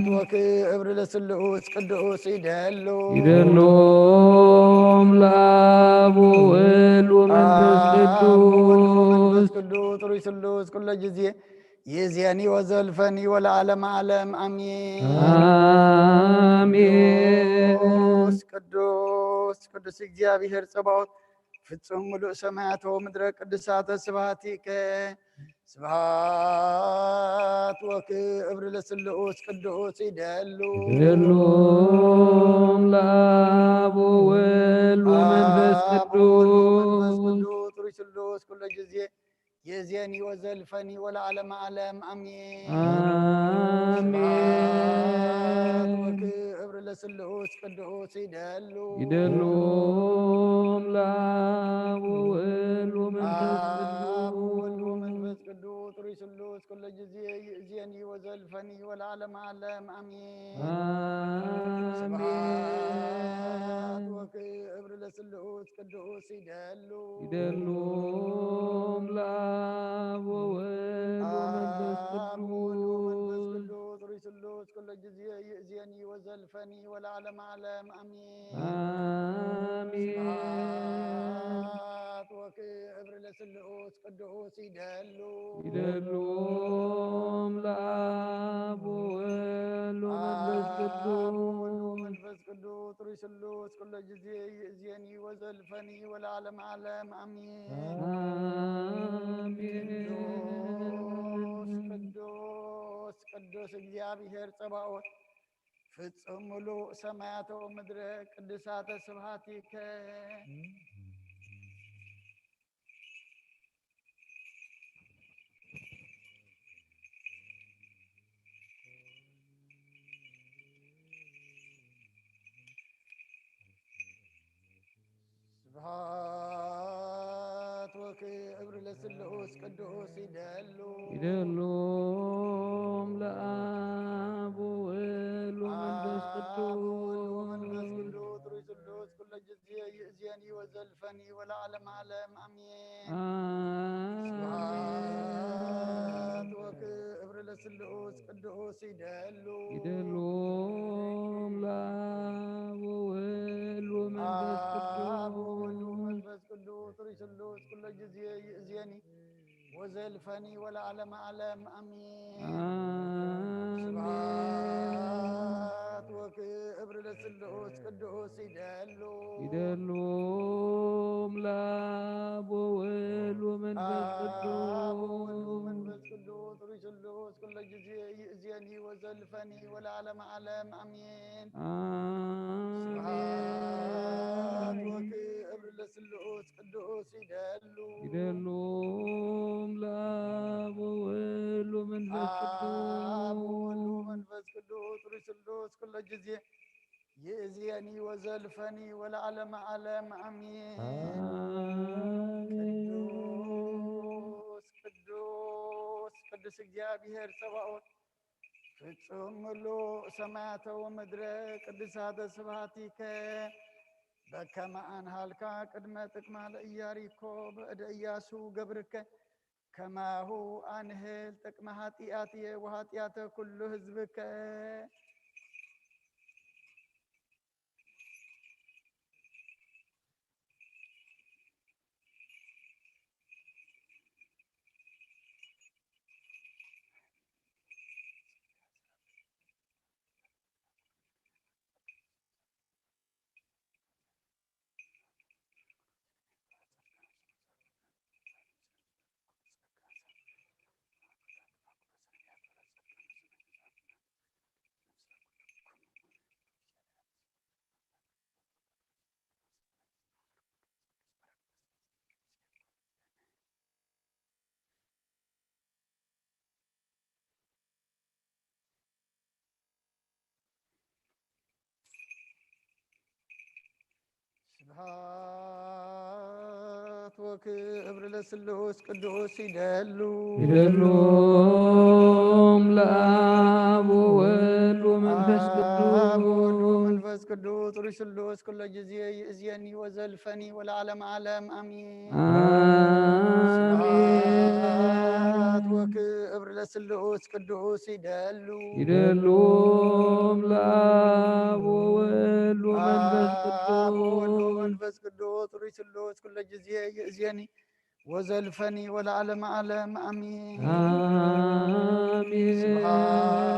ወክብር ለስሉስ ቅዱስ ይደሉ። ይደሎም ለአብ ወወልድ ወመንፈስ አብ ወወልድ ወመንፈስ ቅዱስ። ቅዱስ ጥሩይ ስሉስ ኩሎ ጊዜ ይእዜኒ ወዘልፈኒ ወለዓለመ ዓለም አሜን። አሜን። ቅዱስ ቅዱስ ቅዱስ እግዚአብሔር ጸባኦት ፍጹም ምሉእ ሰማያተ ወምድረ ቅዱሳተ ስብሐቲከ። ስብሐት ወክብር ለስሉስ ቅዱስ ይደሉ። ይደሎም ለአብ ወወልድ ወመንፈስ አብ ወወልድ ወመንፈስ ቅዱስ። ቅዱስ ጥሩይ ስሉስ ኩሎ ጊዜ ይእዜኒ ወዘልፈኒ ወለዓለመ ዓለም አሜን። አሜን። ስብሐት ወክብር ለስሉስ ቅዱስ ይደሉ። ይደሎም ለአብ ወወልድ ወመንፈስ አብ ቅዱስ። ወወልድ ወመንፈስ ቅዱስ ጥሩይ ስሉስ ኩሎ ጊዜ ይእዜኒ ወዘልፈኒ ወለዓለመ ዓለም አሜን። አሜን። ስብሐት ወክብር ለስሉስ ቅዱስ ይደሉ። ይደሎም ለአብ ወወልድ ወመንፈስ አብ ወወልድ ወመንፈስ ቅዱስ። ቅዱስ ጥሩይ ስሉስ ኩሎ ጊዜ ይእዜኒ ወዘልፈኒ ወለዓለመ ዓለም አሜን። አሜን። ስብሐት ወክብር ለስሉስ ቅዱስ ይደሉ። ይደሎም ለአብ ወወልድ ወመንፈስ አብ ቅዱስ። ወወልድ ወመንፈስ ቅዱስ ጥሩይ ስሉስ ኩሎ ጊዜ ይእዜኒ ወዘልፈኒ ወለዓለመ ዓለም አሜን። አሜን። ቅዱስ ቅዱስ ቅዱስ እግዚአብሔር ጸባኦት ፍጹም ምሉእ ሰማያተ ወምድረ ቅዱሳተ ስብሐቲከ። ስብሐት ወክብር ለስሉስ ቅዱስ ይደሉ። ይደሎም ለአብ ወወልድ ወመንፈስ አብ ወወልድ ወመንፈስ ቅዱስ። ቅዱስ ጥሩይ ስሉስ ኩሎ ጊዜ ይእዜኒ ወዘልፈኒ ወለዓለመ ዓለም አሜን። አሜን። ስብሐት ወክብር ለስሉስ ቅዱስ ይደሉ። ይደሎም ለአብ ወወልድ ወመንፈስ አብ ቅዱስ። ወወልድ ወመንፈስ ቅዱስ ጥሩይ ስሉስ ኩሎ ጊዜ ይእዜኒ ወዘልፈኒ ወለዓለመ ዓለም አሜን። አሜን። ስብሐት ወክብር ለስሉስ ቅዱስ ይደሉ። ይደሎም ለአብ ወወልድ ወመንፈስ አብ ቅዱስ። ወወልድ ወመንፈስ ቅዱስ ጥሩይ ስሉስ ኩሎ ጊዜ ይእዜኒ ወዘልፈኒ ወለዓለመ ዓለም አሜን። አሜን። ስብሐት ወክብር ለስሉስ ቅዱስ ይደሉ። ይደሎም ለአብ ወወልድ ወመንፈስ አብ ወወልድ ቅዱስ። ወመንፈስ ቅዱስ ጥሩይ ስሉስ ኩሎ ጊዜ ይእዜኒ ወዘልፈኒ ወለዓለመ ዓለም አሜን። አሜን። ቅዱስ ቅዱስ ቅዱስ እግዚአብሔር ጸባኦት ፍጹም ምሉእ ሰማያተ ወምድረ ቅዱሳተ ስብሐቲከ። በከመ አንሃልካ ቅድመ ጥቅማ ለኢያሪኮ በእደ ኢያሱ ገብርከ ከማሁ አንህል ጥቅመ ኃጢአትየ ወኃጢአተ ኩሉ ህዝብከ። ስብሐት ወክብር ለስሉስ ቅዱስ ይደሉ። ይደሎም ለአብ ወወልድ ወመንፈስ አብ ወወልድ ቅዱስ። ወመንፈስ ቅዱስ ሩይ ስሉስ ኩሎ ጊዜ ይእዝየኒ ወዘልፈኒ ወለዓለም ዓለም ኣሚን። ኣሜን። ስብሐት ወክብር ለስሉስ ቅዱስ ይደሉ ይደሉም ለአብ ወወልድ ወመንፈስ አብ ወወልድ ቅዱስ ወመንፈስ ቅዱስ ሩይ ስሉስ ኩሎ ጊዜ ይእዝየኒ ወዘልፈኒ ወለዓለም ዓለም ኣሚን። አሜን። ስብሐት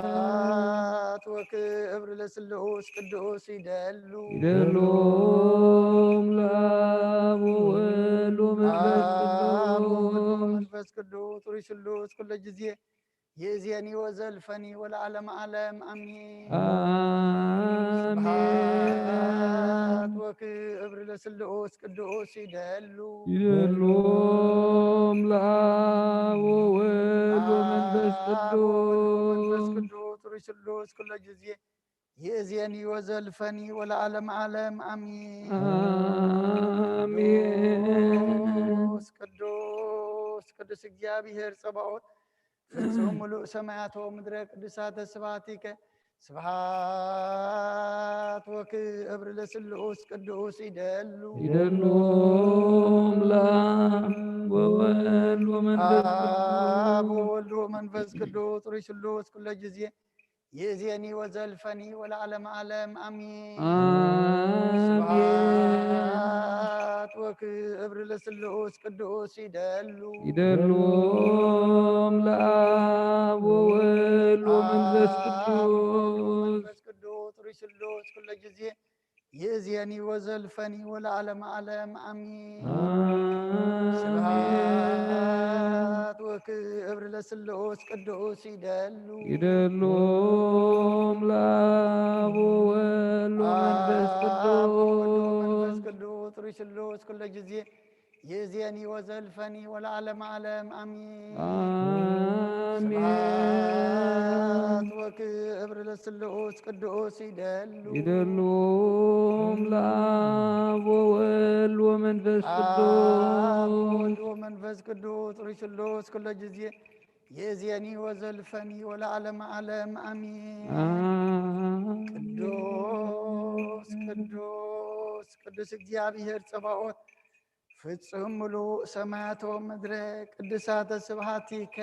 ወክብር ለስሉስ ቅዱስ ይደሉ ይደሉም ለአብ ወወልድ ወመንፈስ አብ ወወልድ ቅዱስ ወመንፈስ ቅዱስ ሩይ ስሉስ ኩሎ ጊዜ ይእዝየኒ ወዘልፈኒ ወለዓለም ዓለም ኣሚን። አሜን። ስብሐት ወክብር ለስሉስ ቅዱስ ይደሉ ይደሉም ለአብ ወወልድ ወመንፈስ አብ ወወልድ ወመንፈስ ቅዱስ ቅዱስ ሩይ ስሉስ ኩሎ ጊዜ ይእዝየኒ ወዘልፈኒ ወለዓለም ዓለም ኣሚን። አሜን። ቅዱስ ቅዱስ ቅዱስ እግዚኣብሔር ጸባኦት ፍጹም ምሉእ ሰማያት ወምድረ ቅዱሳተ ስብሐቲከ ስብሐት ወክብር ለስሉስ ቅዱስ ይደሉ ይደሉም ለአብ ወወልድ ወመንፈስ አብ ቅዱስ ወወልድ ወመንፈስ ቅዱስ ሩይ ስሉስ ኩሎ ጊዜ ይእዝየኒ ወዘልፈኒ ወለዓለም ዓለም ኣሚን። አሜን። ስብሐት ወክብር ለስሉስ ቅዱስ ይደሉ ይደሉም ለአብ ወወልድ ወመንፈስ አብ ቅዱስ ወመንፈስ ቅዱስ ሩይ ስሉስ ኩሎ ጊዜ ይእዝየኒ ወዘልፈኒ ወለዓለም ዓለም ኣሚን። አሜን። ስብሐት ወክብር ለስሉስ ቅዱስ ይደሉ ይደሉም ለአብ ወወልድ ወመንፈስ አብ ወወልድ ወመንፈስ ቅዱስ ቅዱስ ሩይ ስሉስ ኩሎ ጊዜ ይእዝየኒ ወዘልፈኒ ወለዓለም ዓለም ኣሚን። አሜን። ስብሐት ወክብር ለስሉስ ቅዱስ ይደሉ ይደሉም ለአብ ወወልድ ወመንፈስ አብ ቅዱስ ወወልድ ወመንፈስ ቅዱስ ሩይ ስሉስ ኩሎ ጊዜ ይእዝየኒ ወዘልፈኒ ወለዓለም ዓለም ኣሚን። አሜን። ቅዱስ ቅዱስ ቅዱስ እግዚኣብሔር ጸባኦት ፍጹም ምሉእ ሰማያት ወምድረ ቅዱሳተ ስብሐቲከ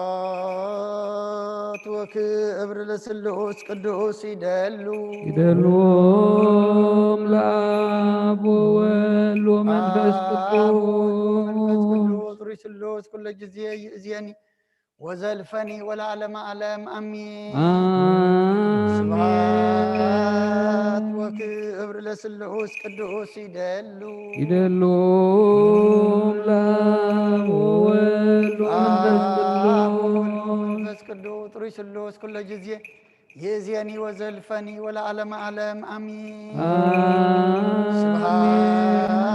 ስብሐት ወክብር ለስሉስ ቅዱስ ይደሉ ይደሉም ለአብ ወወልድ ወመንፈስ አብ ወወልድ ወመንፈስ ቅዱስ ቅዱስ ሩይ ስሉስ ኩሎ ጊዜ ይእዝየኒ ወዘልፈኒ ወለዓለም ዓለም ኣሚን። አሜን። ስብሐት ወክብር ለስሉስ ቅዱስ ይደሉ ይደሉም ለአብ ወወልድ ወመንፈስ አብ ወወልድ ቅዱስ ወመንፈስ ቅዱስ ሩይ ስሉስ ኩሎ ጊዜ ይእዝየኒ ወዘልፈኒ ወለዓለም ዓለም ኣሚን። አሜን። ስብሐት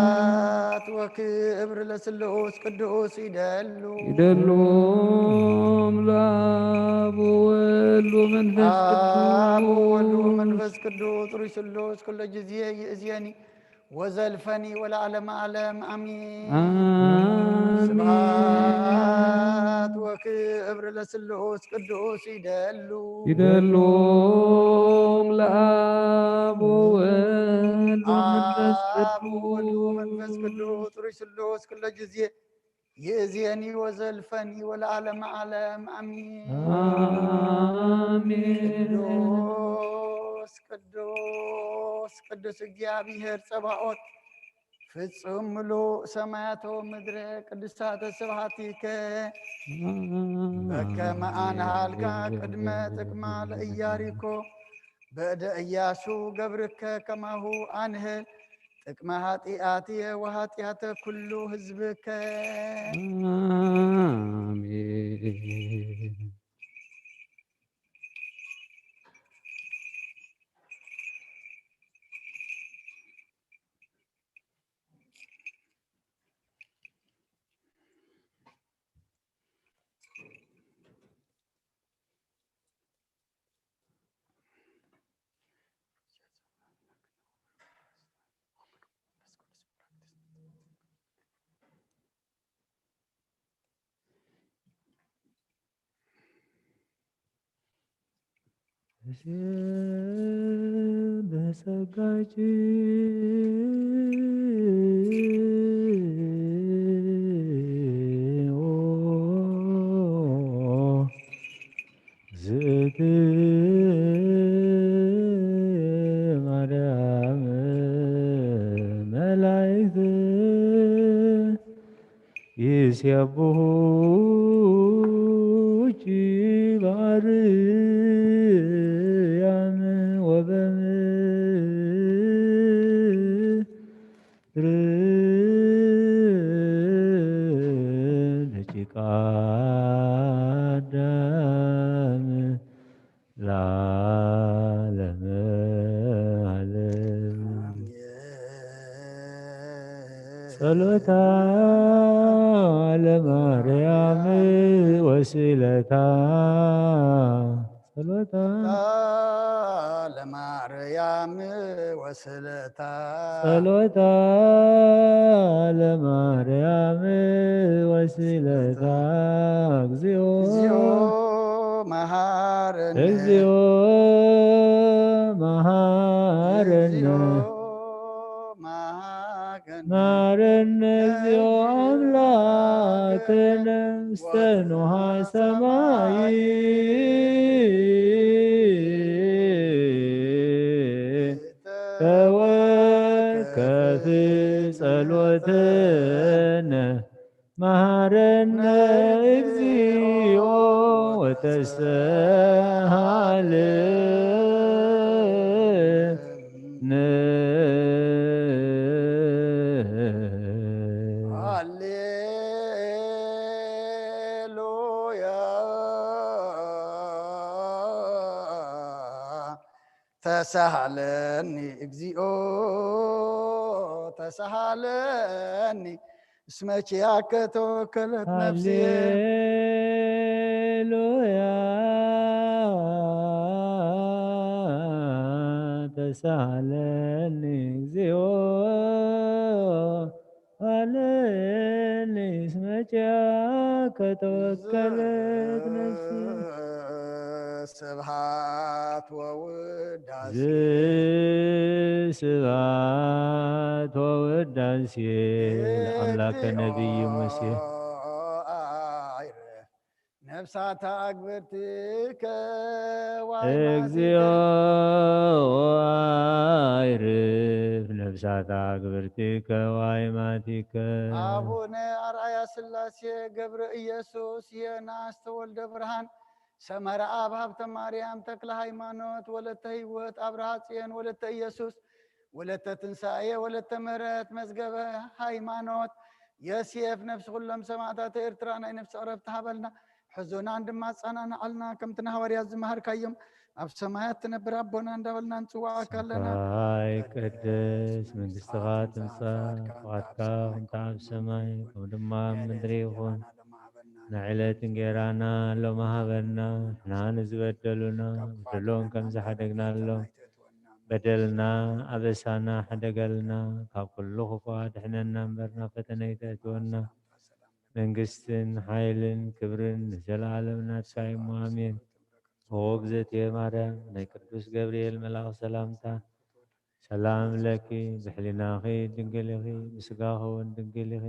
ወክብር ለስሉስ ቅዱስ ይደሉ ይደሉም ለአብ ወወልድ ወመንፈስ አብ ወወልድ ቅዱስ ወመንፈስ ቅዱስ ሩይ ስሉስ ኩሎ ጊዜ ይእዝየኒ ወዘልፈኒ ወለዓለም ዓለም ኣሚን። አሜን። ስብሐት ወክብር ለስሉስ ቅዱስ ይደሉ ይደሉም ለአብ ወወልድ ወመንፈስ አብ ወወልድ ወመንፈስ ቅዱስ ቅዱስ ሩይ ስሉስ ኩሎ ጊዜ ይእዝየኒ ወዘልፈኒ ወለዓለም ዓለም ኣሚን። አሜን። ቅዱስ ቅዱስ ቅዱስ እግዚኣብሔር ጸባኦት ፍጹም ምሉእ ሰማያት ወምድረ ቅዱሳተ ስብሐቲከ በከመ ኣንሃልካ ቅድመ ጥቅማ ለኢያሪኮ በእደ ኢያሱ ገብርከ ከማሁ ኣንህል ጥቅመ ኃጢአትየ ወኃጢአተ ኩሉ ህዝብከ። አሜን። ብጸጋኪ እግዝእቲ ማርያም መላእክት ይሴብሑኪ በአርያም ወበምድር ደቂቀ አዳም ለዓለመ ዓለም። ጸሎታ ለማርያም ወስእለታ። ጸሎታ ለማርያም ወስእለታ። ጸሎታ ለማርያም ወስእለታ። እግዚኦ እግዚኦ መሐረነ። እግዚኦ መሐረነ። እግዚኦ መሐረነ። መሐረነ እግዚኦ አምላክነ ውስተ ንውሐ ሰማይ። ተወከፍ ጸሎትነ መሐረነ እግዚኦ ወተስተሃለነ። ሃሌሉያ። ተሳሃለኒ እግዚኦ ተሳሃለኒ፣ እስመ ኪያከ ተወከለት ነፍስየ። ሃሌሉያ። ተሳሃለኒ እግዚኦ ሃሌኒ እስመ ኪያከ ተወከለት ነፍሲ። ስብሐት ወውዳሴ። ስብሐት ወውዳሴ ለአምላከ ነቢይ ሙሴ። ነፍሳት አግብርቲከ እግዚኦ ወአይማቲከ። አይርፍ ነፍሳት አግብርቲከ ወአይማቲከ። አቡነ አርአያ ሥላሴ ገብረ ኢየሱስ የናስ ተወልደ ብርሃን ሰመረ አብ ሀብተ ማርያም ተክለ ሃይማኖት ወለተ ህይወት አብርሃ ጽዮን ወለተ ኢየሱስ ወለተ ትንሳኤ ወለተ ምህረት መዝገበ ሃይማኖት የሴፍ ነፍሲ ኩሎም ሰማዕታት ኤርትራ ናይ ነፍሲ ዕረፍቲ ሃበልና። ሕዙናን ድማ ኣጸናንዓልና። ከምቲ ንሃዋርያት ዝመሃርካዮም ኣብ ሰማያት ትነብር ኣቦና እንዳበልና ንጽውዓካ ኣለና። ስምካ ይቀደስ፣ መንግስትኻ ትምጻእ፣ ፍቓድካ ከምቲ ኣብ ሰማይ ከምኡ ድማ ኣብ ምድሪ ይኹን። ንዕለት እንጌራና ሎሚ ሃበና፣ ንሕና ንዝበደሉና በደሎም ከም ዝሓደግናሎም በደልና ኣበሳና ሕደገልና፣ ካብ ኩሉ ክፉእ ኣድሕነና እምበር ናብ ፈተነ ኣይተእትወና። መንግስትን ሓይልን ክብርን ንዘለኣለም ናትካ እዩ እሞ ኣሜን። ኦ እግዝእትየ ማርያም፣ ናይ ቅዱስ ገብርኤል መልኣኽ ሰላምታ ሰላም ለኪ፣ ብሕሊናኺ ድንግል ኢኺ፣ ብስጋኺ እውን ድንግል ኢኺ።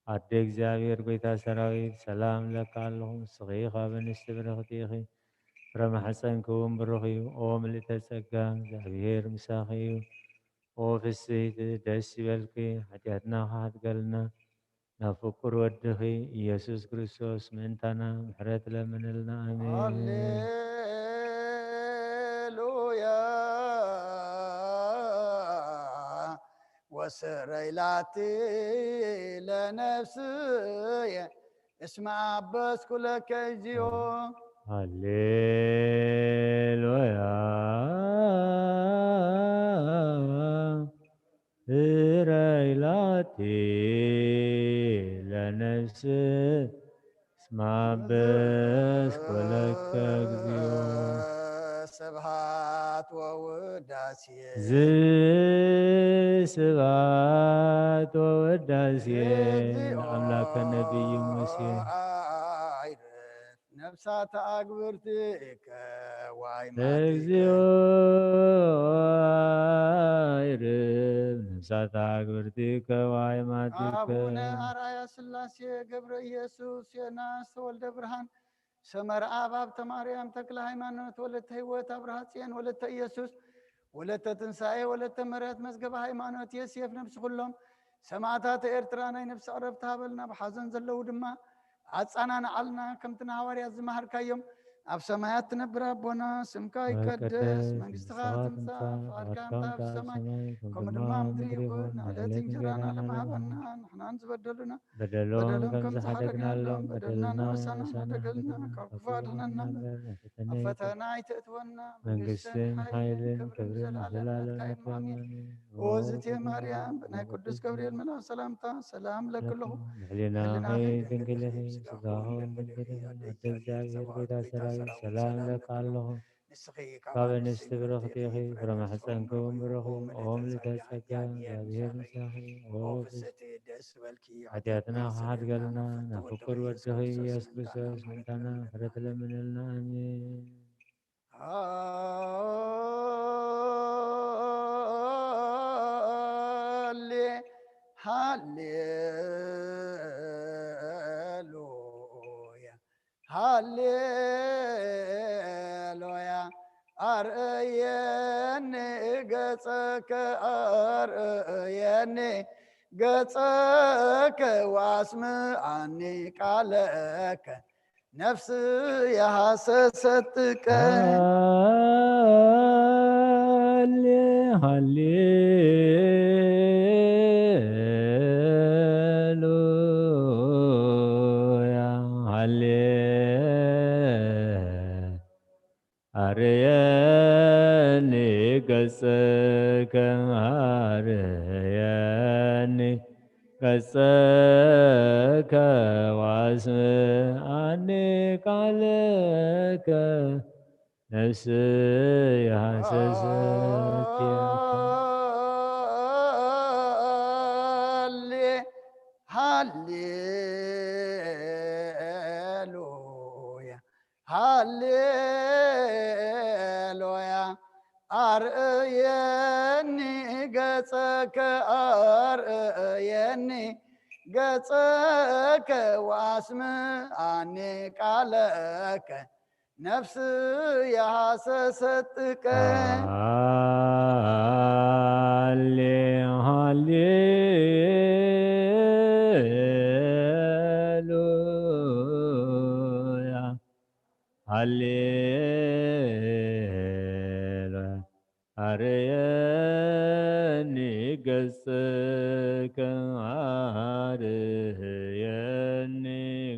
ኣደ እግዚኣብሔር ጐይታ ሰራዊት፣ ሰላም እብለኪ ኣለኹ። ንስኺ ካብ ኣንስቲ ብርኽቲ ኢኺ፣ ፍረ ማሕፀንኪ እውን ብሩኽ እዩ። ኦ ምልእተ ጸጋ፣ እግዚኣብሔር ምሳኺ እዩ። ኦ ፍስሕቲ፣ ደስ ይበልኪ፣ ሓጢኣትና ክሓድገልና፣ ናብ ፍቁር ወድኺ ኢየሱስ ክርስቶስ ምእንታና ምሕረት ለምንልና። ኣሜን። ሃሌሉያ። ወስረይ ላቲ ለነፍስየ እስመ አበስኩ ለከ እግዚኦ። ሃሌሉያ። ስረይ ላቲ ለነፍስ እስመ አበስኩ ለከ እግዚኦ። ስብሐት ወውዳሴ። ዝስብሐት ወውዳሴ ለአምላከ ነቢይ ሙሴ። ነፍሳት ኣግብርቲከ ዋይማቲከ። እግዚኦ ይርብ ነፍሳት ኣግብርቲከ ዋይማቲከ። ኣቡነ ኣርኣያ ስላሴ ገብረ ኢየሱስ ዮናስ ተወልደ ብርሃን ሰመረ ኣብ ሃብተ ማርያም ተክለ ሃይማኖት ወለተ ህይወት ኣብርሃ ጽዮን ወለተ ኢየሱስ ወለተ ትንሳኤ ወለተ ምሕረት መዝገበ ሃይማኖት የስየፍ ነብሲ ኩሎም ሰማዕታት ኤርትራ ናይ ነብሲ ዕረፍቲ ሃበልና፣ ብሓዘን ዘለዉ ድማ ኣጻናንዓልና። ከምቲ ንሃዋርያት ዝመሃርካዮም፣ ኣብ ሰማያት ትነብር ኣቦና፣ ስምካ ይቀደስ፣ መንግስትኻ ትምጻእ፣ ፍቓድካ እንተ ኣብ ሰማይ ከምኡ ድማ ኣብ ምድሪ ይኹን። ዕለት እንጀራና ለመሃበና፣ ንሕናን ዝበደሉና በደሎም ከም ዝሓደግናሎም በደልና ንሕና ንበደልና፣ ካብ ክፉ ኣድሕነና። ኣብ ፈተና ኣይተእትወና፣ መንግስትን ሓይልን ክብርን ዘለዓለም ናትካ እዩ። ኣሜን። ኦዝቴ ማርያም ብናይ ቅዱስ ገብርኤል መልኣክ ሰላምታ ሰላም ለኪ ኣለኹ። ሕሊናኺ ድንግል ኢኺ፣ ስጋኺ እውን ድንግል እዩ። ኣደ እግዚኣብሔር ጎይታ ሰራዊት ሰላም እለኪ ኣለኹ። ካብ ኣንስቲ ብርኽቲ ኢኺ፣ ፍረ ማሕፀንኪ እውን ብሩኽ እዩ። ኦ ምልዕተ ጸጋ እግዚኣብሔር ምሳኺ፣ ኦ ፍስሕቲ ደስ በልኪ። ሓጢኣትና ክሓድገልና ናብ ፍቁር ወድኺ ኢየሱስ ክርስቶስ ምሕረትና ምሕረት ለምንልና። ኣሜን። ሃሌ ሃሌሉያ ሃሌሉያ። ኣርእየኒ ገጸከ ኣርእየኒ ገጸከ ዋስምዓኒ ቃለከ ነፍስየ ሃሰሰት ጥቀ። ሃሌ ሃሌሉያ ሃሌ ኣርየኒ ገጽከ ኣርየኒ ገጽከ ዋስምዓኒ ቃልከ ነፍስየ ሃሰሰት ያካ። ሃሌ ሃሌሉያ ሃሌሉያ። ኣርእየኒ ገጸከ ኣርእየኒ ገጸከ ዋስምዓኒ ቃለከ ነፍስየ ሃሰሰት ጥቀ። ሃሌ ሃሌሉያ ሃሌሉያ። ኣርየኒ ገጽከ ኣርየኒ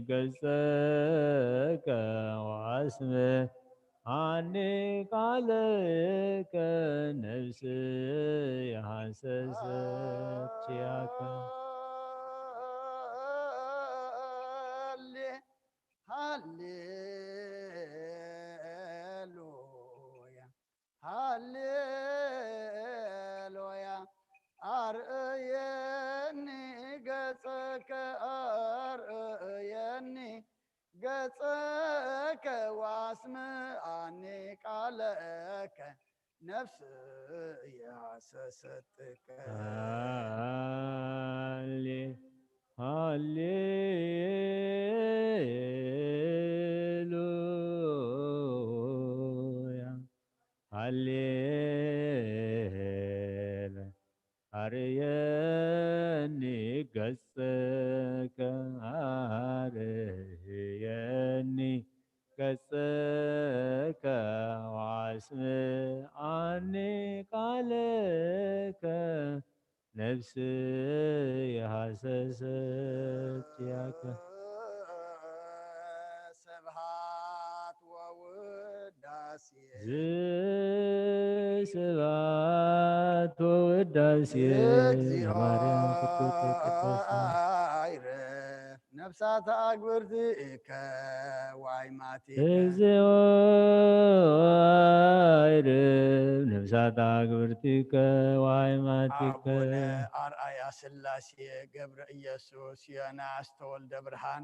ገጽከ ዋስምዓኒ ቃልከ ነፍስየ ሃሰሰት ያካ። ሃሌ ሃሌሉያ ሃሌሉያ። ኣርእየኒ ገጸከ ኣርእየኒ ገጸከ ዋስምዓኒ ቃለከ ነፍስየ ሃሰሰት ጥቀ። ሃሌ ሃሌሉያ ሃሌሉያ። ኣርየኒ ገጽከ ኣርየኒ ገጽከ ዋስምዓኒ ቃልከ ነፍስየ ሃሰሰት ያከ። ስብሐት ወውዳሴ ስብሐት ወውዳሴ እግዚኦ ለማርያም ቅድስት ቅድስት አይረፍ ነፍሳት ኣግብርቲከ ዋይማቲከ እግዚኦ አይርብ ነፍሳት ኣግብርቲከ ዋይማቲከ ኣቡነ ኣርኣያ ስላሴ ገብረ ኢየሱስ ዮናስ ተወልደ ብርሃን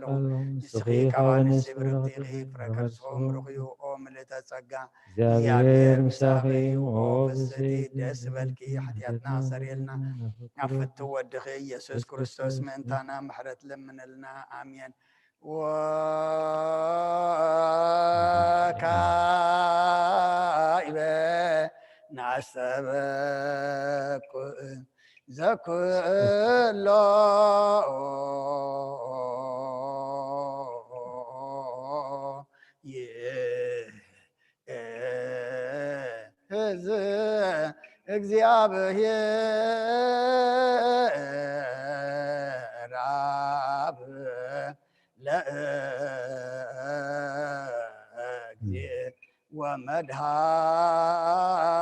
ዘለኹ። ንስኺ ካብ ኣንስቲ ብርኽቲ ኢኺ፣ ፍረ ከርስኺ ምሩኽ እዩ። ኦ ምልእተ ጸጋ፣ እግዚኣብሔር ምሳኺ እዩ። ኦ ፍስሕቲ፣ ደስ ዝበልኪ፣ ሓጢኣትና ሰሪልና፣ ናብ ፍቱ ወድኺ ኢየሱስ ክርስቶስ ምእንታና ምሕረት ለምንልና። ኣሜን። ወካይበ ናስተበኩ ዘኩሎ ይእዝ እግዚኣብሔር ኣብ ለእግዚእ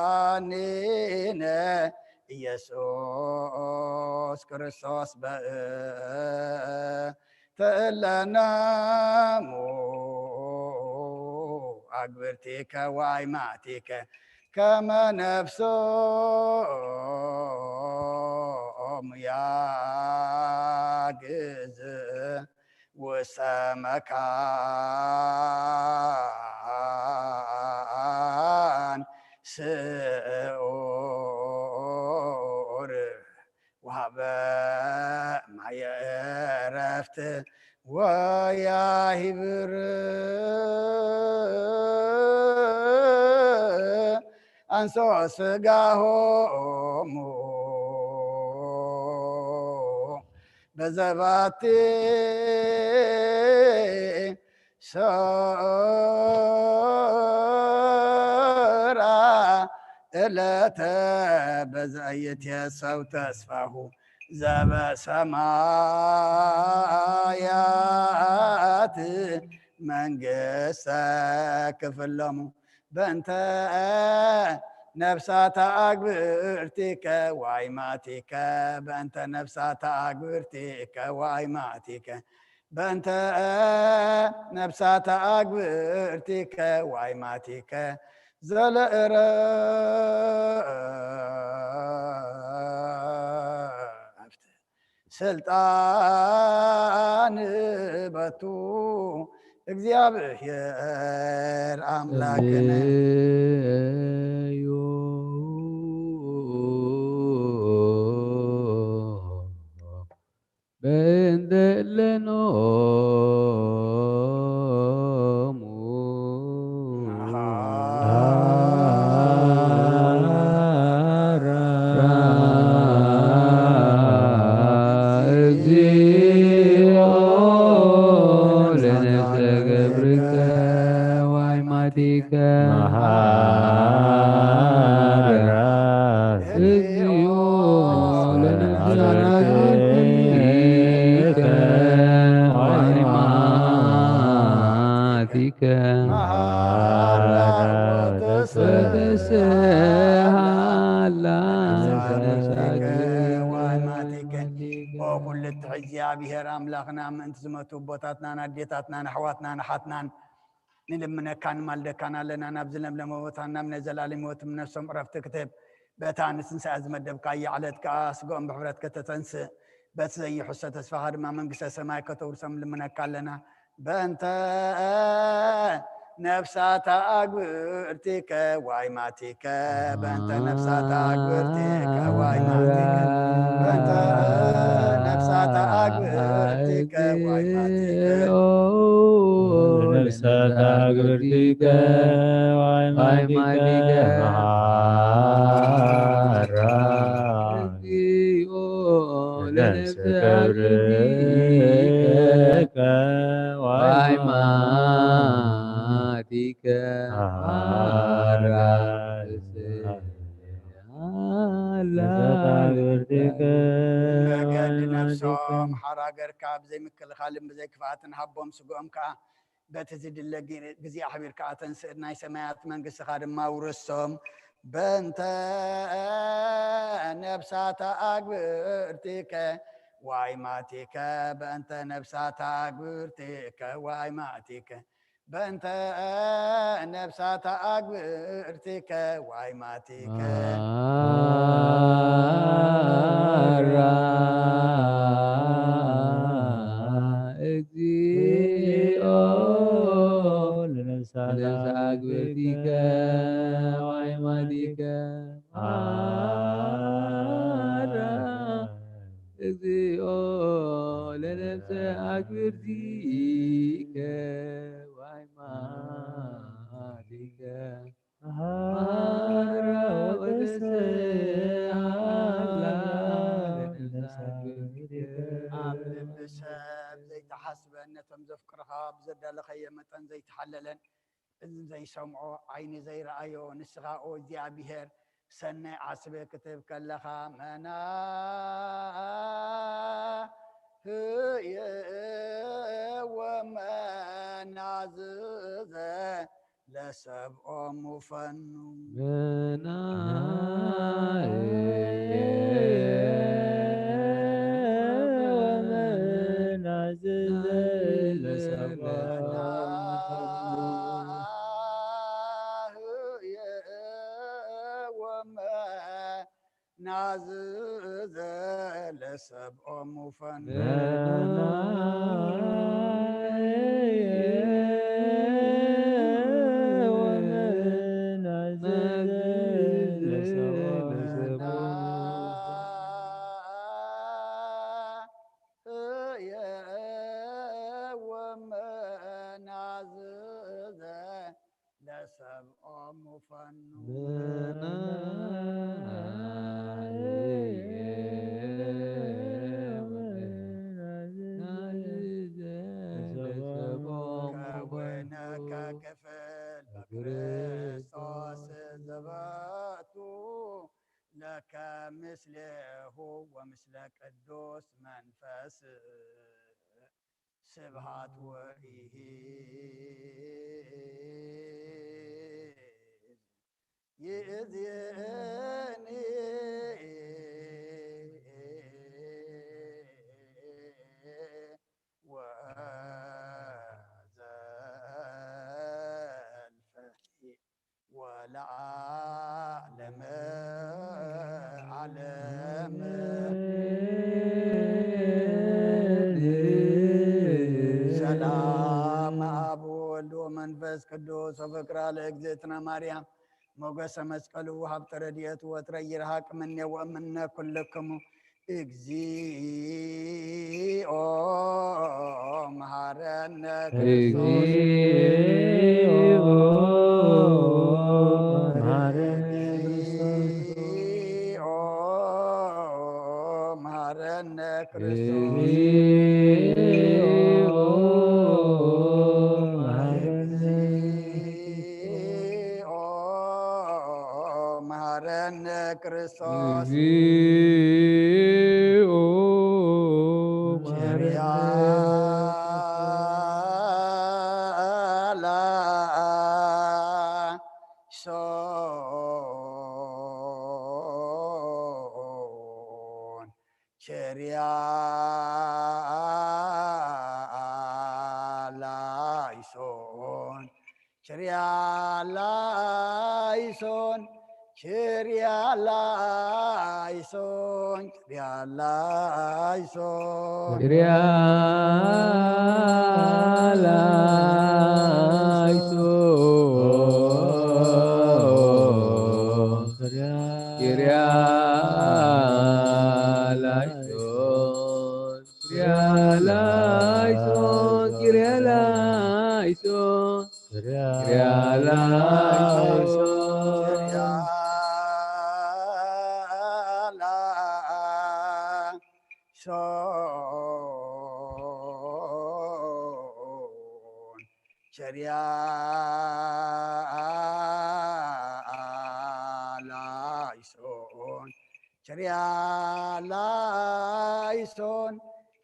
ወመድኃኒነ ኢየሱስ ክርስቶስ በእንተ እለ ነሙ አግብርቲከ ወአይማቲከ ከመ ነፍሶሙ ያግዝ ውስተ መካን ስዑር ወሀበ ማየ ዕረፍት ወያሂብር አንሶ ስጋሆሙ በዘባቲ ሰራ እለተ በዘይትየሰው ተስፋሁ ዘበሰማያት መንግስተ ክፍሎሙ በእንተ ነፍሳተ አግብርቲከ ዋይማቲከ በእንተ ነፍሳተ አግብርቲከ ዋይማቲከ በእንተ ነፍሳተ አግብርቲከ ዋይማቲከ ዘለእረፍት ስልጣን በቱ እግዚኣብሔር አምላክነ። በእንተ ለኖሙ እግዚኦ ለነፍሰ ገብርከ ዋይማቲከ መሃራ እግዚኦ ለነፍሰ ገብርከ ዋይማቲከ ወተስሃላ። ኦ ኩሉ ትሕት እግዚኣብሔር ኣምላኽና፣ ምእንቲ ዝመቱ ኣቦታትናን ኣዴታትናን ኣሕዋትናን ኣሓትናን ንልምነካ ንማልደካን ኣለና። ናብ ዝለምለመ ቦታ ናብ ናይ ዘላለም ህይወት ነፍሶም ዕረፍቲ ክትህብ በታ ንትንሳኤ ዝመደብካያ ዕለት ከኣ ስጋኦም ብሕብረት ከተተንስእ በቲ ዘይሕሶ ተስፋኻ ድማ መንግስተ ሰማይ ከተውርሶም ንልምነካ ኣለና። በእንተ ነፍሳተ አግብርቲከ ዋይማቲከ በእንተ ነፍሳተ አግብርቲከ ዋይማቲከ በእንተ ነፍሳተ አግብርቲከ ዋይማቲከ ነፍሳተ አግብርቲከ ዋይማቲከ መሃራ ክብርከ ወአይማቲከ መገዲ ነፍሶም ሓራ ገርካ ብዘይ ምክልኻልን ብዘይ ክፍኣትን ሃቦም፣ ስግኦም ከኣ በቲ ዝድለ ግ-፣ ግዜ ኣሕቢርካ ኣተንስእ፣ ናይ ሰማያት መንግስትኻ ድማ ውርሶም። በእንተ ነፍሳት ኣግብርቲከ ዋይማቲከ፣ በእንተ ነፍሳት ኣግብርቲከ ዋይማቲከ፣ በእንተ ነፍሳት ኣግብርቲከ ዋይማቲከ። ማራ እግዚኦ ለነፍሳት አግብርቲከ ወአይማቲከ ማራ እግዚኦ ለነፍሰ አግብርቲከ ወአይማቲከ ማራ ወተስሃላ ለነፍሰ አግብርቲከ። ኣብ ልቢ ሰብ ዘይተሓስበ ነቶም ዘፍቅርኻ ብዘዳለኸዮ መጠን ዘይተሓለለን፣ እዝኒ ዘይሰምዖ፣ ዓይኒ ዘይረኣዮ፣ ንስኻ ኦ እግዚኣብሄር ሰናይ ዓስበ ክትህብ ከለኻ፣ መናህ ወመናዝዘ ለሰብኦም ውፈኑ። መናህ ወመናዝዘ ለሰብኦም ውፈኑ። መናህ ወመናዝዘ ለሰብኦም ውፈኑ። መናህ ወመናዝዘ ለሰብኦም ውፈኑ። መናህ ወመናዝዘ ለሰብኦም ውፈኑ። መናህ ወመናዝዘ ለሰብኦም ውፈኑ። ከወይንከ ክፍል በክርስቶስ ዘበቱ ለከ ምስሌሁ ወምስለ ቅዱስ መንፈስ ስብሃት ወኢሂ ይእዜኒ ወዘልፈ ወለዓለመ ዓለም። ሰላም አብ ወወልድ ወመንፈስ ቅዱስ ወፍቅራ ለእግዝእትነ ማርያም ሞገሰ መስቀሉ ወሀብተ ረድኤቱ ወትረ ይርሃቅ እምኔ ወእምነ ኩልክሙ እግዚኦ መሐረነ ክርስቶስ። እግዚኦ መሐረነ ክርስቶስ። እግዚኦ መሐረነ። እግዚኦ መሐረነ ክርስቶስ። እግዚኦ ቸር መሐረነ። ያላይሶን ቸር ያላይሶን ቸር ያላይሶን ቸር ያላይሶን ቸር ያላይሶን ቸር ያላይሶን ቸር ያላይሶን ቸር ያላይሶን ቸር ያላይሶን ቸር ያላይሶን ቸር ያላይሶን ቸርያ ላይሶን፣ ቸርያ ላይሶን፣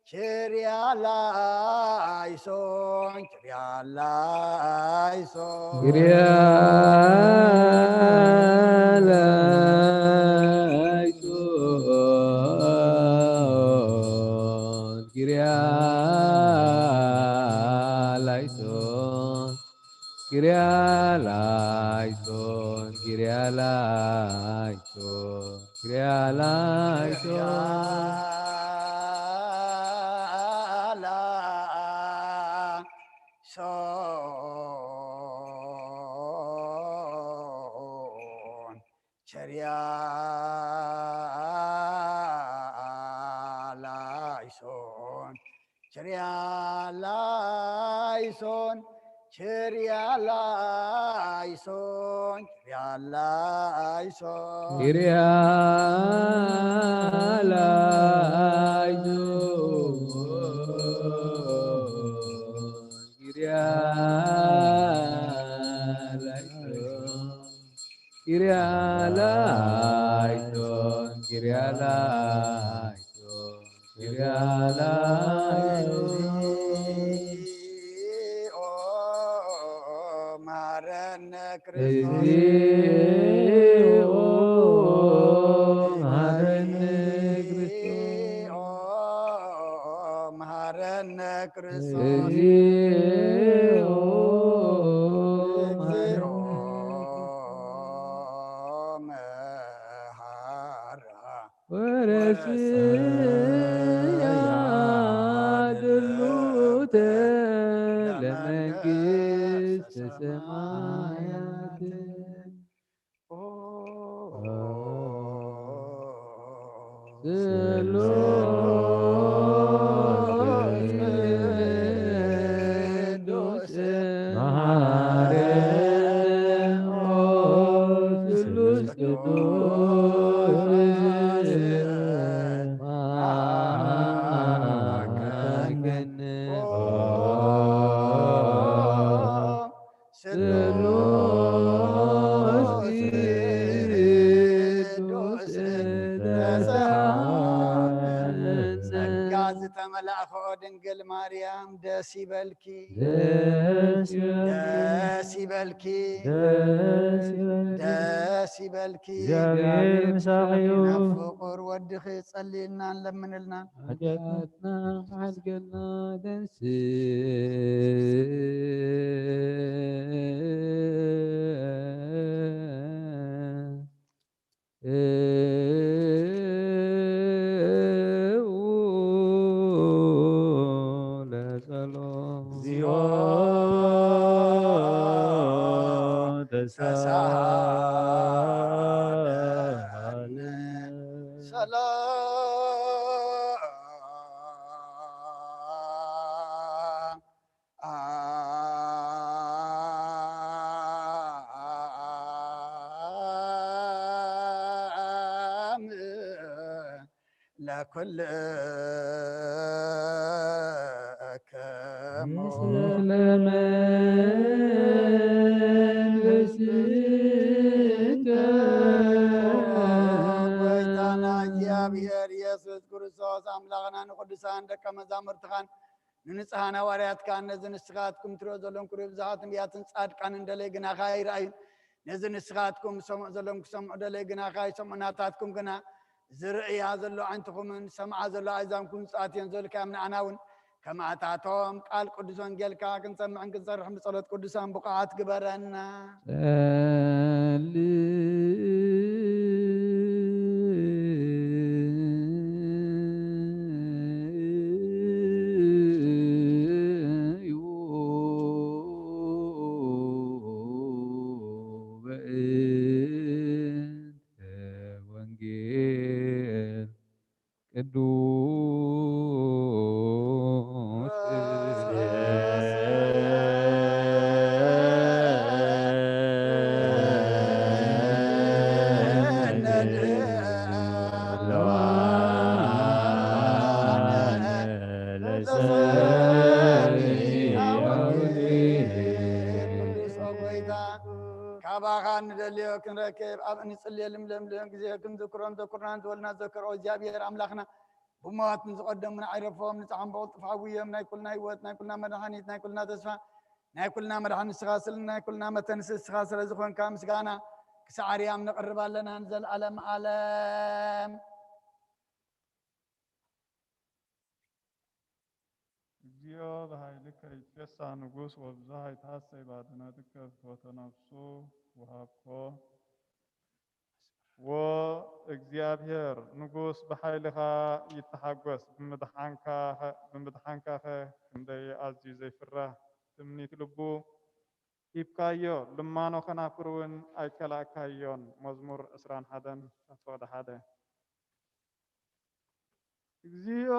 ቸርያ ላይሶን፣ ቸርያ ላይሶን። ቸርያ ላይሶን፣ ቸርያ ላይሶን፣ ቸርያ ላይሶን፣ ቸርያ ላይሶን፣ ቸርያ ላይሶን። ላይሶን፣ ቸርያ ላይሶን፣ ቸርያ ላይሶን፣ ቸርያ ላይሶን፣ ቸርያ ላይሶን። ቸርያ ላይሶን፣ ቸርያ ላይሶን። ቸርያ ላይሶን፣ ቸርያ ላይሶን፣ ቸርያ ላይሶን። እግዚኦ መሐረነ ክርስቶስ። እግዚኦ መሐረነ ክርስቶስ። መሐረነ ክርስቶስ። እግዚኦ መሐረነ መሐራ ወረስያ ድሉተ ለመንግስተ ሰማያት። ስሉስ ቅዱስ መሐሪ ስሉስ ቅዱስ መሐሪ ስሉስ ቅዱስ ተሳሃለነ። ጸጋ ዝተመላእኽኦ ድንግል ማርያም ደስ ይበልኪ፣ ደስ ይበልኪ፣ ደስ ይበልኪ፣ ደስ ይበልኪ፣ ደስ ይበልኪ። እግዚኣብሔር ምሳኺ እዩ። ናብ ፍቑር ወድኺ ጸልይልና፣ ለምንልና። ሓጢኣትና ሓድገልና። ደስ ለጸሎት። እግዚኦ ተሳሃለነ። ሰላም ለኩልክሙ ምስለ መንግሥትከ። ጎይታና እግዚኣብሔር ኢየሱስ ክርስቶስ ኣምላኽና ንቅዱሳን ደቀ መዛሙርትኻን ንንጹሓን ሃዋርያትካን ነዚ ንስኻትኩም ትሪኦ ዘለኹም ክሩብ ብዙሓት ነቢያትን ጻድቃንን ደለይ ግናኻ ኣይረኣዩን። ነዚ ንስኻትኩም ዝሰምዑ ዘለኹም ክሰምዑ ደለይ ግናኻ ኣይሰምዑ። ናታትኩም ግና ዝርእያ ዘሎ ኣዒንትኹምን ዝሰምዓ ዘሎ ኣእዛንኩም ዝኣትየን ዘልካዮም ንኣና እውን ከማእታቶም ቃል ቅዱስ ወንጌልካ ክንሰምዕን ክንሰርሕን ብጸሎት ቅዱሳን ብቑዓት ግበረና። ጸልዩ በእንተ ወንጌል ቅዱስ ኣባኻ ንደልዮ ክንረክብ ኣብ እንጽልየልም ለምለም ግዜ ክንዝክሮም ዘኩርናን ዝበልና ዘከሮ እግዚኣብሔር ኣምላኽና ብሞት ንዝቐደሙና ኣይረፎም ንጽሓም ብቕልጥፍ ዓውዮም ናይ ኩልና ህይወት ናይ ኩልና መድሓኒት ናይ ኩልና ተስፋ ናይ ኩልና መድሓኒት ንስኻ ስለ ናይ ኩልና መተንስ ንስኻ ስለ ዝኾንካ ምስጋና ክሳዕ ኣርያም ነቕርብ ኣለና ንዘለኣለም ኣለም። እግዚኦ በኃይልከ ይትፌሳ ንጉሥ ወብዙኃ ይትሐሰይ ባድነትከ ፍትወተ ነፍሱ ወሃብኮ። ወእግዚኣብሔር ንጉሥ ብኃይልኻ ይተሓጎስ፣ ብምድሓንካኸ ክንደይ ኣዝዩ ዘይፍራህ ትምኒት ልቡ ሂብካዮ፣ ልማኖ ከናፍር እውን ኣይከላእካዮን። መዝሙር ዕስራን ሓደን ካብ ፍቕዲ ሓደ። እግዚኦ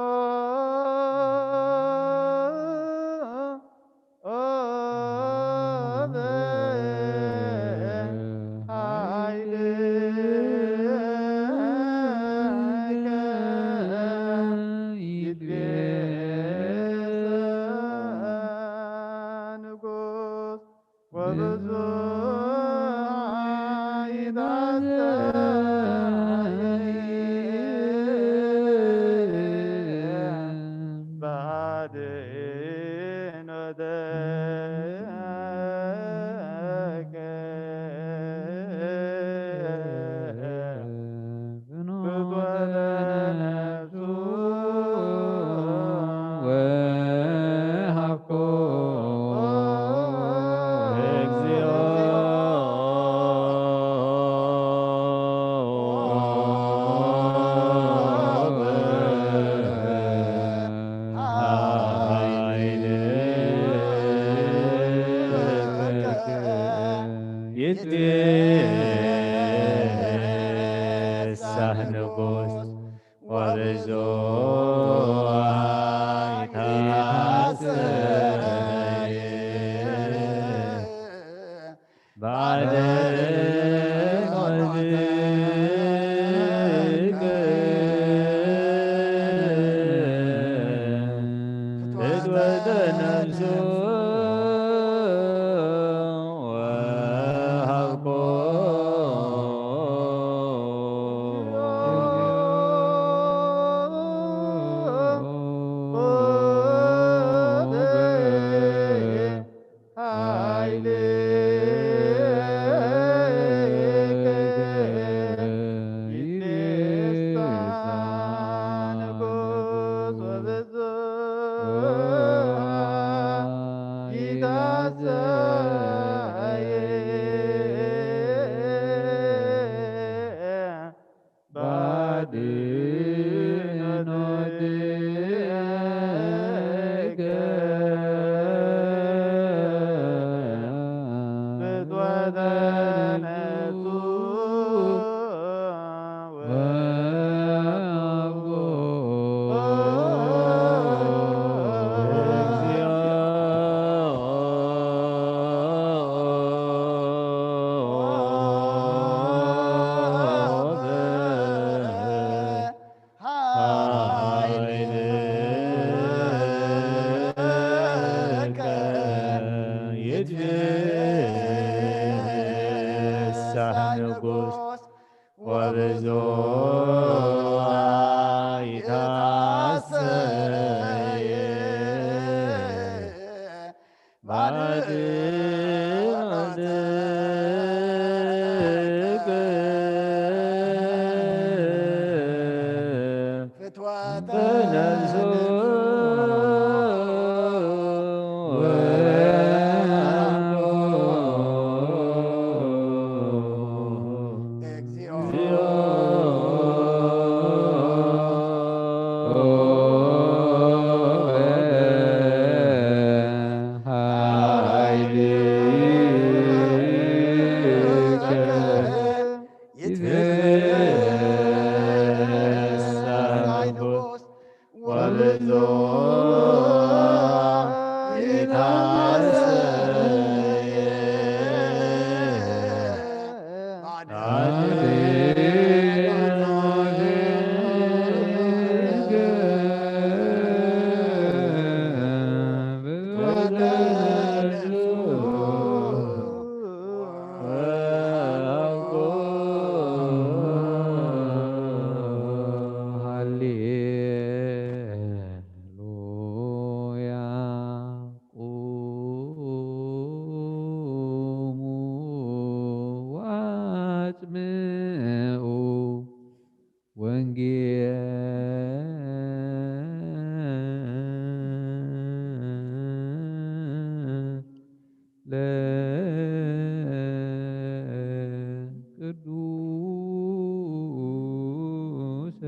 ለቅዱሰ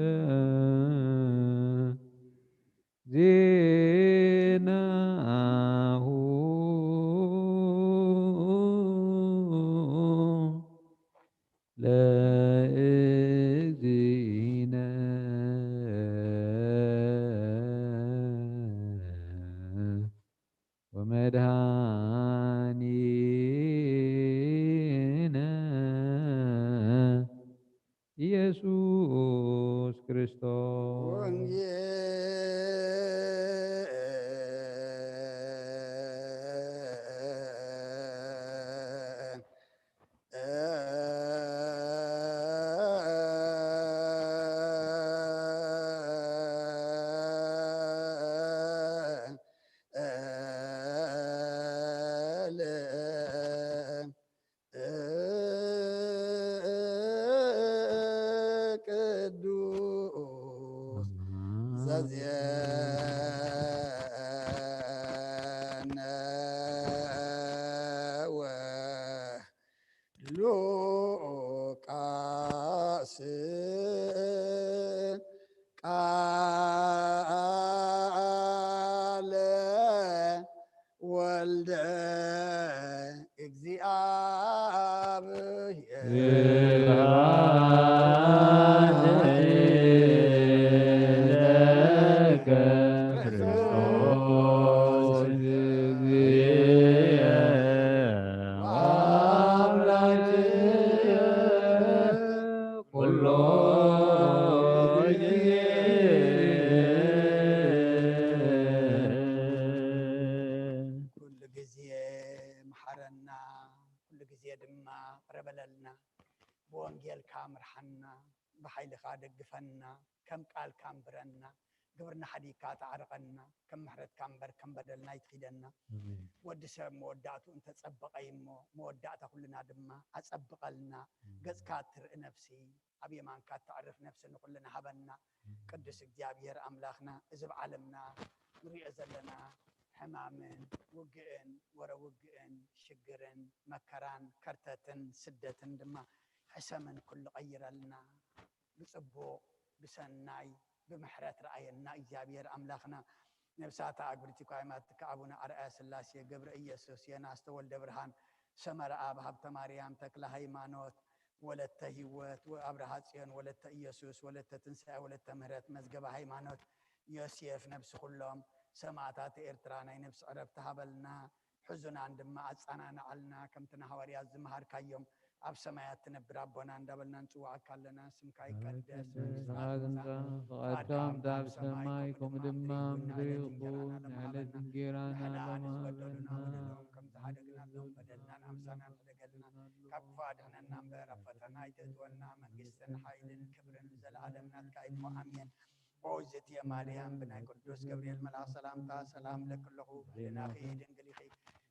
ዜናሁ ለእግዚእነ ወመድኃኒነ ኢየሱስ ክርስቶስ። ቅዱስ ዘዜነወ ሉቃስ ቃለ ወልደ እግዚኣብሔር። ስብሐት ለከ ክርስቶስ እግዚእ አምላክ ኩሎ ጊዜ። ኩሉ ግዜ መሓረና፣ ኩሉ ግዜ ድማ ቅረ በለልና። ብወንጌልካ ምርሓና፣ ብሓይልኻ ደግፈና፣ ከም ቃልካ ኣንብረና፣ ግብርና ሓዲግካ ተዓርቐና፣ ከም ምሕረትካ እምበር ከም በደልና ኣይትኺደና። ኣሜን። ወዲ ሰብ መወዳእትኡ እንተጸበቐ እዩ እሞ፣ መወዳእታ ኩልና ድማ ኣጸብቐልና። ኣሜን። ገጽካ እትርኢ ነፍሲ፣ ኣብ የማንካ እተዕርፍ ነፍሲ ንኹልና ሃበና። ኣሜን። ቅዱስ እግዚኣብሔር ኣምላኽና፣ እዚ ኣብ ዓለምና ንሪኦ ዘለና ሕማምን ውግእን፣ ወረ ውግእን፣ ሽግርን፣ መከራን፣ ከርተትን፣ ስደትን ድማ ሕሰምን ኩሉ ቀይረልና። ብጽቡቕ፣ ብሰናይ፣ ብምሕረት ረኣየና እግዚኣብሔር ኣምላኽና። ነብሳት ኣግብርቲ ኳይማትካ ኣቡነ ኣርኣያ ስላሴ፣ ገብረ ኢየሱስ፣ ዮናስ ተወልደ ብርሃን፣ ሰመረ ኣብ፣ ሃብተ ማርያም ተክለ ሃይማኖት፣ ወለተ ህይወት፣ ወ-፣ ኣብርሃ ጽዮን፣ ወለተ ኢየሱስ፣ ወለተ ትንሳኤ፣ ወለተ ምህረት፣ መዝገበ ሃይማኖት፣ ዮሴፍ፣ ነብሲ ኩሎም ሰማእታት ኤርትራ ናይ ነብሲ ዕረፍቲ ሃበልና። ሕዙናን ድማ ኣጸናንዓልና፣ ከምቲ ንሃዋርያት ዝመሃርካዮም፣ ኣብ ሰማያት ትነብር ኣቦና እንዳበልና ንጽውዓካ ኣለና። ስምካ ይቀደስ፣ መንግስትኻ ትምጻእ፣ ፍቓድካ ከምቲ ኣብ ሰማይ ከምኡ ድማ ኣብ ምድሪ ይኹን። ንዕለት እንጀራና ንሕና ንዝበደሉና በድሎም ከም ዝሓደግናሎም በደልናን ኣምሳናን ሕደገልና፣ ካብ ክፉእ ኣድሕነና እምበር ኣብ ፈተና ኣይተእትወና፣ መንግስትን ሓይልን ክብርን ንዘለኣለም ናትካ እዩ እሞ ኣሜን። ኦ እግዝእትየ ማርያም፣ ብናይ ቅዱስ ገብርኤል መልኣኽ ሰላምታ ሰላም እብለኪ ኣለኹ። ብህሊናኺ ድንግል ኢኺ፣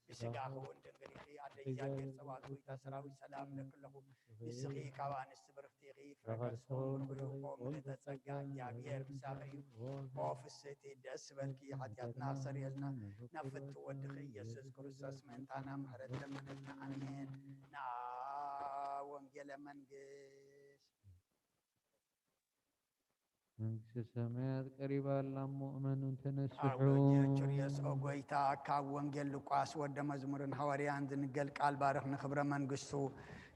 ብስጋኺ እውን ድንግል ኢኺ። ኣደ እግዚኣብሔር፣ ጸባኦት፣ ጎይታ ሰራዊት፣ ሰላም እብለኪ ኣለኹ። ንስኺ ካብ ኣንስቲ ብርኽቲ ኢኺ፣ ፍረ ከርስኺ እውን ብሩኽ እዩ። ኦ ምልእተ ጸጋ፣ እግዚኣብሔር ምሳኺ እዩ። ኦ ፍስሕቲ፣ ደስ ይበልኪ፣ ሓጢኣትና ኣስተሰርየልና፣ ናብ ፍትው ወድኺ ኢየሱስ ክርስቶስ ምእንታና ምሕረት ለምነልና። ኣሜን። ንኣ ወንጌለ መንግስት። መንግስተ ሰማያት ቀሪባ ኣላ እሞ እመኑ ተነስሑ። ኣወጀ ቹርየስ ኦ ጎይታ፣ ካብ ወንጌል ሉቃስ ወደ መዝሙርን ሃዋርያን ዝንገል ቃል ባርኽ፣ ንኽብረ መንግስቱ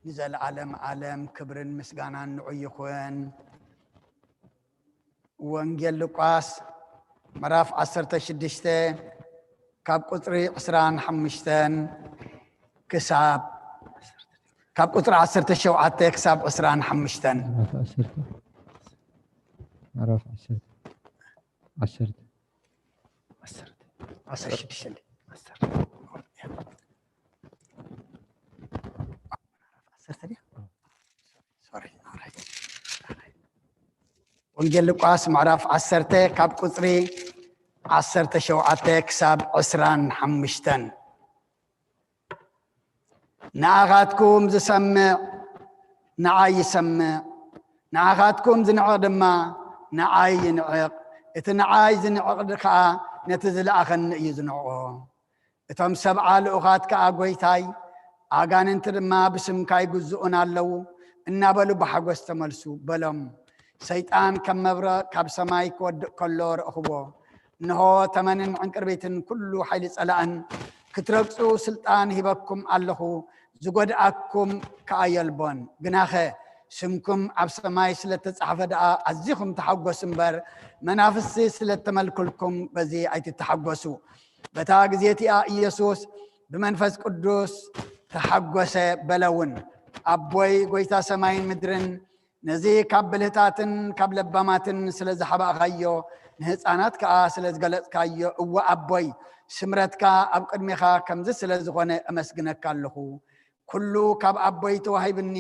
ንዘለዓለም ዓለም ክብርን ምስጋናን ንዑ ይኹን። ወንጌል ሉቃስ ምዕራፍ ዓሰርተ ሽዱሽተ ካብ ቁጽሪ ዕስራን ሓሙሽተን ክሳብ፣ ካብ ቁጽሪ ዓሰርተ ሸውዓተ ክሳብ ዕስራን ሓሙሽተን። ምዕራፍ ዓሰርተ፣ ምዕራፍ ዓሰርተ፣ ዓሰርተ፣ ዓሰርተ፣ ዓሰርተ ሽዱሽተ፣ ዓሰርተ። ዓሰርተ ድያ? ሶሪ፣ ኦራይት። ወንጌል ሉቃስ ምዕራፍ ዓሰርተ ካብ ቁጽሪ ዓሰርተ ሸውዓተ ክሳብ ዕስራን ሓሙሽተን። ንኣኻትኩም ዝሰምዕ ንዓይ ይሰምዕ፣ ንኣኻትኩም ዝንዕቕ ድማ ንዓይ ይንዕቕ። እቲ ንዓይ ዝንዕቕ ከኣ ነቲ ዝለኣኸኒ እዩ ዝንዕቖ። እቶም ሰብዓ ልኡኻት ከኣ፣ "ጐይታይ፣ ኣጋንንቲ ድማ ብስምካ ይግዝኡና ኣለዉ" እናበሉ ብሓጎስ ተመልሱ በሎም። ሰይጣን ከም መብረቕ ካብ ሰማይ ክወድቕ ከሎ ረእኽዎ። እንሆ፣ ተመንን ዕንቅርቢትን ኩሉ ሓይሊ ጸላእን ክትረግጹ ስልጣን ሂበኩም ኣለኹ፣ ዝጎድኣኩም ከኣ የልቦን። ግናኸ ስምኩም ኣብ ሰማይ ስለ እተጻሕፈ ደኣ ኣዚኹም ተሓጎሱ እምበር፣ መናፍስቲ ስለ እተመልኩልኩም በዚ ኣይትተሓጎሱ። በታ ግዜ እቲኣ ኢየሱስ ብመንፈስ ቅዱስ ተሓጎሰ በለ እውን። ኣቦይ ጐይታ ሰማይን ምድርን፣ ነዚ ካብ ብልህታትን ካብ ለባማትን ስለ ዝሓባእኻዮ፣ ንህፃናት ከኣ ስለ ዝገለጽካዮ፣ እወ ኣቦይ፣ ስምረትካ ኣብ ቅድሜኻ ከምዚ ስለ ዝኾነ እመስግነካ ኣለኹ። ኩሉ ካብ ኣቦይ ተዋሂብኒ።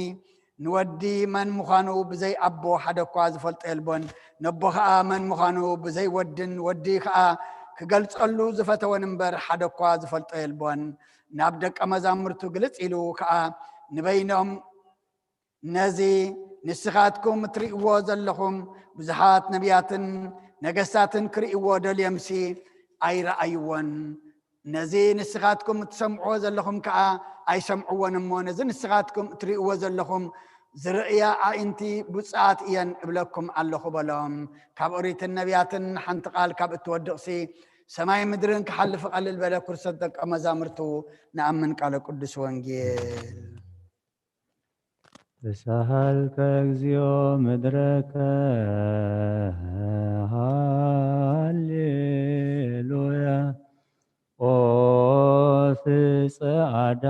ንወዲ መን ምዃኑ ብዘይ ኣቦ ሓደ እኳ ዝፈልጦ የልቦን፣ ነቦ ኸኣ መን ምዃኑ ብዘይ ወድን ወዲ ኸኣ ክገልጸሉ ዝፈተወን እምበር ሓደ እኳ ዝፈልጦ የልቦን። ናብ ደቀ መዛሙርቱ ግልጽ ኢሉ ኸኣ ንበይኖም፣ "ነዚ ንስኻትኩም እትርእይዎ ዘለኹም ብዙሓት ነቢያትን ነገስታትን ክርእይዎ ደልዮምሲ ኣይረኣይዎን። ነዚ ንስኻትኩም እትሰምዕዎ ዘለኹም ከኣ ኣይሰምዕዎን እሞ፣ ነዚ ንስኻትኩም እትርእይዎ ዘለኹም ዝርእያ ኣዒንቲ ብፁዓት እየን እብለኩም ኣለኹ" በሎም። ካብ ኦሪትን ነቢያትን ሓንቲ ቃል ካብ እትወድቕሲ፣ ሰማይ ምድርን ክሓልፍ ቀልል በለ። ክርሰት ደቀ መዛሙርቱ ንኣምን። ቃለ ቅዱስ ወንጌል። ተሳሃልከ እግዚኦ ምድረከ፣ ሃሌሉያ። ኦፍ ጸዓዳ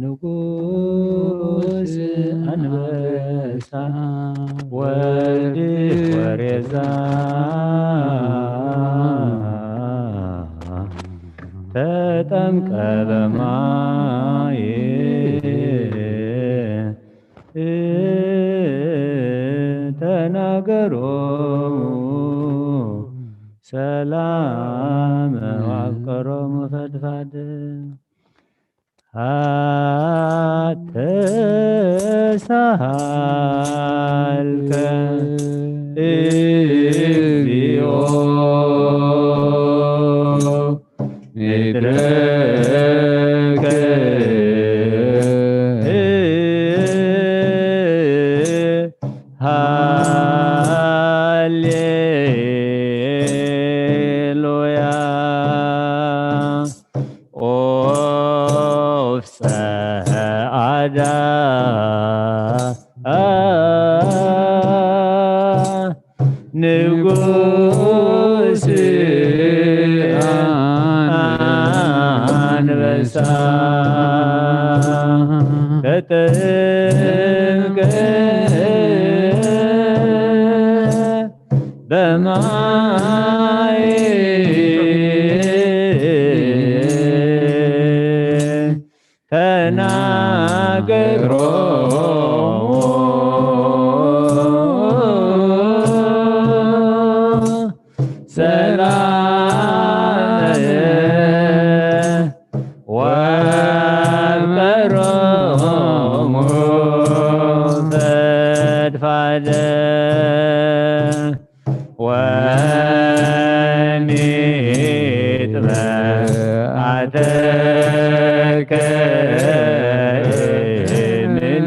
ንጉስ፣ ኣንበሳ ወዲ ወሬዛ፣ ተጠምቀ በማይ፣ ተናገሮሙ ሰላም፣ ኣፍቀሮሙ ፈድፋድ። ኣተሳሃልከ እግዚኦ ምድረከ፣ ሃሌሉያ። ኦፍ ጸዓዳ ንጉስ፣ ኣንበሳ ተጠምቀ በማይ፣ ተናገሮሙ ሰላም፣ ወአፍቀሮሙ ፈድፋደ። ወሚጥበ አተከ እምኔነ።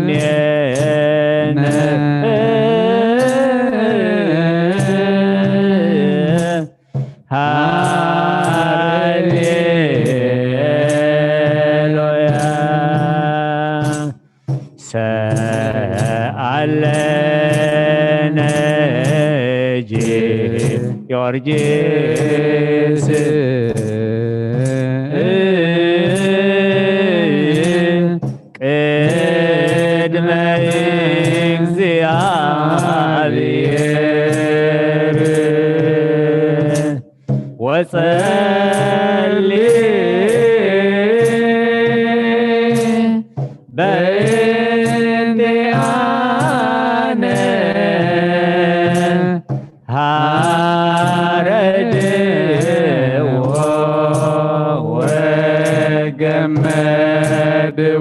ሃሌሉያ። ሰአለነ ጊዮርጊስ ቅድመ እግዚአብሔር ወጸሊ በእንቲአነ ሃረድዎ ወገመድዎ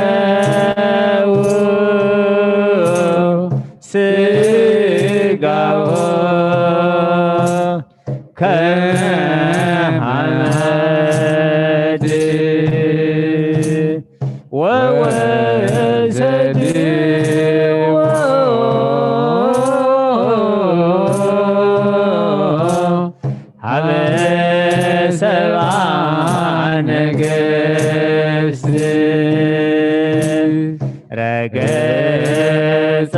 ወዘረው ስጋዎ ከመ ሓመድ ወወሰድዎ ሀበ ሰብአ ነገሥት ረገጸ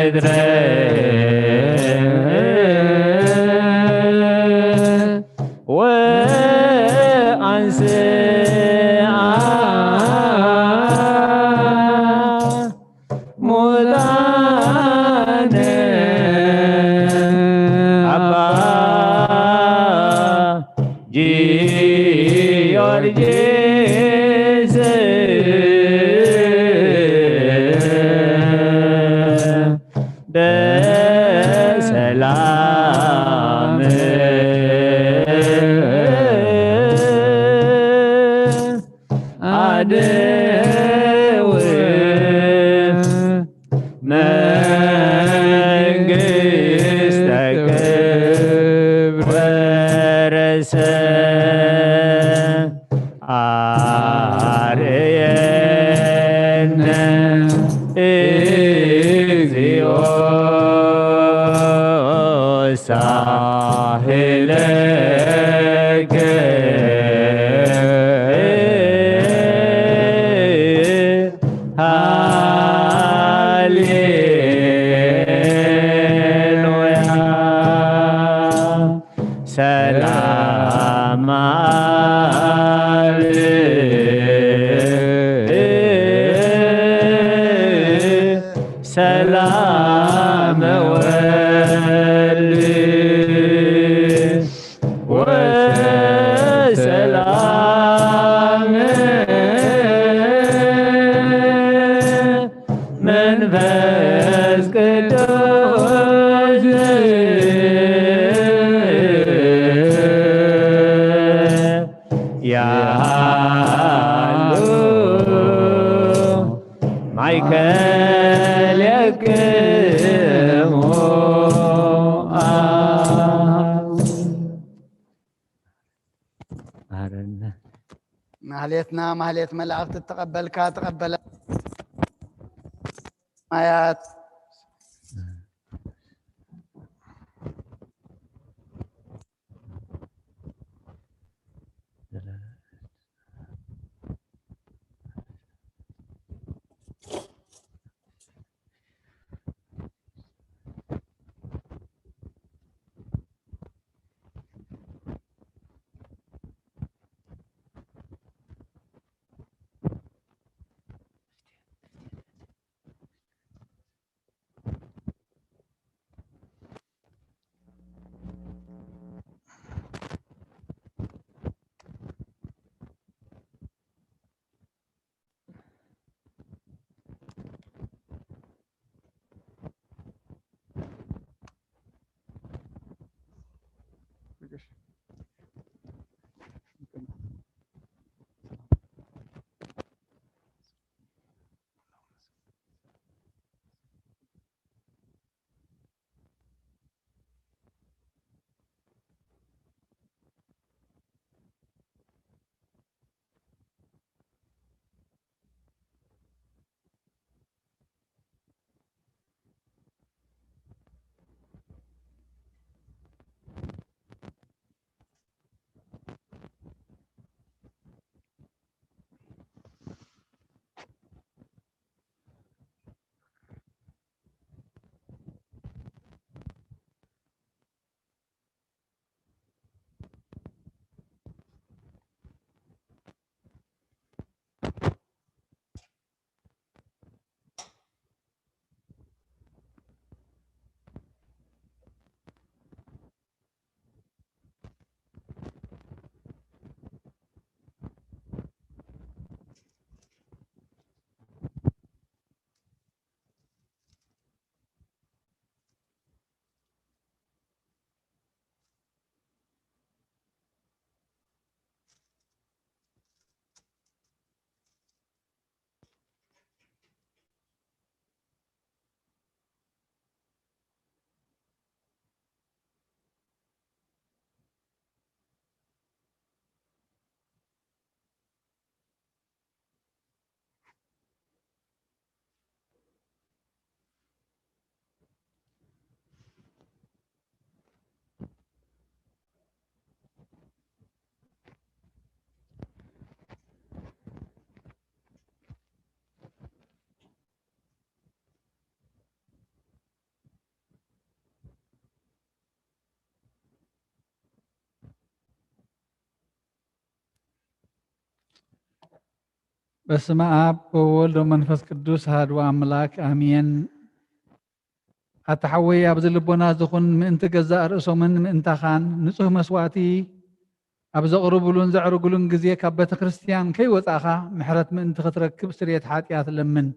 ምድረ ወአንስአ ሙታነ አባ ጊዮርጊስ በሰላም አድው መንግስተ ክብር ወረሰ አርየነ እግዚኦ ሳህለከ ሃሌሉያ። ሰላም አብ ሰላም ወልድ ወሰላም መንፈስ ቅዱስ ያሉ ማይከልየክሙ አብ ማረነ። ማህሌትና ማህሌት መላእክት ተቀበልካ ተቀበለ ማያት በስመ ኣብ ወወልድ ወመንፈስ ቅዱስ ኣሐዱ ኣምላክ ኣሜን። ኣታ ሓወይ፣ ኣብዚ ልቦና ዝኹን ምእንቲ ገዛእ ርእሶምን ምእንታኻን ንጹህ መስዋእቲ ኣብ ዘቕርቡሉን ዘዕርጉሉን ግዜ ካብ ቤተ ክርስቲያን ከይወጻእኻ ምሕረት ምእንቲ ክትረክብ ስርየት ሓጢኣት ለምን።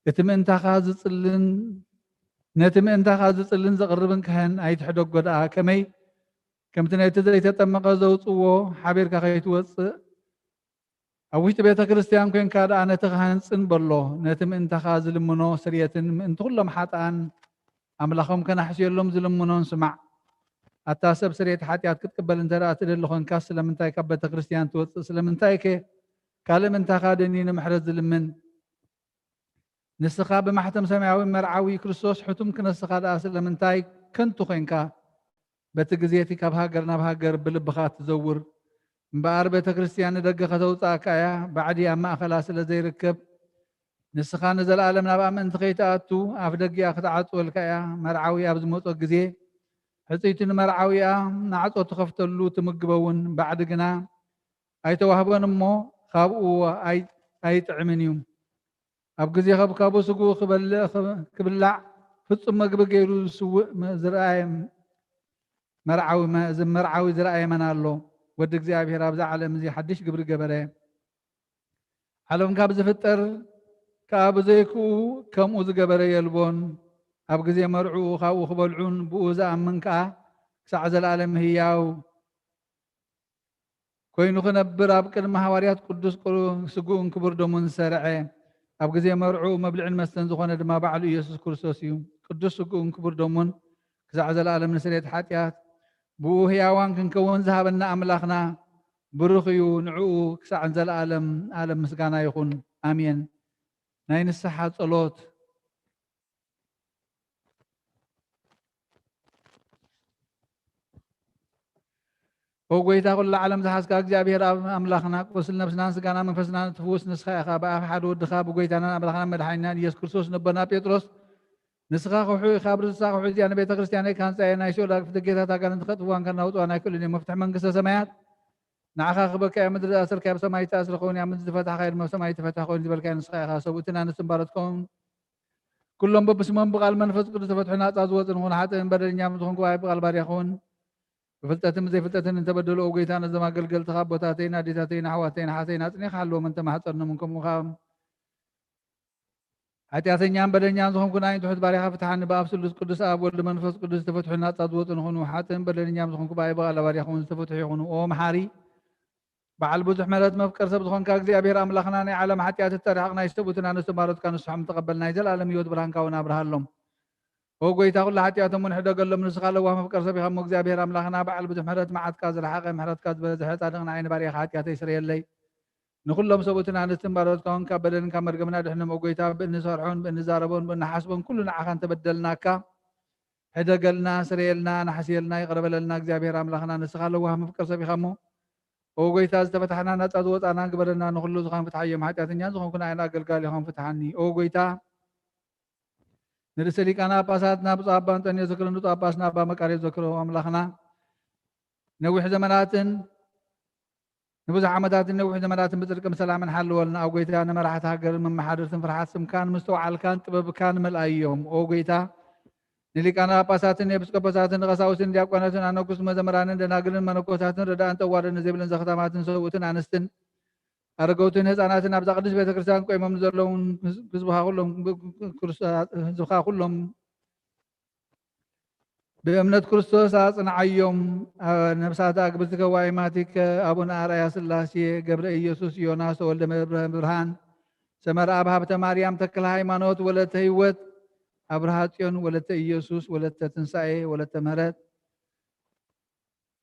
እቲ ምእንታኻ ዝጽልን ነቲ ምእንታኻ ዝጽልን ዘቕርብን ካህን ኣይትሕደጎ ደኣ፣ ከመይ ከምቲ ነቲ ዘይተጠመቐ ዘውጽዎ ሓቢርካ ከይትወጽእ፣ ኣብ ውሽጢ ቤተ ክርስቲያን ኮንካ ደኣ ነቲ ካህን ጽን በሎ። ነቲ ምእንታኻ ዝልምኖ ስርየትን ምእንቲ ኩሎም ሓጥኣን ኣምላኾም ከናሕስየሎም ዝልምኖን ስማዕ። ኣታ ሰብ ስርየት ሓጢኣት ክትቅበል እንተ ደኣ ትደሊ ኾንካ፣ ስለምንታይ ካብ ቤተ ክርስቲያን ትወጽእ? ስለምንታይከ ካልእ ምእንታኻ ደኒ ንምሕረት ዝልምን? ንስኻ ብማሕተም ሰማያዊ መርዓዊ ክርስቶስ ሕቱም ክነስኻ ደኣ ስለምንታይ ከንቱ ኾንካ? በቲ ግዜ እቲ ካብ ሃገር ናብ ሃገር ብልብኻ ትዘውር። እምበኣር ቤተ ክርስቲያን ንደገ ከተውጽኣካ እያ፣ ባዕዲ ኣብ ማእኸላ ስለ ዘይርከብ። ንስኻ ንዘለኣለም ናብኣ ምእንቲ ከይትኣቱ ኣፍ ደጊኣ ክትዓጽወልካ እያ። መርዓዊ ኣብ ዝመጾ ግዜ ሕጽይቲ ንመርዓዊኣ ማዕጾ ትኸፍተሉ ትምግበውን፣ ባዕዲ ግና ኣይተዋህቦን እሞ ካብኡ ኣይ-፣ ኣይጥዕምን እዩ። ኣብ ግዜ ከብካቡ ስግኡ ክበልዕ፣ ክብላዕ ፍጹም መግቢ ገይሩ ዝስውእ መ-፣ ዝረኣየ መርዓዊ መ-፣ እዚ መርዓዊ ዝረኣየ መን ኣሎ? ወዲ እግዚኣብሔር ኣብዛ ዓለም እዚ ሓድሽ ግብሪ ገበረ። ዓለም ካብ ዝፍጠር ከኣ ብዘይክኡ ከምኡ ዝገበረ የልቦን። ኣብ ግዜ መርዕኡ ካብኡ ክበልዑን ብኡ ዝኣምን ከኣ ክሳዕ ዘለኣለም ህያው ኮይኑ ክነብር ኣብ ቅድሚ ሃዋርያት ቅዱስ ቁ-፣ ስግኡን ክቡር ደሙን ዝሰርዐ፣ ኣብ ግዜ መርዕኡ መብልዕን መስተን ዝኾነ ድማ ባዕሉ ኢየሱስ ክርስቶስ እዩ። ቅዱስ ስግኡን ክቡር ደሙን ክሳዕ ዘለኣለም ንስርየት ሓጢኣት ብኡ ህያዋን ክንከውን ዝሃበና ኣምላኽና ብሩኽ እዩ። ንዕኡ ክሳዕ ዘለኣለም ኣለም ምስጋና ይኹን። ኣሜን። ናይ ንስሓ ጸሎት። ኦ ጎይታ፣ ኩላ ዓለም ዝሓዝካ እግዚኣብሔር ኣብ ኣምላኽና፣ ቁስል ነብስናን ስጋና መንፈስናን እትፍውስ ንስኻ ኢኻ። ብኣፍ ሓደ ወድኻ ብጎይታናን ኣምላኽናን መድሓኒናን ኢየሱስ ክርስቶስ ነቦና ጴጥሮስ ንስኻ ከውሒ ኢኻ፣ ኣብ ርእስኻ ከውሒ እዚኣ ንቤተ ክርስቲያነይ ክሃንጻ እየ፣ ናይ ሲኦል ኣግፍቲ ጌታት ኣጋንንቲ ከጥፍዋን ከናውጽዋን ኣይክእሉን እዮም። መፍትሒ መንግስተ ሰማያት ንዓኻ ክበካ እያ። ምድሪ ዝኣሰርካያ ብሰማይ ዝተኣስረ ክኸውን እያ፣ ምድሪ ዝፈታሕካዮ ድማ ብሰማይ ዝተፈትሐ ክኸውን እዩ ዝበልካዮ ንስኻ ኢኻ። ሰብኡትን ኣንስትን ባሮትካውን ኩሎም በብስሞም ብቓል መንፈስ ቅዱስ ተፈትሑ ናጻ ዝወጹ ንኹን። ሓጥእን በደለኛን ዝኾንኩ ብኣይ ብቓል ባርያኹን ብፍልጠትን ብዘይፍልጠትን እንተበደሉ፣ ኦ ጎይታ፣ ነዞም ኣገልገልትኻ ኣቦታተይን ኣዴታተይን ኣሕዋተይን ኣሓተይን ኣጽኒኻ ሓልዎም፣ እንተማሕጸኖምን ከምኡ ኸኣ ሓጢኣተኛን በደለኛን ዝኾንኩ ንኣይን ትሑት ባርያኻ ፍትሓኒ። ብኣብ ስሉስ ቅዱስ ኣብ ወልድ መንፈስ ቅዱስ ዝተፈትሑ ናጻ ዝወጹ ንኹኑ። ሓጥእን በደለኛን ዝኾንኩ ብኣይ ብቓል ባርያኹን ዝተፈትሑ ይኹኑ። ኦ መሓሪ በዓል ብዙሕ ምሕረት መፍቀር ሰብ ዝኾንካ እግዚኣብሔር ኣምላኽና፣ ናይ ዓለም ሓጢኣት እተርሕቕ ናይ ሰብኡትን ኣንስትን ባሮትካ ንስሖም ተቐበል፣ ናይ ዘለኣለም ህይወት ብርሃንካ እውን ኣብርሃሎም። ኦ ጎይታ፣ ኩሉ ሓጢኣቶም እውን ሕደገሎም፣ ንስኻ ለዋህ መፍቀር ሰብ ኢኻ እሞ እግዚኣብሔር ኣምላኽና በዓል ብዙሕ ምሕረት መዓትካ ዝረሓቐ ምሕረትካ ዝበዝሐ ጻድቕ ንዓይ ንባርያኻ ሓጢኣተይ ስረየለይ። ንኹሎም ሰብኡትን ኣንስትን ባሮትካ እውን ካብ በደልን ካብ መርገምን ኣድሕኖም። ኦ ጎይታ፣ ብእንሰርሖን ብእንዛረቦን ብእንሓስቦን ኩሉ ንዓኻ እንተበደልናካ ሕደገልና፣ ስረየልና፣ ናሕስየልና፣ ይቕረ በለልና። እግዚኣብሔር ኣምላኽና ንስኻ ለዋህ መፍቀር ሰብ ኢኻ እሞ፣ ኦ ጎይታ፣ ዝተፈታሕና ናጻ ዝወጻና ግበረና። ንኹሉ ዝኾን ፍትሓዮም፣ ሓጢኣተኛ ዝኾንኩ ንኣይን ኣገልጋሊኹም ፍትሓኒ። ኦ ጎይታ፣ ንርእሰ ሊቃነ ጳጳሳትና ብፁዕ ኣባ እንጠንዮስ ዘክሮ፣ ንብፁዕ ኣባ ስና ኣባ መቃርዮስ ዘክሮ። ኣምላኽና ነዊሕ ዘመናትን ንብዙሕ ዓመታትን ነዊሕ ዘመናትን ብጽድቅን ብሰላምን ሓልወልና። ኦ ጎይታ፣ ንመራሕቲ ሃገርን መመሓደርትን ፍርሓት ስምካን ምስትውዓልካን ጥበብካን መልኣዮም። ኦ ጎይታ፣ ንሊቃነ ጳጳሳትን ኤጲስቆጶሳትን ንቀሳውስትን ዲያቆናትን ኣነኩስት መዘምራንን ደናግልን መነኮሳትን ረዳእን ጠዋርን ዘይብልን ዘኽታማትን ሰብኡትን ኣንስትን ኣረገውትን ህፃናትን ኣብዛ ቅድስት ቤተ ክርስቲያን ቆይሞም ንዘለውን ህዝብኻ ኩሎም፣ ህዝብኻ ኩሎም ብእምነት ክርስቶስ ኣጽንዓዮም። ኣ-፣ ነፍሳት ኣግብርቲከ ዋይማቲከ ኣቡነ ኣርኣያ ስላሴ፣ ገብረ ኢየሱስ፣ ዮናስ፣ ተወልደ መብርሃ ብርሃን፣ ሰመረ ኣብ ሃብተ ማርያም፣ ተክለ ሃይማኖት፣ ወለተ ህይወት፣ ኣብርሃ ጽዮን፣ ወለተ ኢየሱስ፣ ወለተ ትንሳኤ፣ ወለተ ምህረት፣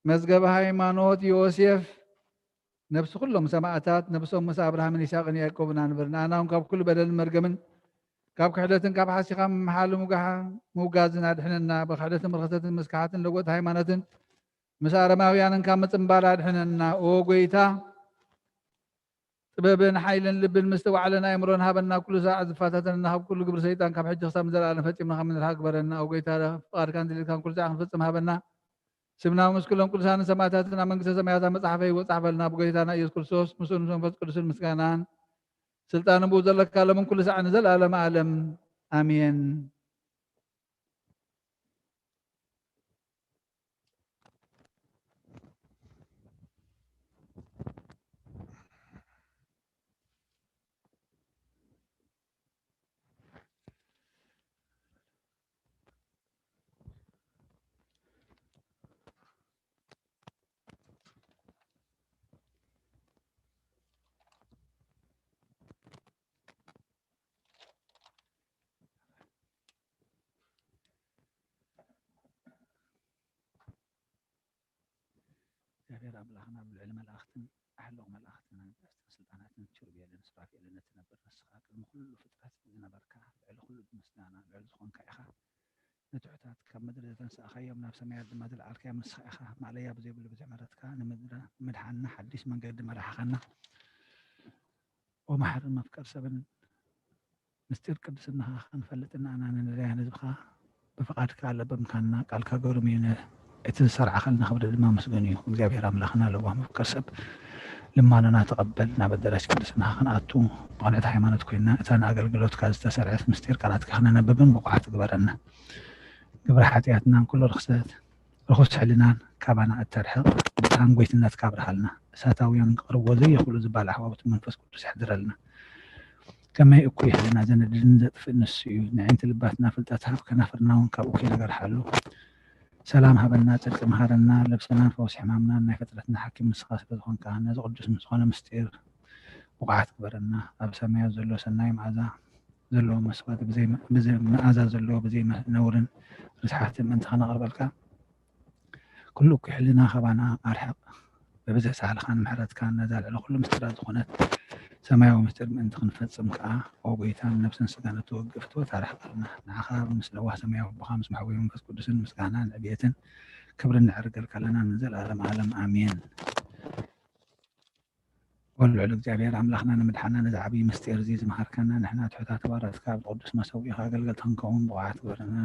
መዝገበ ሃይማኖት፣ ዮሴፍ፣ ነብሲ ኩሎም ሰማእታት፣ ነብሶም ምስ ኣብርሃምን ይስሐቅን ያዕቆብን ኣንብር። ንኣና እውን ካብ ኩሉ በደልን መርገምን፣ ካብ ክሕደትን ካብ ሓሲኻ ምምሓል ምውጋሕ-፣ ምውጋዝን ኣድሕነና። ብክሕደትን ብርኽሰትን ምስካሓትን ለወጥቲ ሃይማኖትን ምስ ኣረማውያንን ካብ ምጽንባል ኣድሕነና። ኦ ጎይታ፣ ጥበብን ሓይልን ልብን ምስትውዓልን ኣእምሮን ሃበና። ኩሉ ሳዕ ዝፈታተነና ካብ ኩሉ ግብሪ ሰይጣን ካብ ሕጂ ክሳብ ንዘለኣለም ፈጺምና ከም ንርሓቕ ግበረና። ኦ ጎይታ፣ ፍቓድካን ድሌትካን ኩሉ ሳዕ ክንፍጽም ሃበና። ስምና ምስ ኩሎም ቅዱሳንን ሰማእታትን ኣብ መንግስተ ሰማያት ኣብ መጽሓፈ ህይወት ጻሕፈልና። ብጎይታና ኢየሱስ ክርስቶስ፣ ምስኡን ምስ መንፈስ ቅዱስን ምስጋናን ስልጣን ብኡ ዘለካ ሎምን ኩሉ ሳዕ ንዘለኣለም ዓለም። ኣሜን። እግዚኣብሔር ኣምላኽና ብልዕሊ መላእኽትን ኣሕሉቕ መላእኽትን ኣንቀጽትን ስልጣናትን ኪሩቤልን ሱራፌልን እትነብር ንስኻ ቅድሚ ኩሉ ፍጥረት ዝነበርካ ልዕሊ ኩሉ ብምስጋና ልዕሊ ዝኾንካ ኢኻ። ንትሑታት ካብ ምድሪ ዘተንሳእኻዮም ናብ ሰማያት ድማ ዝለዓልካዮም ንስኻ ኢኻ። ማእለያ ብዘይብሉ ብዙሕ ምሕረትካ ንምድራ ንምድሓንና ሓዲስ መንገዲ መራሕኻና። ወመሓርን መፍቀር ሰብን ምስጢር ቅድስናኻ ክንፈልጥን ኣና ንንደልያን ህዝብኻ ብፍቓድካ ኣለበምካና። ቃልካ ግሩም እዩ፣ ነ- እቲ ዝሰርዓኻልና ክብሪ ድማ ምስጉን እዩ። እግዚኣብሔር ኣምላኽና ለዋህ መፍቀር ሰብ ልማኖና ተቐበል። ናብ ኣዳራሽ ቅድስናኻ ክንኣቱ ብቕንዕቲ ሃይማኖት ኮይንና እታ ንኣገልግሎትካ ዝተሰርዐት ምስጢር ቃላትካ ክነነብብን ብቑዓት ግበረና። ግብረ ሓጢኣትናን ኩሉ ርኽሰት ርኹስ ሕልናን ካባና እተርሕቕ ብርሃን ጎይትነትካ ኣብርሃልና። እሳታውያን ክቕርብዎ ዘይኽእሉ ዝባል ኣሕዋውቲ መንፈስ ቅዱስ ኣሕድረልና። ከመይ እኩይ ሕልና ዘነድድን ዘጥፍእ ንሱ እዩ። ንዕንቲ ልባትና ፍልጠት ሃብ፣ ከናፍርና እውን ካብ እኩይ ነገር ሓሉ። ሰላም ሃበና፣ ጽድቂ መሃረና፣ ለብሰናን ፈውሲ ሕማምናን ናይ ፍጥረትና ሓኪም ንስኻ ስለ ዝኾንካ፣ ነዚ ቅዱስ ምስ ዝኾነ ምስጢር ብቑዓት ግበረና። ኣብ ሰማያት ዘሎ ሰናይ መዓዛ ዘለዎ መስዋእቲ ብዘይ መ- ብዘይ መኣዛ ዘለዎ ብዘይ መ- ነውርን ርስሓትን ምእንቲ ከነቕርበልካ ኩሉ እኩይ ሕልና ካባና ኣርሕቕ። ብብዝሒ ሳህልኻን ምሕረትካን ነዛ ልዕሊ ኩሉ ምስጢራት ዝኾነት ሰማያዊ ምስጢር ምእንቲ ክንፈጽም ከኣ፣ ኦ ጎይታ፣ ንነብስን ስጋን እትወግእ ፍትወት ኣርሕቐልና። ንዓኻ ምስ ለዋህ ሰማያዊ ኣቦኻ ምስ መሕወይ መንፈስ ቅዱስን ምስጋናን ዕብየትን ክብርን ነዕርገልካ ኣለና ንዘለኣለም ዓለም ኣሜን። ወልዑል እግዚኣብሔር ኣምላኽና ንምድሓና ነዚ ዓብዪ ምስጢር እዚ ዝመሃርካና ንሕና ትሑታት ባሮትካ ኣብ ቅዱስ መሰዊእኻ ኣገልገልቲ ክንከውን ብቑዓት ግበረና።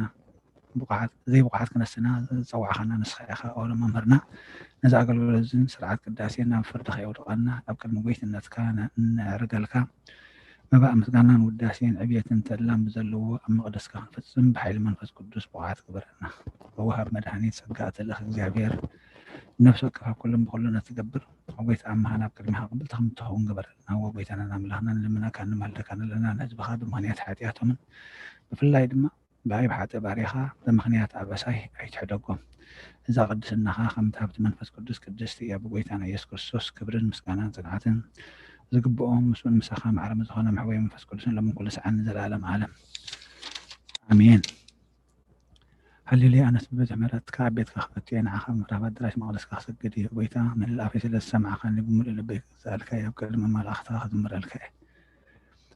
ብቑዓት ዘይብቑዓት ክነስና ዝጸዋዕኻና ንስኻ ኢኻ። ኦረ መምህርና ነዚ ኣገልግሎት እዝን ስርዓት ቅዳሴን ናብ ፍርዲ ከየውድቐና ኣብ ቅድሚ ጎይትነትካ ነ- ነዕርገልካ መባእ ምስጋናን ውዳሴን ዕብየትን ተድላን ብዘለዎ ኣብ መቕደስካ ክንፍጽም ብሓይሊ መንፈስ ቅዱስ ብቑዓት ግበረና። ወሃብ መድኃኒት ጸጋ እቲ ልእኽ እግዚኣብሔር ነፍሲ ወከፍ ኣብ ኩሉን ብኹሉን እትገብር፣ ኦ ጎይታ ኣምሃና ኣብ ቅድሚኻ ቅብልቲ ከም እትኸውን ግበረልና። ኦ ጎይታናን ኣምላኽናን ንልምነካን ንማልደካን ኣለና፣ ንህዝብኻ ብምኽንያት ሓጢኣቶምን ብፍላይ ድማ ብኣይ ብሓጢ ባሪኻ ብምኽንያት ኣበሳይ ኣይትሕደጎም። እዛ ቅድስናኻ ከምቲ ሃብቲ መንፈስ ቅዱስ ቅድስቲ እያ። ብጎይታና ኢየሱስ ክርስቶስ ክብርን ምስጋናን ጽንዓትን ዝግብኦም ምስኡን ምሳኻ ማዕረ ዝኾነ መሕወይ መንፈስ ቅዱስን ሎምን ኩሉ ሰዓን ንዘለኣለም ዓለም ኣሜን። ሃሌሉያ። ኣነስ ብብዝሒ ምሕረትካ ኣብ ቤትካ ክኣቱ እየ፣ ንዓኻ ብምፍራህ ኣብ ኣዳራሽ መቕደስካ ክሰግድ እየ። ጎይታ፣ ምልእቲ ኣፈይ ስለ ዝሰማዕካኒ ብምሉእ ልበይ ክግዛእልካ እየ፣ ኣብ ቅድሚ መላእኽትኻ ክዝምረልካ እየ።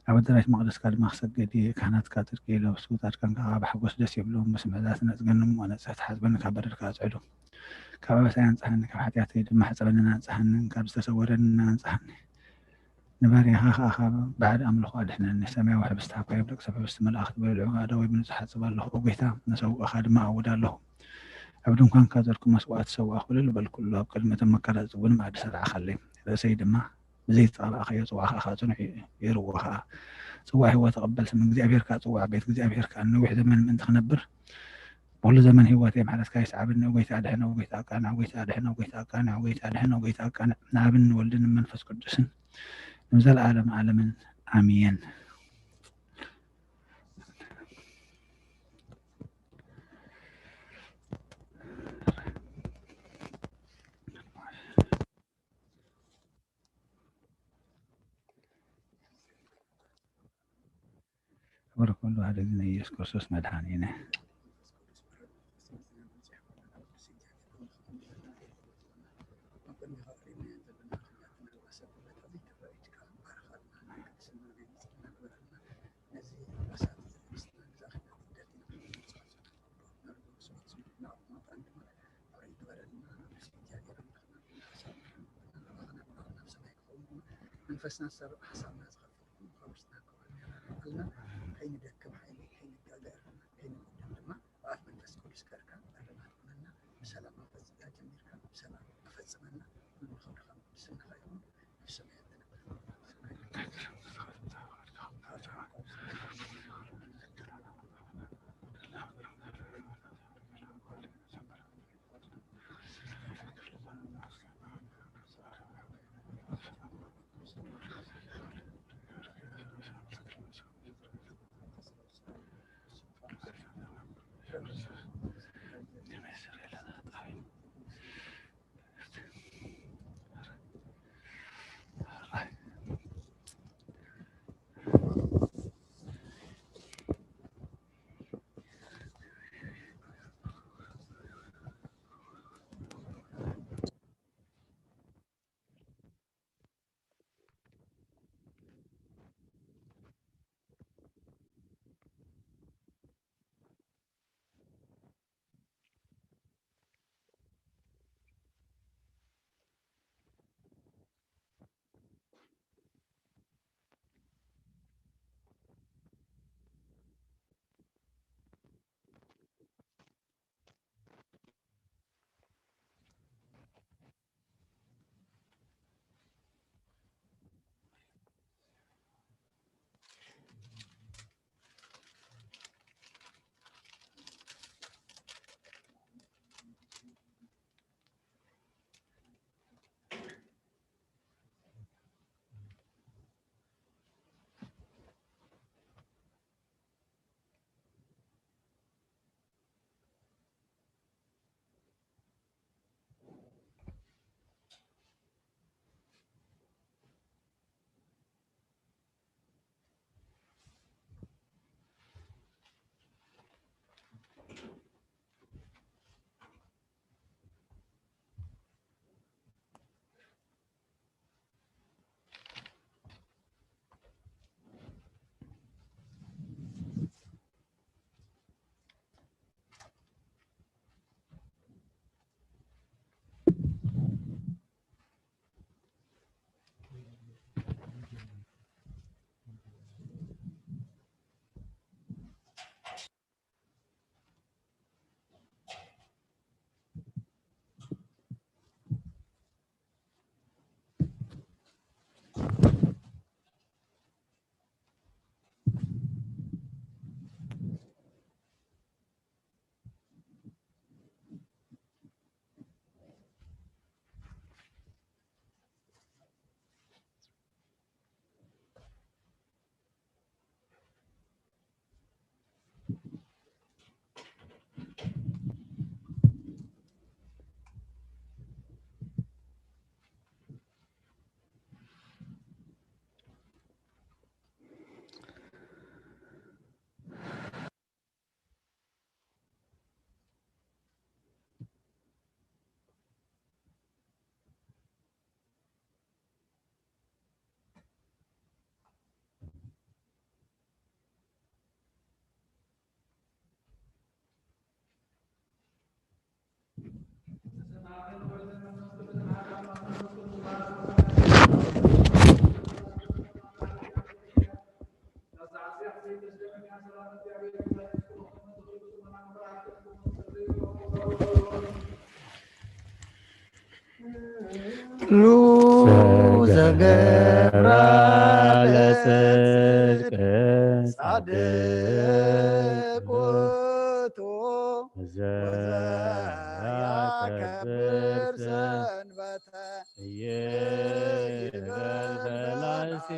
ኣብ ኣዳራሽ መቕደስካ ድማ ክሰግድ እየ። ካህናትካ ጽድቂ ይለብሱ፣ ጻድቃንካ ከኣ ብሓጎስ ደስ ይብሎም። ምስ ምሕዛት ነጽገኒ እሞ ኣነጽህ፣ ተሓጽበኒ ካብ በደልካ ኣጽዕዶ። ካብ ኣበሳይ ኣንጽሃኒ፣ ካብ ሓጢኣተይ ድማ ሕጸበንን ኣንጽሃንን፣ ካብ ዝተሰወረኒ ኣንጽሃኒ። ንባርያኻ ኸኣ ካብ ባዕዲ ኣምልኾ ኣድሕነኒ። ሰማያዊ ሕብስቲ ሃብካዮም፣ ደቂ ሰብ ሕብስቲ መላእኽቲ በልዑ፣ ኣእዳወይ ብንጹሕ እሓጽብ ኣለኹ፣ ኦ ጐይታ፣ መሰውእኻ ድማ እኣውድ ኣለኹ። ኣብ ድንኳንካ ዘልኩ መስዋእቲ ሰውኣ፣ ኩልል በልኩሉ፣ ኣብ ቅድሚ እቶም መቃረጽቲ እውን መኣዲ ሰራዕኻለይ። ርእሰይ ድማ ብዘይ ዝተቐብኣኻዮ ጽዋዕኻ ኸኣ ጽኑዕ እዩ፣ ይርዎ ኸኣ። ጽዋዕ ህይወት ተቐበል፣ ስም እግዚኣብሔር ከኣ ጽዋዕ፣ ቤት እግዚኣብሔር ከኣ ንነዊሕ ዘመን ምእንቲ ክነብር፣ ብኹሉ ዘመን ህይወተይ ምሕረትካ ይስዓበኒ። ኦ ጐይታ ኣድሕን፣ ኦ ጐይታ ኣቃንዕ፣ ኦ ጐይታ ኣድሕን፣ ኦ ጐይታ ኣቃንዕ፣ ኦ ጐይታ ኣድሕን፣ ኦ ጐይታ ኣቃንዕ። ንኣብን ንወልድን ንመንፈስ ቅዱስን ንዘለኣለም ዓለምን ኣሜን። ክብሪ ኩሉ ሓደ ግዜ ኢየሱስ ክርስቶስ መድሓኒነ። መንፈስና ዝሰርቕ ሓሳብና ዝኸፍት ኩሉ ካብ ውሽጥና ክኸውን ኣለና። ከይንደክም ሓይሊ፣ ከይንጋገር፣ ከይንጉደል ድማ ብኣፍ መንፈስ ቅዱስ ገርካ እርማት ኩነና። ብሰላም መንፈስ ጸጋ ጀሚርካ ብሰላም ክፈጽመና ኩሉ ክብሪ ከም ቅድስናኻ ይኹን። ኣብ ሰማያት ትነብር። ሉ ዘገብራ ለጽድቅ ጻድቅ ውእቱ ወዘያከብር ሰንበተ ይበል ፈላሲ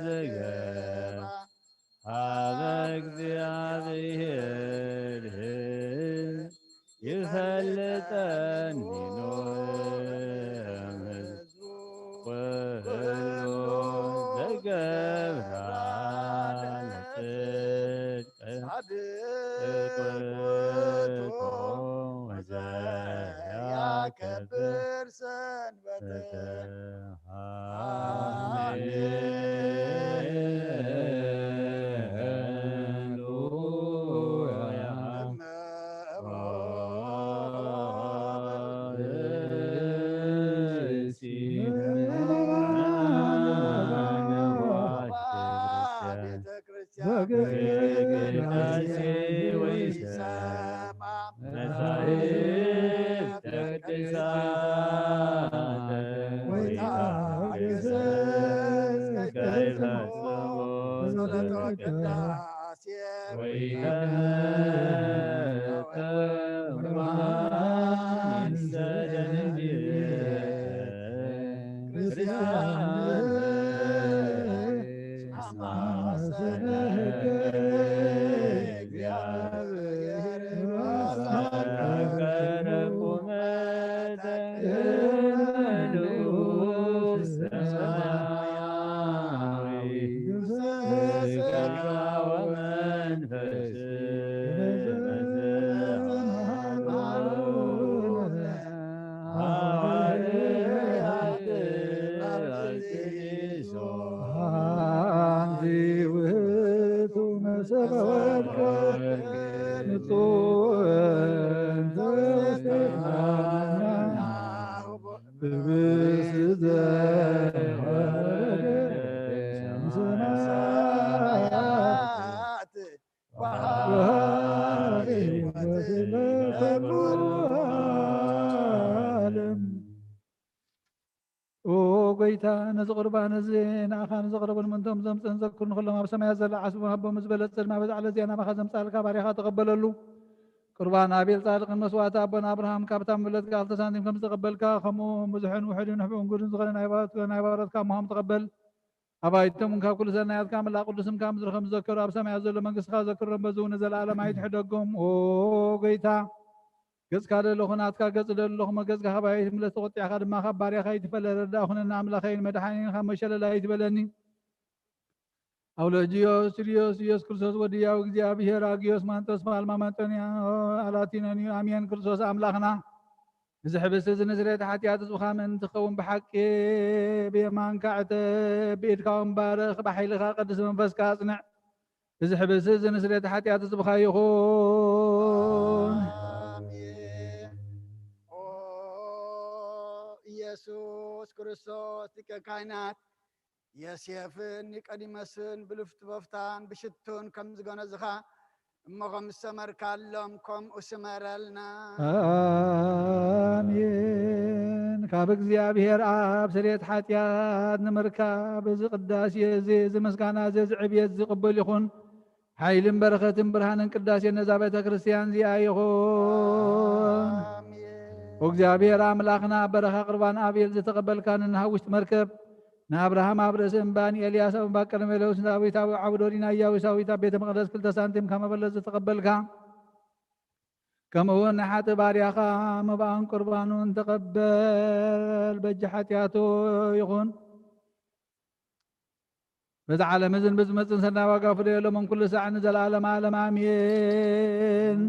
ዘገባ ሀበ እግዚአብሔር ይፈልጠኒ ኖህ እምሕዝቡ ኩሉ ዘገብራ ለጽድቅ ጻድቅ ውእቱ ወዘያከብር ሰንበተ። መጻሕፍት ቅዱሳት ወይታገሰ ጸሎተ ቅዳሴ ወይተመጠ ቁርባን ሰደንግል ክርስቲያን ኦ ጎይታ፣ ነዚ ቁርባን እዚ ንኣኻ ንዘቕረቡ ንምንቶም ዘምጽእን ዘክሩ ንኹሎም ኣብ ሰማያት ዘሎ ዓስቦም ሃቦም ዝበለጽ ጽልማ በዚ ዕለት እዚኣ ናባኻ ዘምጻልካ ባርያኻ ተቐበለሉ። ቁርባን ኣቤል ጻድቕን መስዋእቲ ኣቦና ኣብርሃም ካብታ መበለትካ ክልተ ሳንቲም ከም ዝተቐበልካ፣ ከምኡ ብዙሕን ውሑድን ንሕቡእን ግዱን ዝኾነ ናይ ባሮት-፣ ናይ ባሮትካ እሞሆም ተቐበል። ኣባይቶም ካብ ኩሉ ሰናያትካ ምላእ ቅዱስም ካብ ምድሪ ከም ዝዘከሩ ኣብ ሰማያት ዘሎ መንግስትኻ ዘክሮም፣ በዚ እውን ንዘለኣለም ኣይትሕደጎም። ኦ ጎይታ፣ ገጽካ ደለኹ ናትካ ገጽ ደለኹ፣ መገጽካ ካባይ ኣይትምለስ፣ ተቖጢዕካ ድማ ካብ ባርያኻ ኣይትፈለ። ረዳእ ኩነና ኣምላኸይን መድሓኒን ካብ መሸለል ኣይትበለኒ። ኣውሎጅዮስ ችልዮስ ኢየሱስ ክርስቶስ ወዲ ያው እግዚኣብሔር ኣግዮስ ማንጦስ ፓልማ ማንጦንያ ኣላቲኖን እዩ። ኣሜን። ክርስቶስ ኣምላኽና፣ እዚ ሕብስቲ እዚ ንስርየት ሓጢኣት ህዝብኻ ምእንቲ ክኸውን ብሓቂ ብየማንካ ዕተብ፣ ብኢድካ እውን ባርኽ፣ ብሓይልኻ ቅዱስ መንፈስካ ኣጽንዕ። እዚ ሕብስቲ እዚ ንስርየት ሓጢኣት ህዝብኻ ይኹን። ኣሜን። ኦ ኢየሱስ ክርስቶስ ሊቀ ካህናት፣ የሴፍን ኒቆዲሞስን ብልፍቲ በፍታን ብሽቱን ከም ዝገነዝኻ እሞ ከም ዝሰመርካሎም ከምኡ ስመረልና። ኣሜን። ካብ እግዚኣብሔር ኣብ ስርየት ሓጢኣት ንምርካብ እዚ ቅዳሴ እዚ፣ እዚ ምስጋና እዚ፣ እዚ ዕብየት እዚ ቅቡል ይኹን። ሓይልን በረኸትን ብርሃንን ቅዳሴ ነዛ ቤተ ክርስቲያን እዚኣ ይኹን። ኣሜን። እግዚኣብሔር ኣምላኽና በረኻ ቁርባን ኣቤል ዝተቐበልካ ንንሃብ ውሽጢ መርከብ ንኣብርሃም ኣብ ርእሲ እምባ፣ ንኤልያስ ኣብ እምባ ቀርሜሎስ፣ ንዳዊት ኣብ ዓውዶሪ፣ ንኢያቡስ ኣብ ቤተ መቕደስ ክልተ ሳንቲም ካብ መበለት ዝተቐበልካ፣ ከምኡ እውን ንሓጥእ ባርያኻ መባእን ቁርባኑን ተቐበል፣ በጃ ሓጢኣቱ ይኹን። በዚ ዓለም እዝን ብዝመጽእን ሰናይ ዋጋ ፍደየሎምን ኩሉ ሳዕ ንዘለዓለም ዓለም ኣሜን።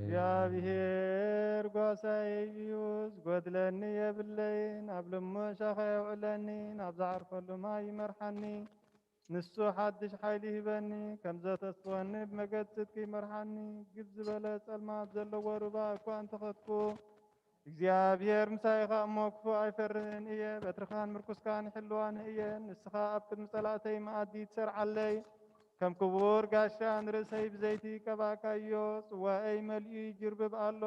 እግዚኣብሔር ጓሳይ እዩ፣ ዝጎድለኒ የብለይን። ኣብ ልሙዕ ሻኻ የውዕለኒ፣ ናብ ዝዓርፈሉ ማይ ይመርሓኒ። ንሱ ሓድሽ ሓይሊ ይህበኒ፣ ከም ዘተስፈወኒ ብመገዲ ጽድቂ ይመርሓኒ። ግብ ዝበለ ጸልማት ዘለዎ ሩባ እኳ እንተኸድኩ፣ እግዚኣብሔር ምሳይ ኢኻ እሞ ክፉእ ኣይፈርህን እየ። በትርኻን ምርኩስካን ይሕልዋኒ እየን። ንስኻ ኣብ ቅድሚ ጸላእተይ መኣዲ ትሰርዓለይ። ከም ክቡር ጋሻ ንርእሰይ ብዘይቲ ቀባእካዮ፣ ጽዋኤይ መሊኡ ይጅርብብ ኣሎ።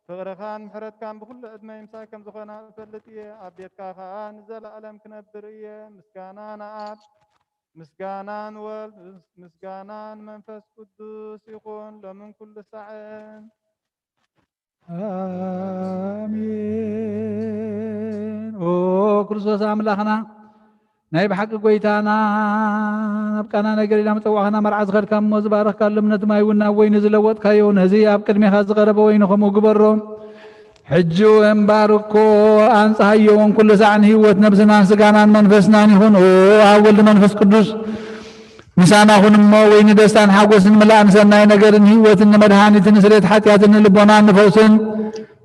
ፍቕርኻን ምሕረትካን ብኹሉ ዕድመይ ምሳይ ከም ዝኾና እፈልጥ እየ። ኣብ ቤትካ ኸኣ ንዘለኣለም ክነብር እየ። ምስጋና ንኣብ፣ ምስጋና ንወልድ፣ ምስጋና ንመንፈስ ቅዱስ ይኹን፣ ሎምን ኩሉ ሳዕን። ኣሜን። ኦ ክርስቶስ ኣምላኽና፣ ናይ ብሓቂ ጐይታና፣ ናብ ቃና ነገር ኢላ መጸዋዕኻና መርዓ ዝኸድካ እሞ ዝባረኽካሎም ነቲ ማይ እውን ናብ ወይኒ ዝለወጥካዮ፣ ነዚ ኣብ ቅድሜኻ ዝቐረበ ወይኒ ከምኡ ግበሮ። ሕጂ እምባር እኮ ኣንጽሃዮ እውን ኩሉ ሳዕ ንህይወት ነብስናን ስጋናን መንፈስናን ይኹን። ኦ ኣብ ወልድ መንፈስ ቅዱስ ምሳና ኩን እሞ ወይኒ ደስታን ሓጎስን ምላእን ሰናይ ነገርን ህይወትን ንመድሃኒትን ንስሬት ሓጢኣትን ንልቦናን ንፈውስን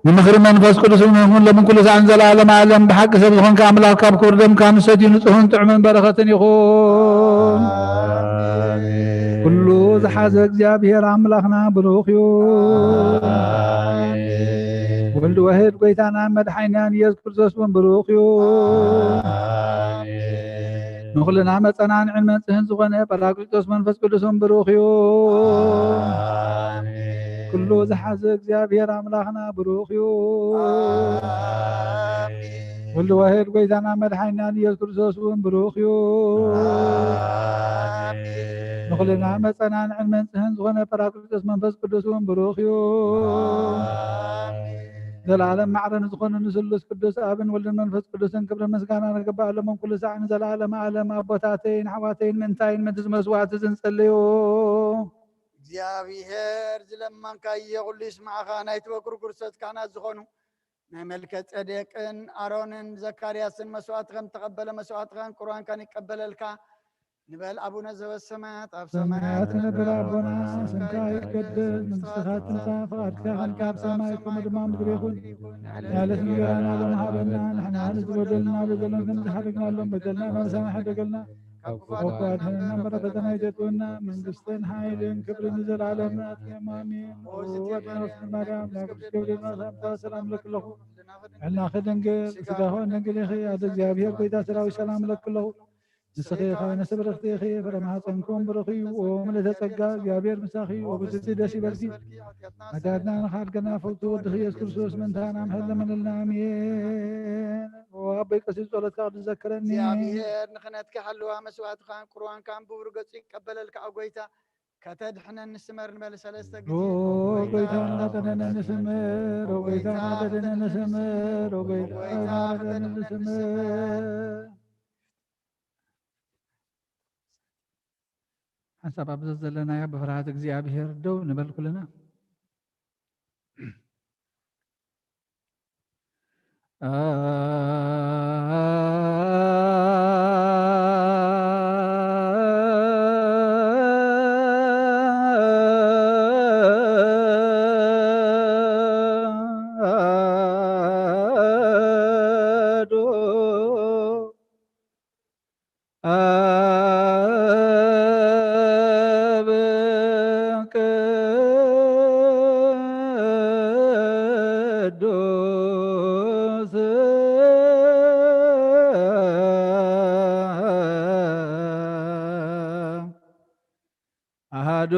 ንምኽሪ መንፈስ ቅዱስ እውን ይኹን ሎምን ኩሉ ሳዕን ዘለዓለም ዓለም። ብሓቂ ሰብ ዝኾንካ ኣምላኽ ካብ ክቡር ደምካ ንሰትዩ ንጹህን ጥዑምን በረኸትን ይኹን። ኣሜን። ኩሉ ዝሓዘ እግዚኣብሔር ኣምላኽና ብሩኽ እዩ። ኣሜን። ወልድ ዋሕድ ጐይታናን መድሓኒናን ኢየሱስ ክርስቶስ እውን ብሩኽ እዩ። ኣሜን። ንኹልና መጸናንዕን መንጽህን ዝኾነ ጳራቅሊጦስ መንፈስ ቅዱስ እውን ብሩኽ እዩ። ኣሜን። ኩሉ ዝሓዘ እግዚኣብሔር ኣምላኽና ብሩኽ እዩ። ኣሜን። ወልድ ዋሕድ ጐይታና መድሓኒናን ኢየሱስ ክርስቶስ እውን ብሩኽ እዩ። ኣሜን። ንኹልና መጸናንዕን መንጽህን ዝኾነ ጳራቅሊጦስ መንፈስ ቅዱስ እውን ብሩኽ እዩ። ኣሜን። ዘለዓለም ማዕረ ንዝኾኑ ንስሉስ ቅዱስ ኣብን ወልድን መንፈስ ቅዱስን ክብርን ምስጋናን ይግባእ፣ ሎምን ኩሉ ሳዕን ንዘለዓለመ ዓለም። ኣቦታተይን ኣሕዋተይን ምእንታይን ምእንቲ እዚ መስዋዕቲ እዚ ንጸልዮ። እግዚኣብሔር ዝለመንካዮ ኩሉ ይስማዕኻ። ናይቲ በኩር ጉርሰት ካህናት ዝኾኑ ናይ መልከ ጼዴቅን ኣሮንን ዘካርያስን መስዋዕቲ ከም ተቐበለ መስዋዕትኻን ቁርባንካን ይቀበለልካ። ንበል። ኣቡነ ዘበሰማያት ኣብ ሰማያት ሰማያት ንነብር ኣቦና፣ ስምካ ይቀደስ፣ መንግስትኻ ትምጻእ፣ ፍቓድካ ከም ኣብ ሰማይ ከምኡ ድማ ምድሪ ይኹን። ዕለት እንጀራና ሎሚ ሃበና፣ ንሕና ንዝበደሉና በደሎም ከም ዝሓደግናሎም በደልና ንሳማሕ ሕደገልና፣ ካብ ክፉ ኣድሕነና፣ እምበር ፈተና ኣይተእትወና፣ መንግስትን ሓይልን ክብርን ንዘለዓለም ናትካ እዮም። ኣሜን። ኦ ኣዴና ውስጥ ማርያም፣ ናብ ቅዱስ ገብርኤል ሰላምታ ሰላም እልኪ ኣለኹ። ሕልናኺ ድንግል፣ ስጋኺ እውን ድንግል ኢኺ። ኣደ እግዚኣብሔር ጐይታ ሰራዊት ሰላም እለኪ ኣለኹ። ንስኺ ከበነ ስብርኽቲ ኢኺ፣ ፍረ ማህፀንኩም ብሩኽ እዩ። ኦ ምልዕተ ጸጋ፣ እግዚኣብሔር ምሳኺ እዩ። ኦ ብፅቲ ደስ ይበልኪ። ኃጢአትና ንኻድገና ፈውቱ ወድኺ ኢየሱስ ክርስቶስ ምእንታና ምሕረት ለምንልና። ኣሜን። ኦ ኣቦይ ቀሲስ ጸሎትካ ቅዱስ ዘክረኒ። እግዚኣብሔር ንኽነትካ ሓለዋ መስዋዕትኻን ቁርባንካን ብብሩህ ገጹ ይቀበለልካ። ኦ ጐይታ ከተድሕነኒ ስመር ንበል ሰለስተ ጊዜ። ኦ ጐይታ ተድሕነኒ ስመር፣ ኦ ጐይታ ተድሕነኒ ስመር፣ ኦ ጐይታ ተድሕነኒ ስመር። ሓንሳብ ኣብ ዘለናዮ ብፍርሃት እግዚኣብሔር ደው ንበል ኩልና። አብ ቅዱስ አሐዱ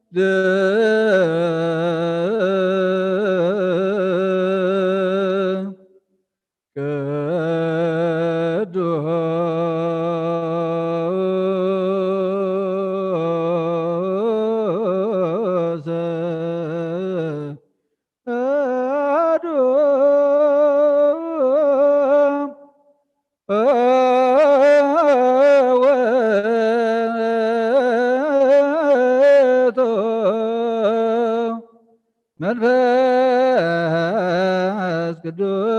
ወወልድ ቅዱስ አሐዱ ወውእቱ መንፈስ ቅዱስ።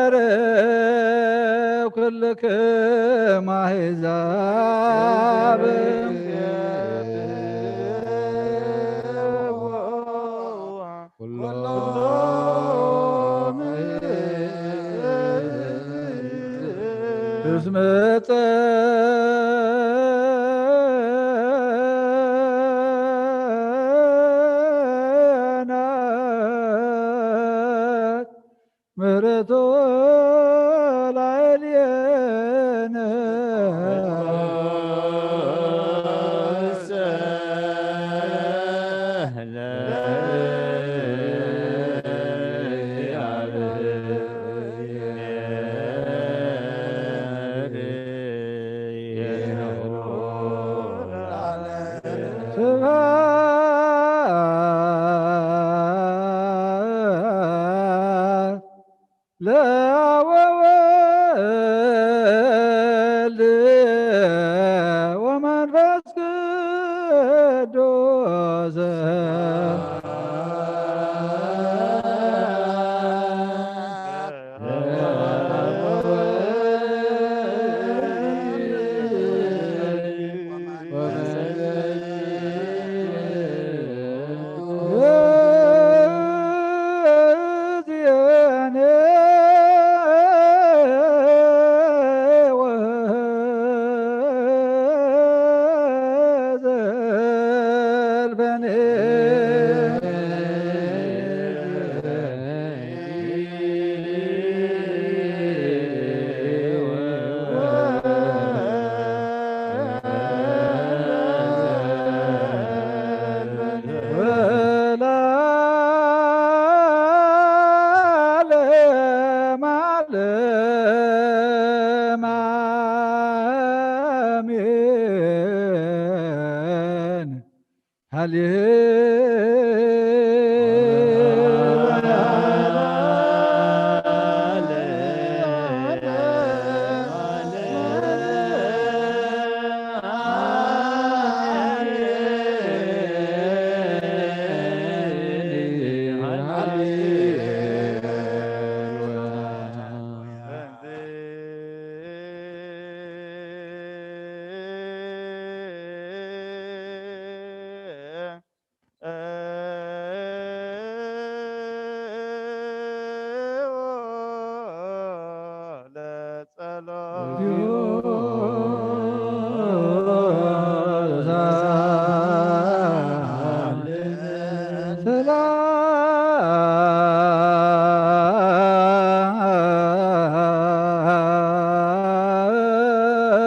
የርእ ኩልክም ኣሕዛብ ኩሎም እስመ ጸናት ምሕረቱ ላዕሌነ። ስብሐት ለአብ ወወልድ ወመንፈስ ቅዱስ። ወለዓለመ ዓለም አሜን። ሃሌ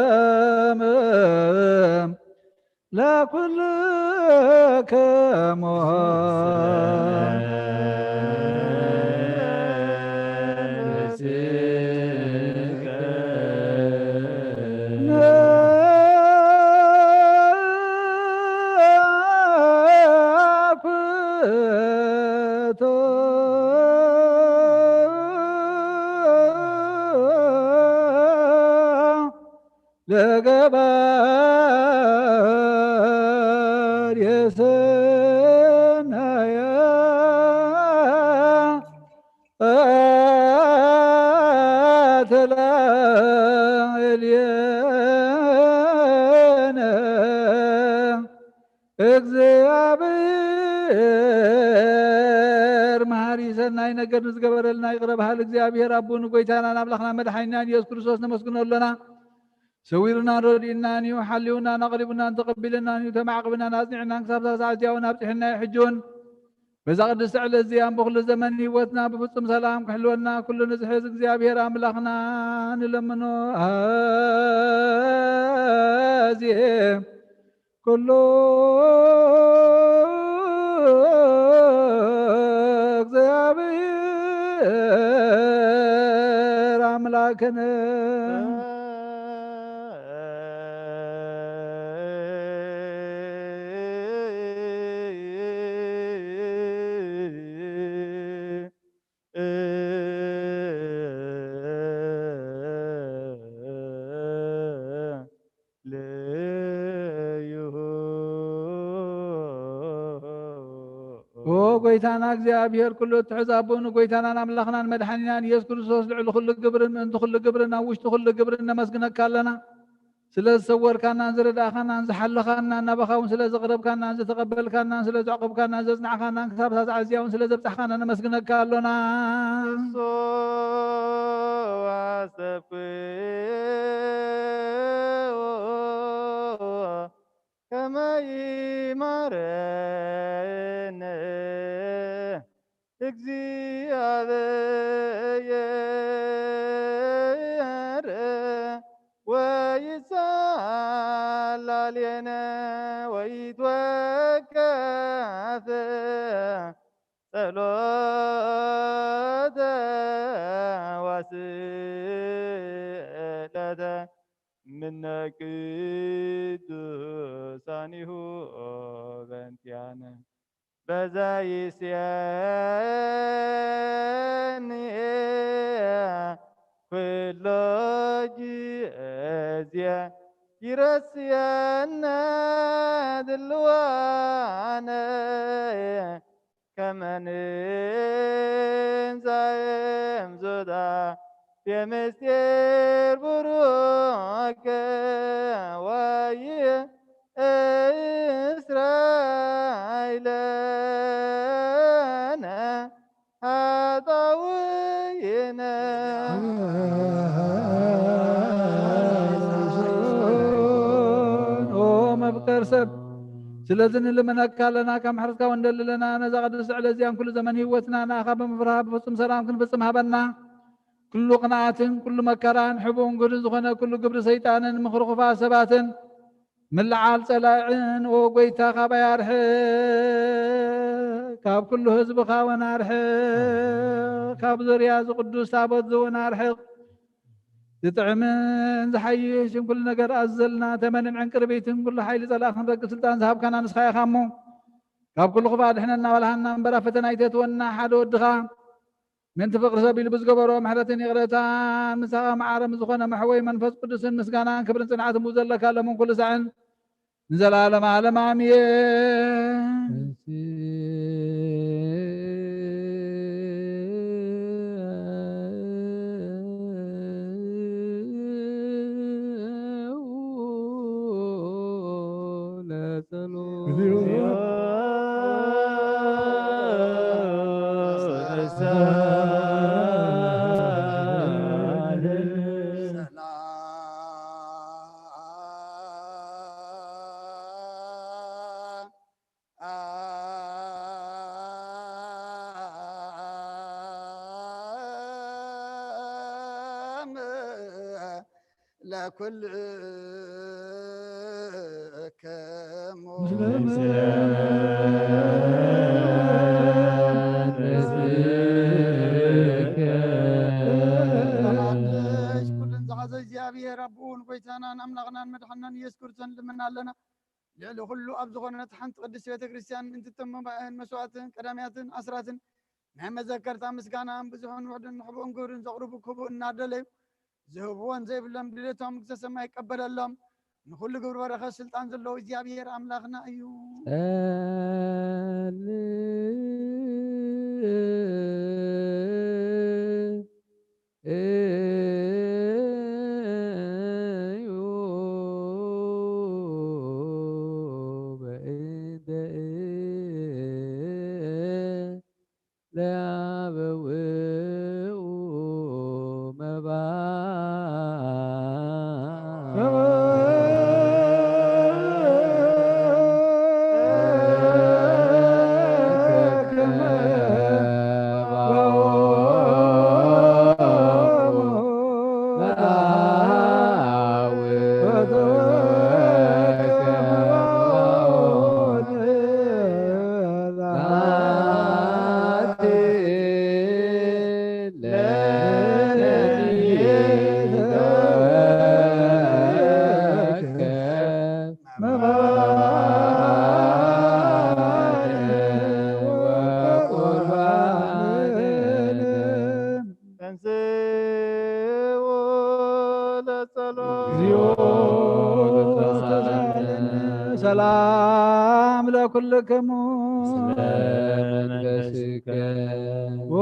ሰላም ለኩልክሙ። ለገባሬ ሰናየ ተላዕሌነ። እግዚአብሔር መሃሪ ሰናይ ነገር ንዝገበረልና ይቕረ በሃል እግዚኣብሔር ኣቦን ጎይታናን ኣምላኽና መድሓኒናን ኢየሱስ ክርስቶስ ነመስግኖ ኣሎና። ሰዊሩናን ረዲኡናን እዩ፣ ሓልዩናን ኣቕሪቡናን ተቐቢሉናን እዩ፣ ተማዕቕብናን ኣጽኒዕናን ክሳብ እዛ ሰዓት እዚኣ እውን ኣብጺሑና እዩ። ሕጂ እውን በዛ ቅድስቲ ዕለት እዚኣ እምበ ኩሉ ዘመን ህይወትና ብፍጹም ሰላም ክሕልወና ኩሉ ንዝሕዝ እግዚኣብሔር ኣምላኽና ንለምኖ። ኣዜ ኩሉ እግዚኣብሔር ኣምላክነ። ለይሁ ኦ ጎይታና እግዚኣብሔር ኩሉ እትሕዝ ኣቦ ንጎይታናን ኣምላኽናን መድሓኒናን ኢየሱስ ክርስቶስ ልዕሊ ኩሉ ግብርን ምእንቲ ኩሉ ግብርን ኣብ ውሽጢ ኩሉ ግብርን ነመስግነካ ኣለና። ስለ ዝሰወርካናን ዝረዳእካናን ዝሓለኻናን ናባኻ እውን ስለ ዘቕረብካናን ዝተቐበልካናን ስለ ዘዕቆብካናን ዘጽናዕካናን ክሳብ ሳዕ እዚኣ እውን ስለ ዘብጻሕካና ነመስግነካ ኣሎና። እሱ ኣሰብኩ ከመ ይማረነ እግዚአብሔር ወይሳላሌነ ወይትወከፍ ጸሎተ ዋስእለተ ምነ ቅዱሳኒሁ በንቲያነ። በዘይስየኒ ኩሎ ጊዜ ይረስየነ ድልዋነ ከመ ንንዛየም ዞዳ ብምስጢር ቡሩከ ወይእስራኤለ ኃጣውኢነ። ኦ መፍቀር ሰብ፣ ስለዚ ንልምነካ ኣለና፣ ካብ ምሕረትካ ወንደል ኣለና። ነዛ ቅድስቲ ዕለት እዚኣን ኩሉ ዘመን ህይወትና ንኣኻ ብምፍራህ ብፍጹም ሰላም ክንፍጽም ሃበና። ኩሉ ቅንኣትን ኩሉ መከራን ሕቡእን ግህዱን ዝኾነ ኩሉ ግብሪ ሰይጣንን ምኽሪ ኽፉኣት ሰባትን ምልዓል ጸላእን፣ ኦ ጐይታ፣ ካባይ ኣርሕቕ፣ ካብ ኩሉ ህዝብኻ እውን ኣርሕቕ፣ ካብ ዙርያ እዚ ቅዱስ ታቦት እዚ እውን ኣርሕቕ። ዝጥዕምን ዝሓይሽን ኩሉ ነገር ኣዘልና፣ ተመንን ዕንቅርቢትን ኩሉ ሓይሊ ጸላእ ክንረግጽ ስልጣን ዝሃብካና ንስኻ ኢኻ እሞ፣ ካብ ኩሉ ክፉእ ኣድሕነና፣ ወላሃና እምበር ኣብ ፈተና ኣይተእትወና፣ ሓደ ወድኻ ምእንቲ ፍቕሪ ሰብ ኢሉ ብዝገበሮ ምሕረትን ይቕረታን ምሳኻ መዓረ ምስ ዝኾነ መሕወይ መንፈስ ቅዱስን ምስጋናን ክብርን ጽንዓትን ብኡ ዘለካ ሎምን ኩሉ ሳዕን ንዘለዓለመ ዓለም ኣሜን። ለኩልክሙ። ኩልን ዝሓዘ እግዚኣብሔር ኣቦኡ ንጎይታናን ኣምላኽናን መድሓንናን ኢየሱስ ክርስቶስ ንልምን ኣለና። ልዕሊ ኩሉ ኣብ ዝኾነት ሓንቲ ቅድስት ቤተ ክርስቲያን ምእንቲ እቶም መባእን መስዋዕትን ቀዳምያትን ኣስራትን ናይ መዘከርታ ምስጋናን ብዙሕን ውሕድን ንሕቡእን ግብርን ዘቕርቡ ክቡእ እናደለዩ ዝህብዎን ዘይብሎም ድሌቶም መንግስተ ሰማይ ይቀበለሎም። ንኹሉ ግብሪ በረኸት ስልጣን ዘለዎ እግዚኣብሔር ኣምላኽና እዩ። ጸልዩ በእንተ ለያበውኡ መባ ሰላም ለኩልክሙ። ስለ መንፈስከ። ኦ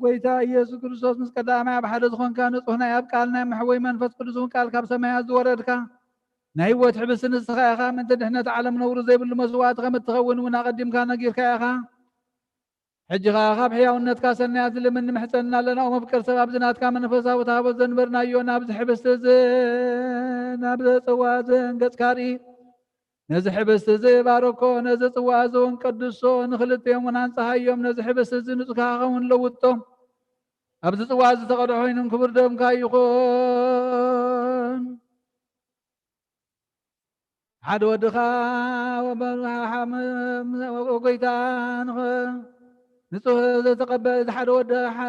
ጎይታ ኢየሱስ ክርስቶስ፣ ምስ ቀዳማይ ኣብ ሓደ ዝኾንካ፣ ንጹሕ ናይ ኣብ ቃል ናይ መሕወይ መንፈስ ቅዱስ እውን ቃል ካብ ሰማያት ዝወረድካ፣ ናይ ህይወት ሕብስቲ ንስኻ ኢኻ። ምእንቲ ድሕነት ዓለም ነውሪ ዘይብሉ መስዋዕቲ ከም እትኸውን እውን ኣቐዲምካ ነጊርካ ኢኻ። ሕጂ ኸኣ ካብ ሕያውነትካ ሰናያት ንልምን ንምሕጸንና ኣለና። ኦ መፍቀር ሰብ፣ ኣብዚ ናትካ መንፈሳዊ ታቦት ዘንበርናዮ፣ ናብዚ ሕብስቲ እዚ፣ ናብዚ ጽዋ እዚ ገጽካ ርኢ። ነዚ ሕብስቲ እዚ ባርኮ፣ ነዚ ጽዋ እዚ እውን ቀድሶ፣ ንኽልቲኦም እውን ኣንጽሃዮም። ነዚ ሕብስቲ እዚ ንጹካ ክኸውን ለውጦ። ኣብዚ ጽዋ እዚ ተቐድሖ ኮይኖም ክቡር ደምካ ይኹን። ሓደ ወድኻ ወበ-፣ ሓ-፣ ወ-፣ ጎይታ ንኸ-፣ ንጹህ ዝተቐበ-፣ እዚ ሓደ ወድ ሓ-፣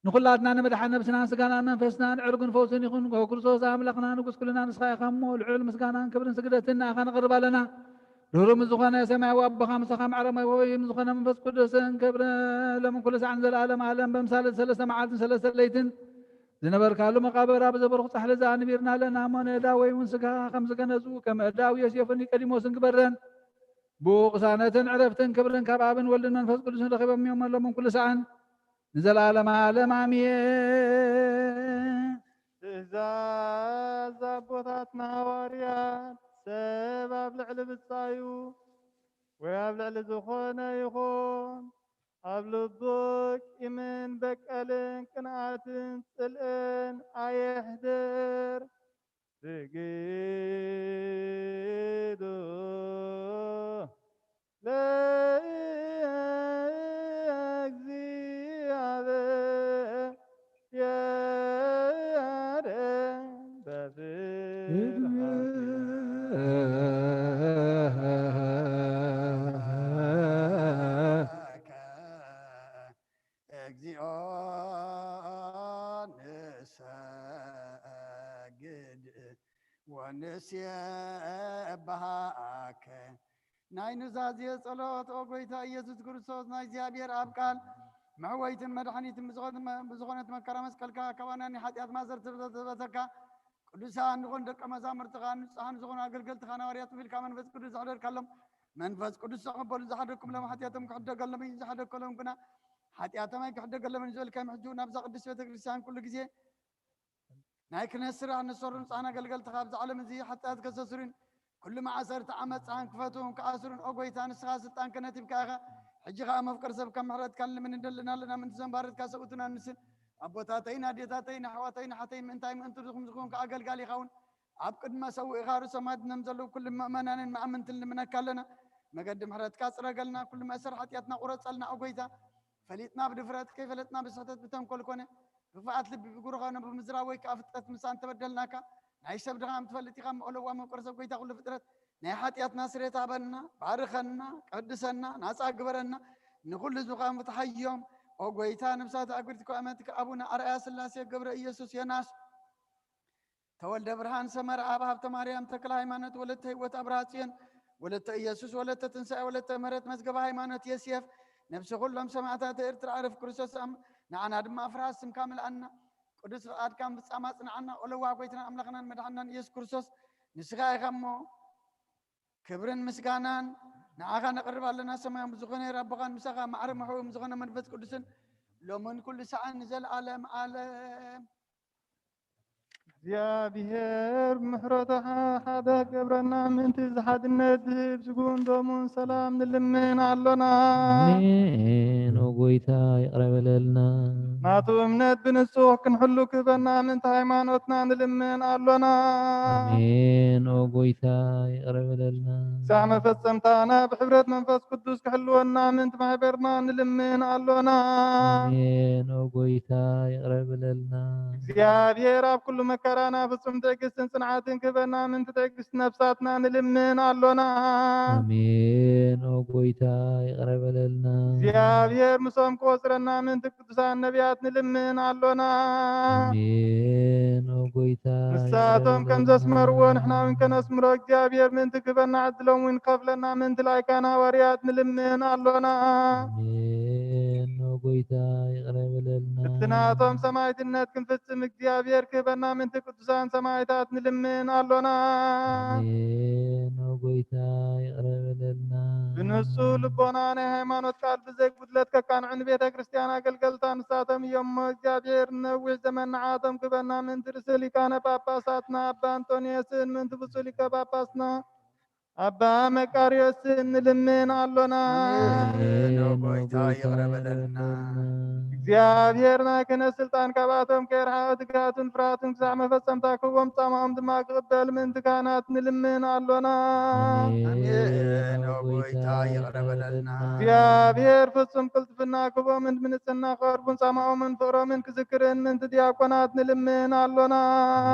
ንኹላትና ንምድሓን ነብስናን ስጋናን መንፈስናን ዕርግን ፈውስን ይኹን። ኦ ክርስቶስ ኣምላኽና ንጉስ ኩልና ንስኻ ኢኻ እሞ፣ ልዑል ምስጋናን ክብርን ስግደትን ንኣኻ ነቕርብ ኣለና። ርህሩም ዝኾነ ሰማያዊ ኣቦኻ ምሳኻ ማዕረ መወይም ዝኾነ መንፈስ ቅዱስን ክብርን ሎምን ኩሉ ሰዓን ዘለዓለም ዓለም በምሳሌ ሰለስተ መዓልትን ሰለስተ ለይትን ዝነበርካሉ መቓብር ኣብ ዘበርኹ ጻሕሊ እዛ ኣንቢርና ኣለና እሞ፣ ንእዳ ወይ እውን ስጋኻ ከም ዝገነዙ ከም እዳው ዮሴፍን ኒቆዲሞስን ግበረን። ብኡ ቅሳነትን ዕረፍትን ክብርን ካብ ኣብን ወልድን መንፈስ ቅዱስን ረኺቦም እዮም፣ ሎምን ኩሉ ሰዓን ንዘለዓለመ ዓለም ኣሜን። ትእዛዝ ኣቦታትና ሃዋርያት፣ ሰብ ኣብ ልዕሊ ብጻዩ ወይ ኣብ ልዕሊ ዝኾነ ይኹን ኣብ ልቡ ቂምን በቀልን ቅንኣትን ጽልእን ኣየሕድር። ስግዱ ለእግዚኣብሔር በፍርሃት እግዚኦ ንሰግድ ወንሴብሐከ። ናይ ኑዛዜ ጸሎት። ኦ ጎይታ ኢየሱስ ክርስቶስ፣ ናይ እግዚኣብሔር ኣብ ቃል መሕወይትን መድሓኒትን ብዝኾነት መ-፣ ብዝኾነት መከራ መስቀልካ፣ ካባና ናይ ሓጢኣት ማእሰርቲ ዝተፈተካ፣ ቅዱሳን ዝኾኑ ደቀ መዛሙርትኻ፣ ንጹሃን ዝኾኑ ኣገልገልትኻ፣ ሃዋርያት፣ ኢልካ መንፈስ ቅዱስ ዘሕደርካሎም፣ መንፈስ ቅዱስ ተቐበሉ። ዝሓደግኩምሎም ሓጢኣቶም ክሕደገሎም እዩ፣ ዝሓደግከሎም ግና ሓጢኣቶም ኣይክሕደገሎምን እዩ ዝበልካዮም። ሕጂ እውን ኣብዛ ቅድስት ቤተ ክርስቲያን ኩሉ ግዜ ናይ ክህነት ስራሕ ንሰሩ ንጹሃን ኣገልገልትኻ፣ ኣብዚ ዓለም እዚ ሓጢኣት ከሰስሩን ኩሉ ማእሰርቲ ዓመጻን ክፈትዉን ክኣስሩን፣ ኦ ጎይታ፣ ንስኻ ስልጣን ክህነት ሂብካ ኢኻ። ሕጂ ኸኣ መፍቀር ሰብ ከም ምሕረትካ ንልምን ንደልን ኣለና፣ ምእንቲ ዘንባረትካ ሰብኡትን ኣንስትን፣ ኣቦታተይን ኣዴታተይን ኣሕዋተይን ኣሓተይን፣ ምእንታይ ምእንቲ ድኹም ዝኹን ኣገልጋሊኻ እውን ኣብ ቅድመ ሰውእኻ ርእሶም ኣድህኖም ዘለዉ ኩሉ ምእመናንን መኣምንትን ንልምነካ ኣለና። መገዲ ምሕረትካ ጽረገልና፣ ኩሉ መእሰር ሓጢኣትና ቁረጸልና፣ ኦ ጎይታ። ፈሊጥና ብድፍረት፣ ከይፈለጥና ብስሕተት ብተንኮል ኮነ፣ ብኽፍኣት ልቢ ብጉርኾነ ብምዝራብ ወይ ከኣ ፍጥረት ምሳን ተበደልናካ። ናይ ሰብ ድኻም ትፈልጥ ኢኻ እሞ፣ ለዋህ መፍቀር ሰብ፣ ጎይታ ኩሉ ፍጥረት፣ ናይ ሓጢኣትና ስርየት ሃበና፣ ባርኸና፣ ቀድሰና፣ ናጻ ግበረና። ንኹሉ ህዝብኻ ምፍትሓዮም። ኦ ጎይታ፣ ነብሳት ኣጉድቲ ኮመትካ ኣቡነ ኣርኣያ ስላሴ ገብረ ኢየሱስ ዮናስ፣ ተወልደ ብርሃን ሰመረ ኣብ፣ ሃብተ ማርያም ተክለ ሃይማኖት፣ ወለተ ህይወት ኣብርሃ ጽዮን፣ ወለተ ኢየሱስ፣ ወለተ ትንሳኤ፣ ወለተ ምህረት፣ መዝገበ ሃይማኖት የስየፍ፣ ነብሲ ኩሎም ሰማዕታት ኤርትራ ዕረፍ ክርስቶስ ኣም-፣ ንዓና ድማ ፍርሃት ስምካ ምልኣና። ቅዱስ ፍቓድካ ምፍጻም ኣጽንዓና። ኦ ለዋህ ጎይታናን ኣምላኽናን መድሓንናን ኢየሱስ ክርስቶስ፣ ንስኻ ኢኻ እሞ ክብርን ምስጋናን ንዓኻ ነቕርብ ኣለና። ሰማያዊ ብዝኾነ ኣቦኻን ምሳኻ ማዕረ መሕውዮም ዝኾነ መንፈስ ቅዱስን ሎምን ኩሉ ሰዓን ንዘለኣለም ዓለም። እግዚኣብሔር ብምሕረቱ ሓደ ገብረና ምእንቲ እዚ ሓድነት ዝህብ ስግኡን ደሙን ሰላም ንልምን ኣሎና። ኣሜን። ኦ ጎይታ ይቕረ በለልና። ናቱ እምነት ብንጹህ ክንሕሉ ክህበና ምእንቲ ሃይማኖትና ንልምን ኣሎና። ኣሜን። ኦ ጎይታ ይቕረ በለልና። ክሳዕ መፈጸምታና ብሕብረት መንፈስ ቅዱስ ክሕልወና ምእንቲ ማሕበርና ንልምን ኣሎና። ኣሜን። ኦ ጎይታ ይቕረ በለልና። እግዚኣብሔር ኣብ ኩሉ መከራና ፍጹም ትዕግስትን ጽንዓትን ክህበና ምእንቲ ትዕግስቲ ነፍሳትና ንልምን ኣሎና። ኣሜን። ኦ ጎይታ ይቕረ በለልና። እግዚኣብሔር ምሶም ክቆጽረና ምእንቲ ቅዱሳን ነቢያት ንልምን ኣሎና። ኣሜን። ኦ ጎይታ ንሳቶም ይቕረ ከም በለልና። ዘስመርዎ ንሕና እውን ከነስምሮ እግዚኣብሔር ምእንቲ ክህበና ዕድሎም እውን ከፍለና ምእንቲ ላይካን ሃዋርያት ንልምን ኣሎና። ኣሜን። ኦ ጎይታ ይቕረ በለልና። እቲ ናቶም ሰማዕትነት ክንፍጽም እግዚኣብሔር ክህበና ምእንቲ ቅዱሳን ሰማዕታት ንልምን ኣሎና። ኣሜን። ኦ ጎይታ ይቕረ በለልና። ብንጹህ ልቦና ናይ ሃይማኖት ቃል ብዘይ ጉድለት ከቃንዑ ንቤተ ክርስቲያን ኣገልገልታ ንሳቶም እዮም እሞ እግዚኣብሔር ነዊሕ ዘመን ንዓቶም ክህበና ምእንቲ ርእሰ ሊቃነ ጳጳሳትና ኣባ ኣንጦንዮስን ምእንቲ ብፁዕ ሊቀ ጳጳስና ኣባ መቃርዮስን ንልምን ኣሎና። ኣሜን። ኦ ጎይታ ይቕረ በለልና። እግዚኣብሔር ናይ ክህነት ስልጣን ካብኣቶም ከየርሓቐ ትግሃቱን ፍርሃቱን ክሳዕ መፈጸምታ ክህቦም ጻማኦም ድማ ክቕበል ምእንቲ ካህናት ንልምን ኣሎና። ኣሜን። ኦ ጎይታ ይቕረ በለልና። እግዚኣብሔር ፍጹም ቅልጥፍና ክህቦምን ብንጽህና ክቐርቡን ጻማኦምን ፍቕሮምን ክዝክርን ምእንቲ ዲያቆናት ንልምን ኣሎና።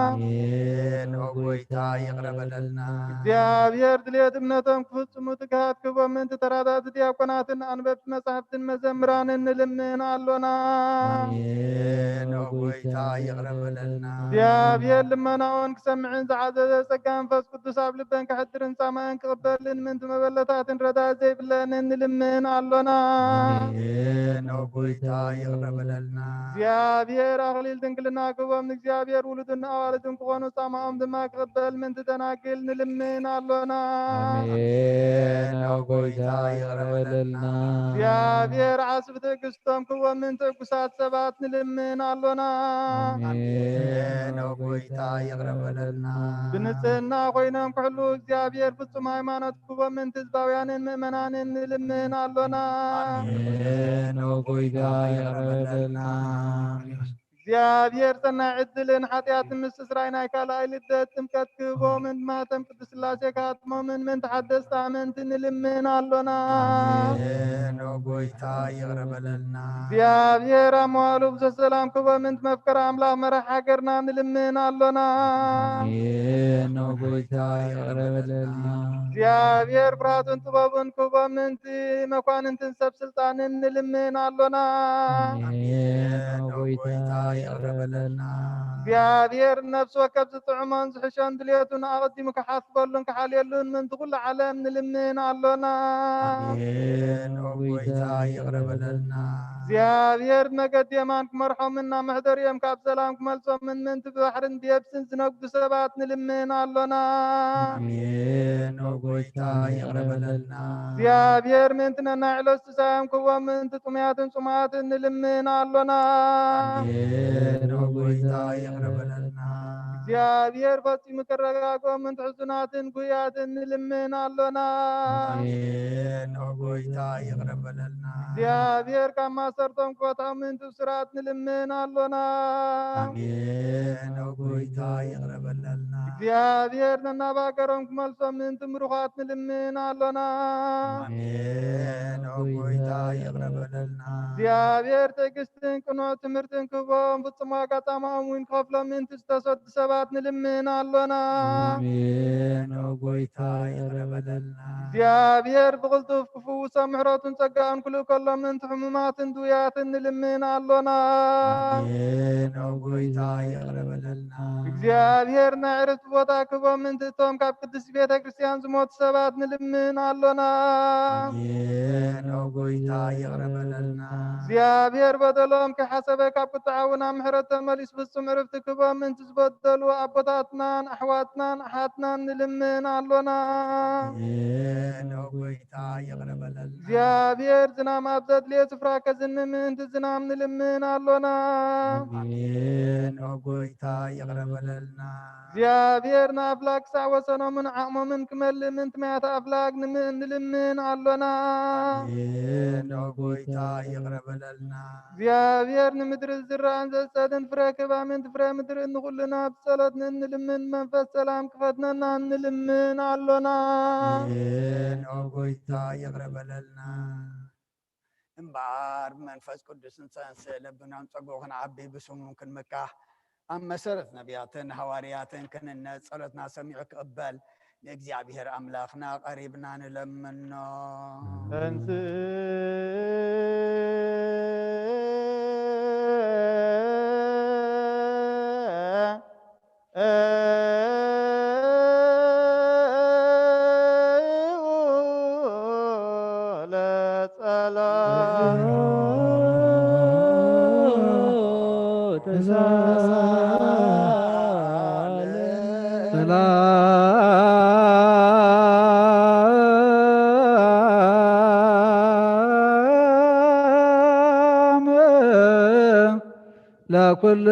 ኣሜን። ኦ ጎይታ ይቕረ በለልና። እግዚኣብሔር ድልየት እምነቶም ክፍጽሙ ትግሃት ክህቦም ምእንቲ ተራዳእቲ ዲያቆናትን ኣንበብቲ መጻሕፍትን መዘምራንን ንልምን ኣሎና። ኣሜን። ኦ ጎይታ ይቕረ በለልና። እግዚኣብሔር ልመናኦን ክሰምዕን ዝዓዘዘ ጸጋ መንፈስ ቅዱስ ኣብ ልበን ከሕድርን ጻማእን ክቕበልን ምእንቲ መበለታትን ረዳእ ዘይብለንን ንልምን ኣሎና። ኣሜን። ኦ ጎይታ ይቕረ በለልና። እግዚኣብሔር ኣኽሊል ድንግልና ክህቦም ንእግዚኣብሔር ውሉድን ኣዋልድን ክኾኑ ጻማኦም ድማ ክቕበል ምእንቲ ደናግል ንልምን ኣሎና። ኣሜን። ኦ ጎይታ ይቕረ በለልና። እግዚኣብሔር ዓስቢ ትዕግስቶም ክህቦም ምእንቲ ዕጉሳት ሰባት ንልምን ኣሎና። ኣሜን። ኦ ጎይታ ይቕረ በለልና። ብንጽህና ኮይኖም ክሕሉ እግዚኣብሔር ፍጹም ሃይማኖት ክህቦም ምእንቲ ህዝባውያንን ምእመናንን ንልምን ኣሎና። ኣሜን። ኦ ጎይታ ይቕረ በለልና። እግዚኣብሔር ሰናይ ዕድልን ሓጢኣትን ምስስራይ ናይ ካልኣይ ልደት ጥምቀት ክህቦምን ማህተም ቅዱስ ስላሴ ክሃትሞምን ምእንቲ ሓደስቲ ኣመንቲ ንልምን ኣሎና። ኣሜን። ኦ ጎይታ ይቕረ በለልና። እግዚኣብሔር ኣብ መዋሉ ብዙሕ ሰላም ክህቦም ምእንቲ መፍቀሪ ኣምላኽ መራሕ ሃገርና ንልምን ኣሎና። ኣሜን። ኦ ጎይታ ይቕረ በለልና። እግዚኣብሔር ፍርሃቱን ጥበቡን ክህቦም ምእንቲ መኳንንትን ሰብ ስልጣንን ንልምን ኣሎና። ኣሜን። ኦ ጎይታ ይቕረ በለልና። እግዚኣብሔር ነፍሲ ወከፍ ዝጥዕሞን ዝሕሾን ድልየቱን ኣቐዲሙ ክሓስበሉን ክሓልየሉን ምእንቲ ኩሉ ዓለም ንልምን ኣሎና። ኣሜን። ኦ ጎይታ ይቕረ በለልና። እግዚኣብሔር ብመገዲ የማን ክመርሖምን ናብ መሕደሪኦም ካብ ሰላም ክመልሶምን ምእንቲ ብባሕርን ብየብስን ዝነግዱ ሰባት ንልምን ኣሎና። ኣሜን። ኦ ጎይታ ይቕረ በለልና። እግዚኣብሔር ምእንቲ ነናይ ዕለት ስሳዮም ክህቦም ምእንቲ ጥሙያትን ጽሙኣትን ንልምን ኣሎና። ኣሜን። ኦ ጎይታ ይቕረ በለልና። እግዚኣብሔር ፈጺሙ ከረጋግኦም ምእንቲ ሕዙናትን ጉያትን ንልምን ኣሎና። ኣሜን። ኦ ጎይታ ይቕረ በለልና። እግዚኣብሔር ካብ ማሰርቶም ክፈትሖም ምእንቲ ብሱራት ንልምን ኣሎና። ኣሜን። ኦ ጎይታ ይቕረ በለልና። እግዚኣብሔር ነናብ ሃገሮም ክመልሶም ምእንቲ ምሩኻት ንልምን ኣሎና። ኣሜን። ኦ ጎይታ ይቕረ በለልና። እግዚኣብሔር ትዕግስትን ቅኑዕ ትምህርትን ክህቦም ፍጹም ዋጋ ጻማኦም እውን ክኸፍሎም ምእንቲ ዝተሰዱ ሰባት ንልምን ኣሎና። ኣሜን። ኦ ጎይታ ይቕረ በለልና። እግዚኣብሔር ብቕልጡፍ ክፍውሶም ምሕረቱን ጸጋኡን ክልእከሎም ምእንቲ ሕሙማትን ድውያትን ንልምን ኣሎና። ኣሜን። ኦ ጎይታ ይቕረ በለልና። እግዚኣብሔር ናይ ዕረፍቲ ቦታ ክህቦም ምእንቲ እቶም ካብ ቅድስቲ ቤተ ክርስቲያን ዝሞቱ ሰባት ንልምን ኣሎና። ኣሜን። ኦ ጎይታ ይቕረ በለልና። እግዚኣብሔር በደሎም ከይሓሰበ ካብ ቁጥዓኡ ናብ ምሕረት ተመሊሱ ፍጹም ዕረፍቲ ክህቦም ምእንቲ ዝበደሉ ኣቦታትናን ኣሕዋትናን ኣሓትናን ንልምን ኣሎና። ኣሜን። ኦ ጎይታ ይቕረ በለልና። እግዚኣብሔር ዝናም ኣብ ዘድልዮ ስፍራ ከዝንብ ምእንቲ ዝናም ንልምን ኣሎና። ኣሜን። ኦ ጎይታ ይቕረ በለልና። እግዚኣብሔር ንኣፍላግ ክሳዕ ወሰኖምን ዓቕሞምን ክመልእ ምእንቲ ማያት ኣፍላግ ንልምን ኣሎና። ኣሜን። ኦ ጎይታ ይቕረ በለልና። እግዚኣብሔር ንምድሪ ዝዝራእን ዘጽድን ፍረ ክህባ ምእንቲ ፍረ ምድሪ እንኹልና ብጸሎት ንንልምን መንፈስ ሰላም ክፈትነና ንልምን ኣሎና። ኣሜን። ኦ ጎይታ ይቕረ በለልና። እምበኣር ብመንፈስ ቅዱስ ንጸንስ ለብናን ጸጉ ክንዓቢ ብስሙም ክንምካሕ ኣብ መሰረት ነቢያትን ሃዋርያትን ክንነጽ ጸሎትና ሰሚዑ ክቕበል ንእግዚኣብሔር ኣምላኽና ቀሪብና ንለምኖ። ተንስ ሰላም ለኩልክሙ።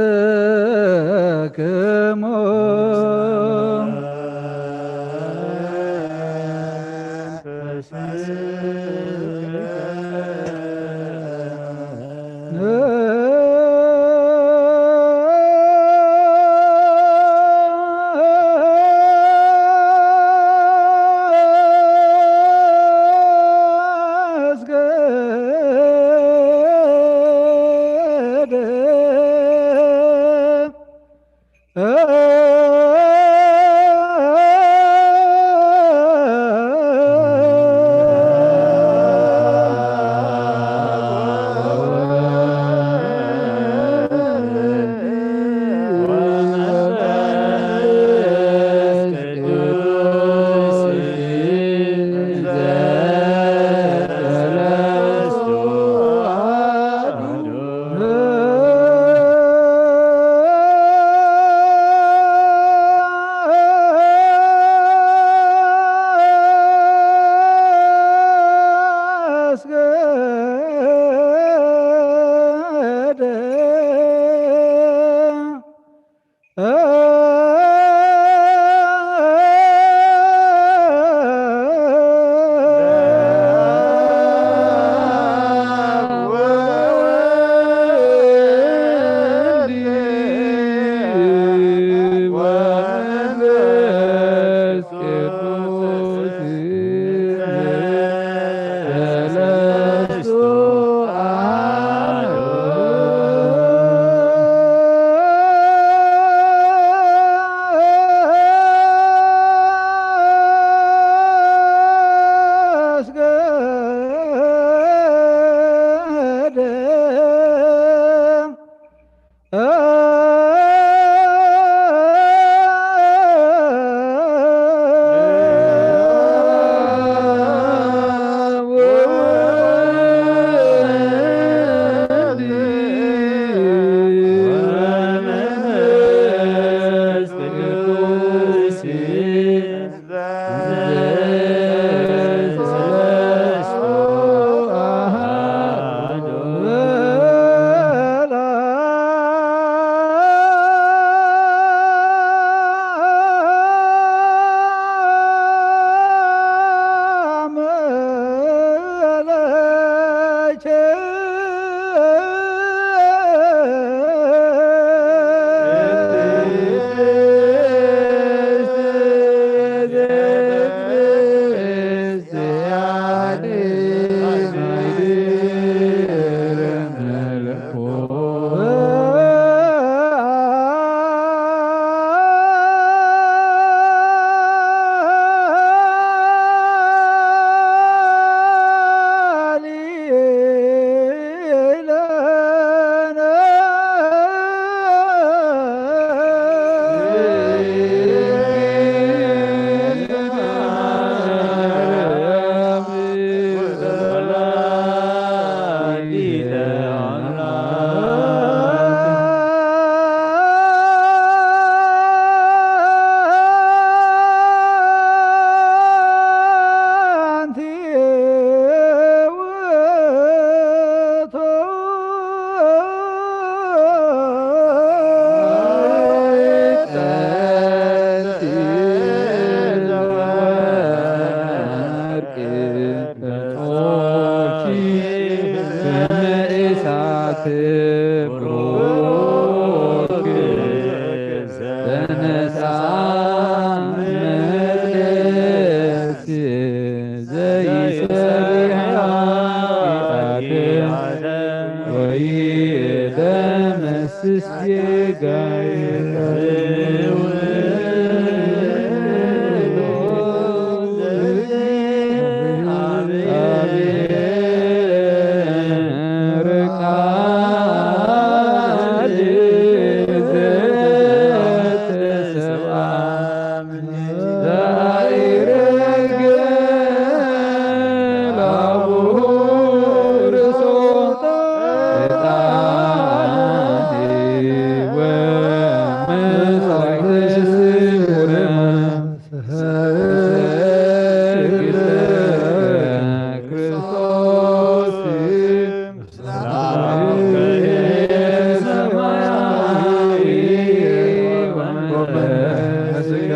ስጋ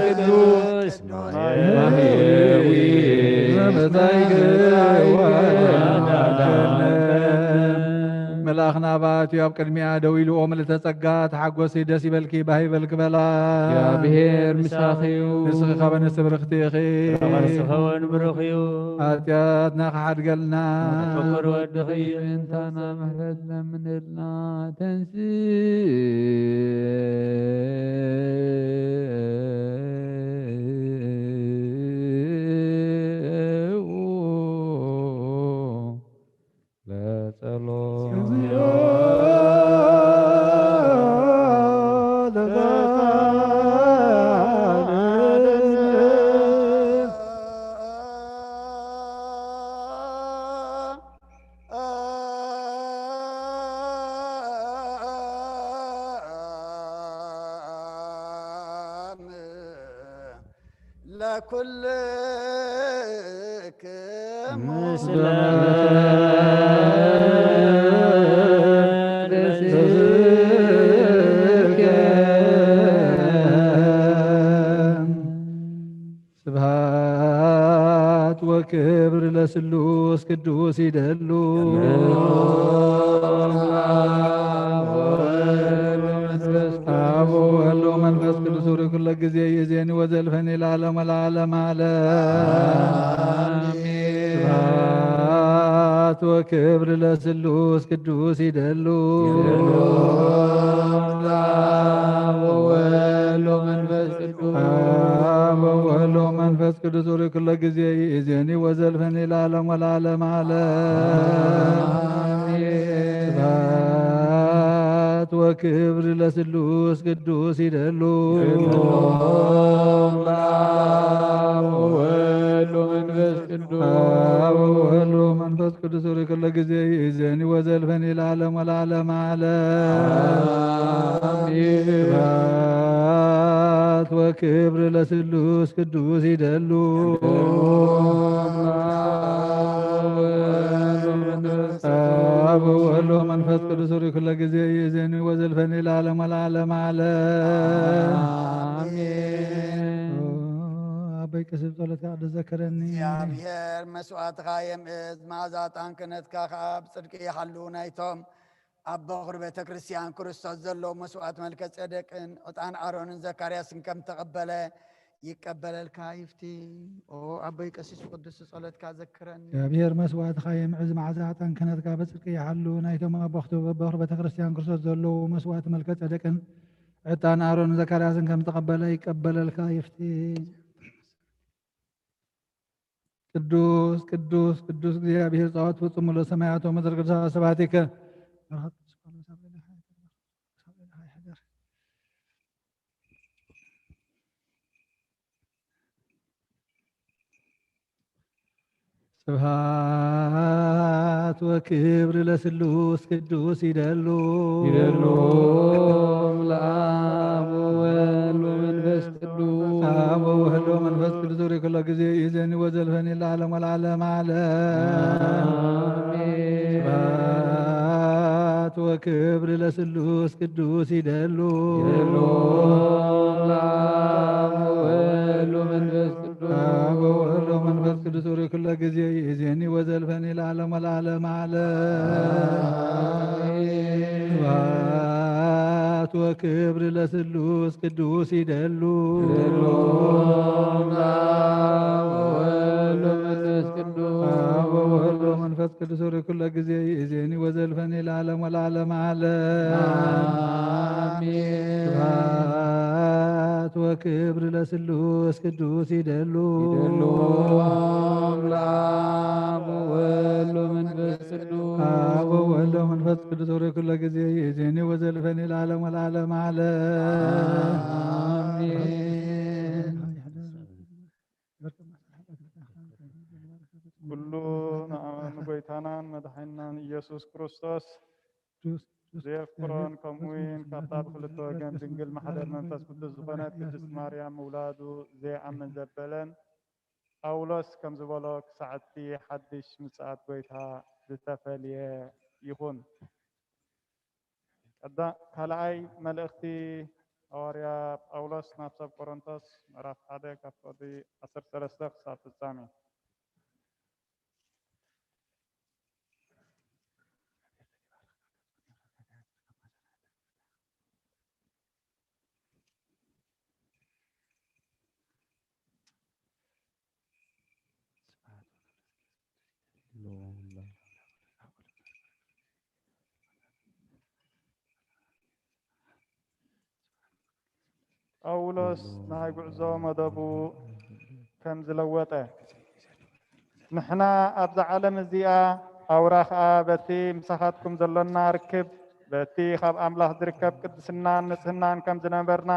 ቅዱስ ማህየዊ ዘመጻእከ ወሃዳነ። መልኣኽ ናባእትዩ ኣብ ቅድሚኣ ደው ኢሉ፣ ኦ ምልእተ ጸጋ ተሓጎሲ፣ ደስ ይበልኪ፣ ባህ ይበልኪ በላ። እግዚኣብሔር ምሳኺ እዩ። ንስኺ ካብ ኣንስቲ ብርኽቲ ኢኺ። ካብ ኣንስቲ እውን ብሩኽ እዩ። ኃጢኣትና ክሓድገልና። ፍቁር ወድኺ እዩ። ምእንታና ምሕረት ለምንልና። ተንስእ ለጸሎት። ለኩልክሙ ምስለ መንፈስከ። ስብሐት ወክብር ለስሉስ ቅዱስ ይደሉ። አብ ወወልድ ወመንፈስ ቅዱስ ርኩለ ጊዜ ይእዜኒ ወዘልፈኒ ለዓለመ ለዓለም ዓለም። አሜን። ስብሐት ወክብር ለስሉስ ቅዱስ ይደሉ። ይደሉ። አብ ወወልድ ወመንፈስ ቅዱስ። አብ ወወልድ ወመንፈስ ቅዱስ ርኩለ ጊዜ ይእዜኒ ወዘልፈኒ ለዓለም ወለዓለም ዓለም። አሜን። ስብሐት ወክብር ለስሉስ ቅዱስ ይደሉ። ይደሉ። አብ ወወልድ ወመንፈስ ቅዱስ። አብ ወወልድ ወመንፈስ ቅዱስ ርኩለ ጊዜ ይእዜኒ ወዘልፈኒ ለዓለም ወለዓለም ዓለም። አሜን። ስብሐት ወክብር ለስሉስ ቅዱስ ይደሉ። አብ ወወልድ ወመንፈስ ቅዱስ ርኩለ ጊዜ ይእዜኒ ወዘልፈኒ ለዓለም ወለዓለም ዓለም። አሜን። ኦ፣ ኣቦይ ቀሲስ ጸሎትካ ቅዱስ ዘክረኒ። እግዚኣብሔር መስዋዕትኻ የምእዝ፣ መዓዛ ዕጣን ክህነትካ ኸዓ ብጽድቂ ይሓሉ። ናይቶም ኣብ በኹር ቤተ ክርስቲያን ክርስቶስ ዘለዉ መስዋዕት መልከ ጼዴቅን ዕጣን ኣሮንን ዘካርያስን ከም ተቐበለ ይቀበለልካ ይፍቲ። ኦ ኣቦይ ቀሲስ ቅዱስ ጸሎትካ ዘክረኒ። እግዚኣብሔር መስዋዕትኻ የምዕዝ፣ መዓዛ ዕጣን ክህነትካ ብጽድቂ ይሓሉ። ናይቶም ኣብ በኹር ቤተ ክርስቲያን ክርስቶስ ዘለዉ መስዋዕት መልከ ጼዴቅን ዕጣን ኣሮንን ዘካርያስን ከም ተቐበለ ይቀበለልካ ይፍቲ። ቅዱስ ቅዱስ ቅዱስ እግዚኣብሔር ጸባኦት ፍጹም ምሉእ ሰማያት ወምድር ቅዱሳት ስብሐቲከ። ስብሐት ወክብር ለስሉስ ቅዱስ ይደሉ። ይደሉ ለአብ ወወልድ ወመንፈስ ቅዱስ። አብ ወወልድ ወመንፈስ ቅዱስ ርኩለ ጊዜ ይእዜኒ ወዘልፈኒ ለዓለም ወለዓለም ዓለም። አሜን። ስብሐት ወክብር ለስሉስ ቅዱስ ይደሉ። ይደሉ ለአብ ወወልድ ወመንፈስ ቅዱስ። አብ ወወልድ ወመንፈስ ቅዱስ ርኩለ ጊዜ ይእዜኒ ወዘልፈኒ ለዓለም ወለዓለም ዓለም። አሜን። ስብሐት ወክብር ለስሉስ ቅዱስ ይደሉ። ይደሉ ለአብ ወወልድ ወመንፈስ ቅዱስ። አብ ወወልድ ወመንፈስ ቅዱስ ርኩለ ጊዜ ይእዜኒ ወዘልፈኒ ለዓለም ወለዓለም ዓለም። አሜን። ስብሐት ወክብር ለስሉስ ቅዱስ ይደሉ። ይደሉ ለአብ ወወልድ ወመንፈስ ቅዱስ። አብ ወወልድ ወመንፈስ ቅዱስ ርኩለ ጊዜ ይእዜኒ ወዘልፈኒ ለዓለም ወለዓለም ዓለም። አሜን። ኩሉ ንኣመኑ ጎይታናን መድሓኒናን ኢየሱስ ክርስቶስ ዘየፍቅሮን ከምኡ እውን ካብታ ብክልተ ወገን ድንግል ማሕደር መንፈስ ቅዱስ ዝኾነት ቅድስት ማርያም ምውላዱ ዘይኣምን ዘበለን ጳውሎስ ከም ዝበሎ ክሳዕ እቲ ሓድሽ ምጽኣት ጎይታ ዝተፈልየ ይኹን። ቀዳ-፣ ካልኣይ መልእኽቲ ሃዋርያ ጳውሎስ ናብ ሰብ ቆሮንቶስ ምዕራፍ ሓደ ካብ ፍቕዲ ዓሰርተ ሰለስተ ክሳብ ፍጻሜ። ጳውሎስ ናይ ጉዕዞ መደቡ ከም ዝለወጠ፣ ንሕና ኣብዛ ዓለም እዚኣ ኣውራ ኸኣ በቲ ምሳኻትኩም ዘሎና ርክብ፣ በቲ ካብ ኣምላኽ ዝርከብ ቅድስናን ንጽህናን ከም ዝነበርና፣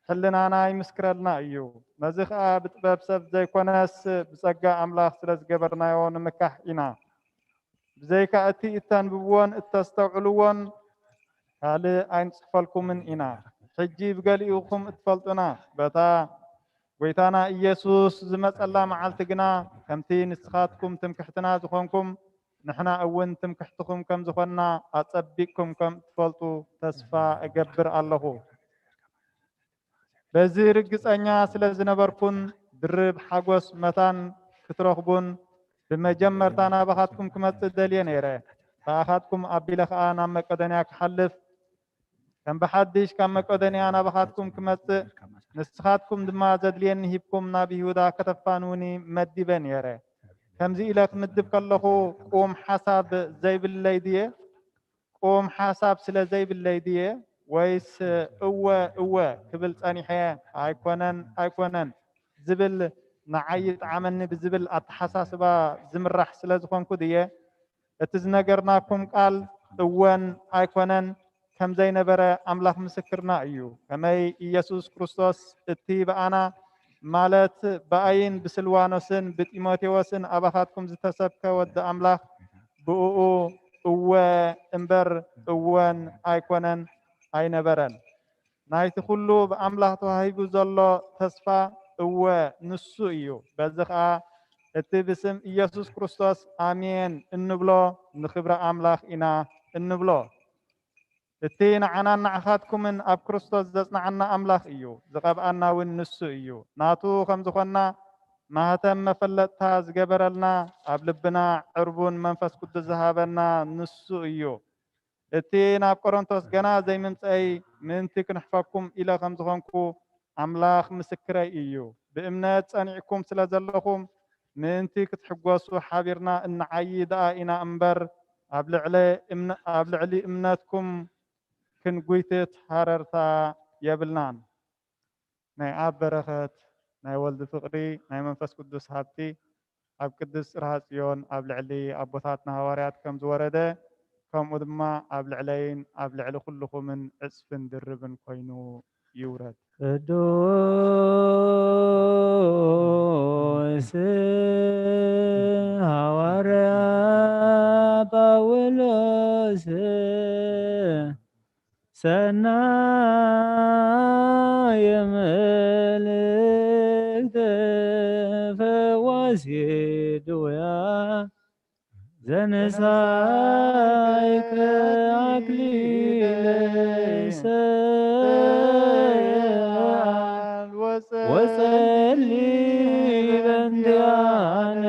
ሕልናና ይምስክረልና እዩ። ነዚ ኸኣ ብጥበብ ሰብ ዘይኮነስ፣ ብጸጋ ኣምላኽ ስለ ዝገበርናዮ ንምካሕ ኢና። ብዘይካ እቲ እተንብብዎን እተስተውዕልዎን ካልእ ኣይንጽሕፈልኩምን ኢና። ሕጂ ብገሊኡኹም እትፈልጡና፣ በታ ጐይታና ኢየሱስ ዝመጸላ መዓልቲ ግና፣ ከምቲ ንስኻትኩም ትምክሕትና ዝኾንኩም፣ ንሕና እውን ትምክሕትኹም ከም ዝኾንና ኣጸቢቕኩም ከም እትፈልጡ ተስፋ እገብር ኣለኹ። በዚ ርግጸኛ ስለ ዝነበርኩን ድርብ ሓጎስ መታን ክትረኽቡን ብመጀመርታ ናባኻትኩም ክመጽእ ደልየ ነይረ። ብኣኻትኩም ኣቢለ ኸኣ ናብ መቄዶንያ ክሓልፍ፣ ከም ብሓድሽ ካብ መቄዶንያ ናባኻትኩም ክመጽእ፣ ንስኻትኩም ድማ ዘድልየኒ ሂብኩም ናብ ይሁዳ ከተፋንዉኒ መዲበ ነይረ። ከምዚ ኢለ ክምድብ ከለኹ ቁም ሓሳብ ዘይብለይ ድየ? ቁም ሓሳብ ስለ ዘይብለይ ድየ? ወይስ እወ እወ ክብል ጸኒሐ ኣይኮነን ኣይኮነን ዝብል ንዓይ ይጥዓመኒ ብዝብል ኣተሓሳስባ ዝምራሕ ስለ ዝኾንኩ ድየ? እቲ ዝነገርናኩም ቃል እወን ኣይኮነን ከም ዘይነበረ ኣምላኽ ምስክርና እዩ። ከመይ ኢየሱስ ክርስቶስ እቲ ብኣና ማለት ብኣይን ብስልዋኖስን ብጢሞቴዎስን ኣባኻትኩም ዝተሰብከ ወዲ ኣምላኽ ብእኡ እወ እምበር እወን ኣይኮነን ኣይነበረን። ናይቲ ኩሉ ብኣምላኽ ተዋሂቡ ዘሎ ተስፋ እወ ንሱ እዩ። በዚ ኸኣ እቲ ብስም ኢየሱስ ክርስቶስ ኣሜን እንብሎ ንኽብሪ ኣምላኽ ኢና እንብሎ። እቲ ንዓናን ንዓኻትኩምን ኣብ ክርስቶስ ዘጽንዓና ኣምላኽ እዩ፣ ዝቐብኣና እውን ንሱ እዩ። ናቱ ከም ዝኾንና ማህተም መፈለጥታ ዝገበረልና፣ ኣብ ልብና ዕርቡን መንፈስ ቅዱስ ዝሃበና ንሱ እዩ። እቲ ናብ ቆሮንቶስ ገና ዘይምምጸይ ምእንቲ ክንሕፈኩም ኢለ ከም ዝኾንኩ ኣምላኽ ምስክረይ እዩ። ብእምነት ጸኒዕኩም ስለ ዘለኹም ምእንቲ ክትሕጎሱ ሓቢርና እንዓዪ ደኣ ኢና እምበር፣ ኣብ ልዕለ እምነ-፣ ኣብ ልዕሊ እምነትኩም ክንጉይትት ሃረርታ የብልናን። ናይ ኣብ በረኸት፣ ናይ ወልድ ፍቕሪ፣ ናይ መንፈስ ቅዱስ ሃብቲ ኣብ ቅድስት ጽርሃ ጽዮን ኣብ ልዕሊ ኣቦታትና ሃዋርያት ከም ዝወረደ፣ ከምኡ ድማ ኣብ ልዕለይን ኣብ ልዕሊ ኩልኹምን ዕጽፍን ድርብን ኮይኑ ይውረድ። ቅዱስ ሃዋርያ ጳውሎስ ሰናየ መልእክት ፈዋሲ ድውያ ዘነሳይከ ኣክሊለ ሰ ወጸሊ በእንቲኣነ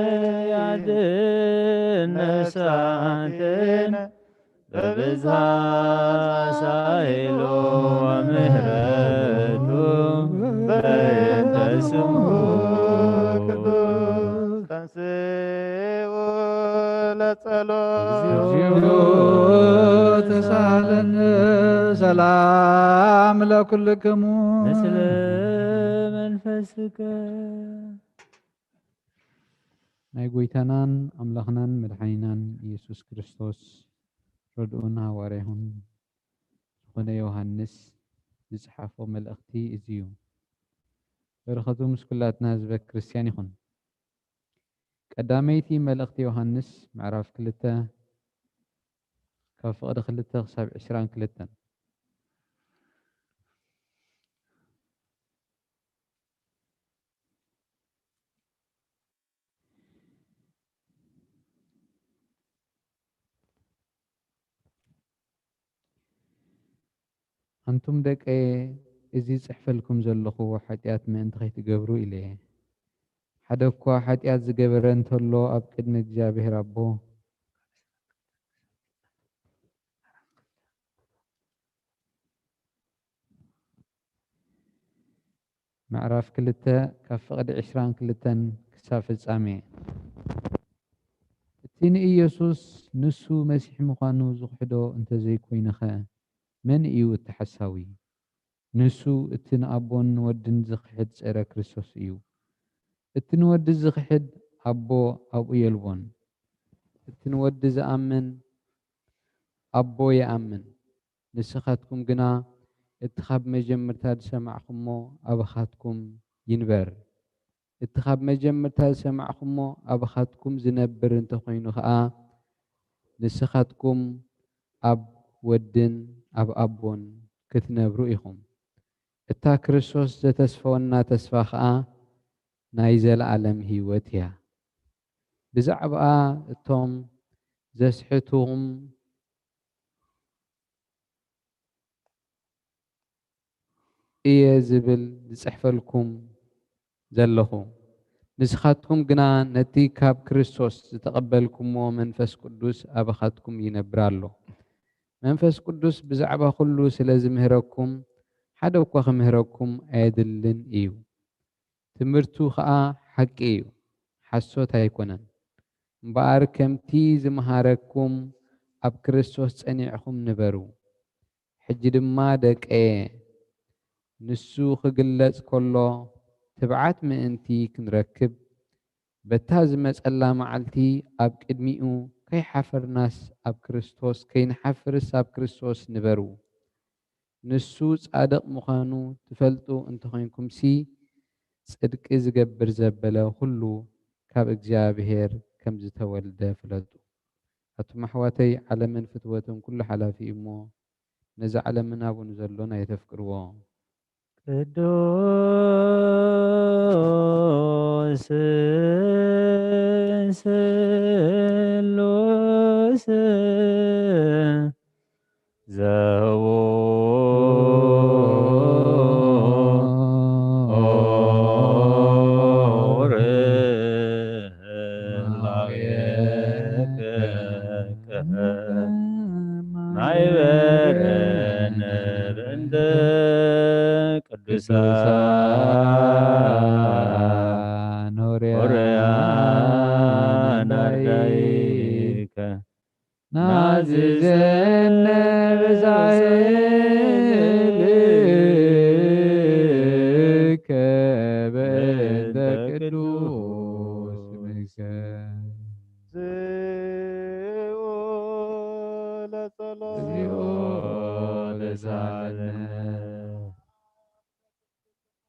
ያድን ነፍሳትን በብዝሃ ሳይሎ ምህረቱ በእንተ ስሙ ቅዱስ ተንስኡ ለጸሎት። እግዚኦ ተሳለነ ሰላም ለኩልክሙ። ምስለ መንፈስከ። ናይ ጎይታናን ኣምላኽናን መድሓኒናን ኢየሱስ ክርስቶስ ረድኡን ሃዋርያሁን ዝኾነ ዮሃንስ ዝጸሓፎ መልእኽቲ እዚ እዩ። በረኸቱ ምስ ኩላትና ህዝበ ክርስትያን ይኹን። ቀዳመይቲ መልእኽቲ ዮሃንስ ምዕራፍ ክልተ ካብ ፍቕዲ ክልተ ክሳብ ዕስራን ክልተን። ኣንቱም ደቀየ፣ እዚ ጽሕፈልኩም ዘለኹ ሓጢኣት ምእንቲ ኸይትገብሩ ኢለ እየ። ሓደ እኳ ሓጢኣት ዝገበረ እንተሎ፣ ኣብ ቅድሚ እግዚኣብሔር ኣቦ ምዕራፍ ክልተ ካብ ፍቕዲ ዕስራን ክልተን ክሳብ ፍጻሜ። እቲ ንኢየሱስ ንሱ መሲሕ ምዃኑ ዝኽሕዶ እንተዘይኮይኑኸ፣ መን እዩ እቲ ሓሳዊ? ንሱ እቲ ንኣቦን ንወድን ዝኽሕድ ጸረ ክርስቶስ እዩ። እቲ ንወዲ ዝኽሕድ ኣቦ ኣብኡ የልቦን። እቲ ንወዲ ዝኣምን ኣቦ ይኣምን። ንስኻትኩም ግና እቲ ኻብ መጀመርታ ዝሰማዕኹሞ ኣባኻትኩም ይንበር። እቲ ኻብ መጀመርታ ዝሰማዕኹሞ ኣባኻትኩም ዝነብር እንተኾይኑ ኸኣ፣ ንስኻትኩም ኣብ ወድን ኣብ ኣቦን ክትነብሩ ኢኹም። እታ ክርስቶስ ዘተስፈወና ተስፋ ኸኣ ናይ ዘለኣለም ህይወት እያ። ብዛዕባኣ እቶም ዘስሕቱኹም እየ ዝብል ዝጽሕፈልኩም ዘለኹ። ንስኻትኩም ግና ነቲ ካብ ክርስቶስ ዝተቐበልኩምዎ መንፈስ ቅዱስ ኣባኻትኩም ይነብር ኣሎ። መንፈስ ቅዱስ ብዛዕባ ኹሉ ስለ ዝምህረኩም፣ ሓደ እኳ ክምህረኩም ኣየድልን እዩ። ትምህርቱ ኸኣ ሓቂ እዩ፣ ሓሶት ኣይኮነን። እምበኣር ከምቲ ዝመሃረኩም ኣብ ክርስቶስ ጸኒዕኹም ንበሩ። ሕጂ ድማ ደቀየ፣ ንሱ ክግለጽ ከሎ ትብዓት ምእንቲ ክንረክብ፣ በታ ዝመጸላ መዓልቲ ኣብ ቅድሚኡ ከይሓፈርናስ ኣብ ክርስቶስ፣ ከይንሓፍርስ ኣብ ክርስቶስ ንበሩ። ንሱ ጻድቕ ምዃኑ ትፈልጡ እንተኾይንኩምሲ፣ ጽድቂ ዝገብር ዘበለ ኹሉ ካብ እግዚኣብሔር ከም ዝተወልደ ፍለጡ። ኣቱም ኣሕዋተይ፣ ዓለምን ፍትወትን ኩሉ ሓላፊ እዩ እሞ፣ ነዚ ዓለምን ኣብኡ ንዘሎን ኣይተፍቅርዎ። ቅዱስ ስሉስ ዘውር ላዕሌከ ማይበረነ በእንተ ቅዱሳን ሆርያን ኣርዳኢከ ናዝዘነ ብዛይልከ በእንተ ቅዱስ ስምከ። እግዚኦ ለጸሎት።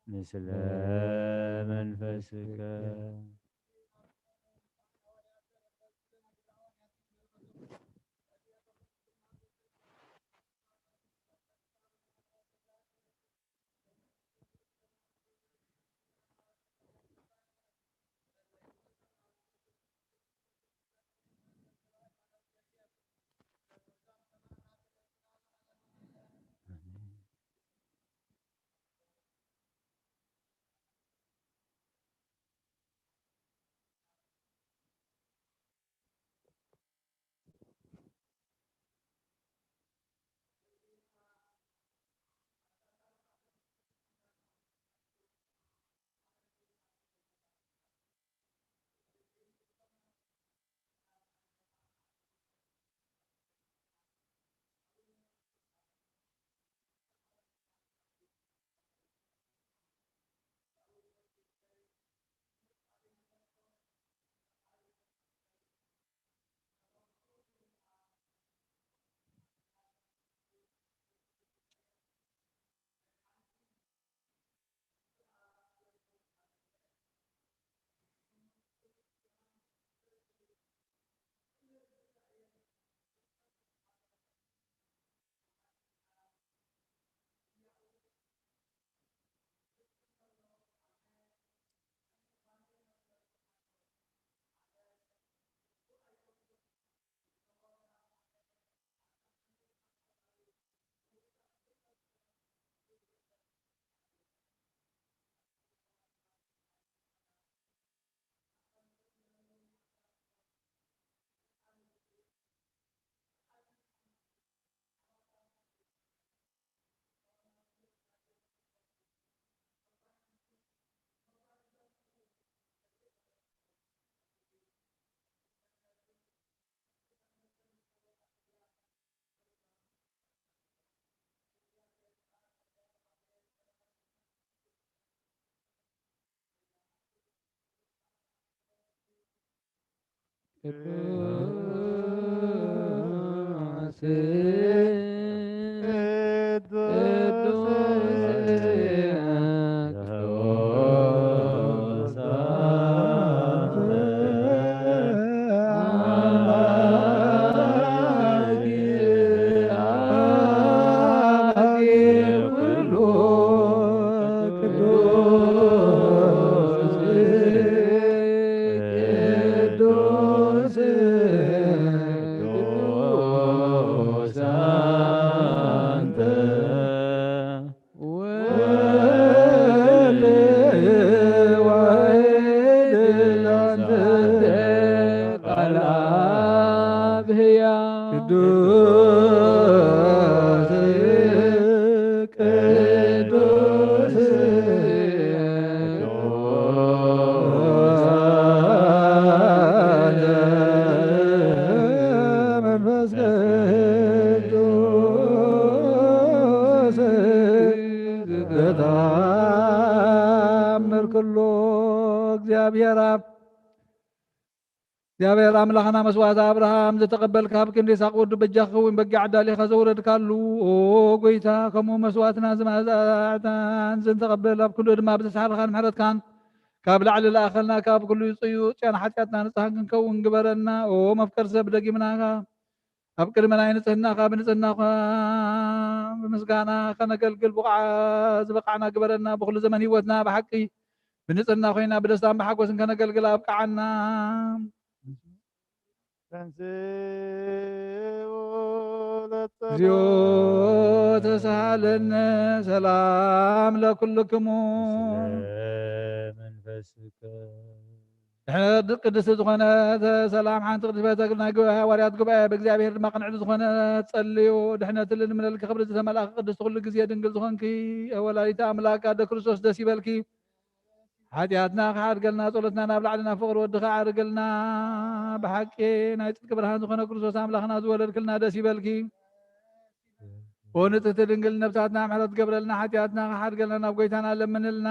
ምስለ መንፈስከ። ቅዱስ ቅዱስ አንተ ወልድ ዋሕድ አንተ ቃል አብ ሕያው ቅዱስ ቅዱስ መንፈስ ቅዱስ በተአምር ኩሎ። እግዚኣብሔር አብ፣ እግዚኣብሔር ኣምላኽና መስዋዕቲ ኣብርሃም ዝተቐበልካ፣ ኣብ ክንዲ ይስሐቅ ወዱ በጃ ክኸውን በጊዕ ኣዳሊኻ ዘውረድካሉ፣ ኦ ጎይታ፣ ከምኡ መስዋዕትና ዝመኣዛ ዕጣን ዝንተቐበል፣ ኣብ ክንዱ ድማ ብተስሓልኻን ምሕረትካን ካብ ላዕሊ ለኣኸልና፣ ካብ ኩሉ ጽዩ ጽዮን ሓጢኣትና ንጽሃን ክንከውን ግበረና። ኦ መፍቀር ሰብ፣ ደጊምና ኣብ ቅድሚ ናይ ንጽህናኻ ብንጽህና ኳ-፣ ብምስጋና ከነገልግል ብቑዓ-፣ ዝበቓዕና ግበረና። ብኹሉ ዘመን ህይወትና ብሓቂ ብንጽህና ኮይና ብደስታን ብሓጎስን ከነገልግል ኣብቅዓና። ተንሥኡ ለጸሎት። እግዚኦ ተሳሃለነ። ሰላም ለኩልክሙ። ምስለ መንፈስከ። ድሕነት ቅድስቲ ዝኾነት ሰላም ሓንቲ ቅድስቲ ቤተ ናይ ጉባኤ ሃዋርያት ጉባኤ ብእግዚኣብሔር ድማ ቅንዕቲ ዝኾነት ጸልዩ። ድሕነት ልልምነልኪ ክብርቲ ዝተመልኣኺ ቅድስቲ ኩሉ ግዜ ድንግል ዝኾንኪ ወላዲተ ኣምላክ ኣደ ክርስቶስ ደስ ይበልኪ። ሓጢኣትና ክሓድገልና ጸሎትና ናብ ላዕሊ ናብ ፍቕሪ ወድኺ ኣዕርግልና። ብሓቂ ናይ ጽድቂ ብርሃን ዝኾነ ክርስቶስ ኣምላኽና ዝወለድክልና ደስ ይበልኪ። ኦ ንጽህቲ ድንግል ነብሳትና ምሕረት ገብረልና፣ ሓጢኣትና ክሓድገልና ናብ ጎይታና ለምንልና።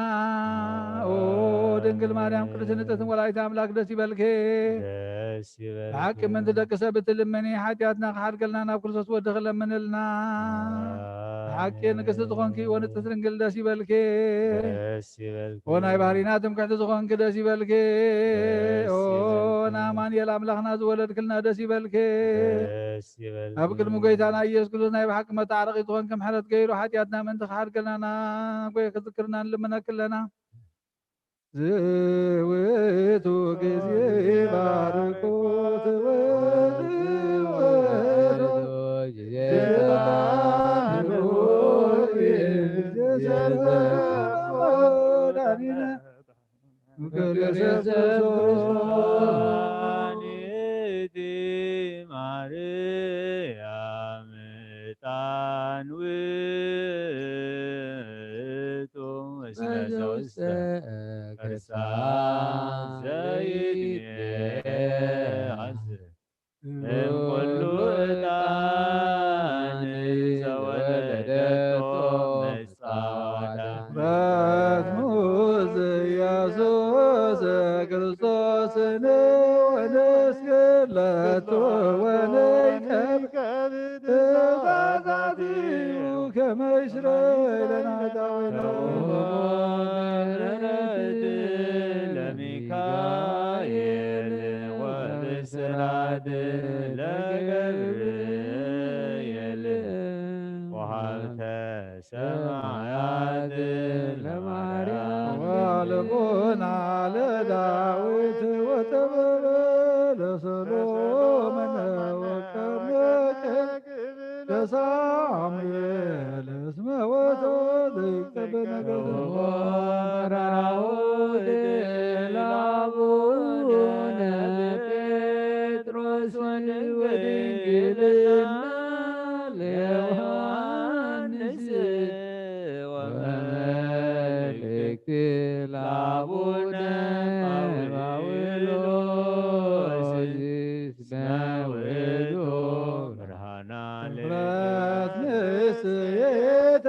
ኦ ድንግል ማርያም ቅድስቲ ንጽህትን ወላዲተ ኣምላክ ደስ ይበልኪ። ደስ ይበልኪ። ብሓቂ ምንቲ ደቂ ሰብ እትልምኒ፣ ሓጢኣትና ክሓድገልና ናብ ክርስቶስ ወድኺ ለምንልና። ብሓቂ ንግስቲ ዝኾንኪ ኦ ንጽህቲ ድንግል ደስ ይበልኪ። ደስ ይበልኪ። ኦ ናይ ባህሪና ትምክሕቲ ዝኾንኪ ደስ ይበልኪ። ደስ ኦ ይበልኪ። ንኣማኑኤል ኣምላኽና ዝወለድክልና ደስ ይበልኪ። ደስ ይበልኪ። ኣብ ቅድሚ ጎይታና ኢየሱስ ክርስቶስ ናይ ብሓቂ መታረቒ ዝኾንኪ ምሕረት ገይሩ ሓጢኣትና ምእንቲ ክሓድገልና ናብ ጎይ ክዝክርና ንልምነኪ ኣለና። ዝውቱ ግዜ ባርኮት ወዝወቱ ግዜ ዳኒነ። መድኃኒት ማርያም ዕጣን ውእቱ እስመ ዘውስተ ከርሳ ዘይትሜ እምኩሉ ዕጣን ዘወለደቶ መጻወታ። ረስሙ ዘኢየሱስ ክርስቶስ ንወንስግድ ለቶ ወንንቀብ ትእዛዛቲሁ ከመ ይስረይ ለነ ኃጣውኢነ። ምሕረት ለሚካኤል ወብስራት ለገብርኤል ወሃብተ ሰማያት ለማርያም። ወልቦና ለዳዊት ወጥበበ ለሰሎሞን ወቀርነቀ ለሳሙኤል እስመ ወቶ ዘይቀበ ነገደ። ወራሁድ ለአቡነ ጴጥሮስ ወድንግልና ለዮሐንስ ወመልእክት ለአቡነ ጳውሎስ እስመ ውእቱ ብርሃና። ክብረት ንእስየተ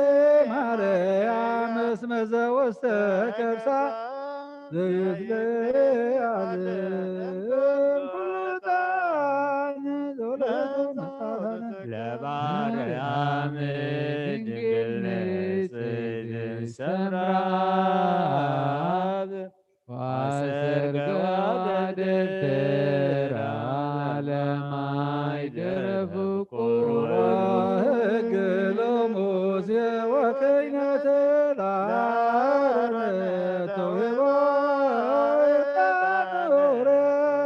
ማርያም እስመ ዘውስተ ከርሳ ዘይትለዓል ለማርያም ድንግል ንጽሕት ሰምራብ አሰርገዋ ደብተራ ለማይ ደረፉ ቁርባን። ሕግ ለሙሴ ወክህነተ ለአሮን ተውህቦ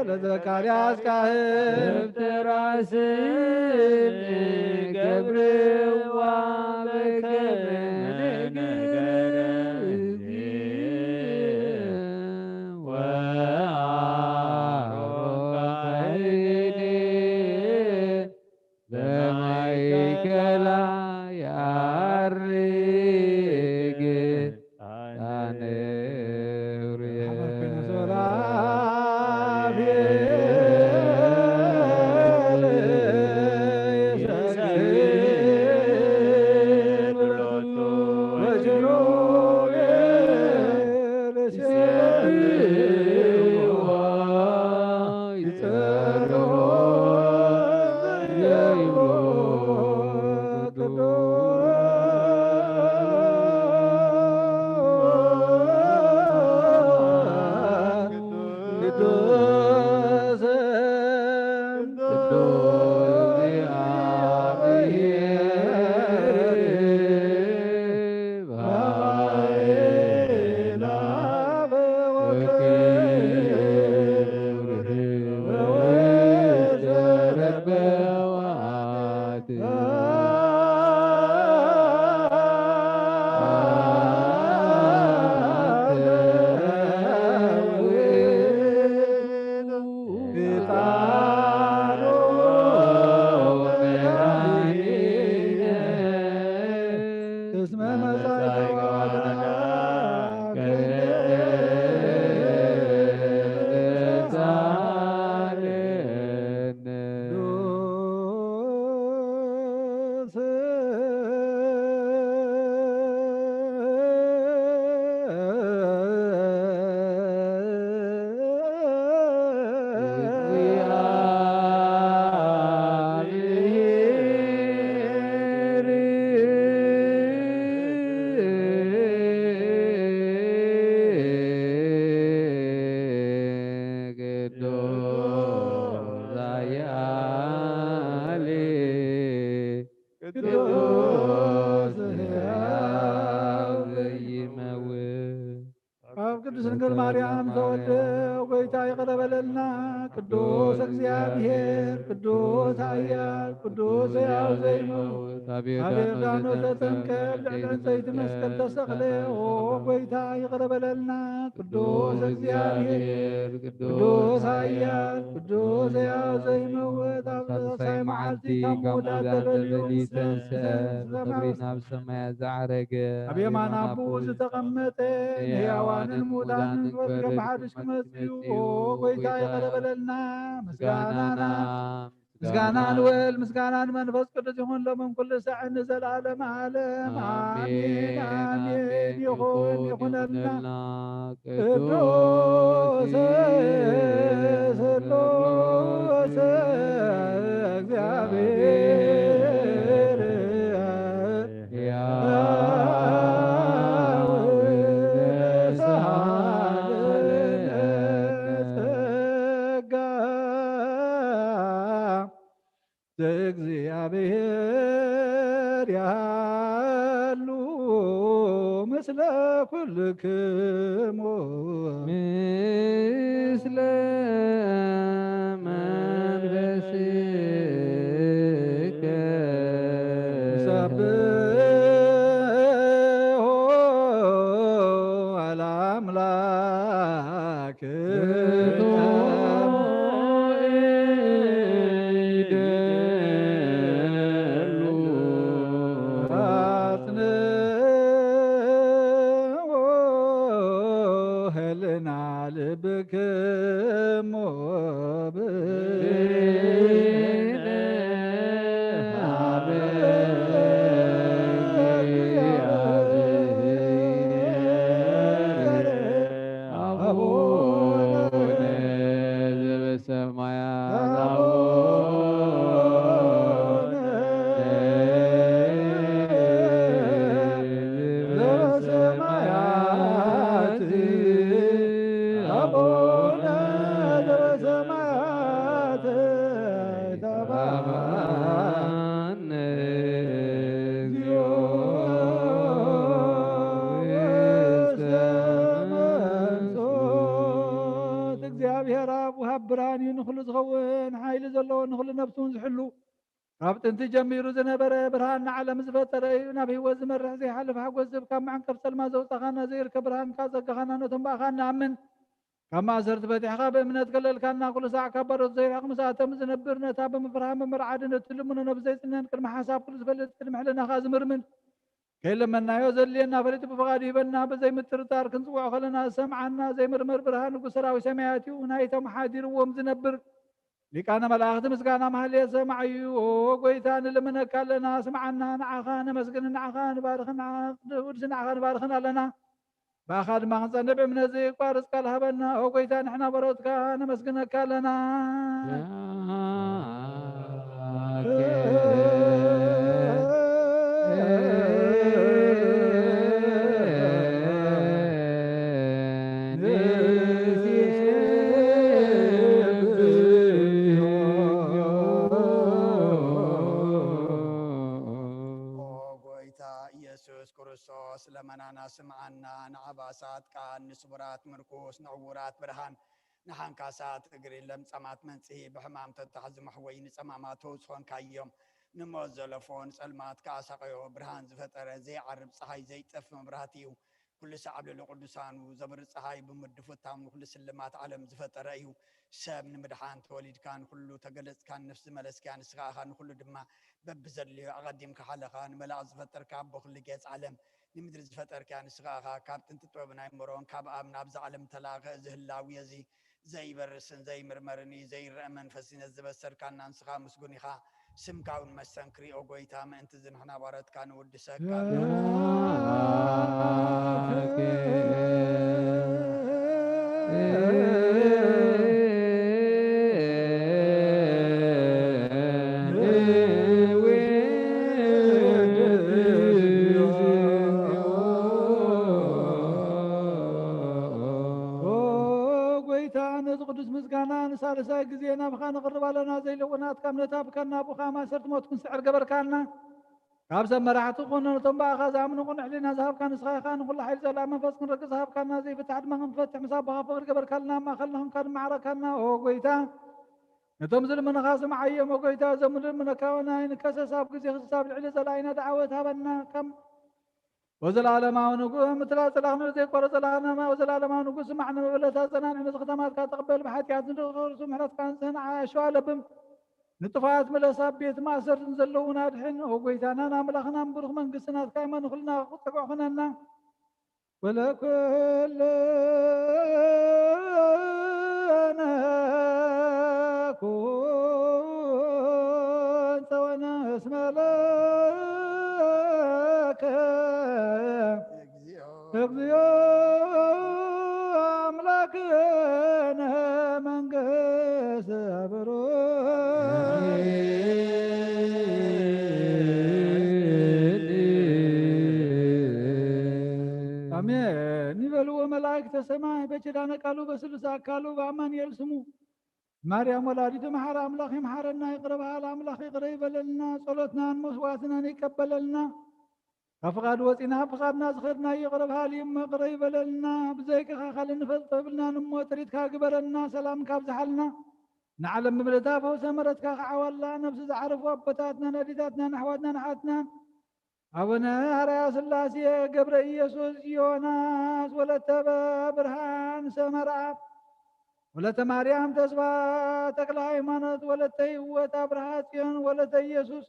ለዘካርያስ ካህን። ደብተራ ስም ገብርዋ በከመ ነገረ ወአሮን በማእከላ ያርግ ጣነ ኡርየ። ቅዱስ ኃያል ቅዱስ ሕያው ዘይመውት። ካብ ቅድስት ድንግል ማርያም ተወልደ ጎይታ ይቕረ በለልና። ቅዱስ እግዚኣብሔር፣ ቅዱስ ኃያል፣ ቅዱስ ሕያው ዘይመውት፣ ኣብ ዮርዳኖስ ተጠምቀ፣ ኣብ ልዕሊ ዕንጸይቲ መስቀል ተሰቕለ። ኦ ጎይታ ይቕረ በለልና። ቅዱስ እግዚኣብሔር፣ ቅዱስ ኃያል፣ ቅዱስ ሕያው ዘይመውት፣ ኣብ ሳልሳይ መዓልቲ ካብ ምውዳድ ተለዩ ዝተንስአ፣ ክብሪ ናብ ሰማያት ዝዓረገ፣ ኣብ የማን ኣቦኡ ዝተቐመጠ፣ ንሕያዋንን ምውታንን ክፈርድ ብሓድሽ ክመጽእ እዩ። ኦ ጎይታ ይቕረ በለልና። ምስጋናና ምስጋና ንወልድ፣ ምስጋና ንመንፈስ ቅዱስ ይኹን፣ ሎምን ኩሉ ሳዕን ንዘለዓለመ ዓለም። ኣሜን፣ ኣሜን፣ ኣሜን። ይኹን፣ ይኹን፣ ይኹነልና። ይኹነልና። ቅዱስ ቅዱስ ስሉስ ስሉስ እግዚአብሔር። ሕያው ሰሃለ ጸጋ ዘእግዚአብሔር ያሉ ምስለ ኩልክሙ። ምስለ መንፈስከ። ንሰብሖ ለአምላክ። አጽንዑ ህልና ልብክሙ ብነ አቡነ ዘበሰማያት። ወሃብ ብርሃን እዩ፣ ንኹሉ ዝኸውን ሓይሊ ዘለዎ፣ ንኹሉ ነብሱ እውን ዝሕሉ፣ ካብ ጥንቲ ጀሚሩ ዝነበረ፣ ብርሃን ንዓለም ዝፈጠረ እዩ። ናብ ህይወት ዝመርሕ ዘይሓልፍ ሓጎስ ዝህብ፣ ካብ መዕንቀፍ ጸልማት ዘውጻኻና፣ ዘይርከብ ብርሃንካ ጸጋኻና፣ ነቶም ብኣኻ እንኣምን ካብ ማእሰርቲ ፈቲሕኻ ብእምነት ከለልካና፣ ኩሉ ሳዕ ካብ ባሮት ዘይርሕቕ ምስኣቶም ዝነብር፣ ነታ ብምፍርሃን ብምርዓድን እትልምኖ ነብሲ ዘይጽነን ቅድሚ ሓሳብ ኩሉ ዝፈልጥ ቅድሚ ሕልናኻ ዝምርምን ከይለመናዮ ዘድልየና ፈሊጡ ብፍቓዱ ይህበና። ብዘይ ምጥርጣር ክንጽውዖ ከለና ዝሰምዓና ዘይምርመር ብርሃን ንጉስ ሰራዊት ሰማያት እዩ። ናይቶም ሓዲርዎም ዝነብር ሊቃነ መላእኽቲ ምስጋና ማህሌት ሰማዕ እዩ። ኦ ጎይታ ንልምነካ ኣለና፣ ስምዓና፣ ንዓኻ ነመስግን፣ ንዓኻ ንባርኽን፣ ንዓ-፣ ቅዱስ ንዓኻ ንባርኽን ኣለና። ብኣኻ ድማ ክንጸንዕ ብእምነት ዘይቋርጽ ቃል ሃበና። ኦ ጎይታ ንሕና በሮትካ ነመስግነካ ኣለና። ኦ ጎይታ ኢየሱስ ክርስቶስ ለመናና ስምዓና፣ ንዓባሳት ቃል፣ ንስቡራት ምርኩስ፣ ንዕውራት ብርሃን፣ ንሓንካሳት እግሪ፣ ለምጻማት መንጽሂ፣ ብሕማም ተታሕዙ መሕወዪ፣ ንጸማማት ፈውሲ ኾንካዮም። ንሞት ዘለፎ፣ ንጸልማት ከኣ ሳቐዮ፣ ብርሃን ዝፈጠረ፣ ዘይዓርብ ጸሓይ፣ ዘይጠፍእ መብራህቲ እዩ። ኩሉ ሳዕ ኣብ ልዕሊ ቅዱሳኑ ዘብሪ ጸሓይ ብምድፉታም ንኹሉ ስልማት ዓለም ዝፈጠረ እዩ። ሰብ ንምድሓን ተወሊድካን ኩሉ ተገለጽካን ነፍሲ ዝመለስካያ ንስኻ ኢኻ። ንኹሉ ድማ በብዘድልዮ ኣቐዲምካ ሓለኻ። ንመላእኽቲ ዝፈጠርካ ኣቦ ኩሉ ጌጽ ዓለም ንምድሪ ዝፈጠርካያ ንስኻ ኢኻ። ካብ ጥንቲ ጥበብን ኣይምሮን ካብ ኣብ ናብዛ ዓለም ተላእኸ። እዚ ህላዌ እዚ ዘይበርስን ዘይምርመርን እዩ። ዘይረአ መንፈስ ነዚ ዝበሰርካና ንስኻ ምስጉን ኢኻ። ስምካ እውን መስተንክር እዩ። ኦ ጎይታ፣ ምእንቲ እዚ ንሕና ባሮትካ ንውድሰካ። ኦ ጎይታ፣ ነዚ ቅዱስ ምስጋና ንሳልሳይ ግዜ ናብኻ ነቕርብ ኣለና። ዘይለወናትካ እምነት ሃብካና፣ ብኻ ማእሰርቲ ሞት ክንስዕር ገበርካና። ካብ ሰብ መራሕቲ ኮነ ነቶም ብኣኻ ዝኣምኑ ቅኑዕ ሕሊና ዝሃብካ ንስኻ ኢኻ። ንኹሉ ሓይሊ ጸላእ መንፈስ ክንረግጽ ዝሃብካና፣ ዘይፍታሕ ድማ ክንፈትሕ ምስ ኣቦኻ ፍቕሪ ገበርካልና፣ ኣብ ማእኸልና ኾንካ ድማ ዓረካና። ኦ ጎይታ፣ ነቶም ዝልምኑኻ ስምዓዮም። ኦ ጎይታ፣ እዞም ንልምነካ ወናይ ንከሰስ ኣብ ግዜ ክስሳብ ልዕሊ ጸላኢና ደዓወት ሃበና። ከም ወዘለኣለማዊ ንጉ-፣ ምትላል ጸላእና ዘይቋረጽ ጸላእና፣ ወዘለኣለማዊ ንጉስ ስማዕ፣ ንመበለታት ጸናንዕ፣ ነዚ ከተማትካ ተቐበል፣ ብሓጢኣት ንድኽርሱ ምሕረትካ ንጽህን ዓያሾ ኣለብም፣ ንጥፋት ምለስ፣ ኣብ ቤት ማእሰርቲ ንዘለዉን ኣድሕን። ኦ ጎይታናን ኣምላኽናን ብሩኽ መንግስቲ ናትካ እሞ ንኹልና ክጸግዖ ኩነና። ወለኩልነ ኩን ጸወነ እስመ ለከ እግዚኦ አምላክነ መንግስት ብሩክ። አሜን ይበልዎ መላእክተ ሰማይ በኪዳነ ቃሉ በስሉስ አካሉ በአማኑኤል ስሙ። ማርያም ወላዲቱ መሓሪ ኣምላኽ ይምሓረና፣ ይቕረ በሃል ኣምላኽ ይቕረ ይበለልና፣ ጸሎትናን መስዋዕትናን ይቀበለልና። ካብ ፍቓዱ ወጺና ኣብ ፍቓድና ዝኸድናዮ ይቕረ በሃል እዩ እሞ ይቕረ ይበለልና። ብዘይካኻ ካልእ ንፈልጦ የብልናን እሞ ጥሪትካ ግበረልና፣ ሰላምካ ኣብዝሓልና። ንዓለም ብምልእታ ፈውሰ ምሕረትካ ክዓዋላ፣ ነብሲ ዝዓረፉ ኣቦታትናን ኣዴታትናን ኣሕዋትናን ኣሓትናን፣ ኣቡነ ኣርያ ስላሴ፣ ገብረ ኢየሱስ፣ ዮናስ፣ ወለተ ብርሃን፣ ሰመርኣብ፣ ወለተ ማርያም፣ ተስፋ፣ ተክለ ሃይማኖት፣ ወለተ ህይወት፣ ኣብርሃ ጽዮን፣ ወለተ ኢየሱስ፣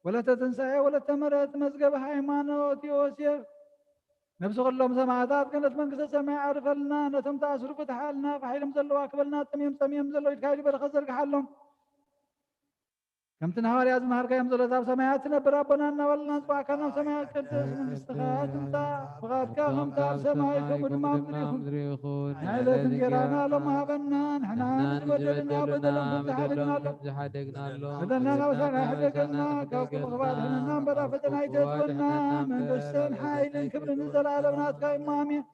ወለተ ትንሳኤ፣ ወለተ ምሕረት፣ መዝገበ ሃይማኖት፣ ዮሴፍ፣ ነብሲ ኩሎም ሰማዕታት ገነት መንግስተ ሰማይ ኣዕርፈልና፣ ነቶም ተኣስሩ ፍትሓልና፣ ፋሕ ኢሎም ዘለዉ ኣክበልና፣ ጠምዮም ጸሚዮም ዘለዉ ኢድካ ኢድ በረኸት ዘርግሓሎም። ከምቲ ንሃዋርያት ዝመሃርካዮም ጸሎት፣ ኣብ ሰማያት ትነብር ኣቦና፣ እናበልና ንጽዋዕካ ናብ ሰማያት ቅድስ መንግስትኻ ትምጻእ፣ ፍቓድካ ከምቲ ኣብ ሰማይ ከምኡ ድማ ኣብ ምድሪ ይኹን። ናይ ዕለት እንጀራና ሎሚ ሃበና፣ ንሕና ንዝበደሉና በደሎም ከም ዝሓደግናሎም፣ በደልና ናብ ሳና ኣይሕደገልና፣ ካብ ክፉ ኣድሕነና እምበር፣ ኣብ ፈተና ኣይተእትወና፣ መንግስትን ሓይልን ክብርን ንዘለኣለም ናትካ እዩ፣ ኣሜን።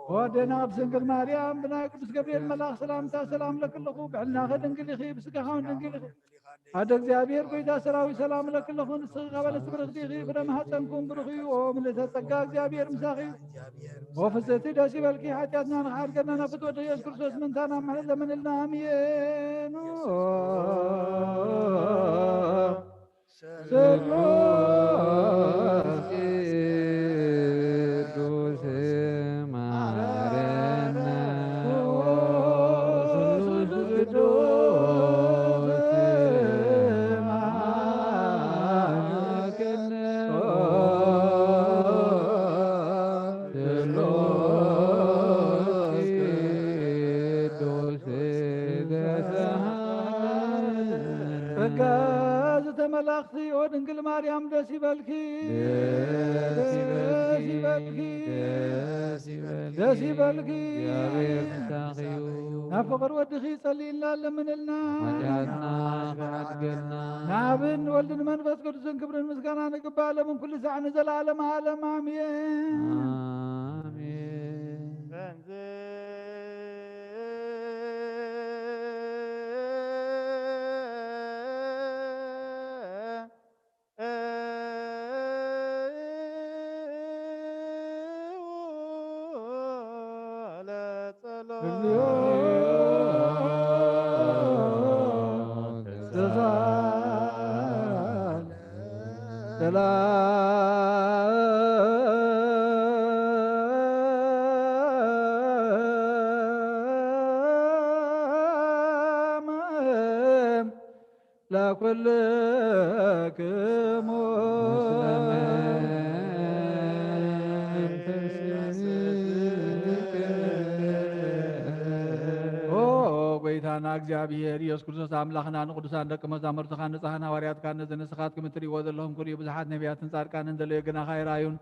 ወደና ቅድስት ድንግል ማርያም ብናይ ቅዱስ ገብርኤል መልኣኽ ሰላምታ ሰላም ለክልኹ ብሕልናኸ ድንግል ኢኺ ብስጋኻውን ድንግል ኢኺ ኣደ እግዚኣብሔር ጎይታ ሰራዊት ሰላም ለክልኹ ንስኺ ከበለስ ብርኽቲ ኢኺ ፍረ ማህፀንኩም ብሩኽ እዩ። ኦ ምልእተ ጸጋ እግዚኣብሔር ምሳኺ እዩ። ኦ ፍጽሕቲ ደስ ይበልኪ ሓጢኣትና ንኽሓድገና ናብ ፍትወት ኢየሱስ ክርስቶስ ምንታና ምሕረት ለምንልና ኣሜን። ስሉስ ቅዱስ ማረነ። ስሉስ ቅዱስ ማረነ። ስሉስ ቅዱስ ጸጋ ዝተመላእኪ ኦ ድንግል ማርያም ደስ ይበልኪ፣ ደስ ይበልኪ፣ ደስ ይበልኪ። እግዚኣብሔር ምሳኺ እዩ። ናብ ፍቕር ወድኺ ጸልይልና ለምንልና። ሓጢኣትና ክሓድገልና። ንኣብን ወልድን መንፈስ ቅዱስን ክብርን ምስጋናን ይግባእ ለምን ኩሉ ሳዕ ንዘለዓለመ ዓለም ኣሜን። ኣሜን። ለኩልክሙ። ኦ ጎይታና እግዚኣብሔር ኢየሱስ ክርስቶስ ኣምላኽና ንቅዱሳን ደቂ መዛሙርትኻ ንጻሕን ሃዋርያትካ ነዚ ንስኻትኩም እትርእይዎ ዘለኹም ኩሉ ብዙሓት ነቢያትን ጻድቃንን ዘለዮ ግናኻ ይራዩን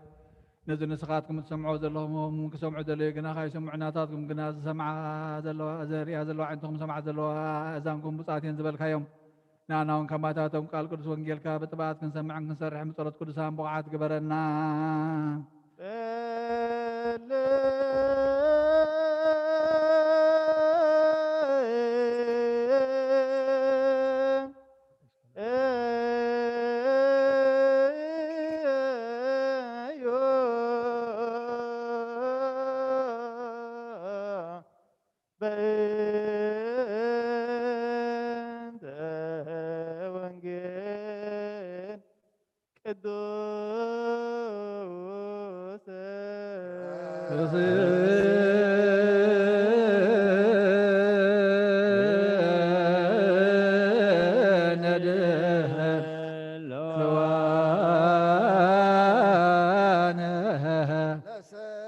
ነዚ ንስኻትኩም እትሰምዕዎ ዘለኹም ክሰምዑ ዘለዩ ግና ካይሰምዑ ናታትኩም ግና ዝሰምዓ ዘለዋ ዘርእያ ዘለዋ ዓይንትኹም ሰምዓ ዘለዋ እዛንኩም ብጻት እየን ዝበልካዮም ንኣና እውን ከማታቶም ቃል ቅዱስ ወንጌልካ ብጥብኣት ክንሰምዕን ክንሰርሕን ብጸሎት ቅዱሳን ብቑዓት ግበረና። በእንተ ወንጌል ቅዱስ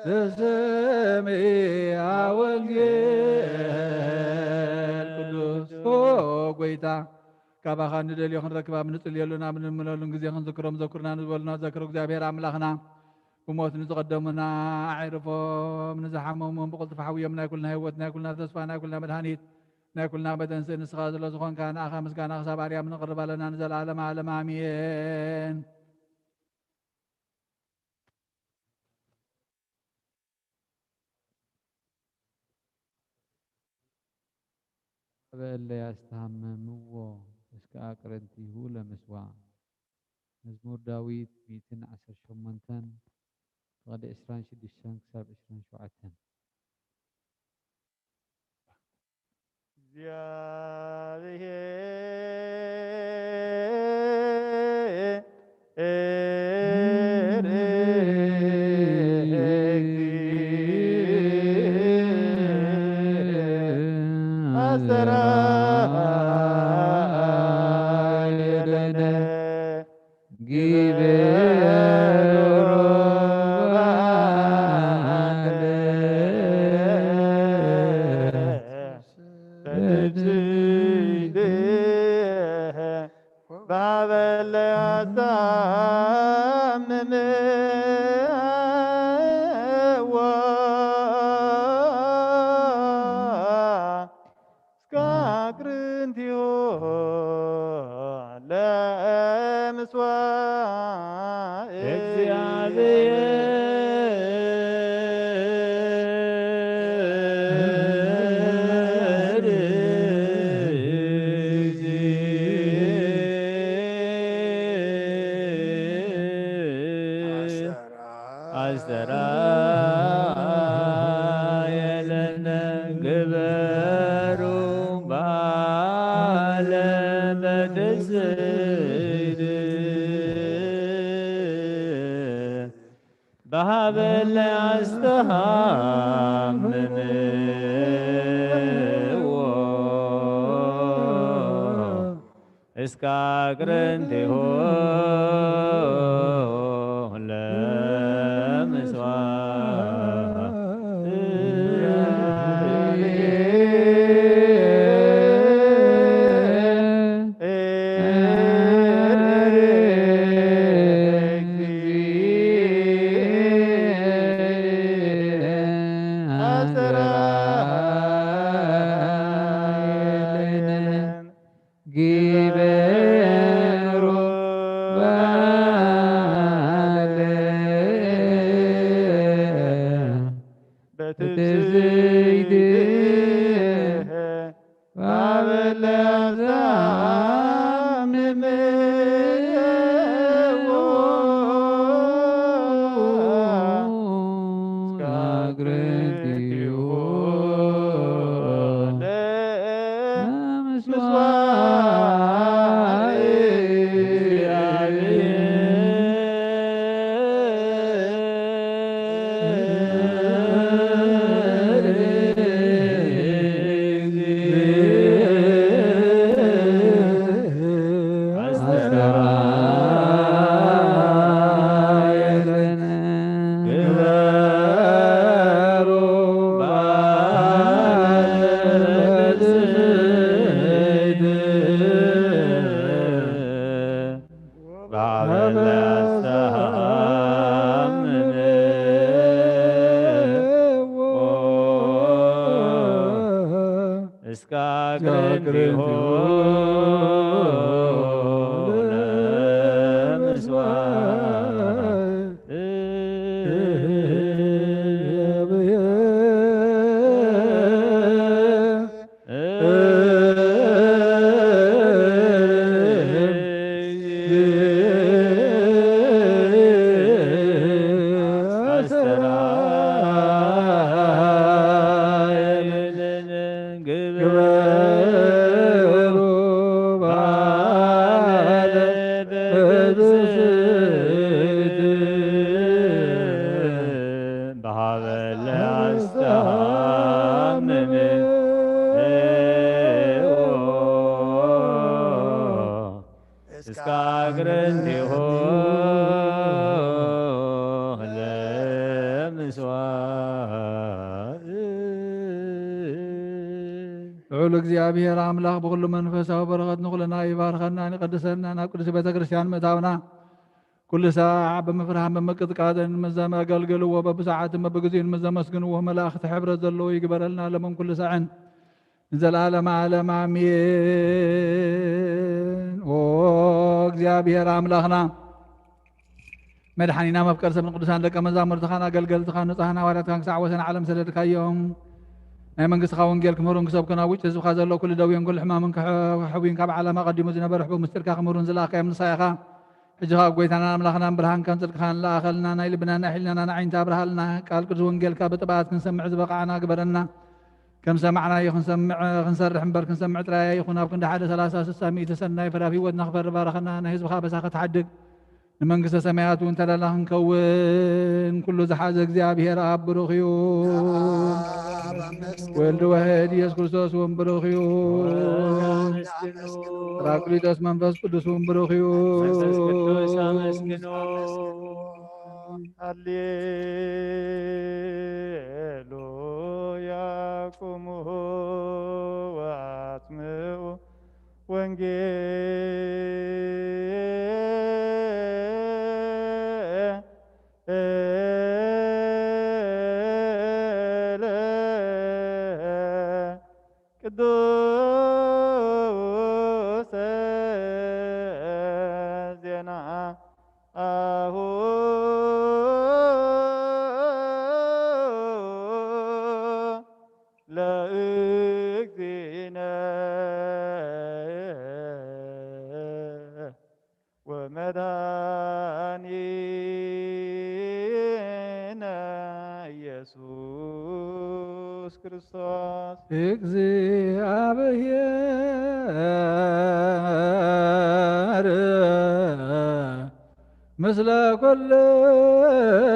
ለስምዒ ወንጌል ቅዱስ። ኦ ጎይታ፣ ካባኻ ንደልዮ ክንረክብ ኣብ ንጽልየሉን ኣብ ንልምነሉን ግዜ ክንዝክሮም ዘኩርና ንዝበሉና ዘክሮ እግዚኣብሔር ኣምላኽና። ብሞት ንዝቐደሙና ኣዕርፎም፣ ንዝሓመሙ ብቕልጡፍ ሓውዮም ናይ ኩልና ህይወት፣ ናይ ኩልና ተስፋ፣ ናይ ኩልና መድሃኒት፣ ናይ ኩልና መተንስእ ንስኻ ስለ ዝኾንካ ንኣኻ ምስጋና ክሳብ ኣርያም ነቕርብ ኣለና ንዘለዓለም ዓለም ኣሜን። ኣብ እለ ያስተሃመምዎ እስከ ኣቅርንቲሁ ለምስዋ። መዝሙር ዳዊት ሚእትን ዓሰርተ ሸሞንተን ፍቕዲ ዕስራን ሽዱሽተን ክሳብ ዕስራን ሸውዓተን። ኣምንዎ እስከ አቅርንቲሁ ለምስዋዕ። ግበሩ በዓለ በትስብእቲ ባበለ ኣዛምምዎ እስከ አቅርንቲሁ ለምስዋዕ። እስከ አቅርንቲሁ ለምስዋዕ። ግበሩ በዓለ ብፅዕት በሃበለ አስተሃምም እስከ አቅርንቲሁ ለምስዋዕ። ልዑል እግዚኣብሔር ኣምላኽ ብኹሉ መንፈሳዊ በረኸት ንኹልና ይባርከና፣ ይቐድሰና፣ ናብ ቅድስቲ ቤተ ክርስቲያን ምእታውና ኩሉ ሳዕ ብምፍርሃን ብምቅጥቃጥን ምስ ዘመገልግልዎ በብሰዓትን በብግዜኡን ምስ ዘመስግንዎ መላእኽቲ ሕብረት ዘለዎ ይግበረልና ለምን ኩሉ ሳዕን ንዘለዓለመ ዓለም ኣሜን። ኦ እግዚኣብሔር ኣምላኽና መድሓኒና መፍቀር ሰብ ንቅዱሳን ደቀ መዛሙርትኻን ኣገልገልትኻን ንጹሓን ሃዋርያትካን ክሳዕ ወሰን ዓለም ሰደድካዮም። ናይ መንግስትኻ ወንጌል ክምህሩን ክሰብኩን ኣብ ውጭ ህዝብኻ ዘሎ ኩሉ ደዌን ኩሉ ሕማምን ክሕ-፣ ክሕውዩን ካብ ዓለም ኣቐዲሙ ዝነበረ ሕቡእ ምስጢርካ ክምህሩን ዝለኣኽካዮም ንስኻ ኢኻ። ሕጂ ኸኣ ጎይታናን ኣምላኽናን ብርሃንካን ጽድቅኻን ለኣኸልና፣ ናይ ልብናን ናይ ሕሊናናን ኣዒንቲ ኣብርሃልና። ቃል ቅዱስ ወንጌልካ ብጥብኣት ክንሰምዕ ዝበቓዕና ግበረና። ከም ሰማዕናዮ ክንሰምዕ፣ ክንሰርሕ እምበር ክንሰምዕ ጥራይ ኣይኹን። ኣብ ክንዲ ሓደ ሰላሳ፣ ስሳ፣ ሚእቲ ሰናይ ፍረ ኣብ ህይወትና ክፈሪ ባርኸና። ናይ ህዝብኻ ኣበሳ ክትሓድግ ንመንግስተ ሰማያት እውን ተላላ ክንከውን ኩሉ ዝሓዘ እግዚኣብሔር ኣብ ብሩኽ እዩ። ኣብ ኣመስግኑ። ወልድ ዋሕድ ኢየሱስ ክርስቶስ እውን ብሩኽ እዩ። ወልድ ኣመስግኑ። ጳራቅሊጦስ መንፈስ ቅዱስ እውን ብሩኽ እዩ። መንፈስ ቅዱስ ኣመስግኑ። ሃሌሉያ። ቁሙ ወአጽምዑ ወንጌለ ቅዱሰ ዜናሁ ለእግዚእነ ወመድኃኒነ ኢየሱስ ክርስቶስ። እግዚአብሔር ምስለ ኩልክሙ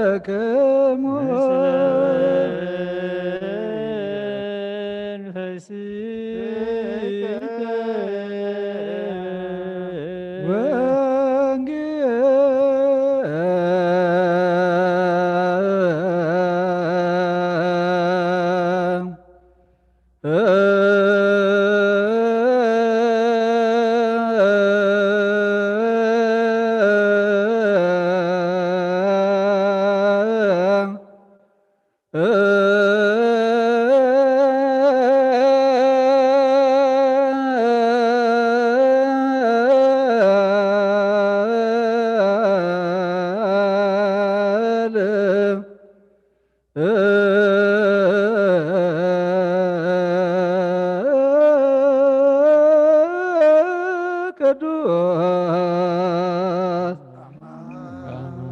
ቅዱስ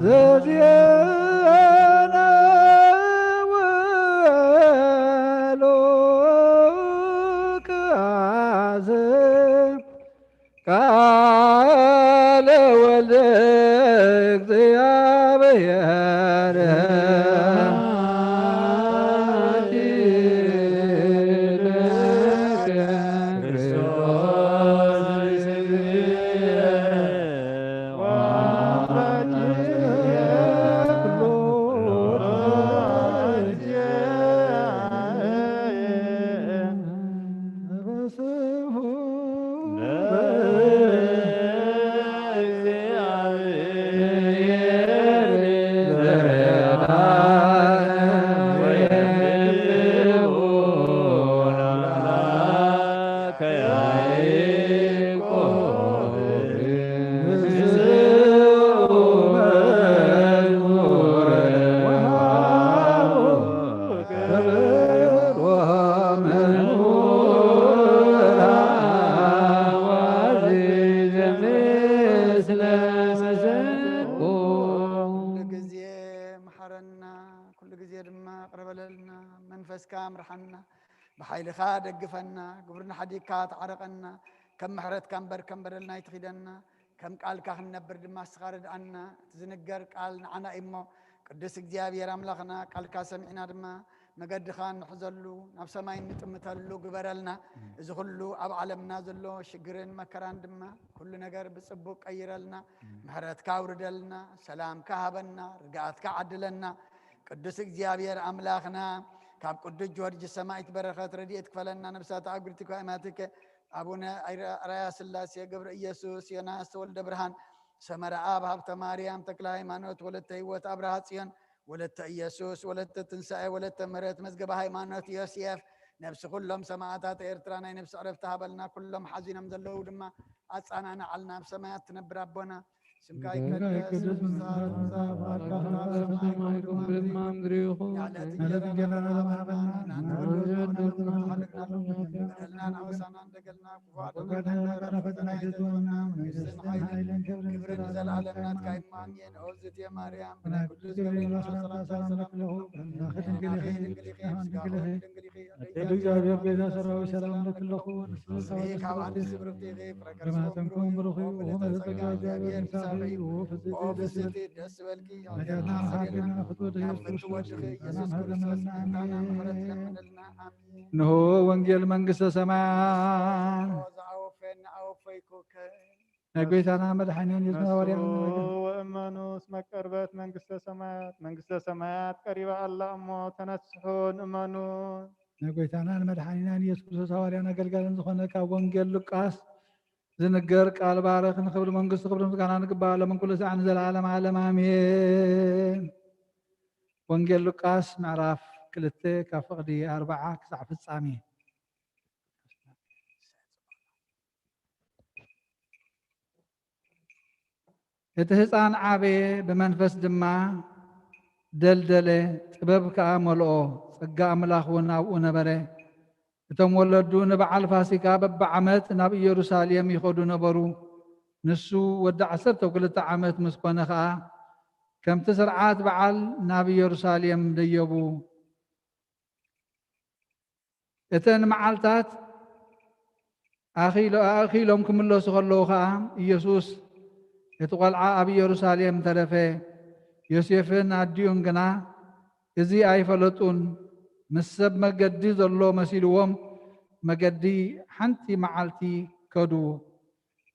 ዘዜነ ወሉቃስ ቃለ ወልድ እግዚአብሔር ኩሉ ግዜ መሓረና፣ ኩሉ ግዜ ድማ ቅረ በለልና፣ መንፈስካ ምርሓና፣ ብሓይልኻ ደግፈና፣ ግብርና ሓዲግካ ተዓረቐና፣ ከም ምሕረትካ እምበር ከም በደልና ኣይትኺደና፣ ከም ቃልካ ክንነብር ድማ ንስኻ ርድኣና። እቲ ዝንገር ቃል ንዓና እዩ እሞ፣ ቅዱስ እግዚኣብሔር ኣምላኽና፣ ቃልካ ሰሚዕና ድማ መገድኻ እንሕዘሉ፣ ናብ ሰማይ እንጥምተሉ ግበረልና። እዚ ኩሉ ኣብ ዓለምና ዘሎ ሽግርን መከራን ድማ ኩሉ ነገር ብጽቡቕ ቀይረልና፣ ምሕረትካ ኣውርደልና፣ ሰላምካ ሃበና፣ ርግኣትካ ዓድለና። ቅዱስ እግዚኣብሔር ኣምላኽና፣ ካብ ቅዱስ ጊዮርጊስ ሰማዕት በረኸት ረድኤት ክፈለና። ነብሳት ኣብ ግርቲኳ ኢማትከ ኣቡነ ኣርያ ስላሴ፣ ገብረ ኢየሱስ፣ ዮናስ ተወልደ ብርሃን፣ ሰመረ ኣብ፣ ሃብተ ማርያም፣ ተክለ ሃይማኖት፣ ወለተ ህይወት፣ ኣብርሃ ጽዮን፣ ወለተ ኢየሱስ፣ ወለተ ትንሳኤ፣ ወለተ ምህረት፣ መዝገበ ሃይማኖት፣ ዮሴፍ፣ ነብሲ ኩሎም ሰማዕታት ኤርትራ ናይ ነብሲ ዕረፍቲ ሃበልና። ኩሎም ሓዚኖም ዘለዉ ድማ ኣጻናንዓልና። ኣብ ሰማያት ትነብር ኣቦና፣ ስምካ ይቀደስ፣ ይቀደስ፣ መንግስትካ ትምጻእ፣ ፍቃድካ ከም ኣብ ሰማይ ከምኡ እውን ኣብ ምድሪ ይኹን። የዕለት እንጀራና ሃበና፣ ንሕና ንበድል፣ በደልናን ኣበሳናን ደገልና፣ ክፉእ ኣድሕነና፣ ካብ ፈተና ኣይተውረና፣ መንግስትን ሓይልን ክብርን ንዘለኣለም ናትካ እዩ። ኣሜን። ኦ እግዝእትየ ማርያም፣ ብናይ ቅዱስ ገብርኤል ሰላምታ ሰላም ለኪ፣ ድንግል ኢኺ፣ ድንግል ኢኺ፣ ድንግል ኢኺ፣ ድንግል ኢኺ። ድንግል ኢኺ፣ ኣደይ እግዚኣብሔር ቤዛ ሰራዊት ሰላም ለኪ ኣለኹ። ንስኺ ካብ ኣንስቲ ብርኽቲ ኢኺ፣ ፍረ ከርስኺ ብሩኽ እዩ። ብሩኽ እዩ። ኦ ምልዕተ ጸጋ፣ እግዚኣብሔር ምሳኺ እዩ። ኦ ፍጽሕቲ ደስ ይበልኪ። ኃጢአትና መሓረና ፍትወት ኢየሱስ ክርስቶስ ሰላም ሃበና። ኣሜን። እንሆ ወንጌል መንግስተ ሰማያት። ዝኣወፈ ንኣወፈይኩከ። ናይ ጐይታና መድሓኒና ኢየሱስ ነሱ ሐዋርያ ወእመኑ እስመ ቀርበት መንግስተ ሰማያት፣ መንግስተ ሰማያት ቀሪባ ኣላ እሞ ተነስሑ ንእመኑ። ናይ ጐይታናን መድሓኒናን ኢየሱስ ክርስቶስ ሐዋርያን ኣገልጋልን ዝኾነ ካብ ወንጌል ሉቃስ ዝንገር ቃል ባርኽ። ንኽብሪ መንግስቱ ክብሪ ምስጋና ንግባእ ሎምን ኩሉ ሰዓት ንዘለዓለም ዓለም ኣሜን። ወንጌል ሉቃስ ምዕራፍ ክልተ ካብ ፍቕዲ ኣርብዓ ክሳዕ ፍጻሜ። እቲ ህፃን ዓበየ፣ ብመንፈስ ድማ ደልደለ፣ ጥበብ ከኣ መልኦ፣ ጸጋ ኣምላኽ እውን ኣብኡ ነበረ። እቶም ወለዱ ንበዓል ፋሲካ በብዓመት ናብ ኢየሩሳሌም ይኸዱ ነበሩ። ንሱ ወዲ ዓሰርተ ክልተ ዓመት ምስ ኮነ ኸኣ፣ ከምቲ ስርዓት በዓል ናብ ኢየሩሳሌም ደየቡ። እተን መዓልታት ኣኺሎ-፣ ኣእኺሎም ክምለሱ ከለዉ ኸኣ፣ ኢየሱስ እቲ ቖልዓ ኣብ ኢየሩሳሌም ተረፈ። ዮሴፍን ኣዲኡን ግና እዚ ኣይፈለጡን። ምስ ሰብ መገዲ ዘሎ መሲልዎም፣ መገዲ ሓንቲ መዓልቲ ከዱ።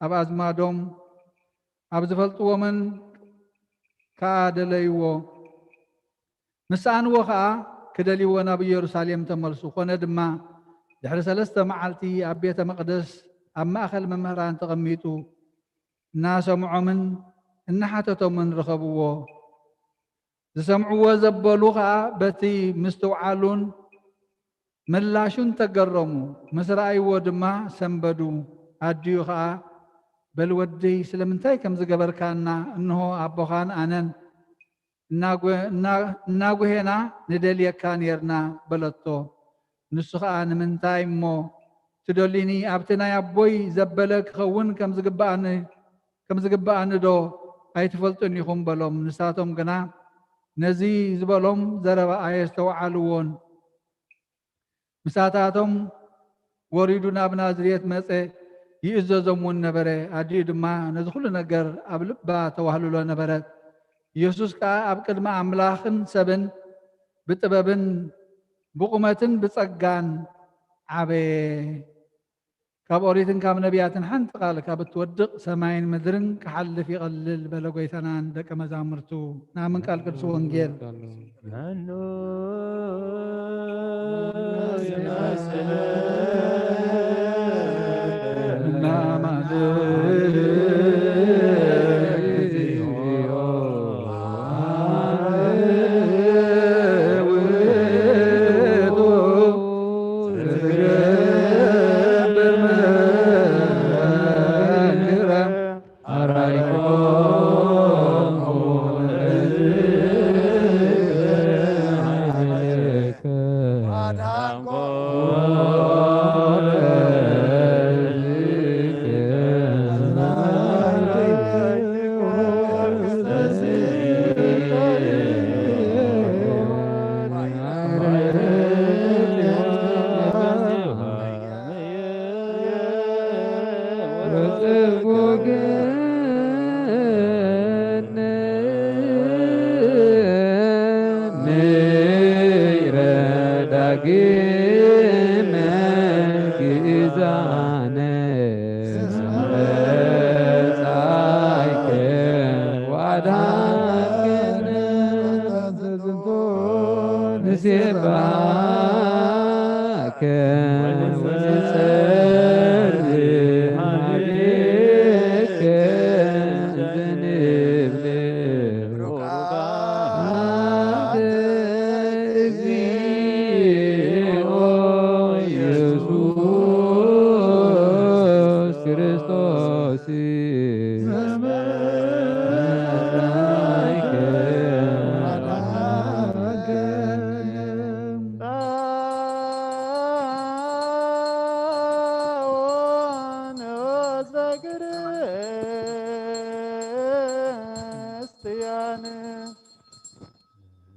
ኣብ ኣዝማዶም ኣብ ዝፈልጥዎምን ከኣ ደለይዎ። ምስ ሰኣንዎ ኸኣ ክደልይዎ ናብ ኢየሩሳሌም ተመልሱ። ኾነ ድማ፣ ድሕሪ ሰለስተ መዓልቲ ኣብ ቤተ መቕደስ ኣብ ማእከል መምህራን ተቐሚጡ፣ እናሰምዖምን እናሓተቶምን ረኸብዎ። ዝሰምዕዎ ዘበሉ ኸኣ በቲ ምስትውዓሉን ምላሹን ተገረሙ። ምስ ረኣይዎ ድማ ሰንበዱ። ኣዲኡ ኸኣ፣ "በል ወደይ፣ ስለምንታይ ከም ዝገበርካና? እንሆ ኣቦኻን ኣነን እናጎ-፣ እና-፣ እናጉሄና ንደልየካ ኔርና" በለቶ። ንሱ ኸኣ፣ "ንምንታይ እሞ ትደልዩኒ? ኣብቲ ናይ ኣቦይ ዘበለ ክኸውን ከም ዝግብኣኒ፣ ከም ዝግብኣኒ ዶ ኣይትፈልጡን ኢኹም?" በሎም። ንሳቶም ግና ነዚ ዝበሎም ዘረባ ኣየስተውዓልዎን። ምሳታቶም ወሪዱ ናብ ናዝሬት መጸ፣ ይእዘዞም እውን ነበረ። ኣዲኡ ድማ ነዚ ኹሉ ነገር ኣብ ልባ ተዋህልሎ ነበረት። ኢየሱስ ከኣ ኣብ ቅድሚ ኣምላኽን ሰብን ብጥበብን ብቑመትን ብጸጋን ዓበየ። ካብ ኦሪትን ካብ ነቢያትን ሓንቲ ቃል ካብ እትወድቕ ሰማይን ምድርን ክሓልፍ ይቐልል በለ ጎይታና ንደቀ መዛሙርቱ። ናምን ቃል ቅዱስ ወንጌል። መኑ ይመስል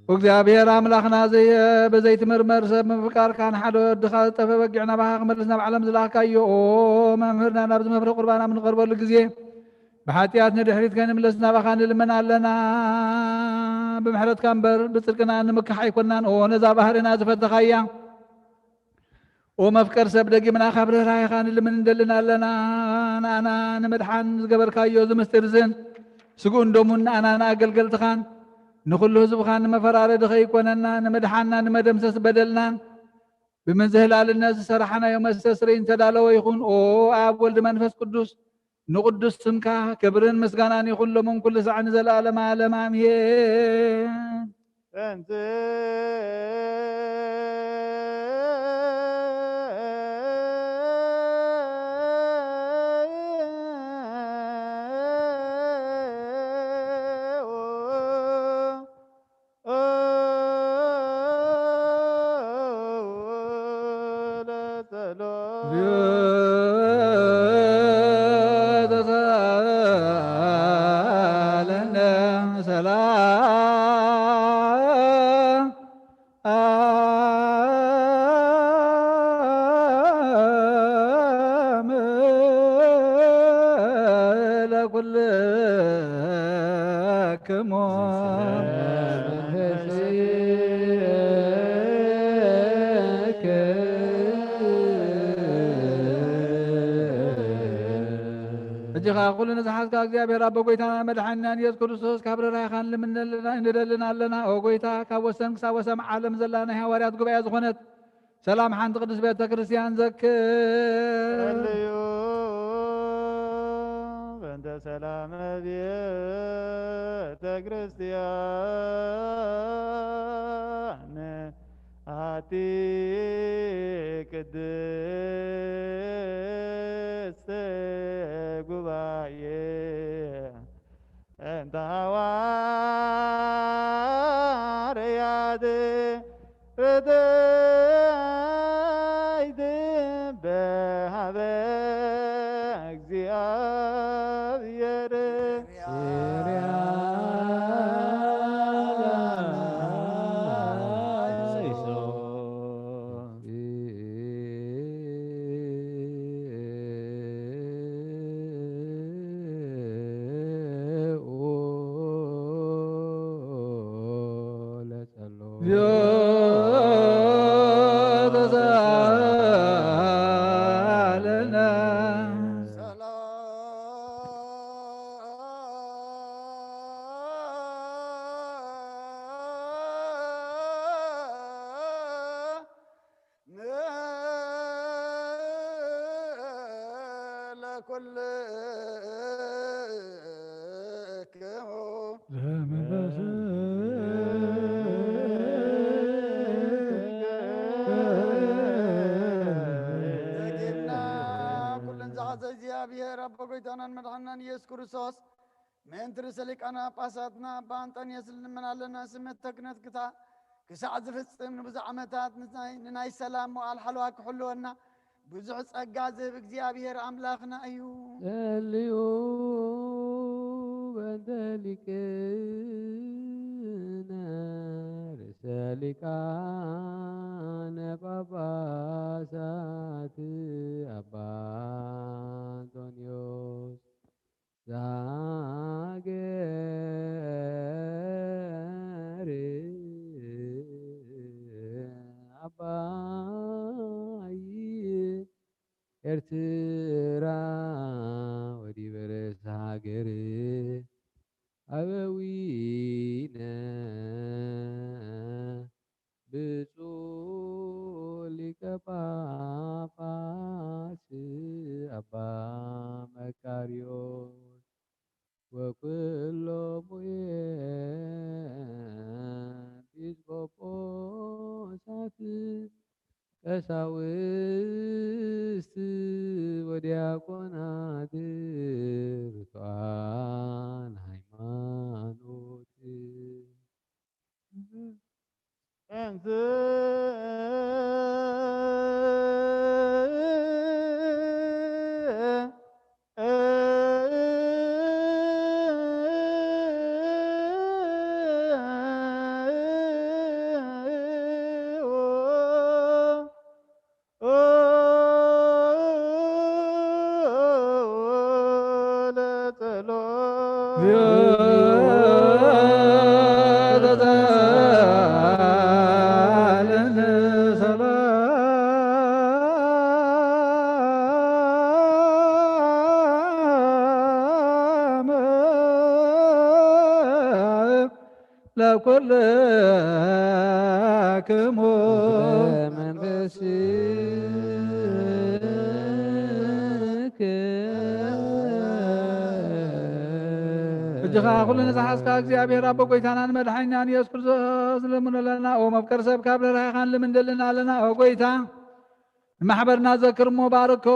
እግዚኣብሔር ኣምላኽና ዘየ-፣ ብዘይትምርመር ሰብ ምፍቃርካ፣ ንሓደ ወድኻ ዝጠፈ በጊዕ ናባኻ ክመልስ ናብ ዓለም ዝላኽካዮ፣ ኦ መምህርና፣ ናብዚ መፍረ ቁርባን ኣብ ንቐርበሉ ግዜ፣ ብሓጢኣት ንድሕሪት ከይንምለስ ናባኻ ንልምን ኣለና። ብምሕረትካ እምበር ብጽድቅና ንምካሕ ኣይኮናን። ኦ ነዛ ባህርና ዝፈተኻያ፣ ኦ መፍቀር ሰብ፣ ደጊምና ካብ ርህራሄኻ ንልምን እንደልን ኣለና። ንኣና ንምድሓን ዝገበርካዮ እዚ ምስጢርዝን ስግኡን ደሙን ንኣና ንኣገልገልትኻን ንኹሉ ህዝብኻን ንመፈራረዲ ከይኮነና፣ ንምድሓንና፣ ንመደምሰስ በደልናን ብምዝህላልነት ዝሰራሕናዮ መስተስርይ ዝተዳለወ ይኹን። ኦ ኣብ፣ ወልድ፣ መንፈስ ቅዱስ ንቕዱስ ስምካ ክብርን ምስጋናን ይኹን ሎምን ኩሉ ሳዕ ንዘለኣለመ ዓለም ኣሜን። ክሞ ሕጂ ኸኣ ኩሉ ንዝሓዝካ እግዚኣብሔር ኣቦ፣ ጎይታና መድሓኒናን ኢየሱስ ክርስቶስ፣ ካብ ርህራሄኻን ልምነልና ንደልን ኣለና። ኦ ጎይታ፣ ካብ ወሰን ክሳብ ወሰን ዓለም ዘላ ናይ ሃዋርያት ጉባኤ ዝኾነት ሰላም ሓንቲ ቅድስት ቤተ ክርስቲያን ዘክር። ጸልዩ በእንተ ሰላመ ቤተ ክርስቲያን ኣቲ ቅድስት ጉባኤ እንተ ሃዋርያት ርድእት በሃበ እግዚኣብሔር ደጊምና ኩለን ዝሓዘ እግዚኣብሔር ኣቦ ጎይታናን መድሓንናን ኢየሱስ ክርስቶስ፣ ምእንቲ ርእሰ ሊቃነ ጳጳሳትና ኣባ ኣንጠንዮስ ንልምን ኣለና። ስመተ ክህነትካ ክሳዕ ዝፍጽም ንብዙሕ ዓመታት ንናይ፣ ንናይ ሰላም መዋዕል ሓለዋ ክሕልወና ብዙሕ ጸጋ ዝህብ እግዚኣብሔር ኣምላኽና እዩ። ጸልዩ በእንተ ሊቅነ ርእሰ ሊቃነ ጳጳሳት ኣባ ኣንጦንዮስ ዘሃገር ዓባይ ኤርትራ ወዲበ ርእሰ ሃገር ኣበዊነ ብፁዕ ሊቀ ጳጳስ ኣባ መቃርዮስ ወኩሎሙ ኤጲስቆጶሳት ቀሳውስት ወዲያቆናት ርቱዓን ሃይማኖት። እንስ ለኩልክሙ በመንፈስክ። ሕጂ ኸዓ ኩሉ ንዝሓዝካ እግዚኣብሔር ኣቦ ጎይታናን መድሓኒናን ኢየሱስ ክርስቶስ ንልምኖ ኣለና። ኦ መፍቀር ሰብ፣ ካብ ርህራሄኻን ልምን ደልና ኣለና። ኦ ጎይታ፣ ንማሕበርና ዘክር እሞ ባርኮ።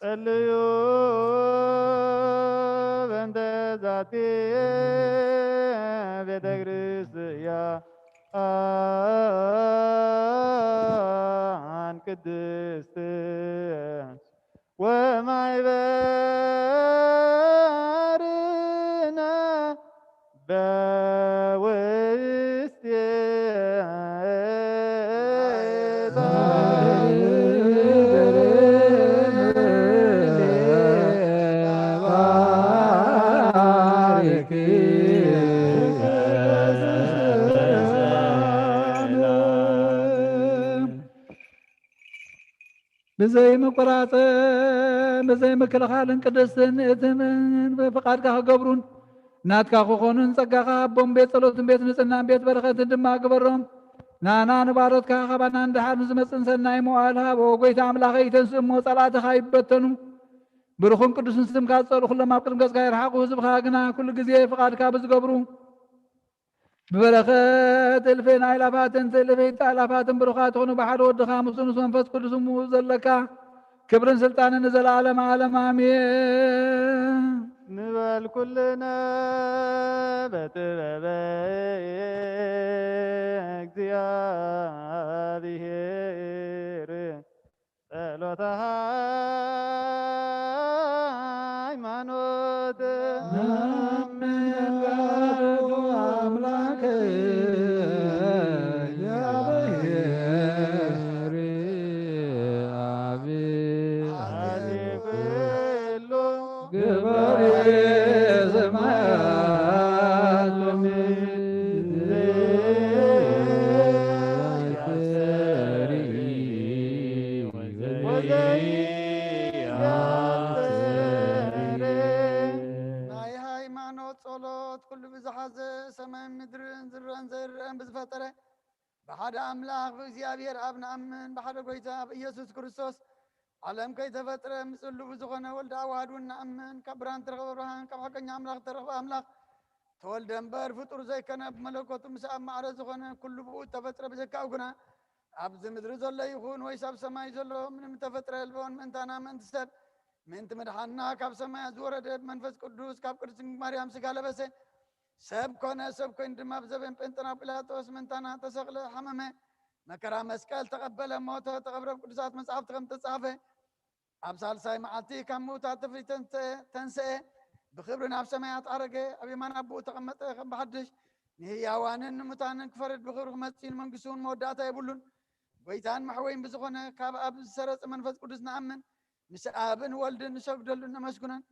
ጸልዩ በእንተ ዛቲ ቤተ ክርስቲያን ቅድስት ወማሕበርነ በውስቴታ። ብዘይ ምቁራጽን ብዘይ ምክልኻልን ቅድስትን ንእትን ፍቓድካ ክገብሩን ናትካ ክኾኑን ጸጋኻ ኣቦም ቤት ጸሎትን ቤት ንጽህናን ቤት በረኸትን ድማ ግበሮም። ንኣና ንባሮትካ ካባና ንድሓር ንዝመጽእን ሰናይ መዋእል ሃቦ። ጎይታ ኣምላኸይ፣ ተንስእ እሞ ጸላእትኻ ይበተኑ። ብሩኽን ቅዱስን ስምካ ዝጸልኡ ኩሎም ኣብ ቅድሚ ገጽካ ይርሓቑ። ህዝብኻ ግና ኩሉ ግዜ ፍቓድካ ብዝገብሩ ብበረኸት እልፌን ኣእላፋትን ትእልፊት ኣእላፋትን ብሩኻት ትኹኑ ብሓደ ወድኻ ምስኡ ምስ መንፈስ ቅዱስ እሙ ዘለካ ክብርን ስልጣንን ንዘለዓለም ዓለም ኣሜን። ንበል ኩልነ በጥበበ እግዚኣብሔር ጸሎተ ሃይማኖት። አምላክ እግዚአብሔር አብ አብ ኩሉ ግበር ሰማያት ወምድር ወዘይ ናይ ሃይማኖት ጸሎት ኩሉ ብዝሓዘ ሰማይን ምድርን ዝረአን ዘይረአን ብዝፈጠረ ብሓደ ኣምላኽ ብእግዚኣብሔር ኣብ ንኣምን፣ ብሓደ ጐይታ ብኢየሱስ ክርስቶስ ዓለም ከይተፈጥረ ምስሉ ብዝኾነ ወልደ ኣዋህድ እውን ንኣምን። ካብ ብርሃን እተረኽበ ብርሃን፣ ካብ ሓቀኛ ኣምላኽ እተረኽበ ኣምላኽ ተወልደ እምበር ፍጡር ዘይከነ፣ ብመለኮቱ ምስ ኣብ ማዕረ ዝኾነ ኩሉ ብኡ እተፈጥረ ብጀካኡ ግና ኣብዚ ምድሪ ዘሎ ይኹን ወይስ ኣብ ሰማይ ዘሎ ምንም እተፈጥረ የልቦን። ምእንታና ምእንቲ ሰብ ምእንቲ ምድሓንና ካብ ሰማያት ዝወረደ ብመንፈስ ቅዱስ ካብ ቅድስት ድንግል ማርያም ስጋ ለበሰ። ሰብ ኮነ፣ ሰብ ኮይኑ ድማ ብዘበን ጴንጠና ጲላጦስ ምእንታና ተሰቕለ፣ ሓመመ፣ መከራ መስቀል ተቐበለ፣ ሞተ፣ ተቐብረ፣ ብቅዱሳት መጻሕፍቲ ከም ተጻሕፈ ኣብ ሳልሳይ መዓልቲ ካብ ምዉታት ተፍሪ ተንተ-፣ ተንስኤ፣ ብኽብሪ ናብ ሰማያት ዓረገ፣ ኣብ የማን ኣቦኡ ተቐመጠ፣ ከም ብሓድሽ ንህያዋንን ንሙታንን ክፈርድ ብኽብሪ ክመጽእ እዩ፣ ንመንግስቱ እውን መወዳእታ የብሉን። ጐይታን መሕወይን ብዝኾነ ካብ ኣብ ዝሰረጸ መንፈስ ቅዱስ ንኣምን፣ ምስ ኣብን ወልድን ንሰግደሉን ነመስግኖን።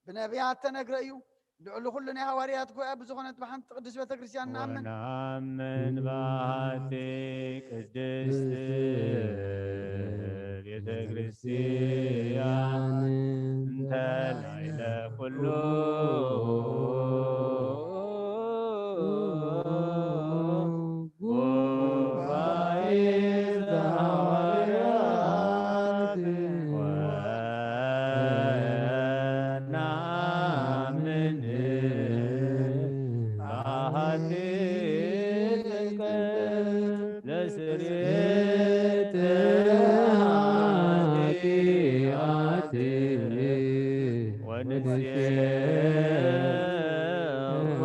ብነቢያት ተነግረ እዩ። ልዕሊ ኩሉ ናይ ሃዋርያት ጉባኤ ብዝኾነት ብሓንቲ ቅድስት ቤተ ክርስቲያን ንኣምን። ወነአምን ባቲ ቅድስት ቤተ ክርስቲያን እንተ ላዕለ ኩሉ ጉባኤ ዘሐዋርያት ወነአምን በአሐቲ ጥምቀት ለስርየተ ኃጢአት ወንሴፎ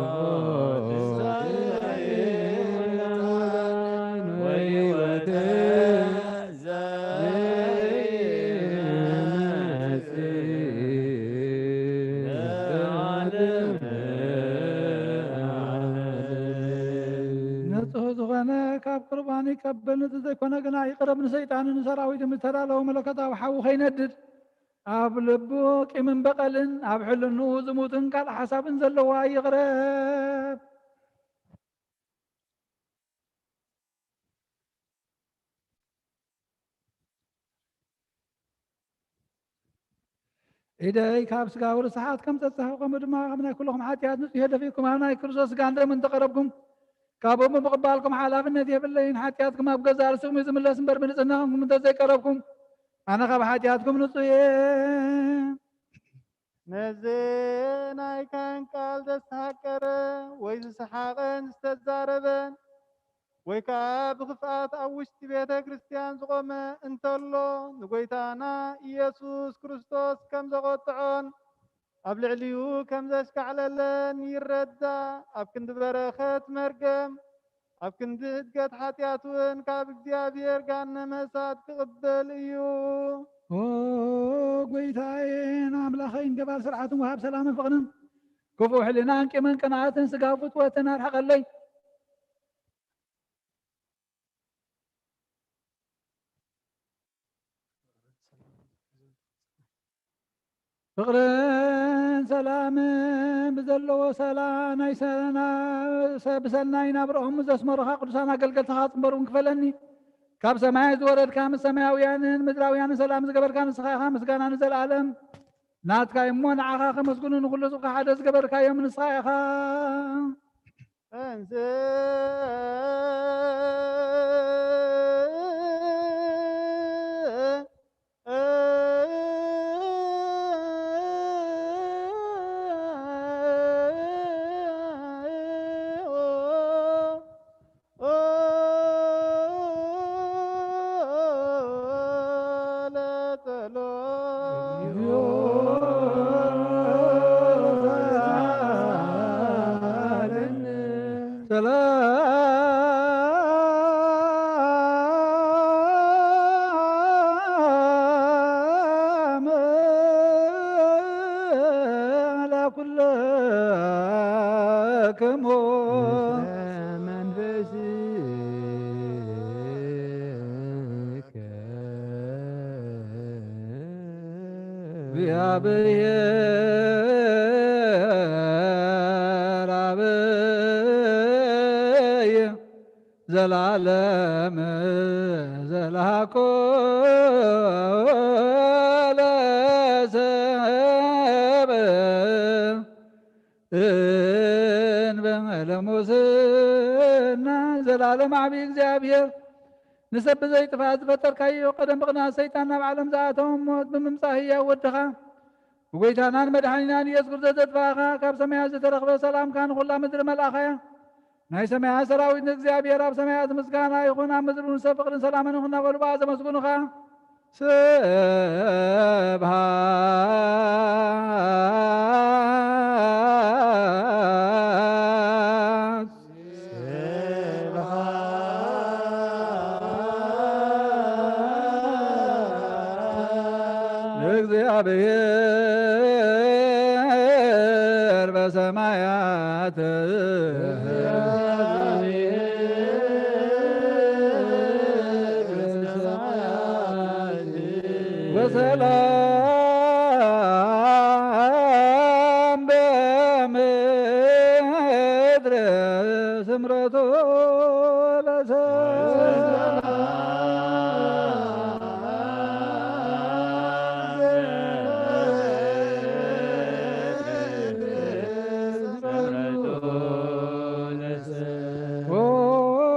ወሕይወተ ዘይመጽእ ለዓለመ ዓለም። ንጹሕ ዝኾነ ካብ ቁርባን ይቀበል፣ ንጹሕ ዘይኮነ ግና ይቕረብ። ንሰይጣንን ንሰራዊቱን ዝተዳለወ መለኮታዊ ሓዊ ከይነድድ፣ ኣብ ልቡ ቂምን በቐልን ኣብ ሕልንኡ ዝሙትን ካልእ ሓሳብን ዘለዎ ኣይቕረብ። ኢደይ ካብ ስጋዊ ርስሓት ከም ጸጻሕኩ፣ ከምኡ ድማ ካብ ናይ ኩልኹም ሓጢኣት ንጹሕ እየ። ደፊእኩም ኣብ ናይ ክርስቶስ ስጋን ደምን እንተቐረብኩም፣ ካብኡ ብምቕባልኩም ሓላፍነት የብለይን። ሓጢኣትኩም ኣብ ገዛእ ርእስኹም እዩ ዝምለስ እምበር፣ ብንጽህናኹም እንተ ዘይቀረብኩም፣ ኣነ ካብ ሓጢኣትኩም ንጹሕ እየ። ነዚ ናይ ካህን ቃል ዘስተሃቀረ ወይ ዝሰሓቐን ዝተዛረበን ወይ ከኣ ብኽፍኣት ኣብ ውሽጢ ቤተ ክርስቲያን ዝቖመ እንተሎ፣ ንጐይታና ኢየሱስ ክርስቶስ ከም ዘቖጥዖን ኣብ ልዕሊኡ ከም ዘሽካዕለለን ይረዳእ። ኣብ ክንዲ በረኸት መርገም፣ ኣብ ክንዲ ህድገት ሓጢኣት እውን ካብ እግዚኣብሔር ገሃነመ እሳት ክቕበል እዩ። ኦ ጐይታዬን ኣምላኸይን፣ ገባር ስርዓትን ወሃብ ሰላምን ፍቕርን፣ ክፉእ ሕልናን ቂምን ቅንኣትን ስጋዊ ፍትወትን ኣርሕቐለይ። ፍቕርን ሰላምን ብዘለዎ ሰላ ናይ ሰና-፣ ሰ-፣ ብሰናይ ናብርኦም ዘስመሩኻ ቅዱሳን ኣገልገልትኻ ጽንበርውን ክፈለኒ። ካብ ሰማይ ዝወረድካ፣ ምስ ሰማያውያንን ምድራውያንን ሰላም ዝገበርካ ንስኻ ኢኻ። ምስጋና ንዘለኣለም ናትካ እዩ እሞ፣ ንዓኻ ከመስግኑ ንኹሉ ህዝብኻ ሓደ ዝገበርካዮም ንስኻ ኢኻ። እንስ ሰላም ለኩልክሙ። ዘላለም ዘላኮ ለሰብ እንበለ ሙስና። ዘላለም ዓቢ እግዚኣብሔር፣ ንሰብ ብዘይ ጥፋት ዝፈጠርካዮ፣ ቀደም ብቕንኣት ሰይጣን ናብ ዓለም ዝኣተወ፣ ሞት ብምምጻእ ህያው ወድኻ፣ ብጎይታናን መድሓኒናን ኢየሱስ ክርስቶስ ዘጥፋእኻ፣ ካብ ሰማያት ዝተረኽበ ሰላምካ ንኹላ ምድሪ መልኣኻያ። ናይ ሰማያት ሰራዊት ንእግዚኣብሔር ኣብ ሰማያት ምስጋና ይኹን፣ ኣብ ምድሪ ንሰብ ፍቕርን ሰላምን ይኹን እናበሉ ብኣ ዘመስግኑኻ። ስብሃት ለእግዚኣብሔር በሰማያት። ወሰላም በምድር ስምረቱ ለሰብ። ኦ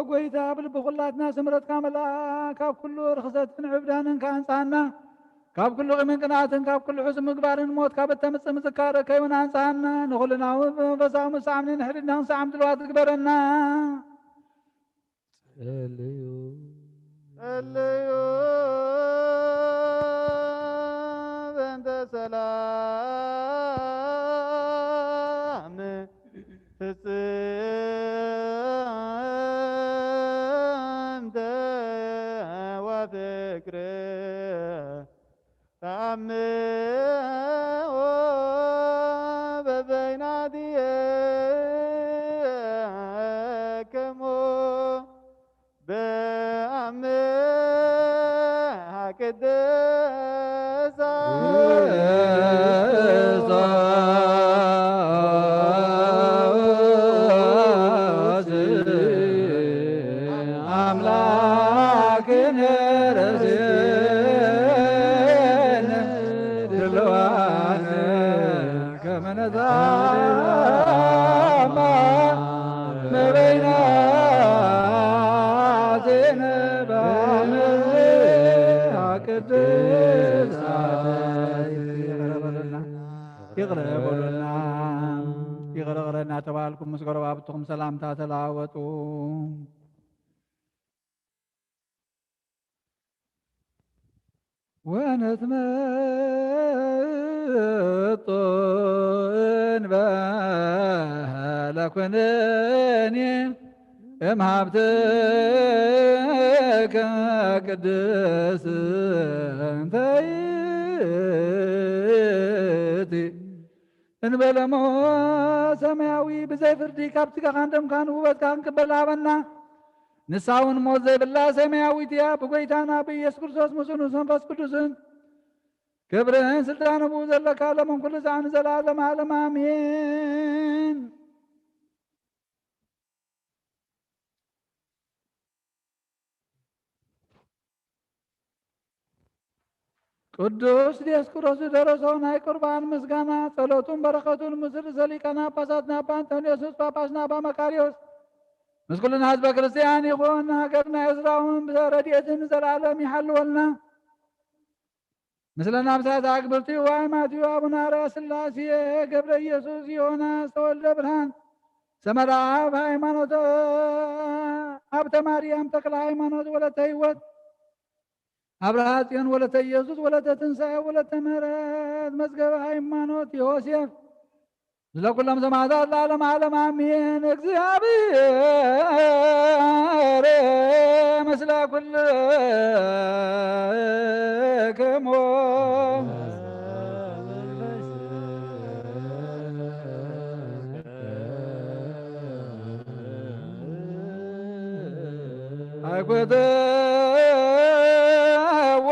ጎይታ፣ ብልቢ ኩላትና ስምረትካ መልኣ፣ ካብ ኩሉ ርኽሰትን ዕብዳንን ከኣንጻና፣ ካብ ኩሉ ቂምን ቅንኣትን፣ ካብ ኩሉ ሕሱም ምግባርን ሞት ካብ እተምጽእ ምዝካረ ከይውን ኣንጽሃና። ንኹልና እውን ብመንፈሳዊ ምሳዕምኒ ንሕድና ክንሰዓም ድልዋት ግበረና። ጸልዩ። ጸልዩ በእንተ ሰላም ፍጽምተ ወፍቅር ተአምኦ በአምሃ ቅድሳት አምላክነ ረስየነ ድልዋነ ከመ ነታማ መበይናቴነ በአምሃ ቅድሳት። ይቕረ በሉና፣ ይቕረ በሉና፣ ይቕረ በሉና ተባልኩም ምስ ጎረባብትኹም ሰላምታ ተለዋወጡ። ወነትመጦ እንበለ ኩነኔ እምሃብትከ ቅድስት እንተ ይእቲ እንበለሞ ሰማያዊ ብዘይ ፍርዲ ካብ ስጋኻን ደምካን ውበትካ ክንቅበል ሃበና። ንሳ እውን ሞት ዘይብላ ሰማያዊት እያ። ብጎይታና ብኢየሱስ ክርስቶስ ምስኡ ንመንፈስ ቅዱስን ክብርን ስልጣን ብኡ ዘለካ ሎምን ኩሉ ሰዓት ንዘለዓለም ዓለም ኣሜን። ቅዱስ ዲዮስቆሮስ ዝደረሶ ናይ ቁርባን ምስጋና፣ ጸሎቱን በረኸቱን ምስ ርእሰ ሊቃነ ጳጳሳትና ኣባ ኣንጦንዮስ፣ ምስ ጳጳስና ኣባ መቃርዮስ፣ ምስ ኩልና ህዝበ ክርስቲያን ይኹን። ሃገርና ኤርትራ እውን ብረድኤትን ንዘለኣለም ይሓልወልና። ምስለ ናብሳት ኣግብርቲኡ ዋይ ማቲዩ፣ ኣቡነ ኣርያ ስላሴ፣ ገብረ ኢየሱስ፣ ዮናስ ተወልደ ብርሃን፣ ሰመራ ኣብ ሃይማኖት፣ ሃብተ ማርያም ተክለ ሃይማኖት ወለተ ህይወት፣ ኣብርሃ ጽዮን ወለተ ኢየሱስ ወለተ ትንሳኤ ወለተ ምህረት፣ መዝገበ ሃይማኖት ዮሴፍ፣ ስለ ኩሎም ሰማዕታት ለዓለመ ዓለም ኣሜን። እግዚኣብሔር ምስለ ኩልክሙ። ኣይኮተዎ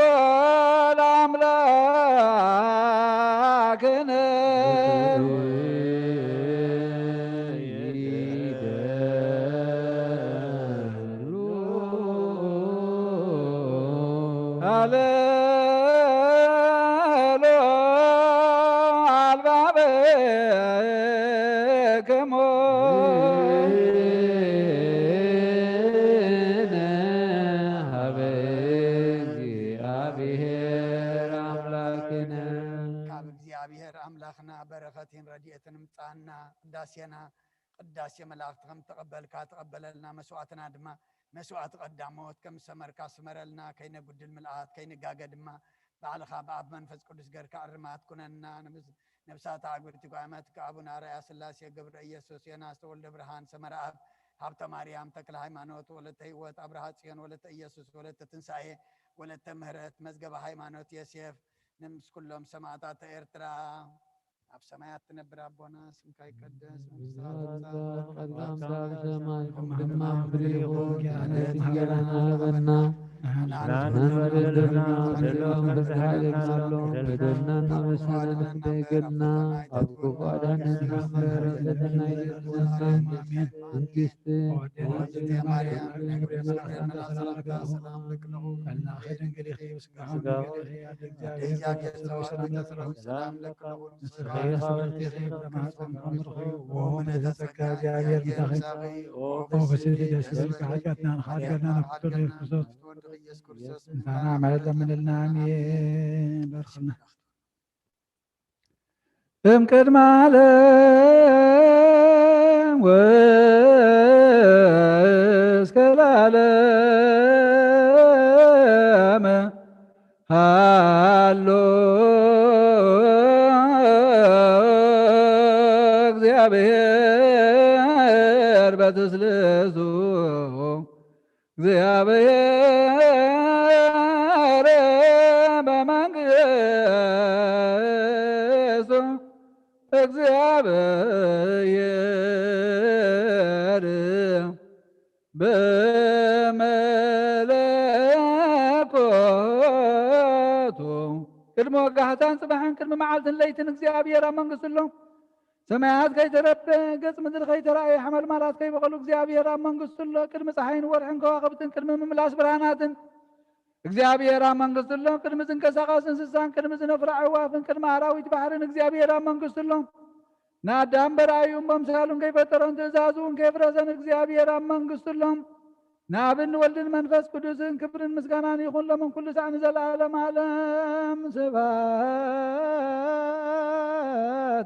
ለኣምላክነ ሃሌሉ ኣልባብክሙ ሀበ እግዚኣብሔር ኣምላክነ። ካብ እግዚኣብሔር ኣምላኽና በረኸትን ረድኤትን ምጻና። ቅዳሴና ቅዳሴ መላእኽቲ ከም ተቐበልካ ተቐበለልና። መስዋዕትና ድማ መስዋዕቲ ቀዳሞት ከም ዝሰመርካ ስመረልና። ከይነጉድል ምልኣት፣ ከይንጋገ ድማ ባዕልኻ ብኣብ መንፈስ ቅዱስ ገርካ እርማት ኩነና። ንምስ-፣ ነብሳት ኣዕግብቲ ጓይማትካ ኣቡነ ኣርኣያ ስላሴ፣ ገብረ ኢየሱስ፣ ዮናስ ተወልደ ብርሃን፣ ሰመረ ኣብ፣ ሃብተ ማርያም ተክለ ሃይማኖት፣ ወለተ ህይወት፣ ኣብርሃ ጽዮን፣ ወለተ ኢየሱስ፣ ወለተ ትንሳኤ፣ ወለተ ምህረት፣ መዝገበ ሃይማኖት ዮሴፍ፣ ንምስ ኩሎም ሰማዕታት ኤርትራ። ኣብ ሰማያት ትነብር ኣቦና፣ ስምካ ይቀደስ፣ መንግስትኻ ትምጻእ፣ ፈቃድካ ከም ኣብ ሰማይ ከምኡ ድማ ኣብ ምድሪ ይኹን። ክእለት እንጀራና ሃበና፣ ንሕና ንበደልና፣ በደልና በደልና፣ በደልና እናመሰና ንሕና ይገድና፣ ካብ ክፉ ኣድሕነና፣ ምሕረት ለለና ይእዝዘና። መንግስቲ ወወደት ማርያም፣ ናይ ክብሪ ሰላምታ ሰላምታ ሰላም ለክለኹ፣ ከናኺ ድንግል ኢኺ፣ ስጋኺ ድንግል ኢኺ፣ ኣደ እግዚኣብሔር ሰላምታ ሰላም ለክለኹ። ንስኺ ፍርሕቲ ኢኺ፣ ብማህፀን ፍሬ ርኽቢ፣ ኦ ምልዕተ ጸጋ፣ እግዚኣብሔር ምሳኺ፣ ኦ ፍስሕቲ ደስ ዝብልኪ፣ ሓጢኣትና ንኻሕድገልና፣ ናብ ፍቅር ኢየሱስ ክርስቶስ ምሳና ምሕረት ለምንልና፣ ኣሜን። ባርኽና። እም ቅድመ ዓለም ወእስከ ለዓለም ሃሎ እግዚአብሔር በትስልሱ እግዚአብሔር በመንግስቱ እግዚአብሔር በመለኮቱ። ቅድሚ ወጋሕታን ጽባሕን ቅድሚ መዓልትን ለይትን እግዚኣብሔር ኣብ መንግስቱ ኣሎ። ሰማያት ከይተረፈ፣ ገጽ ምድሪ ከይተራእየ፣ ሓመልማላት ከይበቐሉ እግዚኣብሔር ኣብ መንግስቱ ኣሎ። ቅድሚ ጸሓይን ወርሕን ከዋኽብትን ቅድሚ ምምላስ ብርሃናትን እግዚኣብሔር ኣብ መንግስቱ ኣሎ። ቅድሚ ዝንቀሳቐስ እንስሳን ቅድሚ ዝነፍራ ኣዕዋፍን ቅድሚ ኣራዊት ባሕርን እግዚኣብሔር ኣብ መንግስቱ ኣሎ። ንኣዳም በራእዩን በምሳሉን ከይፈጠሮን ትእዛዙን ከየፍረሰን እግዚኣብሔር ኣብ መንግስቱ ኣሎ። ንኣብን ንወልድን መንፈስ ቅዱስን ክብርን ምስጋናን ይኹን ሎምን ኩሉ ሳዕ ንዘለዓለም ዓለም። ስብሐት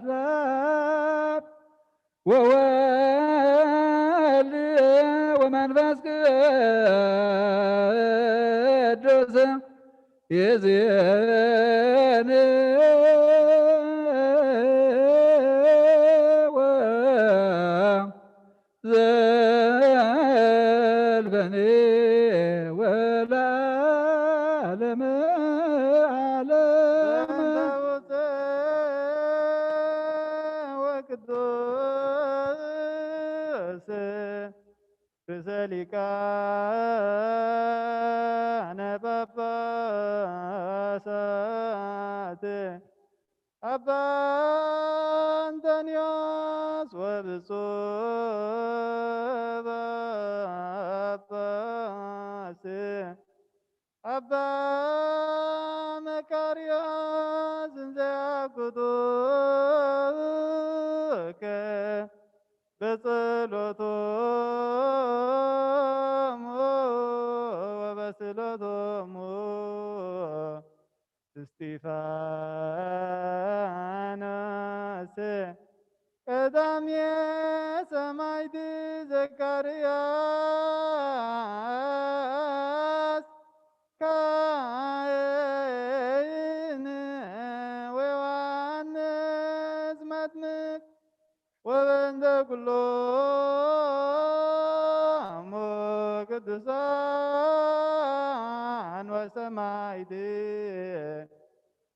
ለኣብ ወወልድ ወመንፈስ ቅዱስ። ይዜን ወዘልፈኒ ወለዓለመ ዓለም። በእንተ ውፅእ ወቅዱስ ርእሰ ሊቃነ ጳጳሳት አባ እንጦንዮስ ወብፁዕ ጳጳስ አባ ዘካርያስ እንዘ ያኩቱከ በጸሎቶሙ ወበስእለቶሙ እስጢፋኖስ ቀዳምየ ሰማዕት ዘካርያስ ካህን ወዮሐንስ መጥምቅ ወበእንተ ኩሎሙ ቅዱሳን ወሰማዕት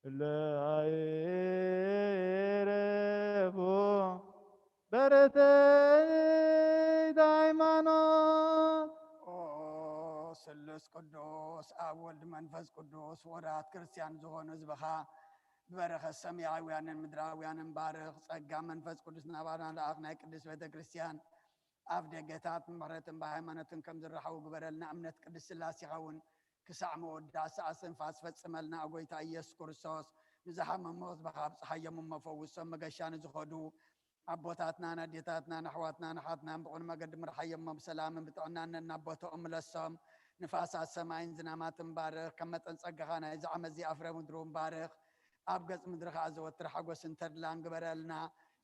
እለ ኣይረፉ በረከተ ሃይማኖት። ኦ ስሉስ ቅዱስ ኣብ ወልድ መንፈስ ቅዱስ ወራት ክርስቲያን ዝኾኑ ህዝብኻ ብበረኸት ሰማያውያንን ምድራውያንን ባርኽ። ጸጋ መንፈስ ቅዱስ ናባና ለኣኽ። ናይ ቅድስት ቤተ ክርስቲያን ኣፍ ደገታት ብምሕረትን ብሃይማኖትን ከም ዝረሓቡ ግበረልና። እምነት ቅድስት ስላሴኻ እውን ክሳዕ መወዳእታ እስትንፋስ ፈጽመልና። ኦ ጎይታ ኢየሱስ ክርስቶስ፣ ንዝሓመሙ ህዝብኻ ኣብጽሓዮም እሞ ፈውሶም። መገሻ ንዝኸዱ ኣቦታትናን ኣዴታትናን ኣሕዋትናን ኣሓትናን ብቕኑዕ መገዲ ምርሓዮም እሞ ብሰላምን ብጥዕናን ነናብ ቦታኦም ምለሶም። ንፋሳት ሰማይን ዝናማትን ባርኽ። ከም መጠን ጸጋኻ ናይዚ ዓመት እዚኣ ፍረ ምድሪ እውን ባርኽ። ኣብ ገጽ ምድሪ ከኣ ዘወትር ሓጎስን ተድላን ግበረልና።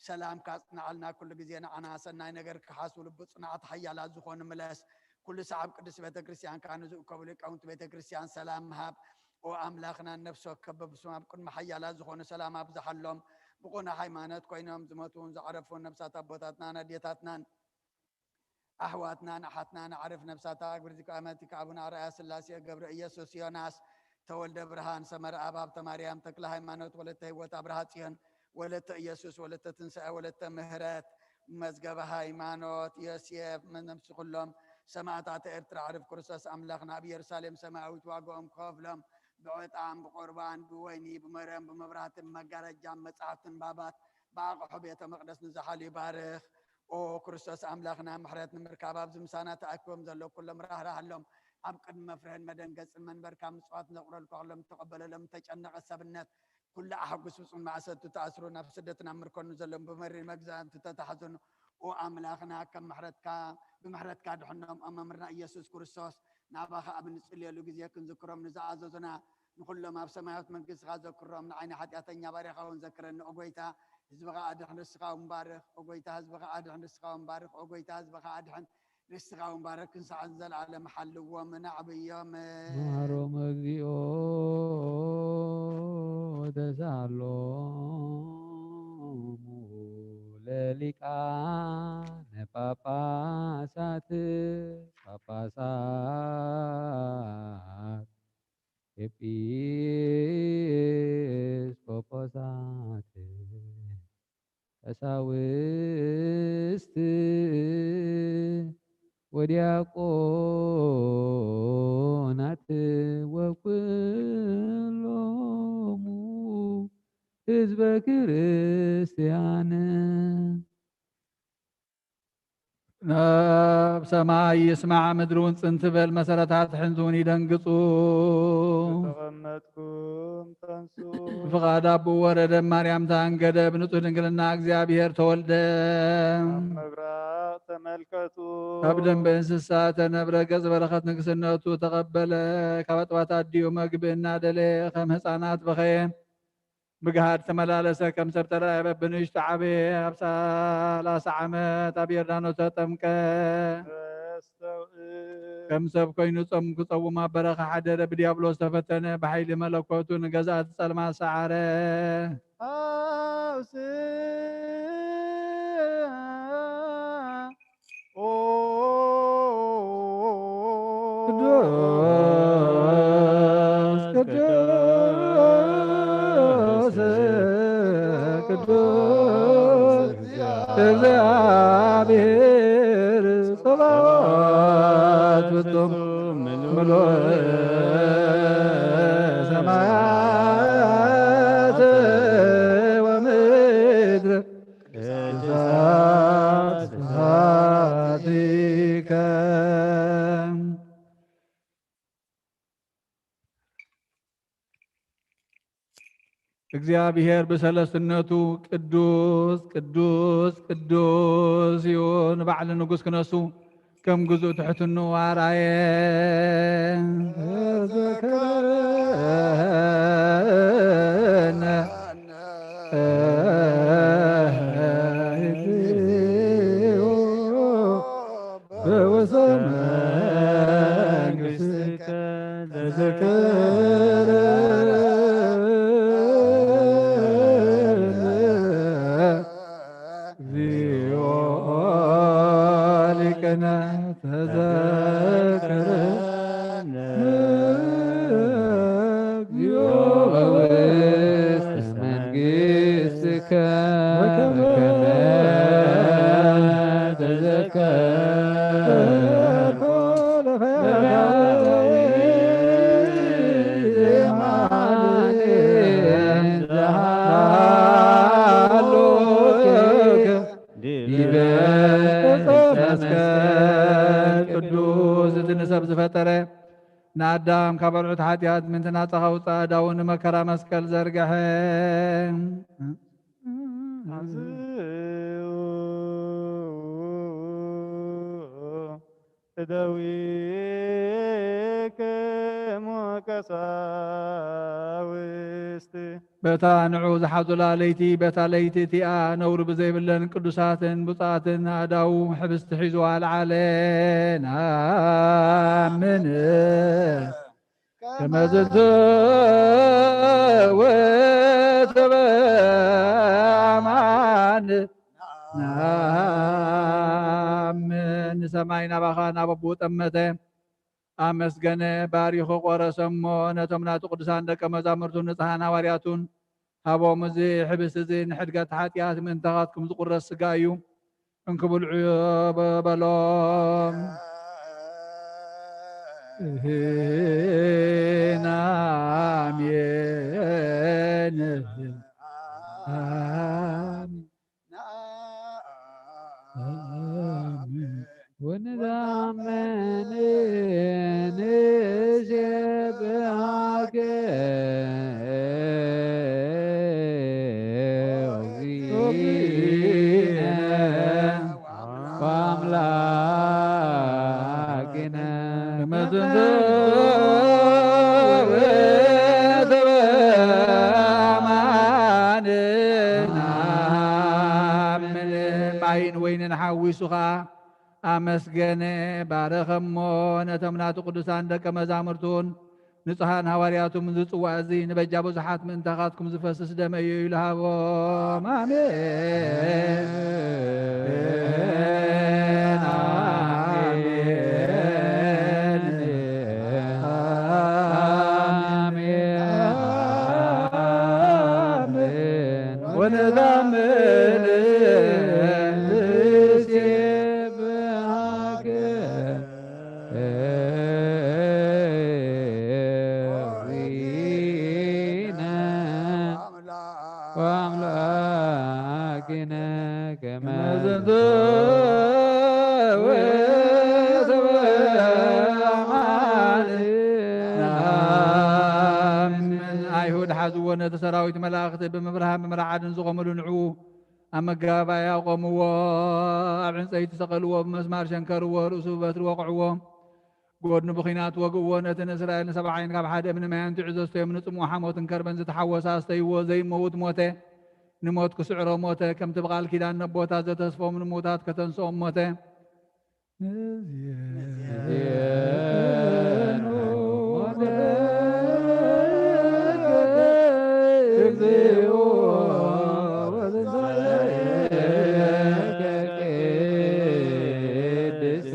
ሰላምካ ኣጽንዓልና። ኩሉ ግዜ ንዓና ሰናይ ነገር ክሓስቡ ልቢ ጽኑዓት ሓያላት ዝኾኑ ምለስ። ኩሉ ሰዓብ ቅድስት ቤተ ክርስቲያን ከኣ ንዝእከቡ ሊቃውንቲ ቤተ ክርስቲያን ሰላም ምሃብ። ኦ ኣምላኽና፣ ነፍሲ ወከፍ በብስሙ ኣብ ቅድሚ ሓያላት ዝኾኑ ሰላም ኣብዝሓሎም። ብቑኑዕ ሃይማኖት ኮይኖም ዝሞቱ እውን ዝዓረፉ እውን ነብሳት ኣቦታትናን ኣዴታትናን ኣሕዋትናን ኣሓትናን ኣዕርፍ ነብሳት ኣግብርቲ ኣመቲካ ኣቡነ ኣርኣያ ስላሴ ገብረ ኢየሱስ ዮናስ ተወልደ ብርሃን ሰመረ ኣብ ሃብተ ማርያም ተክለ ሃይማኖት ወለተ ህይወት ኣብርሃ ጽዮን ወለተ ኢየሱስ ወለተ ትንሳኤ ወለተ ምህረት መዝገበ ሃይማኖት ዮሴፍ መነምሲ ኩሎም ሰማዕታት ኤርትራ ኣዕርፍ ክርስቶስ ኣምላኽና ኣብ ኢየሩሳሌም ሰማያዊት ዋጋኦም ክኸፍሎም ብዕጣን ብቁርባን ብወይኒ ብመረን ብመብራህትን ብመጋረጃን መጻሕፍትን ባባት ብኣቕሑ ቤተ መቕደስ ንዝሓሉ ይባርኽ። ኦ ክርስቶስ ኣምላኽና፣ ምሕረት ንምርካብ ኣብዚ ምሳና ተኣኪቦም ዘለዉ ኩሎም ራህራሃሎም። ኣብ ቅድሚ መፍርህን መደንገጽን መንበርካ ምጽዋት ነቕረልካ ኩሎም ተቐበለሎም። እተጨነቐ ሰብነት ኩሉ ኣሕጉስ፣ ብጹን ማእሰርቲ ተኣስሩ፣ ናብ ስደትን ኣብ ምርኮን ዘለዉ ብመሪር መግዛእቲ ተታሕዙን። ኦ ኣምላኽና፣ ከም ምሕረትካ፣ ብምሕረትካ ድሕኖም። ኦ መምህርና ኢየሱስ ክርስቶስ፣ ናባኻ ኣብ እንጽልየሉ ግዜ ክንዝክሮም ንዝኣዘዙና ንኹሎም ኣብ ሰማያዊት መንግስትኻ ዘክሮም፣ ንዓይ ንሓጢኣተኛ ባርያኻ እውን ዘክረኒ። ኦ ጎይታ፣ ህዝብኻ ኣድሕን፣ ርስኻ እውን ባርኽ። ኦ ጎይታ፣ ህዝብኻ ኣድሕን፣ ርስኻ እውን ባርኽ። ኦ ጎይታ፣ ህዝብኻ ኣድሕን፣ ርስኻ እውን ባርኽ። ክንሳዕን ዘለዓለም ሓልዎም፣ ነዕብዮም። መሃሮም እግዚኦ ተሳሎሙ ለሊቃነ ጳጳሳት ጳጳሳት ኤጲስቆጶሳት ቀሳውስት ወዲያቆናት ወኩሎሙ ህዝበ ክርስቲያን። ናብ ሰማይ ይስማዕ፣ ምድሪ እውን ጽን ትበል፣ መሰረታት ሕንዚ እውን ይደንግጹ። ዝተቐመጥኩም ተንስኡ። ብፍቓድ ኣቦኡ ወረደ፣ ማርያም ተኣንገደ፣ ብንጹህ ድንግልና እግዚኣብሔር ተወልደ። ናብ ምብራቕ ተመልከቱ። ካብ ደንበ እንስሳ ተነብረ፣ ገጽ በረኸት ንግስነቱ ተቐበለ። ካብ ኣጥባት ኣዲኡ መግቢ እናደለየ፣ ከም ህፃናት በኸየ። ብግሃድ ተመላለሰ፣ ከም ሰብ ተራእየ፣ በብንእሽቱ ዓበየ። ኣብ ሰላሳ ዓመት ኣብ ዮርዳኖስ ተጠምቀ። ነስተውዕል። ከም ሰብ ኮይኑ ጾም ክጸውም ኣብ በረኻ ሓደረ። ብዲያብሎስ ተፈተነ፣ ብሓይሊ መለኮቱ ንገዛእቲ ጸልማት ሰዓረ። ኣውስእ። ኦ ቅዱስ ቅዱስ ቅዱስ እግዚአብሔር ጸባኦት ፍጹም ምሉእ ሰማያት ወምድር ቅድሳት ስብሐቲከ። እግዚኣብሔር ብሰለስትነቱ ቅዱስ ቅዱስ ቅዱስ እዩ። ንባዕሉ ንጉስ ክነሱ ከም ግዙእ ትሕትንኡ ኣርኣየ። ተዘከረነ እግዚኦ በውስተ መንግሥትከ ተዘከረነ እግዚኦ ሊቅነ ተዘከረነ እግዚኦ በውስተ መንግሥትከ በከመ ተዘከርኩ ለፈያታዊ ዜማን ዘሃሎከ ዲበ ዕፀ መስቀል ቅዱስ። እቲ ንሰብ ዝፈጠረ ንኣዳም ካብ ኣልዑት ሓጢኣት ምእንቲ ናጻ ከውፅእ ኣእዳዉ ንመከራ መስቀል ዘርግሐ። እደዊክሙ ቀሳውስት። በታ ንዑ ዝሓዙላ ለይቲ፣ በታ ለይቲ እቲኣ ነውሪ ብዘይብለን ቅዱሳትን ብፁዓትን ኣእዳዉ ሕብስቲ ሒዙ ኣልዓለ። ንኣምን ከመ ዝንቱ ውእቱ በአማን ንኣምን። ንሰማይ ናባኻ ናብ ኣቦኡ ጠመተ፣ ኣመስገነ፣ ባሪኹ ቆረሰ እሞ ነቶም ናቱ ቅዱሳን ደቀ መዛሙርቱን ንጽሓን ሃዋርያቱን ሃቦም። እዚ ሕብስቲ እዚ ንሕድገት ሓጢኣት ምእንታኻትኩም ዝቁረስ ስጋ እዩ፣ እንኪ ብልዑዮ በ-፣ በሎም። እህን ኣሜን። ኣሜን። ኣሜን። ወንዛመን ንሴብሃከ እግዚእነ ወአምላክነ። መዝንቱ ውእቱ በአማን ንኣምን። ማይን ወይንን ሓዊሱ ኸኣ ኣመስገነ፣ ባረኸ እሞ ነቶም ናቱ ቅዱሳን ደቀ መዛሙርቱን ንጹሓን ሃዋርያቱን እዚ ጽዋእ እዚ ንበጃ ብዙሓት ምእንታኻትኩም ዝፈስስ ደመይ እዩ ኢሉ ሃቦም። ኣሜን። ኣሜን። ኣሜን። ኣሜን። ወንታምን ንሴብሃከ እግዚእነ ወአምላክነ ከመ ዝንቱ ውእቱ በአማን። ኣይሁድ ሓዝዎ፣ ነቲ ሰራዊት መላእኽቲ ብምብርሃን ብምርዓድን ዝቖሙሉ ንዕኡ ኣብ መጋባእያ ኣቖምዎ። ኣብ ዕንጸይቲ ሰቐልዎ፣ ብመስማር ሸንከርዎ፣ ርእሱ ብበትሪ ወቕዕዎ፣ ጎድኑ ብኲናት ወግእዎ። ነቲ ንእስራኤል ንሰብዓ ዓይን ካብ ሓደ እምኒ ማይ ኣንቲዑ ዘስተዮም፣ ንጽምኡ ሓሞትን ከርበን ዝተሓወሰ ኣስተይዎ፣ ዘይመውት ሞተ። ንሞት ክስዕሮ ሞተ። ከምቲ ብቓል ኪዳን ነቦታት ዘተስፎም፣ ንምዉታት ከተንስኦም ሞተ። ንዜኑ ሞተከ እግዚኦ ወትንሳኤከ ቅድስተ።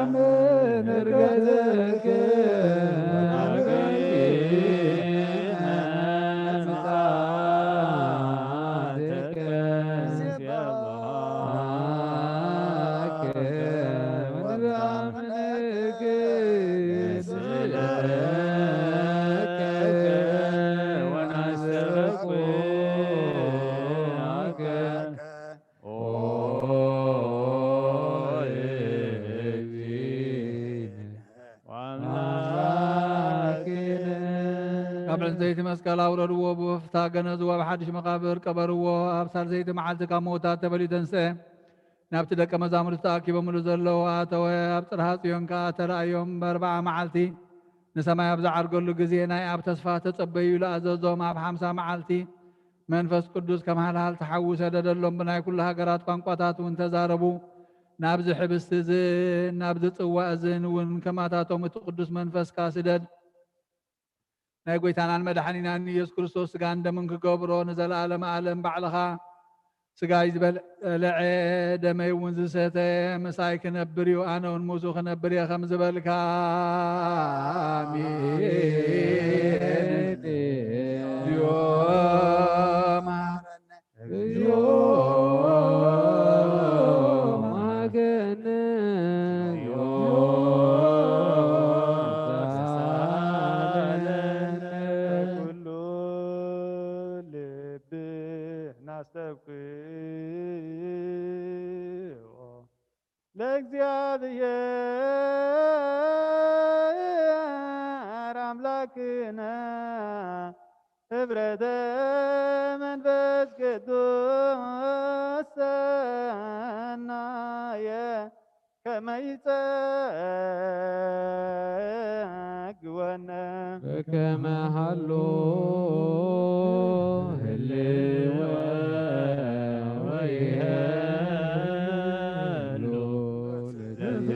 ነአምን ዕርገትከ ወናግሪነ ምጽኣትከ። ዕንፀይቲ መስቀል ኣውረድዎ፣ ብወፍታ ገነዝዎ፣ ኣብ ሓድሽ መቓብር ቀበርዎ። ኣብ ሳልሰይቲ መዓልቲ ካብ ምዉታት ተፈልዩ ተንስአ። ናብቲ ደቀ መዛሙርቱ ተኣኪቦምሉ ዘለዉ ኣተወ። ኣብ ጽርሃ ጽዮን ከኣ ተራእዮም። በርብዓ መዓልቲ ንሰማይ ኣብ ዝዓርገሉ ግዜ ናይ ኣብ ተስፋ ተጸበዩ ኢሉ ኣዘዞም። ኣብ ሓምሳ መዓልቲ መንፈስ ቅዱስ ከም ሃልሃል ተሓዉ ሰደደሎም። ብናይ ኩሉ ሃገራት ቋንቋታት እውን ተዛረቡ። ናብዚ ሕብስቲ እዝን ናብዚ ጽዋ እዝን እውን ከማታቶም እቲ ቅዱስ መንፈስካ ስደድ። ናይ ጎይታናን መድሓኒናን ኢየሱስ ክርስቶስ ስጋን ደምን ክገብሮ ንዘለኣለም ኣለም ባዕልኻ ስጋይ ዝበልዐ ደመይ እውን ዝሰተ ምሳይ ክነብር እዩ፣ ኣነ እውን ምስኡ ክነብር እየ ከም ዝበልካ። ኣሜን። እግዚኦ መሐረነ። እግዚኦ መሐረነ። ኩሉ ልብና ኣስተብቅዖ ለእግዚኣብሔር ኣምላክነ ህብረተ መንፈስ ቅዱስ ሰናየ ከመ ይጸግወነ። በከመ ሃሎ ህልወ ወይሃሎ ልደትነ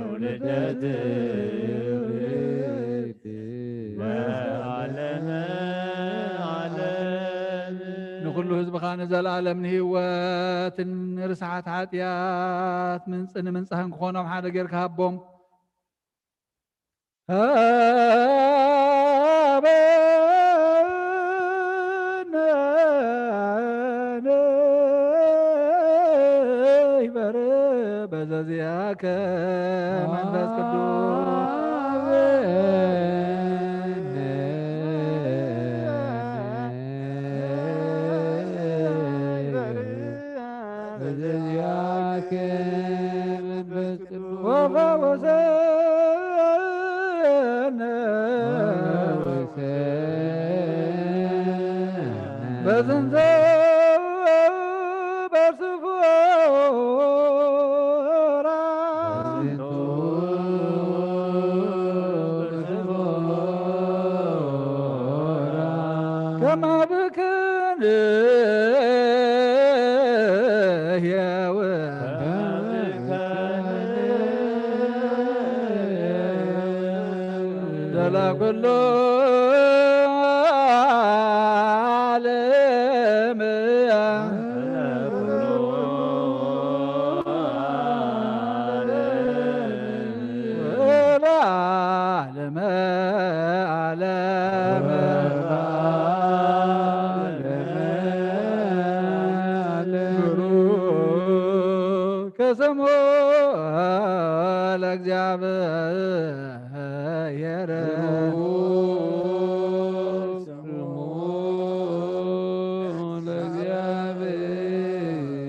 ወልደትነ ለዓለመ ዓለም። ንኹሉ ህዝብኻ ንዘለኣለም ንህይወትን ንርስሓት ሓጢኣት ምንጽ-፣ ንምንጻህን ክኾኖም ሓደ ጌርካ ሃቦም። ሃበነ ንሕበር በዘዚአከ መንፈስ ቅዱስ። በዘዚአከ መንፈስ ቅዱስ ወፈወሰነ። በዝንተ በስፎራ ከማብክን ህያው ደላ ኩሉ ዓለም ወለዓለመ ዓለም። ብሩክ ስሙ ለእግዚኣብሔር። ብሩክ ስሙ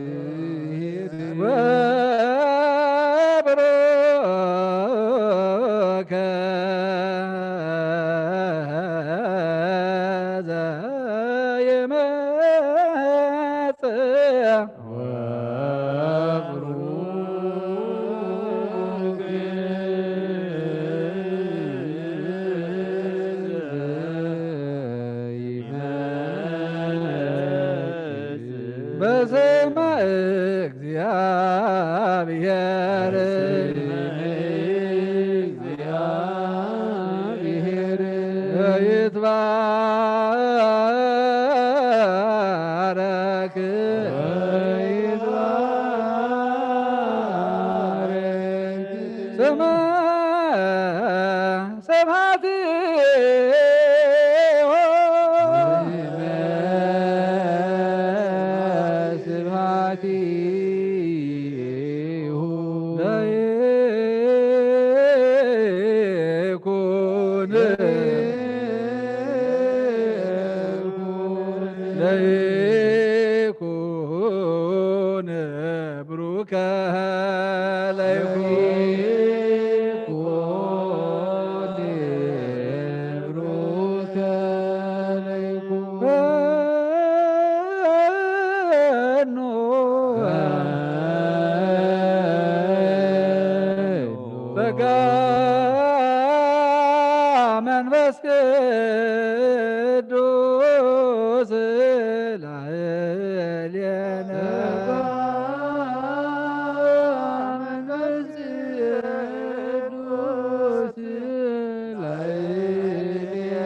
ለእግዚኣብሔር። ወብሩክ ዘይመጽእ። ወብሩክ ዘይመጽእ። በስመ እግዚአብሔር። በስመ እግዚአብሔር። ይትባረክ። ይትባረክ። ስመ ስብሐቲሁ። ስብሐቲሁ። ለይኩን። ለይኩን። ብሩከ ለይኩን። ለይኩን። ጸጋ መንፈስ ቅዱስ ላዕሌነ። ጸጋ መንፈስ ቅዱስ ላዕሌነ።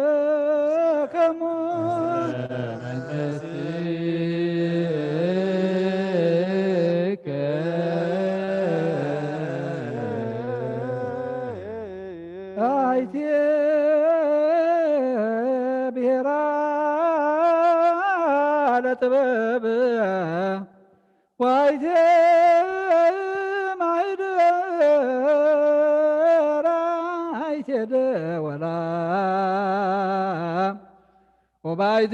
ለኩልክሙ። አይቴ ብሔራ ለጥበብ ዋይቴ ማህደራ አይቴ ደወላ ወባይቴ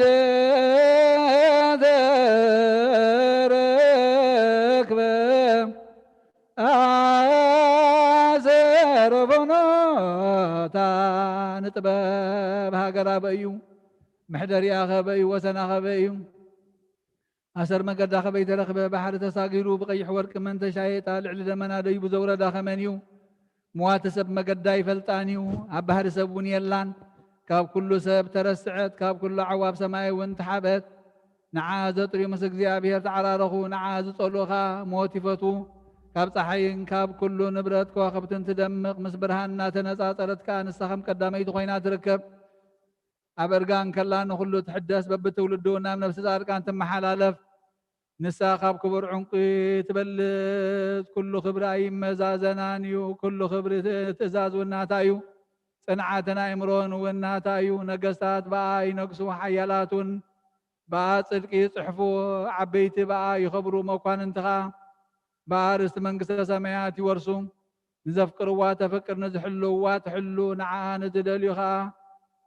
ተረክበ ኣሰረቦኖታ ንጥበብ ሃገራ በእዩ። ምሕደሪኣ ኸበእዩ፣ ወሰና ኸበእዩ። ኣሰር መገዳ ኸበይ ተረኽበ፣ ባሕሪ ተሳጊሩ ብቐይሕ ወርቂ መን ተሻየጣ፣ ልዕሊ ደመና ደይቡ ዘውረዳ ኸመን እዩ? ምዋቲ ሰብ መገዳ ይፈልጣን እዩ፣ ኣብ ባህሪ ሰብ እውን የላን። ካብ ኩሉ ሰብ ተረስዐት፣ ካብ ኩሉ ዓዋብ ሰማይ እውን ተሓበት። ንዓ ዘጥርዩ ምስ እግዚኣብሔር ተዓራረኹ፣ ንዓ ዝጸልኡ ኸኣ ሞት ይፈትዉ። ካብ ጸሓይን ካብ ኩሉ ንብረት ከዋኽብትን ትደምቕ፣ ምስ ብርሃን እናተነጻጸረት ከኣ ንሳ ከም ቀዳመይቲ ኾይና ትርከብ። ኣብ እርጋን ከላ ንኹሉ ትሕደስ፣ በብትውልዱ ናብ ነፍሲ ጻድቃን ትመሓላለፍ። ንሳ ካብ ክቡር ዕንቁ ትበልጽ። ኩሉ ክብሪ ኣይመዛዘናን እዩ። ኩሉ ክብሪ ትእዛዝ እውን ናታ እዩ። ጽንዓትን ኣእምሮን እውን ናታ እዩ። ነገስታት ብኣ ይነግሱ፣ ሓያላት እውን ብኣ ጽድቂ ይጽሕፉ። ዓበይቲ ብኣ ይኸብሩ፣ መኳንንቲ ኸኣ ብኣ ርስቲ መንግስተ ሰማያት ይወርሱ። ንዘፍቅርዋ ተፍቅር፣ ንዝሕልውዋ ትሕሉ፣ ንዓኣ ንዝደልዩ ኸኣ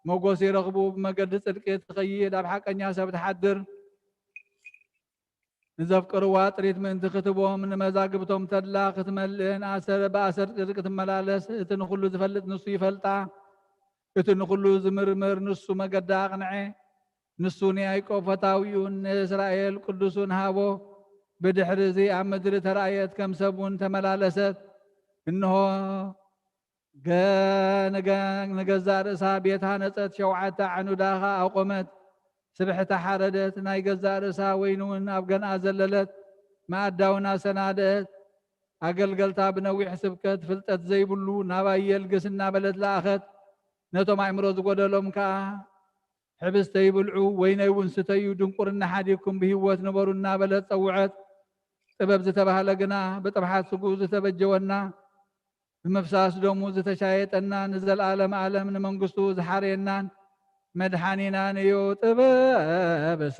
ሞጎስ ይረኽቡ። ብመገዲ ጽድቂ ትኸይድ፣ ኣብ ሓቀኛ ሰብ ትሓድር። ንዘፍቅርዋ ጥሪት ምእንቲ ክትቦም፣ ንመዛግብቶም ተድላ ክትመልእን ኣሰር ብኣሰር ጽድቂ ትመላለስ። እቲ ንኹሉ ዝፈልጥ ንሱ ይፈልጣ፣ እቲ ንኹሉ ዝምርምር ንሱ መገዳ ኣቕንዐ። ንሱ ንያዕቆብ ፈታዊኡን ንእስራኤል ቅዱሱን ሃቦ። ብድሕሪ እዚ ኣብ ምድሪ ተራእየት፣ ከም ሰብ እውን ተመላለሰት። እንሆ ገ-፣ ንገ-፣ ንገዛእ ርእሳ ቤት ሃነጸት፣ ሸውዓተ ዓኑዳ ኸኣ ኣቖመት። ስብሕታ ሓረደት፣ ናይ ገዛእ ርእሳ ወይኒ እውን ኣብ ገንኣ ዘለለት፣ መኣዳ እውን ኣሰናደአት። ኣገልገልታ ብነዊሕ ስብከት፣ ፍልጠት ዘይብሉ ናባይ የልግስ እናበለት ለኣኸት። ነቶም ኣእምሮ ዝጎደሎም ከኣ፣ ሕብስተ ይብልዑ፣ ወይነይ እውን ስተዩ፣ ድንቁርና ሓዲግኩም ብህይወት ንበሩ እናበለት ጸውዐት። ጥበብ ዝተባህለ ግና ብጥብሓት ስግኡ ዝተበጀወና፣ ብምፍሳስ ደሙ ዝተሻየጠና፣ ንዘለዓለም ዓለም ንመንግስቱ ዝሓርየናን መድሓኒናን እዩ። ጥበብሰ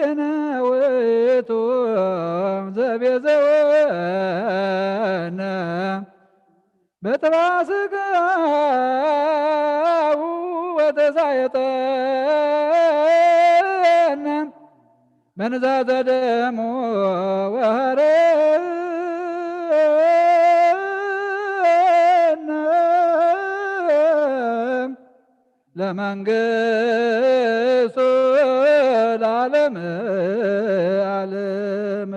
መድኃኒነ ውእቱ ዘቤዘወነ በጥባ ሥጋሁ ወተሳየጠነ በንዛተ ደሙ ወሃረነ ለመንግሥቱ ለዓለመ ዓለም።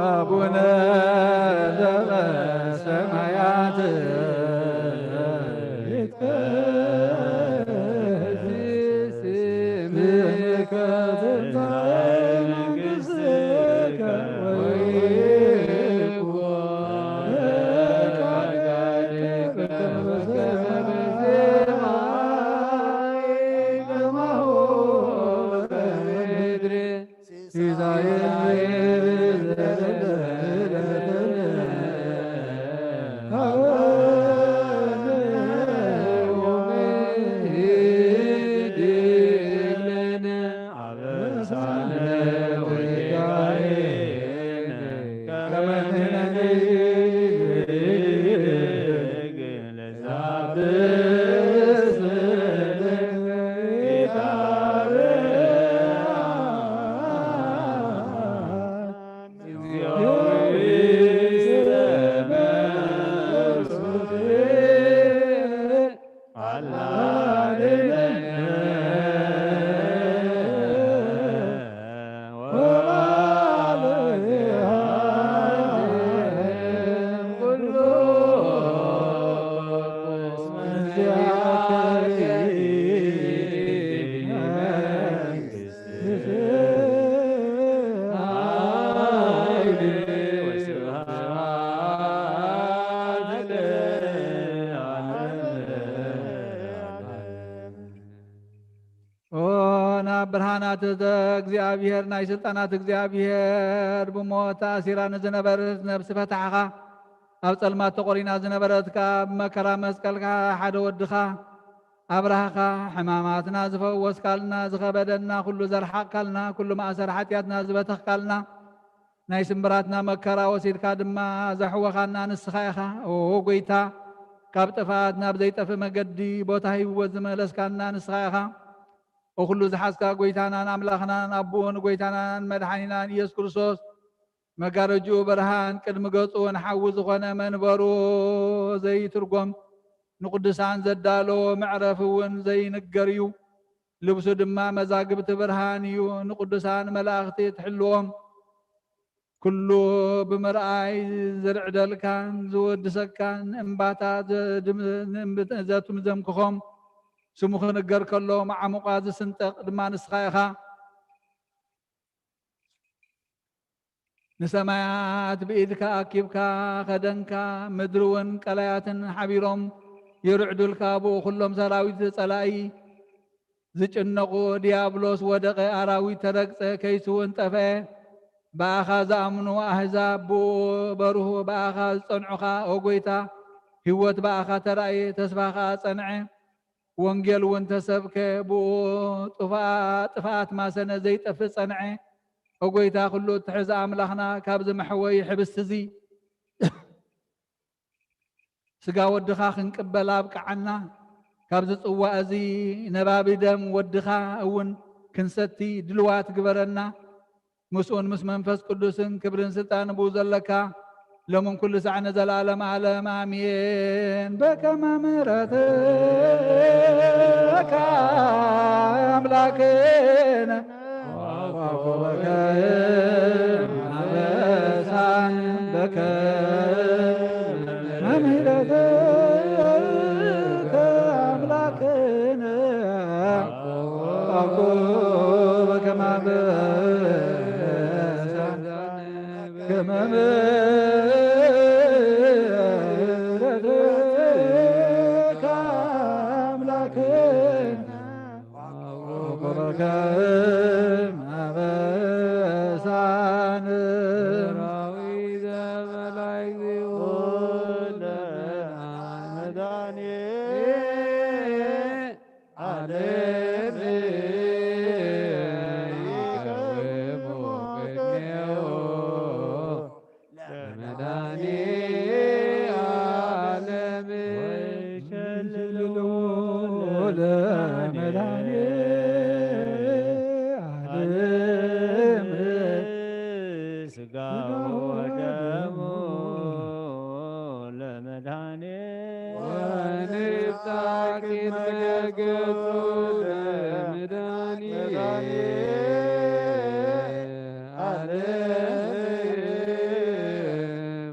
አቡነ ዘበሰማያት ይትቀደስ ኦ ናብ ብርሃናት እግዚኣብሔር፣ ናይ ስልጣናት እግዚኣብሔር፣ ብሞት ተኣሲራ ንዝነበረት ነብሲ ፈታሕኻ፣ ኣብ ጸልማት ተቖሪና ዝነበረት ከኣ ብመከራ መስቀልካ ሓደ ወድኻ ኣብራህኻ፣ ሕማማትና ዝፈወስካልና፣ ዝኸበደና ኩሉ ዘርሓቕካልና፣ ኩሉ ማእሰር ሓጢኣትና ዝበተኽካልና፣ ናይ ስምብራትና መከራ ወሲድካ ድማ ዘሕወኻና ንስኻ ኢኻ። ኦ ጎይታ፣ ካብ ጥፍኣት ናብ ዘይጠፍእ መገዲ ቦታ ሂብዎ ዝመለስካና ንስኻ ኢኻ። ኦ ኩሉ ዝሓዝካ ጎይታናን ኣምላኽናን ኣቦን ጎይታናን መድሓኒናን ኢየሱስ ክርስቶስ፣ መጋረጅኡ ብርሃን ቅድሚ ገጹ እውን ሓዊ ዝኾነ መንበሩ ዘይትርጎም፣ ንቅዱሳን ዘዳለዎ መዕረፊ እውን ዘይንገር እዩ። ልብሱ ድማ መዛግብቲ ብርሃን እዩ። ንቅዱሳን መላእኽቲ ትሕልዎም፣ ኩሉ ብምርኣይ ዝርዕደልካን ዝወድሰካን እምባታት ዘድም-፣ ዘትምዘምክኾም፣ ስሙ ክንገር ከሎ መዓሙቓ ዝስንጠቕ ድማ ንስኻ ኢኻ። ንሰማያት ብኢድካ ኣኪብካ ኸደንካ፣ ምድሪ እውን ቀላያትን ሓቢሮም ይርዕዱልካ። ብኡ ኹሎም ሰራዊት ጸላኢ ዝጭነቑ፣ ዲያብሎስ ወደቐ፣ ኣራዊት ተረግጸ፣ ከይሲ እውን ጠፍአ። ብኣኻ ዝኣምኑ ኣህዛብ ብኡ በርሁ፣ ብኣኻ ዝጸንዑኻ ኦ ጐይታ፣ ህይወት ብኣኻ ተራእየ፣ ተስፋ ኸኣ ጸንዐ። ወንጌል እውን ተሰብከ፣ ብኡ ጥፍኣ-፣ ጥፍኣት ማሰነ ዘይጠፍእ ጸንዐ። ኦ ጐይታ፣ ኩሉ እትሕዝ ኣምላኽና፣ ካብዚ መሕወዪ ሕብስቲ እዚ ስጋ ወድኻ ክንቅበል ኣብቅዓና። ካብዚ ጽዋእ እዚ ነባቢ ደም ወድኻ እውን ክንሰቲ ድልዋት ግበረና። ምስኡን ምስ መንፈስ ቅዱስን ክብርን ስልጣን ብኡ ዘለካ፣ ሎምን ኩሉ ሳዕ ንዘለዓለም ዓለም ኣሜን። በከመ ምሕረትከ ኣምላክነ ወኮበከ ኣበሳን በከመ ምሕረትከ ኣምላክነ ወኮበከ ኣበሳን ከመ ምሕረትከ ኣምላክነ ወኮበከ ኣበሳነ። ሰራዊተ መላእክት ኩለመዳኔ ዓለም ይቀውሙ ቅድሜሁ ለመድኃኔ ዓለም ወይሸልሉ ለመድኃኔ ዓለም ሥጋሁ ወደሙ ለመድኃኔ ወንፍታኪ መገገቱ ለመድኃኔ ዓለም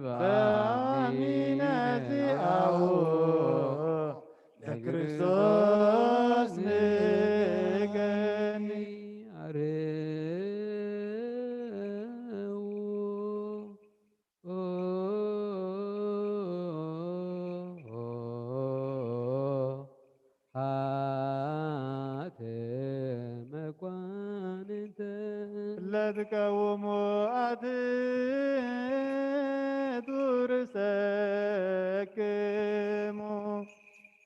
በአሚነ ዚአሁ ለክርስቶስ ንገኒ። ለትቀውሙ ኣትቱ ርእሰክሙ።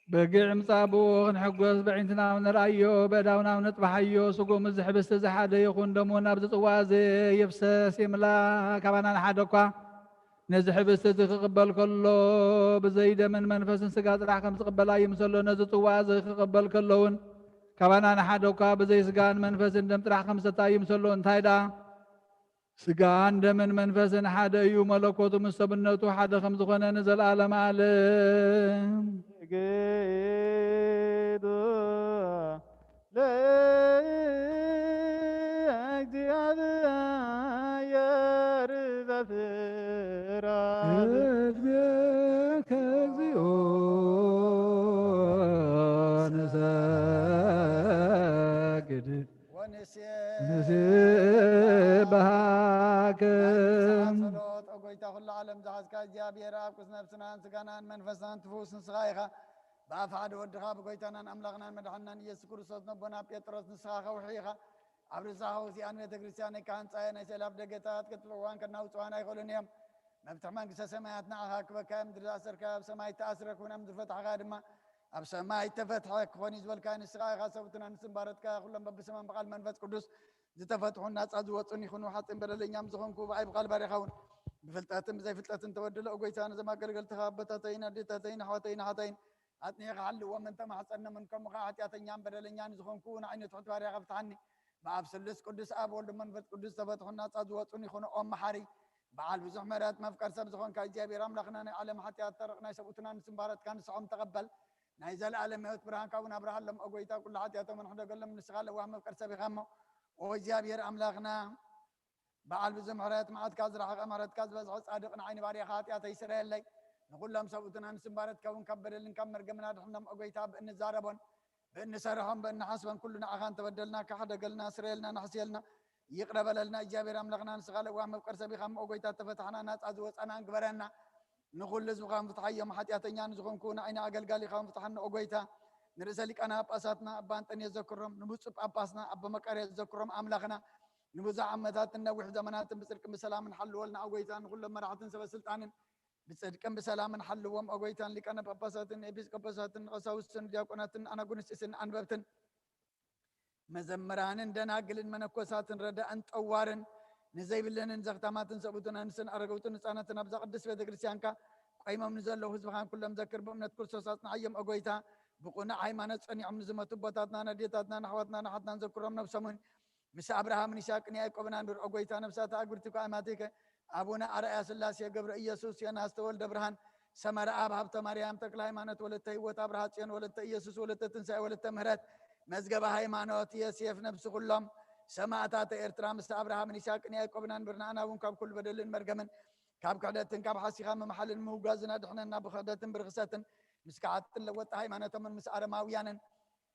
በጊዕ ምጻእ ብኡ ክንሕጎስ፣ በዒንትና ንርኣዮ፣ በእዳውና ንጥባሓዮ። ስግኡ ምስዚ ሕብስቲ እዚ ሓደ ይኹን፣ ደሙ ናብዚ ጽዋ እዚ ይፍሰስ ይምላ። ካባና ንሓደ እኳ ነዚ ሕብስቲ እዚ ክቕበል ከሎ፣ ብዘይ ደምን መንፈስን ስጋ ጥራሕ ከም ዝቕበል ኣይምሰሎ። ነዚ ጽዋ እዚ ክቕበል ከሎ እውን፣ ካባና ንሓደ እኳ ብዘይ ስጋን መንፈስን ደም ጥራሕ ከም ዝሰቲ ኣይምሰሎ። እንታይ ደኣ? ስጋን ደምን መንፈስን ሓደ እዩ። መለኮቱ ምስ ሰብነቱ ሓደ ከም ዝኾነ ንዘለዓለመ ዓለም። እግዱ ለእግዚኣብሔር ዘፍራ። እዝቤከ እግዚኦ ንሰግድ። ወንሴ ንሴብሃከ። ጸሎት፣ ኦ ጎይታ ኩሉ ዓለም ዝሓዝካ እግዚኣብሔር ኣብ ቅዱስ ነፍስናን ስጋናን መንፈስናን ትፍውስ ንስኻ ኢኻ። ብኣፍ ሓደ ወድኻ ብጎይታናን ኣምላኽናን መድሓንናን ኢየሱስ ክርስቶስ ነቦና ጴጥሮስ ንስኻ ከውሒ ኢኻ። ኣብ ርእስኻ ወሲኣን ቤተ ክርስቲያነይ ክሃንጻ እየ። ናይ ስእሊ ኣፍደገታት ቅድሚ እዋን ከናውጽዋን ኣይኽእሉን እዮም። መፍትሒ መንግስተ ሰማያት ንዓኻ ክበካ እዮም። ምድሪ ዝኣሰርካዮ ኣብ ሰማይ ተኣስረ፣ ክውን ኣብ ምድሪ ፈታሕካዮ ድማ ኣብ ሰማይ ተፈትሐ ክኾን እዩ ዝበልካዮ ንስኻ ኢኻ። ሰብኡትና ንስም ባረትካ ኩሎም በብስሞም ብቓል መንፈስ ቅዱስ ዝተፈትሑን ናጻ ዝወጹን ይኹኑ። ሓጥእን በደለኛም ዝኾንኩ ብኣይ ብቓል ባሪኻ እውን ብፍልጠትን ብዘይፍልጠትን ተበድሎ። ኦ ጎይታ፣ ነዞም ኣገልገልትኻ ኣቦታተይን ኣዴታተይን ኣሕዋተይን ኣሓተይን ኣጽኒዕኻ ሓልዎም፣ እንተማሕጸኖምን፣ ከምኡ ኸዓ ሓጢኣተኛን በደለኛን ዝኾንኩ ንዓይ ንትሑት ባሪያኻ ፍትሓኒ። ብኣብ ስሉስ ቅዱስ ኣብ ወልድ መንፈስ ቅዱስ ዝተፈትሑን ናጻ ዝወጹን ይኹኑ። ኦም መሓሪ በዓል ብዙሕ ምሕረት መፍቀር ሰብ ዝኾንካ እግዚኣብሔር ኣምላኽና፣ ናይ ዓለም ሓጢኣት ተረቕ ናይ ሰብኡትና ንስም ባረትካ ንስዖም ተቐበል። ናይ ዘለኣለም ህይወት ብርሃንካ እውን ኣብርሃሎም። ኦ ጎይታ፣ ኩሉ ሓጢኣቶም ሕደገሎም፣ ንስኻ ለዋህ መፍቀር ሰብ ኢኻ እሞ። ኦ እግዚኣብሔር ኣምላኽና፣ በዓል ብዙሕ ምሕረት፣ መዓትካ ዝረሓቐ ምሕረትካ ዝበዝሐ ጻድቕ ንዓይ ንባርያኻ ሓጢኣተይ ስረየለይ። ንኹሎም ሰብኡትና ንስም ባረትካ እውን ካብ በደልን ካብ መርገምን ኣድሕኖም። ኦ ጎይታ፣ ብእንዛረቦን ብእንሰርሖን ብእንሓስቦን ኩሉ ንዓኻ እንተበደልና፣ ካሕደገልና፣ ስረየልና፣ ንሕስየልና፣ ይቕረ በለልና። እግዚኣብሔር ኣምላኽና፣ ንስኻ ለዋህ መፍቀር ሰብ ኢኻ እሞ፣ ኦ ጎይታ፣ ተፈታሕና፣ ናጻ ዝወጻና ግበረና። ንኹሉ ህዝብኻ ፍትሓዮም፣ ሓጢኣተኛ ንዝኾንኩ ንዓይኒ ኣገልጋሊኻ ፍትሓኒ፣ ኦ ጎይታ። ንርእሰ ሊቃነ ጳጳሳትና ኣባ ኣንጠንዮስ ዘክሮም፣ ንብፁዕ ጳጳስና ኣባ መቃርዮስ ዘክሮም፣ ኣምላኽና፣ ንብዙሕ ዓመታትን ነዊሕ ዘመናትን ብጽድቅን ብሰላምን ሓልወልና፣ ኦ ጎይታ። ንኹሎም መራሕትን ሰበ ስልጣንን ብጽድቅን ብሰላምን ሓልዎም፣ ኦ ጎይታ። ንሊቃነ ጳጳሳትን ኤጲስቆጶሳትን ቀሳውስትን ዲያቆናትን ኣናጉንስጢስን ኣንበብትን መዘምራንን ደናግልን መነኮሳትን ረዳእን ጠዋርን ንዘይብለንን ዘኽታማትን ሰብኡትን ኣንስትን ኣረገውትን ህፃናትን ኣብዛ ቅድስት ቤተ ክርስቲያንካ ቆይሞም ንዘለዉ ህዝብኻን ኩሎም ዘክር። ብእምነት ክርስቶስ ኣጽንዓዮም፣ ኦ ጎይታ። ብቕኑዕ ሃይማኖት ጸኒዖም ንዝመቱ ኣቦታትናን ኣዴታትናን ኣሕዋትናን ኣሓትናን ዘክሮም፣ ነብሶምን ምስ ኣብርሃምን ይስሐቅን ያዕቆብን ኣንብር። ኦ ጎይታ፣ ነብሳት ኣግብርቲኮ ኣማቲከ ኣቡነ ኣርኣያ ስላሴ፣ ገብረ ኢየሱስ፣ ዮናስ፣ ተወልደ ብርሃን፣ ሰመረ ኣብ፣ ሃብተ ማርያም፣ ተክለ ሃይማኖት፣ ወለተ ህይወት፣ ኣብርሃ ጽዮን፣ ወለተ ኢየሱስ፣ ወለተ ትንሳኤ፣ ወለተ ምህረት፣ መዝገበ ሃይማኖት፣ የሴፍ፣ ነብሲ ኩሎም ሰማእታተ ኤርትራ፣ ምስ ኣብርሃምን ይስሐቅን ያዕቆብን ኣንብር። ንኣና እውን ካብ ኩሉ በደልን መርገምን፣ ካብ ክሕደትን ካብ ሓሲኻ ምምሓልን ምውጋዝን ኣድሕነና። ብክሕደትን ብርኽሰትን ምስ ከሓድትን ለወጥቲ ሃይማኖቶምን ምስ ኣረማውያንን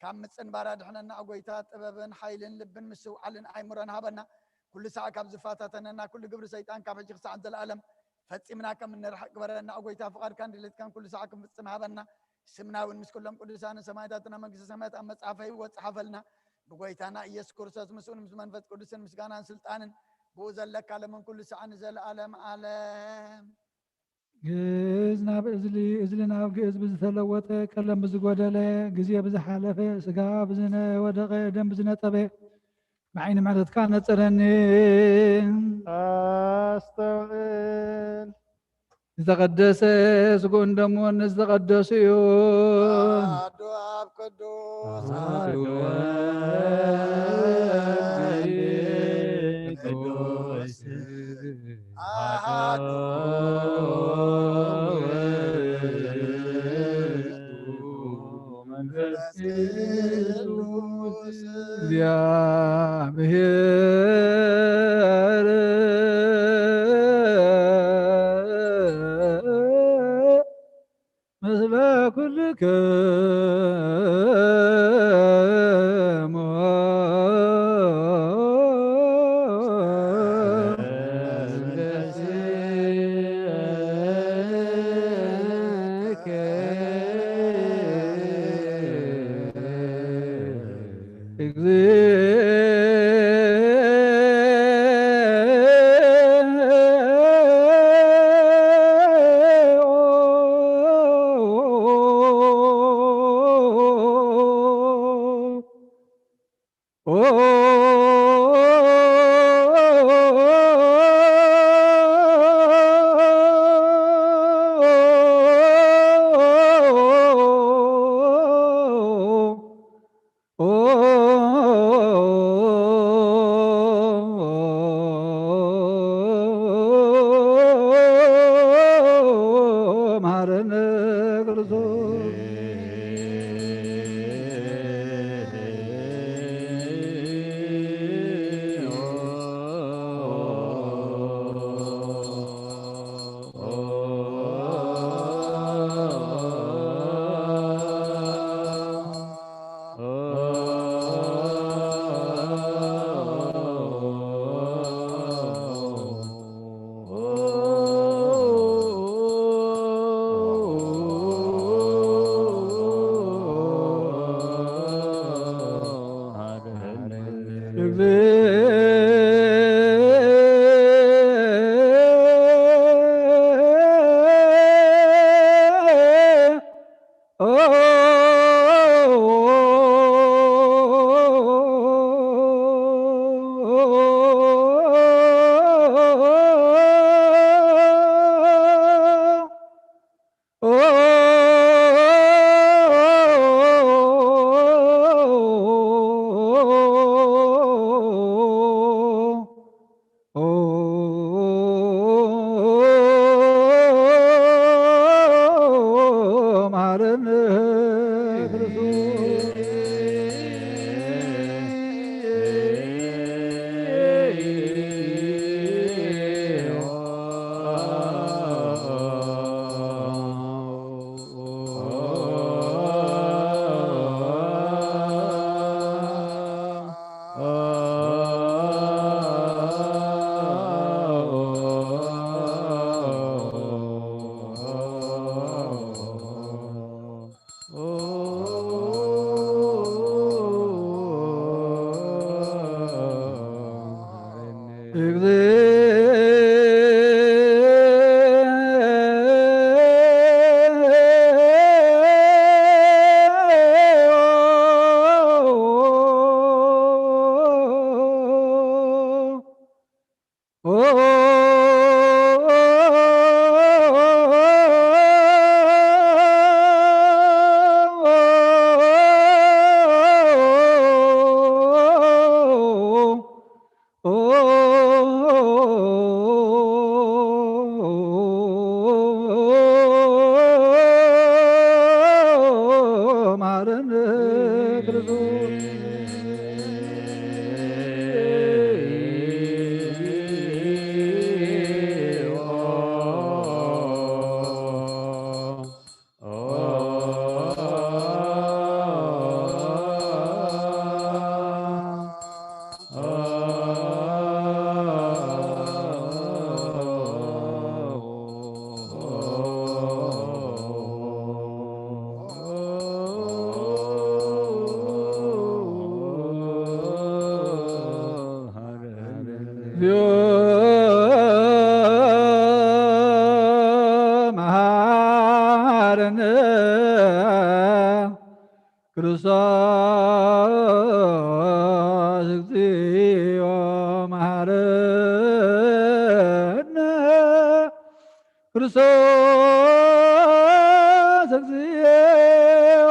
ካብ ምጽንባር ኣድሕነና። ኦ ጎይታ፣ ጥበብን ሓይልን ልብን ምስትውዓልን ኣእምሮን ሃበና። ኩሉ ሳዕ ካብ ዝፈታተነና ኩሉ ግብሪ ሰይጣን ካብ ሕጂ ክሳዕ ዘለኣለም ፈጺምና ከም እንርሕቅ ግበረና። ኦ ጎይታ፣ ፍቓድካን ድሌትካን ኩሉ ሳዕ ክንፍጽም ሃበና። ስምና እውን ምስ ኩሎም ቅዱሳንን ሰማዕታትን ኣብ መንግስተ ሰማያት ኣብ መጽሓፈ ህይወት ጽሓፈልና። ብጎይታና ኢየሱስ ክርስቶስ ምስኡን ምስ መንፈስ ቅዱስን ምስጋናን ስልጣንን ብኡ ዘለካ ለምን ኩሉ ሳዕ ንዘለኣለም ዓለም። ግእዝ ናብ እዝሊ፣ እዝሊ ናብ ግእዝ ብዝተለወጠ፣ ቀለም ብዝጎደለ፣ ግዜ ብዝሓለፈ፣ ስጋ ብዝነወደቐ፣ ደም ብዝነጠበ፣ ብዓይኒ ምሕረትካ ነጸረኒ። ኣስተውዕል። ዝተቐደሰ ስግኡን ደሙን ዝተቐደሱ እዩ። ኣሐዱ ኣብ ቅዱስ ኣሐዱ ኣሐዱ ወልድ ቅዱስ ኣሐዱ መንፈስ ቅዱስ እግዚኣብሔር ምስለ ኩልክሙ። መሐረነ ክርስቶስ። መሐረነ ክርስቶስ። መሐረነ ክርስቶስ። እግዚኦ መሐረነ ክርስቶስ። እግዚኦ መሐረነ ክርስቶስ። እግዚኦ መሐረነ ክርስቶስ። እግዚኦ መሐረነ ክርስቶስ። እግዚኦ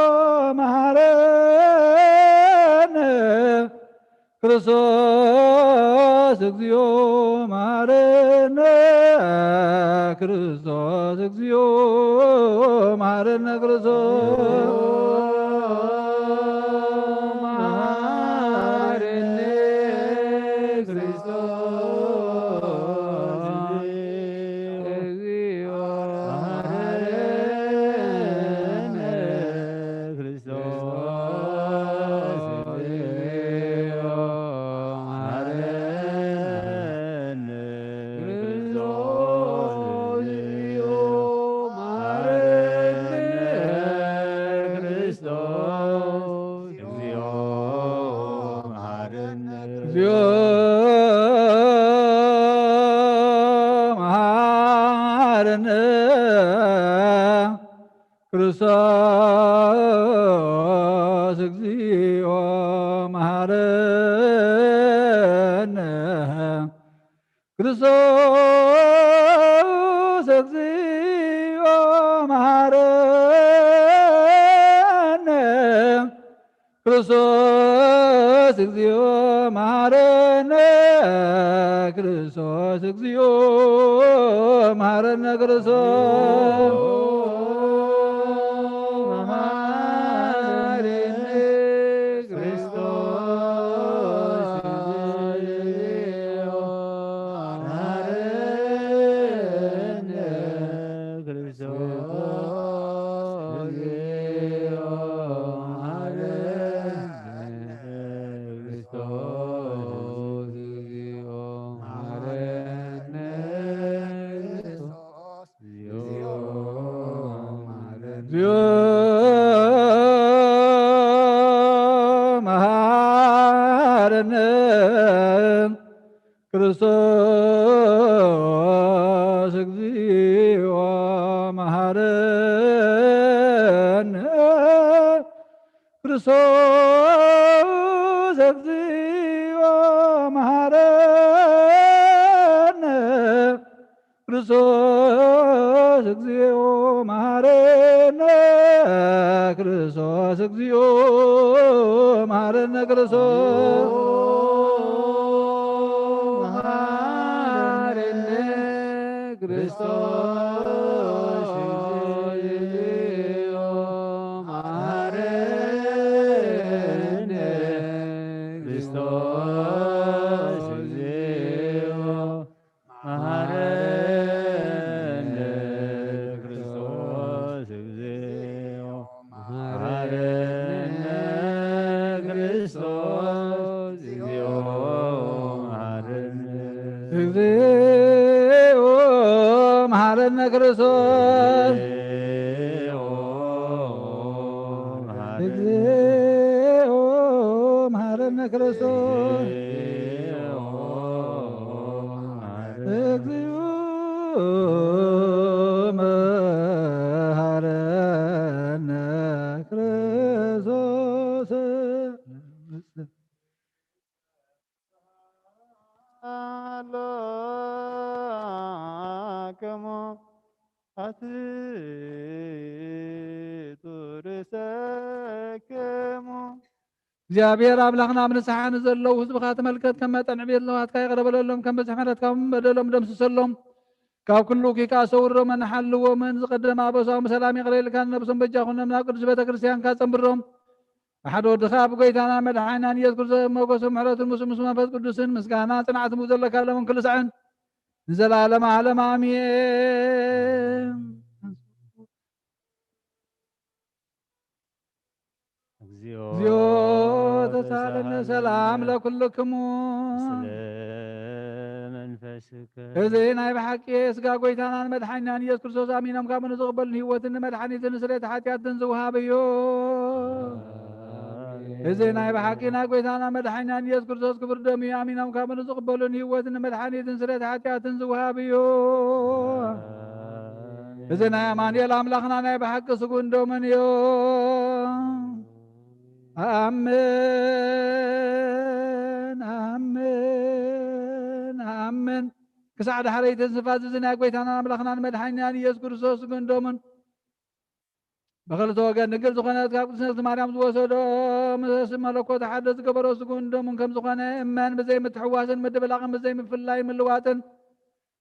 መሐረነ ክርስቶስ። መሐረነ ክርስቶስ። እግዚኦ መሐረነ ክርስቶስ። መሐረነ ክርስቶስ። መሐረነ ክርስቶስ። እግዚኦ መሐረነ። እግዚኦ መሐረነ ክርስቶስ። እግዚኦ መሐረነ። ክርስቶስ እግዚኦ መሐረነ። ክርስቶስ እግዚኦ መሐረነ። ክርስቶስ እግዚኦ መሐረነ። ክርስቶስ መሐረነ። ክርስቶስ እግዚኦ መሐረነ። ክርስቶስ እግዚኦ መሐረነ። ክርስቶስ እግዚኦ መሐረነ። ክርስቶስ እግዚኦ መሐረነ። ክርስቶስ እግዚኦ መሐረነ። ክርስቶስ መሐረነ። ክርስቶስ እግዚኦ መሐረነ። ክርስቶስ እግዚኦ መሐረነ። ክርስቶስ እግዚኦ መሐረነ። ክርስቶስ እግዚኦ መሐረነ። እግዚኦ መሐረነ። ክርስቶስ እግዚኦ መሐረነ። እግዚኦ መሐረነ። ክርስቶስ እግዚኦ መሐረነ። እግዚኦ መሐረነ። ክርስቶስ ሎክሙ አትቱ ርእሰክሙ። እግዚኣብሔር ኣምላኽና፣ ኣብ ንስሓ ንዘለዉ ህዝብኻ ተመልከት፣ ከም መጠን ዕቤት ለዋትካ ይቕረ በለሎም፣ ከም ብዝሒ ምሕረትካ እውን በደሎም ደምስሰሎም። ካብ ኩሉ ኪካ ሰውሮምን ሓልዎምን፣ ዝቐደመ ኣበሳኦም ብሰላም ይቕረ ኢልካ ንነብሶም በጃ ኩኖም፣ ናብ ቅዱስ ቤተ ክርስቲያንካ ጸንብሮም። ብሓደ ወድኻ ብጎይታና መድሓኒናን ኢየሱስ ክርስቶስ ሞገስን ምሕረትን ምስ፣ ምስ መንፈስ ቅዱስን ምስጋና ጽንዓት ዘለካ ለምን ኩሉ ሳዕን ንዘለዓለመ ዓለም ኣሜን። እግዚኦ እግዚኦ ተሳለነ። ተሳለነ። ሰላም ለኩልክሙ። ምስለ መንፈስከ። እዚ ናይ ብሓቂ ስጋ ጎይታናን መድሓኒናን ኢየሱስ ክርስቶስ ኣሚኖም ካብ ንዝቕበሉን ህይወትን ንመድሓኒትን ስርየት ሓጢኣትን ዝወሃብ እዩ። ኣሜን። እዚ ናይ ብሓቂ ናይ ጎይታና መድሓኒናን ኢየሱስ ክርስቶስ ክቡር ደም እዩ። ኣሚኖም ካብ ንዝቕበሉን ህይወትን ንመድሓኒትን ስርየት ሓጢኣትን ዝወሃብ እዩ። ኣሜን። እዚ ናይ ኣማኑኤል ኣምላኽና ናይ ብሓቂ ስጉን ደሙን እዩ። ኣሜን፣ ኣሜን፣ ኣሜን። ክሳዕ ዳሕረይቲ ትንስፋ እዚ ናይ ጎይታናን ኣምላኽናን መድሓኒናን ኢየሱስ ክርስቶስ ስጉን ደሙን ብኽልተ ወገን ድንግል ዝኾነት ካብ ቅድስቲ ማርያም ዝወሰዶ፣ ምስ መለኮት ሓደ ዝገበሮ ስጉን ደሙን ከም ዝኾነ እመን። ብዘይ ምትሕዋስን ምድብላቕን ብዘይ ምፍልላይ ምልዋጥን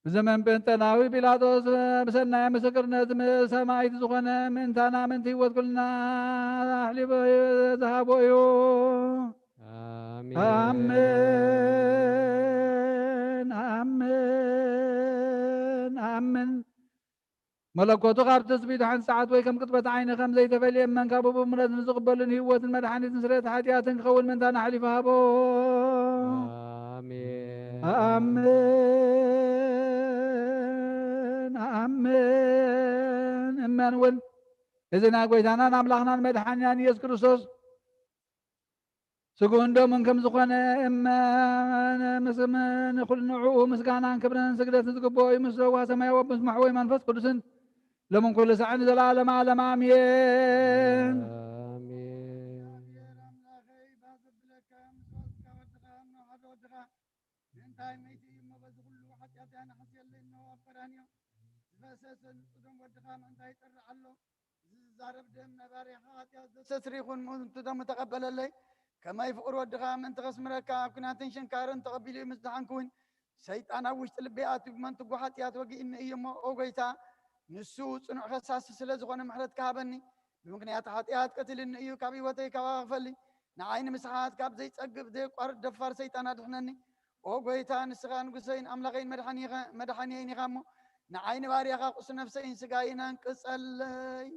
ብዘመን ጴንጠናዊ ጲላጦስ ብሰናይ ምስክርነት ምስ ሰማዕት ዝኾነ ምእንታና ምእንቲ ህይወት ኩልና ኣሕሊፉ ዝሃቦ እዩ። ኣሜን። ኣሜን፣ ኣሜን፣ ኣሜን። መለኮቱ ካብ ትጽቢቱ ሓንቲ ሰዓት ወይ ከም ቅጽበት ዓይኒ ከም ዘይተፈልየ እመን። ካብ ብእምነት ንዝቕበሉን ህይወትን መድሓኒትን ስርየት ሓጢኣትን ክኸውን ምእንታና ኣሕሊፉ ሃቦ። ኣሜን። ኣሜን፣ ኣሜን። እመን እውን እዚ ናይ ጎይታናን ኣምላኽናን መድሓኒናን ኢየሱስ ክርስቶስ ስግኡን ደሙን ከም ዝኾነ እመን። ምስ፣ ንኹሉ ንዕኡ ምስጋናን ክብርን ስግደትን ዝግብኦ እዩ። ምስ ለዋህ ሰማያዊ ኣቦ፣ ምስ መሕወይ መንፈስ ቅዱስን ሎምን ኩሉ ሳዕን ንዘለዓለመ ዓለም ኣሜን። ኣሜን። ምእንታይ መይቲ እዩ እሞ በዚ ኩሉ ሓጢኣትና ሓስየለይ እነሆ ኣብ ቀራንዮ ዝፈሰሰ ንጹህ ደም ወድኻ ምእንታይ ይጠርዕ ኣሎ። እዚ ዝዛረብ ደም ናይ ባርያኻ ሓጢኣት ዘስተስሪ ይኹን፣ ምእንቲ ደሙ ተቐበለለይ። ከመይ ፍቕሪ ወድኻ ምእንቲ ከስምረካ ኣብ ኲናትን ሽንካርን ተቐቢሉ እዩ ምስ ደሓንኩ እውን ሰይጣን ኣብ ውሽጢ ልበይ ኣትዩ ብመንትጎ ሓጢኣት ወጊእኒ እዩ እሞ፣ ኦ ጐይታ፣ ንሱ ጽኑዕ ከሳሲ ስለ ዝኾነ ምሕረትካ ሃበኒ። ብምኽንያት ሓጢኣት ቀቲልኒ እዩ፣ ካብ ህይወተይ ካባኻ ክፈሊ። ንዓይ ንምስሓት ካብ ዘይጸግብ ዘየቋርጽ ደፋር ሰይጣን ኣድሕነኒ። ኦ ጐይታ፣ ንስኻ ንጉሰይን ኣምላኸይን መድሓኒኸ-፣ መድሓኒየይን ኢኻ እሞ፣ ንዓይ ንባርያኻ ቁስሊ ነፍሰይን ስጋይን ኣንቅጸለይ።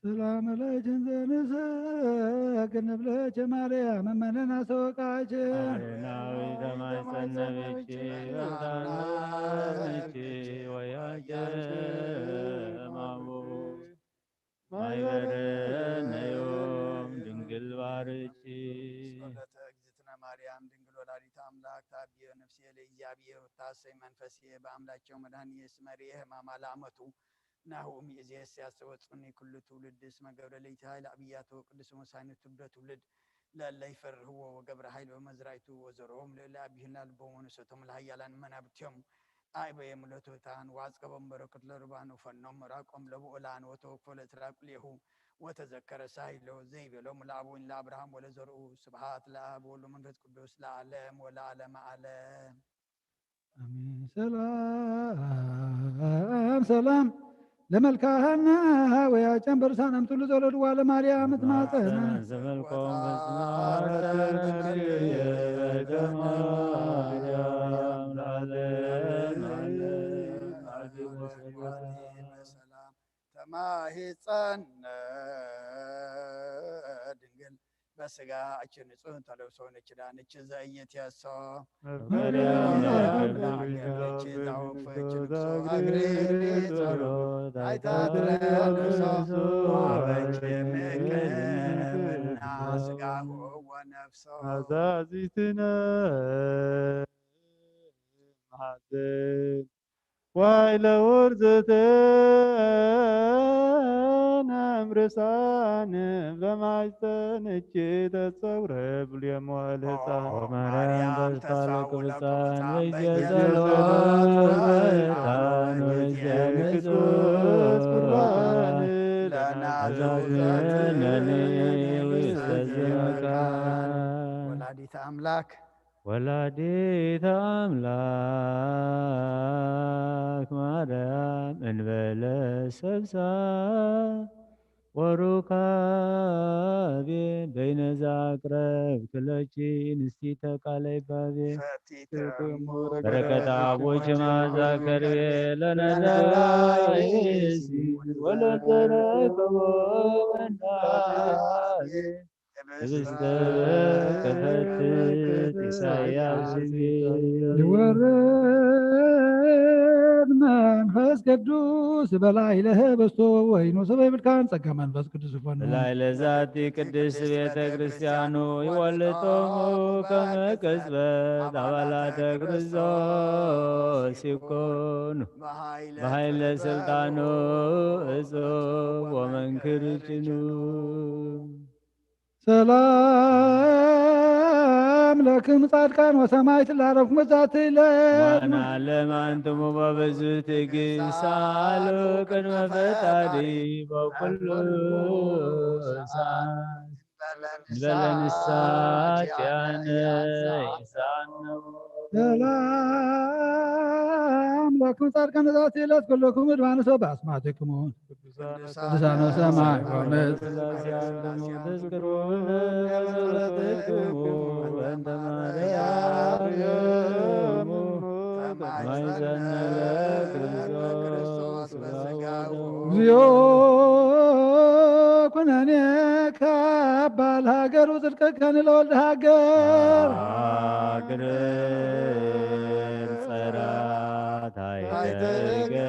ሰላም ለኪ እንዘ ንሰግድ ንብለኪ ማርያም እመ ነናሰወቃኪ። ማርያም ሆይ ተማጸነብኪ፣ ጸጋን ነኪ ወያጀ ማሙ ማይበረነዮም ድንግል ባርኪ። ጸሎተ እግዝእትነ ማርያም ድንግል ወላዲተ አምላክ ታብዮ ነፍስየ ለእግዚአብሔር ወታሰይ መንፈስየ በአምላቸው መድኃኒየ ስመርየ ህማማ ለአመቱ ናሁ እምይእዜሰ ያስተወጽኡኒ ኩሉ ትውልድ እስመ ገብረ ለይት ኃይል አብያቶ ቅዱስ ወሳኒ ትብዶ ትውልድ ለእለ ይፈርህዎ ወገብረ ኃይል በመዝራይቱ ወዘርኦም ለእለ አብይህላ ልቦም ወነሰቶም ለሃያላን መናብርቲዮም አእበየ ምለቶታን ዋጽቀቦም በረከት ለርባን ወፈኖም ምራቆም ለብኡላን ወተወክፎ ለትራቁሌሁ ወተዘከረ ሳይሎ ዘይቤሎም ለአቡን ለአብርሃም ወለዘርኡ ስብሃት ለአብ ወሉ መንፈስ ቅዱስ ለዓለም ወለዓለም ዓለም። አሜን። ሰላም ሰላም ለመልካሃና ወያጨን በርሳን አምትሉ ዘወለድዋ ለማርያም ትማጸና። ዘመልኮም በስመ አብ ወወልድ ወመንፈስ ቅዱስ ለዓለም ዓለም። ተማሂፀነ ድንግል በስጋ እቺ ንጹህ ተለብሶ ንችዳ ንች ዘእይትየሶ እቺ ዛወፈች ልብሶ እግሪ ጸሎት አይታትረሶ ዋበች ምቅብና ስጋሁ ወነፍሶ አዛዚትነ ማሐዘን ዋይለ ውርዝትን እምርሳን በማይፀንኪ ተጸውረ ብልየም ዋልፃ። ኦ ማርያም ተስፋ ለቅዱሳን ወይዜ ጸሎት በርታን ወይዜ ንጹሕ ቁርባን ለናዘውዘት ነኒ ውስተ ዘመካን። ወላዲተ አምላክ ወላዲተ አምላክ ማርያም እንበለ ሰብሳ ወሩካቤ በይነዛ አቅረብ ክለኪ ንስቲተ ቃለ ይባቤ በረከት አቦች ማዛ ከርቤ ለነዳይሲ ወለተረከቦ መንዳቤ ህብስተ ከፈትት ኢሳያስ ይወርድ መንፈስ ቅዱስ በላዕለ ህብስቱ ወይኑ ስብ ይብልካን ጸጋ መንፈስ ቅዱስ ይኾን። በላዕለ ዛቲ ቅድስት ቤተ ክርስቲያኑ ይወልጦሙ ከመ ቅጽበት አባላተ ክርስቶስ ይኮኑ በኃይለ ስልጣኑ እጹብ ወመንክር ጭኑ። ሰላም ለክም ጻድቃን ወሰማዕት ላረፍኩም በዛቲ ዕለት። ዋና ለማንትሙ በብዙ ትዕግስት ሳሉ ቅድመ ፈጣሪ በኩሉ ሰዓት። በለንሳ ኪያነ ይሳነው። ሰላም ለክም ጻድቃን በዛቲ ዕለት ኩልኩም እድባንሶ በአስማቲክሙ ቅዱሳነ ሰማይ ወምድር። እግዚኦ ኩነኔ ካባል ሃገር ወጽድቀከኒ ለወልድ ሃገር። ሃገር ጸራት አይተገሪያ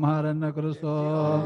መሐረነ ክርስቶስ።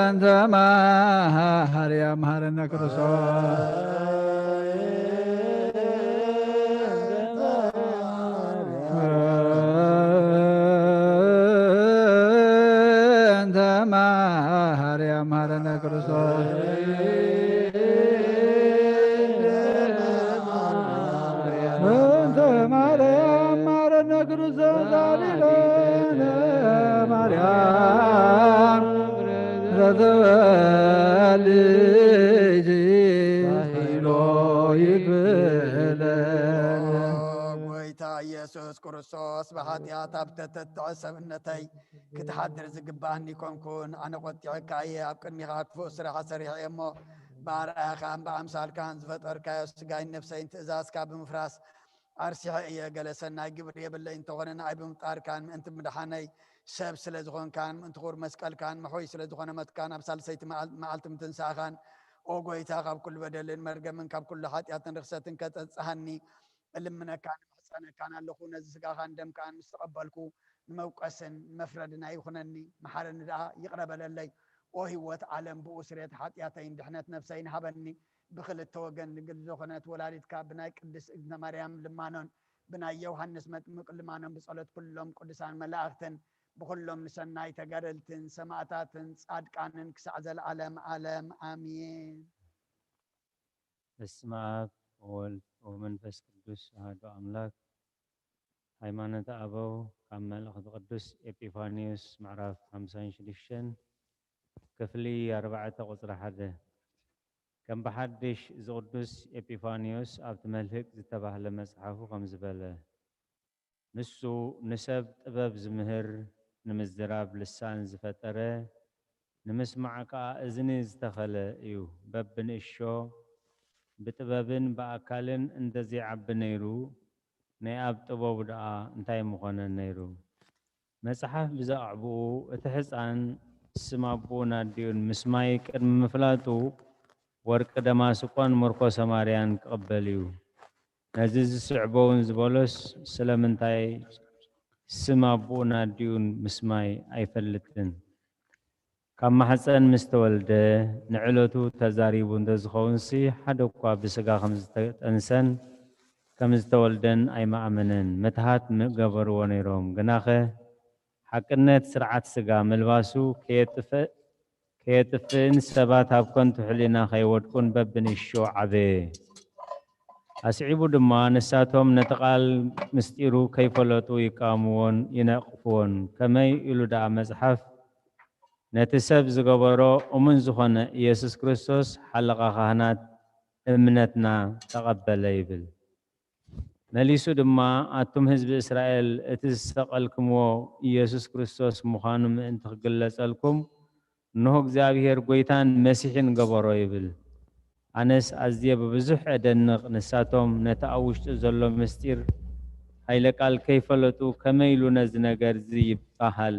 እንተ ማርያም መሐረነ ክርስቶስ። እንተ ማርያም መሐረነ ክርስቶስ። እንተ ማርያም መሐረነ ክርስቶስ። ዛሊለነ ማርያም ዘተወልጅ ኃይሎ ይግብለነ። ጎይታ ኢየሱስ ክርስቶስ፣ ብኃጢኣት ኣብ ተተትዐ ሰብነተይ ክትሓድር ዝግባኣኒ ኮንኩን። ኣነ ቈጢዐካ እየ፣ ኣብ ቅድሚኻ ክፉእ ስራሕ ሰሪሐ እየ እሞ፣ ብኣርኣያኻን ብኣምሳልካን ዝፈጠርካዮ ስጋይን ነፍሰይን ትእዛዝካ ብምፍራስ ኣርሲሐ እየ። ገለ ሰናይ ግብሪ የብለይ እንተኾነ፣ ንኣይ ብምፍጣርካን ምእንቲ ምድሓነይ ሰብ ስለ ዝኾንካን ምእንቲ ክቡር መስቀልካን መሕወይ ስለ ዝኾነ ሞትካን ኣብ ሳልሰይቲ መዓል-፣ መዓልቲ ምትንሳእኻን፣ ኦ ጐይታ፣ ካብ ኩሉ በደልን መርገምን ካብ ኩሉ ሓጢኣትን ርኽሰትን ከተጽሃኒ እልምነካን እማሕጸነካን ኣለኹ። ነዚ ስጋኻን ደምካን ምስ ተቐበልኩ፣ ንመውቀስን ንመፍረድን ኣይኹነኒ፣ መሓረኒ ደኣ ይቕረ በለለይ። ኦ ህይወት ዓለም፣ ብኡ ስርየት ሓጢኣተይን ድሕነት ነፍሰይን ሃበኒ። ብኽልተ ወገን ድንግል ዝኾነት ወላዲትካ፣ ብናይ ቅድስት እግዝእትነ ማርያም ልማኖን ብናይ ዮሃንስ መጥምቅ ልማኖን ብጸሎት ኩሎም ቅዱሳን መላእኽትን ብኹሎም ንሰናይ ተጋደልትን ሰማእታትን ጻድቃንን ክሳዕ ዘለዓለም ዓለም ኣሜን። በስመ ኣብ ወወልድ ወመንፈስ ቅዱስ ኣሐዱ ኣምላክ። ሃይማኖተ ኣበው ካብ መልእኽቲ ቅዱስ ኤጲፋንዮስ ምዕራፍ ሓምሳን ሽዱሽተን ክፍሊ ኣርባዕተ ቁጽሪ ሓደ። ከም ብሓድሽ እዚ ቅዱስ ኤጲፋንዮስ ኣብቲ መልህቅ ዝተባህለ መጽሓፉ ከም ዝበለ፣ ንሱ ንሰብ ጥበብ ዝምህር፣ ንምዝራብ ልሳን ዝፈጠረ፣ ንምስማዕ ከኣ እዝኒ ዝተኸለ እዩ። በብንእሾ ብጥበብን ብኣካልን እንተዘይዓቢ ነይሩ፣ ናይ ኣብ ጥበቡ ደኣ እንታይ ምኾነ ነይሩ? መጽሓፍ ብዛዕባኡ፣ እቲ ሕጻን ስም ኣቦኡን ኣዲኡን ምስ ማይ ቅድሚ ምፍላጡ፣ ወርቂ ደማስቆን ምርኮ ሰማርያን ክቕበል እዩ። ነዚ ዝስዕቦ እውን ዝበሎስ፣ ስለምንታይ ስም ኣቦኡን ኣዲኡን ምስ ማይ ኣይፈልጥን? ካብ ማሕፀን ምስ ተወልደ፣ ንዕለቱ ተዛሪቡ እንተዝኸውንሲ፣ ሓደ እኳ ብስጋ ከም ዝተጠንሰን ከም ዝተወልደን ኣይመኣመነን። ምትሃት ምገበርዎ ነይሮም። ግናኸ፣ ሓቅነት ስርዓት ስጋ ምልባሱ ከየጥፍእ፣ ከየጥፍእን ሰባት ኣብ ከንቱ ሕሊና ከይወድቁን በብንእሽቶ ዓበየ። ኣስዒቡ ድማ፣ ንሳቶም ነቲ ቃል ምስጢሩ ከይፈለጡ ይቃወምዎን ይነቕፍዎን። ከመይ ኢሉ ደኣ መጽሓፍ፣ ነቲ ሰብ ዝገበሮ እሙን ዝኾነ ኢየሱስ ክርስቶስ ሓለቓ ካህናት እምነትና ተቐበለ ይብል። መሊሱ ድማ፣ ኣቱም ህዝቢ እስራኤል፣ እቲ ዝሰቐልክምዎ ኢየሱስ ክርስቶስ ምዃኑ ምእንቲ ክግለጸልኩም፣ እንሆ፣ እግዚኣብሔር ጐይታን መሲሕን ገበሮ ይብል። ኣነስ ኣዝየ ብብዙሕ እደንቕ። ንሳቶም ነቲ ኣብ ውሽጡ ዘሎ ምስጢር ኃይለ ቃል ከይፈለጡ፣ ከመይ ኢሉ ነዚ ነገር እዚ ይበሃል?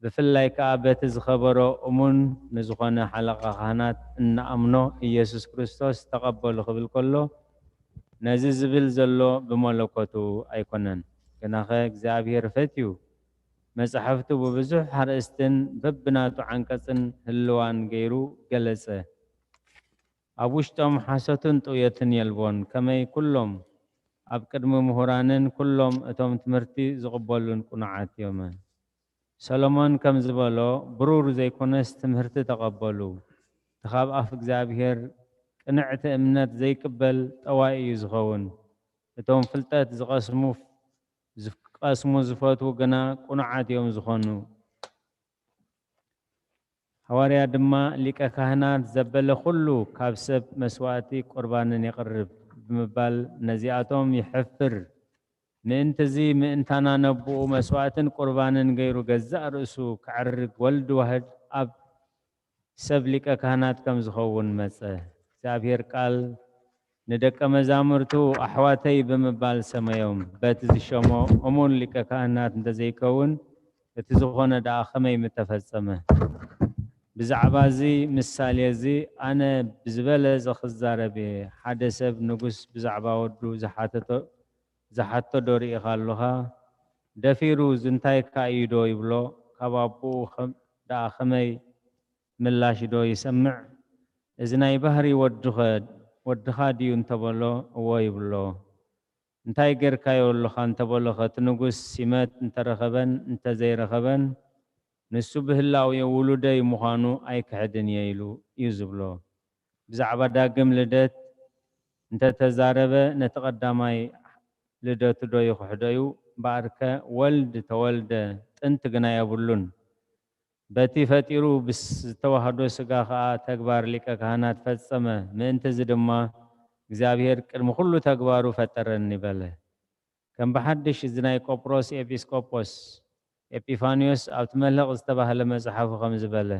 ብፍላይ ከኣ በቲ ዝኸበሮ እሙን ንዝኾነ ሓለቓ ካህናት እንኣምኖ ኢየሱስ ክርስቶስ ተቐበሉ ክብል ከሎ፣ ነዚ ዝብል ዘሎ ብመለኮቱ ኣይኮነን። ግናኸ እግዚኣብሔር ፈትዩ፣ መጻሕፍቱ ብብዙሕ ኣርእስትን በብናቱ ዓንቀጽን ህልዋን ገይሩ ገለጸ። ኣብ ውሽጦም ሓሶትን ጥውየትን የልቦን፣ ከመይ ኩሎም ኣብ ቅድሚ ምሁራንን ኩሎም እቶም ትምህርቲ ዝቕበሉን ቅኑዓት እዮም። ሰሎሞን ከም ዝበሎ፣ ብሩር ዘይኮነስ ትምህርቲ ተቐበሉ። እቲ ካብ ኣፍ እግዚኣብሔር ቅንዕቲ እምነት ዘይቅበል ጠዋይ እዩ ዝኸውን። እቶም ፍልጠት ዝቐስሙ፣ ዝቀስሙ ዝፈትዉ ግና ቅኑዓት እዮም ዝኾኑ። ሃዋርያ ድማ፣ ሊቀ ካህናት ዘበለ ኩሉ ካብ ሰብ መስዋእቲ ቁርባንን የቕርብ ብምባል ነዚኣቶም የሕፍር። ምእንትዚ ምእንታና ነብኡ መስዋእትን ቁርባንን ገይሩ ገዛእ ርእሱ ከዕርግ ወልድ ዋህድ ኣብ ሰብ ሊቀ ካህናት ከም ዝኸውን መጸ። እግዚኣብሔር ቃል ንደቀ መዛሙርቱ ኣሕዋተይ ብምባል ሰመዮም። በቲ ዝሸሞ እሙን ሊቀ ካህናት እንተዘይከውን፣ እቲ ዝኾነ ደኣ ከመይ ምተፈጸመ? ብዛዕባ እዚ ምሳሌ እዚ ኣነ ብዝበለጸ ክዛረብ እየ። ሓደ ሰብ ንጉስ ብዛዕባ ወዱ ዝሓተቶ፣ ዝሓቶ ዶ ርኢኻ ኣለኻ? ደፊሩ ዝንታይካ እዩ ዶ ይብሎ። ካብ ኣቦኡ ከም-፣ ደኣ ከመይ ምላሽ ዶ ይሰምዕ? እዚ ናይ ባህሪ ወድኸ-፣ ወድኻ ድዩ እንተበሎ፣ እወ ይብሎ። እንታይ ጌርካዮ ኣለኻ እንተበሎኸ፣ እቲ ንጉስ ሲመት እንተረኸበን እንተዘይረኸበን፣ ንሱ ብህላዌ ውሉደይ ምዃኑ ኣይክሕድን እየ ኢሉ እዩ ዝብሎ። ብዛዕባ ዳግም ልደት እንተተዛረበ፣ ነቲ ቀዳማይ ልደቱ ዶ ይኽሕዶ እዩ? እምበኣርከ ወልድ ተወልደ፣ ጥንቲ ግና የብሉን። በቲ ፈጢሩ ብዝተዋህዶ ሥጋ ኸኣ ተግባር ሊቀ ካህናት ፈጸመ። ምእንቲ እዚ ድማ እግዚኣብሔር ቅድሚ ኹሉ ተግባሩ ፈጠረኒ በለ። ከም ብሓድሽ እዚ ናይ ቆጵሮስ ኤጲስቆጶስ ኤጲፋንዮስ ኣብቲ መልህቕ ዝተባህለ መጽሓፉ ከምዚ በለ፣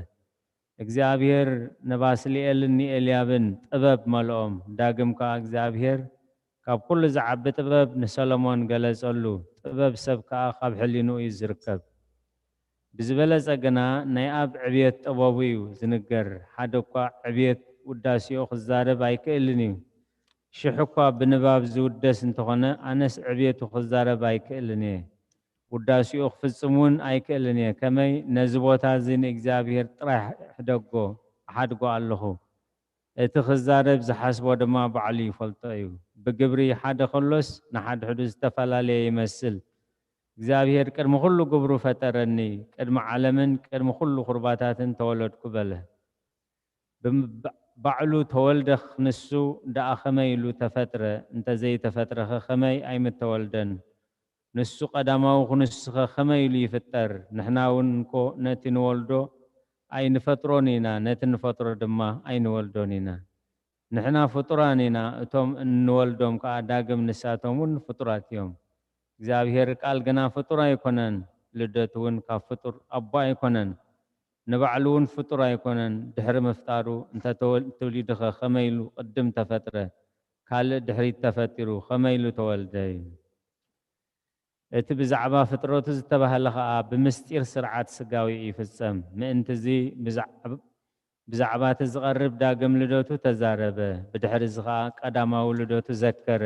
እግዚኣብሔር ንባስልኤልን ንኤልያብን ጥበብ መልኦም። ዳግም ከኣ እግዚኣብሔር ካብ ኩሉ ዝዓቢ ጥበብ ንሰሎሞን ገለጸሉ። ጥበብ ሰብ ከኣ ካብ ሕሊንኡ እዩ ዝርከብ። ብዝበለጸ ግና ናይ ኣብ ዕብየት ጥበቡ እዩ ዝንገር። ሓደ እኳ ዕብየት ውዳሴኡ ክዛረብ ኣይክእልን እዩ። ሽሕ እኳ ብንባብ ዝውደስ እንተኾነ፣ ኣነስ ዕብየቱ ክዛረብ ኣይክእልን እየ። ውዳሴኡ ክፍጽም እውን ኣይክእልን እየ። ከመይ ነዚ ቦታ እዚ ንእግዚኣብሔር ጥራሕ ሕደጎ፣ እሓድጎ ኣለኹ። እቲ ክዛረብ ዝሓስቦ ድማ ባዕሉ ይፈልጦ እዩ። ብግብሪ ሓደ ከሎስ ንሓድሕዱ ዝተፈላለየ ይመስል። እግዚኣብሔር ቅድሚ ኩሉ ግብሩ ፈጠረኒ፣ ቅድሚ ዓለምን ቅድሚ ኩሉ ቁርባታትን ተወለድኩ በለ። ብም-፣ ባ-፣ ባዕሉ ተወልደ ንሱ ደኣ ከመይ ኢሉ ተፈጥረ? እንተ ዘይተፈጥረኸ ከመይ ኣይምተወልደን? ንሱ ቀዳማዊ ክንሱኸ ከመይ ኢሉ ይፍጠር? ንሕና እውን እንኮ ነቲ ንወልዶ ኣይንፈጥሮን ኢና፣ ነቲ ንፈጥሮ ድማ ኣይንወልዶን ኢና። ንሕና ፍጡራን ኢና፣ እቶም እንወልዶም ከኣ ዳግም ንሳቶም እውን ፍጡራት እዮም። እግዚኣብሔር ቃል ግና ፍጡር ኣይኮነን፣ ልደቱ እውን ካብ ፍጡር ኣቦ ኣይኮነን። ንባዕሉ እውን ፍጡር ኣይኮነን። ድሕሪ ምፍጣሩ እንተ ተወል-፣ ተወሊዱኸ ከመይ ኢሉ ቅድም ተፈጥረ? ካልእ ድሕሪት ተፈጢሩ ከመይ ኢሉ ተወልደ? እዩ። እቲ ብዛዕባ ፍጥረቱ ዝተባህለ ኸኣ ብምስጢር ስርዓት ስጋዊ ይፍጸም። ምእንቲ እዚ ብዛዕ-፣ ብዛዕባ እቲ ዝቐርብ ዳግም ልደቱ ተዛረበ። ብድሕሪ እዚ ኸኣ ቀዳማዊ ልደቱ ዘከረ።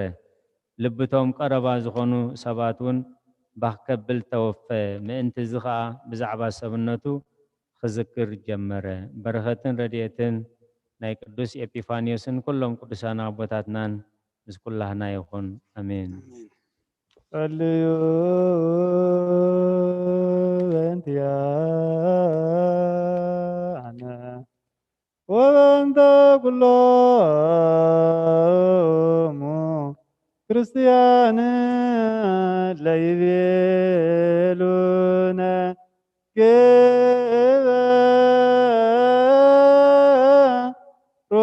ልብቶም ቀረባ ዝኾኑ ሰባት እውን ባህ ከብል ተወፈ። ምእንቲ እዚ ኸኣ ብዛዕባ ሰብነቱ ክዝክር ጀመረ። በረኸትን ረድኤትን ናይ ቅዱስ ኤጲፋንዮስን ኩሎም ቅዱሳን ኣቦታትናን ምስ ኩላህና ይኹን። ኣሜን። ኣሜን። ጸልዩ በእንቲኣነ ወበእንተ ኩሎሙ ክርስቲያን ለይቤሉነ ግበሮ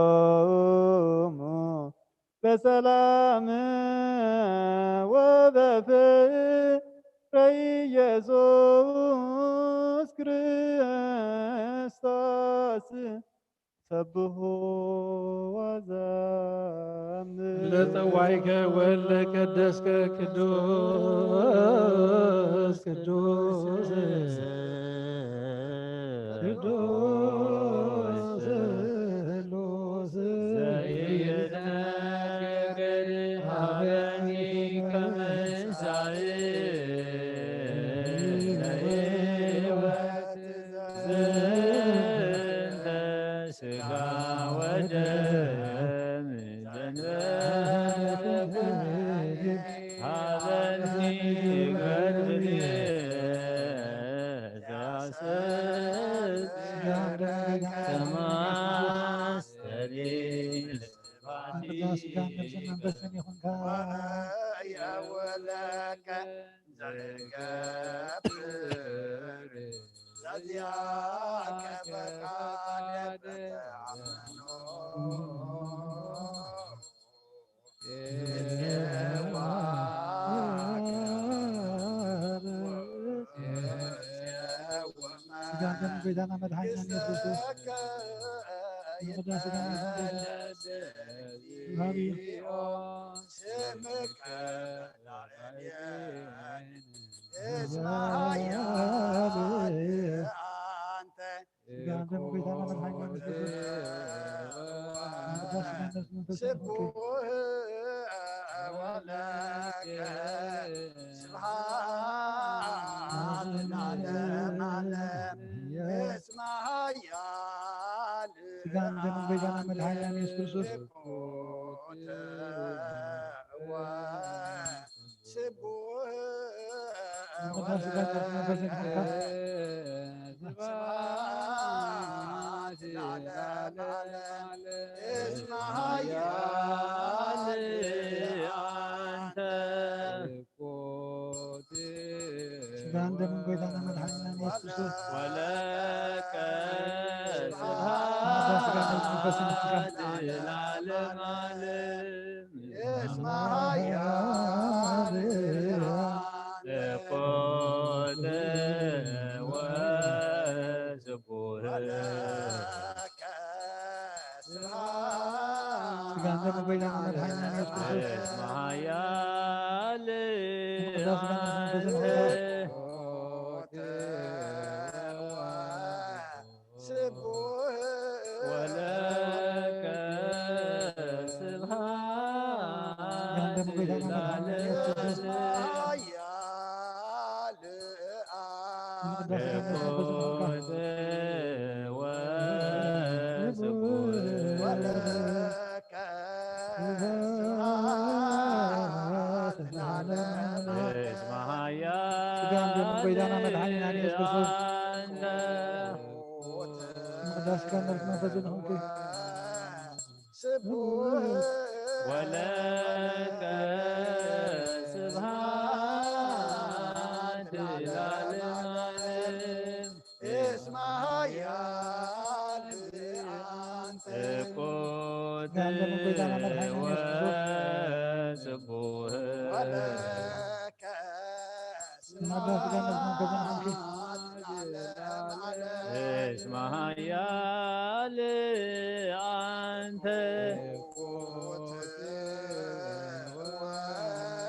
ተስካሮሙ በሰላም ወበፍቅረ ኢየሱስ ክርስቶስ ሰብሖ ወዘምር። ለጸዋይከ ወለቀደስከ ቅዱስ ቅዱስ ቅዱስ ስሉስ ዘይነገር ሀበኒ ከመንሳይ ለሕይወት ዘንተ ስጋ ወደም ዘንበለ ሀበኒ ገርብየ ዘያሰብ ከማስተሪ ልባቲ ስጋን ነፍስን መንፈስን ይኹንካ። ወለከ ዘገብር ዘዚኣከ ፈቃደ በተኣምኖ ስጋን ደምን ጌታና መድኃኒና ኢየሱስ ክርስቶስ ስጋን ደምን ስጋን ስጋን ደምን ጌታና መድኃኒና ኢየሱስ ክርስቶስ ስቡህ ወለከ ስብሐት ለዓለመ ዓለም። እስመ ኃያል ስጋን ደምን ጎይታና መድኃኒዓለም ኢየሱስ ክርስቶስ። ስቡህ ወለከ ስብሐት ለዓለመ ዓለም። እስመ ኃያል አንተ። ስጋን ደምን ጎይታና መድኃኒና ኢየሱስ ክርስቶስ። ወለከ ስብሐት ለዓለመ ዓለም። እስመ ኃያል አንተ። እኮት ወስቡህ። ስጋን ደምን ጎይታና መድኃኒና ኢየሱስ ክርስቶስ። እስመ ኃያል አንተ። ስቡህ ወለከ ስብሐት ለዓለመ ዓለም። ኃያል አንተ። እኮት ወስቡህ። ወለከ ስብሐት ለዓለመ ዓለም። እስመ ኃያል ስጋን ደምን ጎይታና መድኃኒና ኢየሱስ ክርስቶስ። አንተ። መቅደስ ከመልክ መንፈስ ንኹንኪ። ስቡህ ወለከ ስብሐት ለዓለመ ዓለም። እስመ ኃያል አንተ። እኮት ስብሐት ለዓለመ ዓለም። ወስቡህ። ወለከ ስብሐት ለዓለመ ዓለም። እስመ ኃያል አንተ።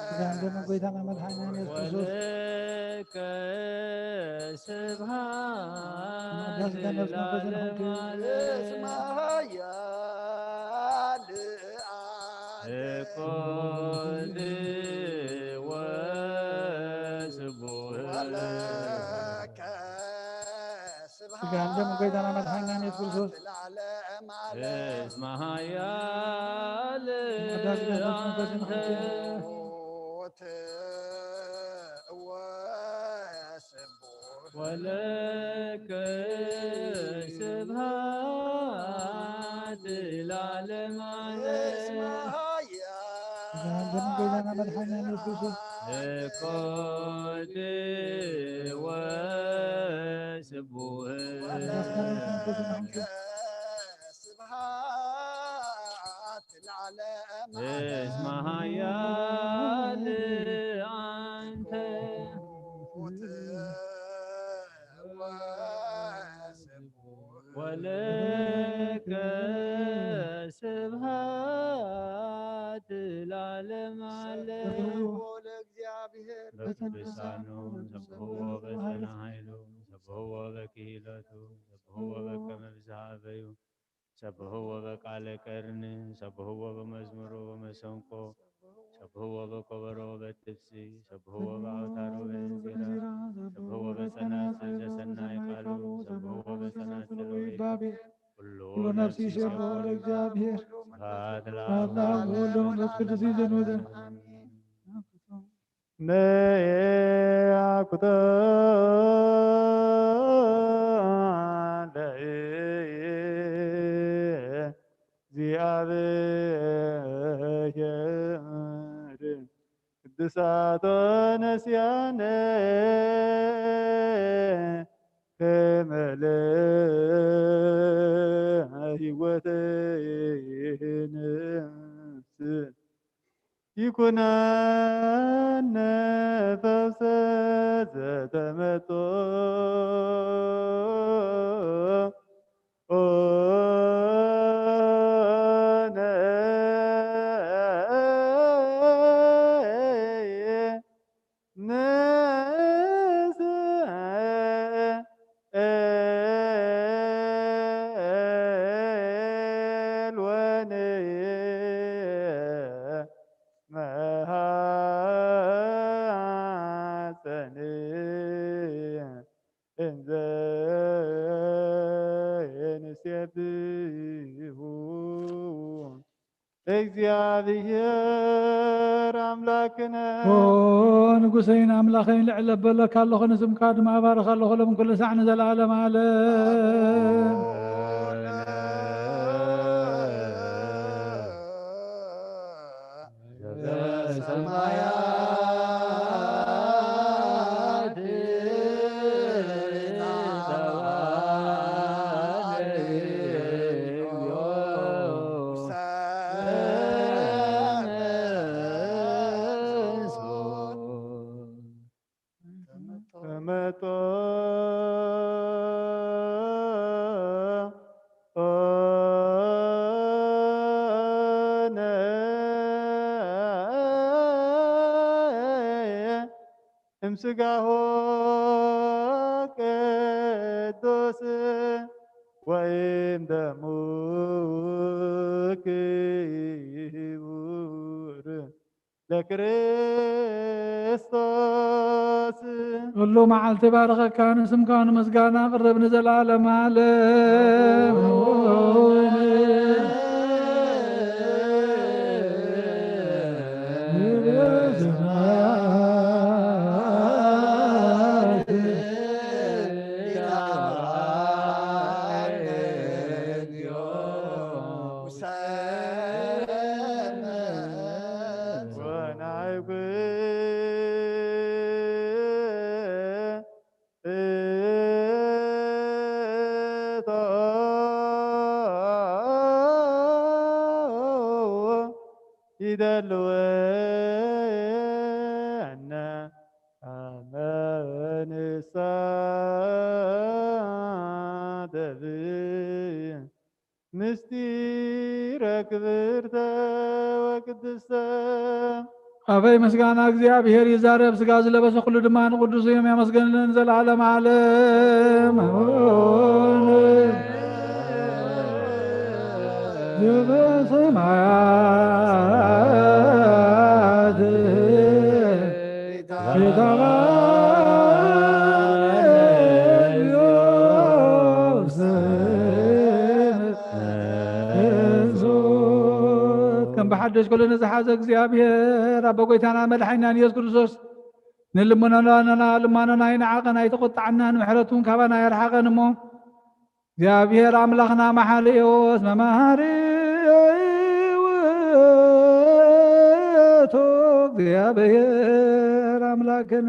ስጋን ደምን ጎይታና መድኃኒና ኢየሱስ ክርስቶስ። ወለከ ስብሐት ለዓለመ ዓለም። እስመ ኃያል አንተ። እኮት ወስቡህ። ወለከ ስብሐት ስጋን ደምን ጎይታና መድኃኒና ኢየሱስ ክርስቶስ። ለዓለመ ዓለም። እስመ ኃያል አንተ። ወስቡህ። ወለከ ስብሐት ለዓለመ ዓለም። እስመ ኃያል ስጋን ደምን ጎይታና መድኃኒና ኢየሱስ ክርስቶስ። እኮት ወስቡህ። ወለከ ስብሐት ለዓለመ ዓለም። እስመ ኃያል አንተ። ወለከ ስብሐት ለዓለመ ዓለም። ሰብሖ ለእግዚአብሔር። በቅዱሳኑ ሰብሕዎ በሰነ ኃይሉ ሰብሕዎ በክሂለቱ ሰብሕዎ በከመ ብዝሃ በዩ ሰብሕዎ በቃለ ቀርን ሰብሕዎ በመዝሙር ወበመሰንቆ ሰብሕዎ በኮበሮ ወበትብሲ ሰብሕዎ በአውታር ወበእንዚራ ሰብሕዎ በጸናጽል ዘሰናይ ቃሉ ሰብሕዎ በጸናጽል ወበይባቤ ኩሉ ነፍሲ ይሴብሖ ለእግዚአብሔር። ስብሐት ለአብ ወወልድ ወመንፈስ ቅዱስ ይዘን ወዘን። ነየ አኩቶ ለእግዚአብሔር ቅዱሳቶ ነስያነ ከመለ ህይወተ ነፍስ ይኩነነ ፈውሰ ዘተመጦ ኦነ ንስኤል ወንየ እግዚኣብሔር ኣምላክነ። ኦ ንጉሰይን ኣምላኸይን፣ ልዕል ኣበለካ ኣለኹ፣ ንስምካ ድማ እባርኽ ኣለኹ፣ ሎም ኩሉ ሳዕ ንዘለዓለም ዓለም። እምስጋሁ ቅዱስ ወይም ደሙ ክቡር ለክርስቶስ። ኩሉ መዓልቲ ባርኸካ፣ ንስምካ ንምስጋና ቅርብ ንዘለዓለም ዓለም። ይደልወና ኣመ ንሳደብ ምስጢረ ክብርተ ወቅድስተ። ኣበይ ምስጋና እግዚኣብሔር ይዛረብ፣ ስጋ ዝለበሰ ኩሉ ድማ ንቅዱስ እዮም፣ ያመስገንልን ዘላለም ዓለም። ከም ብሓደሽ ኩሉ ንዝሓዘ እግዚኣብሔር ኣቦ ጎይታና መድሓኒናን ኢየሱስ ክርስቶስ ንልመናና ልማኖና ይንዓቐን ኣይተቆጣዓናን ምሕረቱን ካባና የርሓቐን እሞ እግዚኣብሔር ኣምላኽና መሓሪ እዩ እስመ መሃሪ ውእቱ እግዚኣብሔር ኣምላክነ።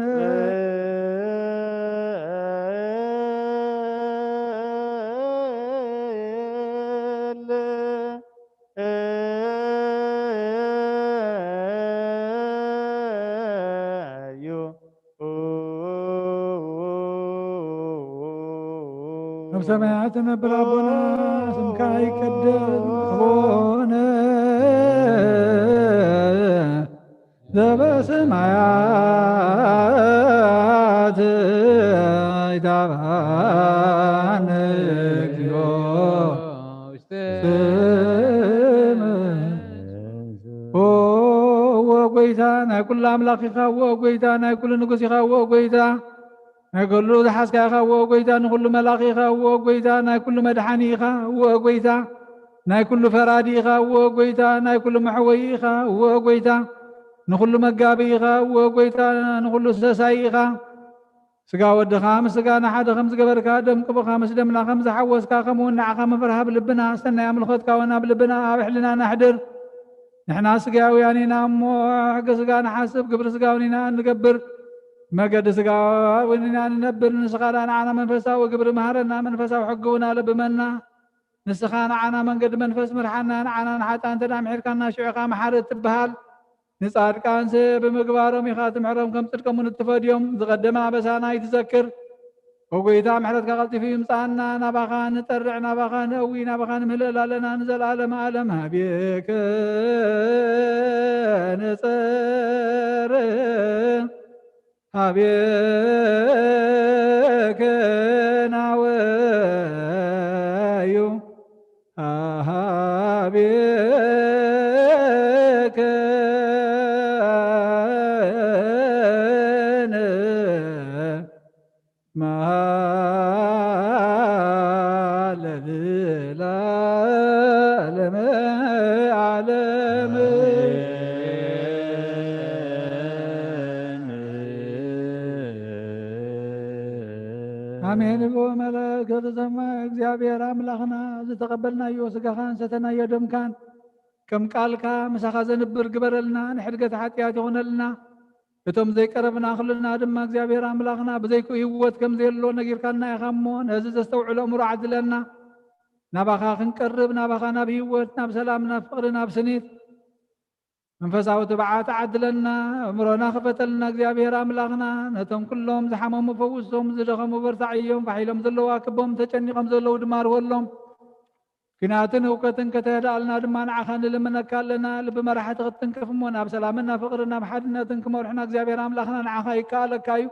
ኣብ ሰማያት ትነብር ኣቦና ስምካ ይቀደስ ኣቦነ ዘበሰማያት ይትባረክ ስምከ። ኦ ጎይታ ናይ ኩሉ ኣምላኽ ኢኻ፣ ኦ ጎይታ ናይ ኩሉ ንጉስ ኢኻ፣ ኦ ጎይታ ናይ ኩሉ ዝሓዝካ ኢኻ፣ ኦ ጎይታ ንኹሉ መላኺ ኢኻ፣ ኦ ጎይታ ናይ ኩሉ መድሓኒ ኢኻ፣ ኦ ጎይታ ናይ ኩሉ ፈራዲ ኢኻ፣ ኦ ጎይታ ናይ ኩሉ መሕወይ ኢኻ፣ ኦ ጎይታ ንኹሉ መጋቢ ኢኻ፣ ኦ ጎይታ ንኹሉ ሰሳይ ኢኻ። ስጋ ወድኻ ምስ ስጋና ሓደ ከም ዝገበርካ፣ ደም ቅቡኻ ምስ ደምና ከም ዝሓወስካ፣ ከምኡ ንዓኻ ምፍርሃብ ልብና፣ ሰናይ ኣምልኾትካ እውን ኣብ ልብና ኣብ ሕልናና ኣሕድር። ንሕና ስጋውያን ኢና እሞ፣ ሕጊ ስጋ ንሓስብ፣ ግብሪ ስጋ እውን ኢና እንገብር፣ መገዲ ስጋ እውን ኢና እንነብር። ንስኻ ደኣ ንዓና መንፈሳዊ ግብሪ መሃረና፣ መንፈሳዊ ሕጊ እውን ኣለብመና። ንስኻ ንዓና መንገዲ መንፈስ ምርሓና፣ ንዓና ንሓጥኣን እንተ ደኣ ምሒርካና፣ ሽዑ ኢኻ መሓሪ እትበሃል። ንጻድቃንስ ብምግባሮም ኢኻ ትምሕሮም፣ ከም ጽድቆም እውን እትፈድዮም። ዝቐደመ ኣበሳና ኣይትዘክር። ኦ ጐይታ፣ ምሕረትካ ቀልጢፉ ይምጽኣና። ናባኻ ንጠርዕ፣ ናባኻ ነእዊ፣ ናባኻ ንምህለል ኣለና። ንዘለኣለመ ዓለም ሃቤከ ንጸርዕ፣ ሃቤከ ናወዩ፣ ሃቤከ ንመሃለል ለዓለመ ዓለም። ኣሜን። ብኡ መለከት ከተሰምዕ፣ እግዚኣብሔር ኣምላኽና፣ ዝተቐበልናዮ ስጋኻን ሰተናዮ ደምካን ከም ቃልካ ምሳኻ ዘንብር ግበረልና፣ ንሕድገት ሓጢኣት ይኹነልና። እቶም ዘይቀረብና ኩልና ድማ እግዚኣብሔር ኣምላኽና ብዘይክኡ ህይወት ከም ዘየሎ ነጊርካና ኢኻ እሞ፣ ነዚ ዘስተውዕሎ እምሮ ዓድለና። ናባኻ ክንቀርብ፣ ናባኻ ናብ ህይወት፣ ናብ ሰላም፣ ናብ ፍቕሪ፣ ናብ ስኒት መንፈሳዊ ትብዓት ዓድለና። እምሮና ክፈተልና እግዚኣብሔር ኣምላኽና። ነቶም ኩሎም ዝሓመሙ ፈውሶም፣ ዝደኸሙ በርታዕዮም፣ ፋሕ ኢሎም ዘለዉ ኣክቦም፣ ተጨኒቖም ዘለዉ ድማ ርወሎም። ኲናትን ህውከትን ከተህድኣልና ድማ ንዓኻ ንልምነካ ኣለና። ልቢ መራሕቲ ክትትንክፍ እሞ ናብ ሰላምን ናብ ፍቕርን ናብ ሓድነትን ክመርሑና እግዚኣብሔር ኣምላኽና ንዓኻ ይከኣለካ እዩ።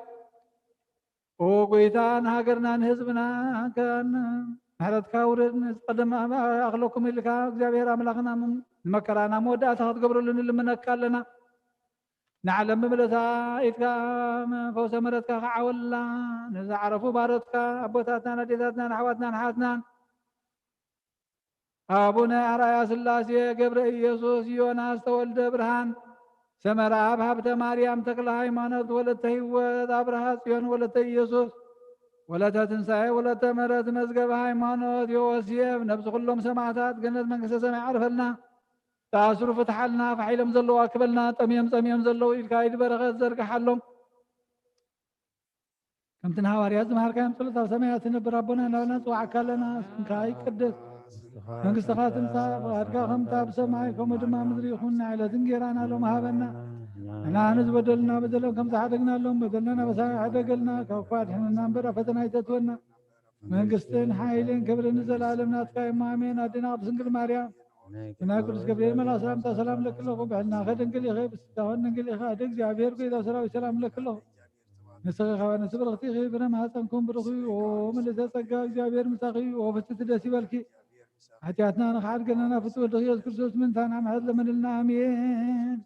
ኦ ጎይታ፣ ንሃገርና ንህዝብና ከን ምሕረትካ ውርድ፣ ንዝቐደም ኣኽለኩም ኢልካ እግዚኣብሔር ኣምላኽና ንመከራና መወዳእታ ክትገብረሉ ንልምነካ ኣለና። ንዓለም ብምልእታ ኢድካ ፈውሰ ምሕረትካ ክዓወላ፣ ንዝዓረፉ ባሮትካ ኣቦታትናን ኣዴታትናን ኣሕዋትናን ኣሓትናን ኣቡነ ኣርኣያ ስላሴ፣ ገብረ ኢየሱስ፣ ዮናስ ተወልደ ብርሃን፣ ሰመረ ኣብ ሃብተ ማርያም ተክለ ሃይማኖት ወለተ ህይወት፣ ኣብርሃ ጽዮን ወለተ ኢየሱስ፣ ወለተ ትንሳኤ፣ ወለተ ምሕረት፣ መዝገበ ሃይማኖት፣ ዮሴፍ፣ ነብሲ ኩሎም ሰማዕታት ገነት መንግስተ ሰማይ ዓርፈልና። ተኣስሩ ፍትሓልና፣ ፋሕ ኢሎም ዘለዉ ኣክበልና፣ ጠምዮም ጸሚኦም ዘለዉ ኢድካ ኢድ በረኸት ዘርግሓሎም። ከምቲ ንሃዋርያት ዝመሃርካዮም ጸሎት ኣብ ሰማያት ትነብር ኣቦና እናበልና ንጽውዓካ ኣለና። ስምካ ይቀደስ፣ መንግስትኻ ትምጻእ፣ ፍቓድካ ከምታ ኣብ ሰማይ ከምኡ ድማ ምድሪ ይኹን። ናይ ዕለት እንጌራና ሎም ሃበና። ንሕና ንዝበደሉና በደሎም ከም ዝሓደግናሎም በደልና ናበሳና ይሕደገልና፣ ካብ ክፉእ ኣድሕነና እምበር ኣብ ፈተና ኣይተእትወና። መንግስትን ሓይልን ክብርን ንዘለኣለም ናትካ እዮም። ኣሜን። ኣዴና ቅድስት ድንግል ማርያም፣ ናይ ቅዱስ ገብርኤል መልኣክ ሰላምታ ሰላም እለኪ ኣለኹ። ብሕልናኸ ድንግል ኢኺ፣ ብስጋኸን ድንግል ኢኺ። ኣደ እግዚኣብሔር፣ ጎይታ ሰራዊት፣ ሰላም እለኪ ኣለኹ። ንስኺ ከበ ኣንስቲ ብርኽቲ ኢኺ፣ ፍረ ማህፀንኩም ብሩኽ እዩ። ኦ ምልዕተ ጸጋ፣ እግዚኣብሔር ምሳኺ እዩ። ኦ ፍጽምቲ፣ ደስ ይበልኪ። ሓጢኣትና ንኽሓድገና ናብ ፍትው ወልድኺ ኢየሱስ ክርስቶስ ምእንታና ምሕረት ለምንልና። ኣሜን።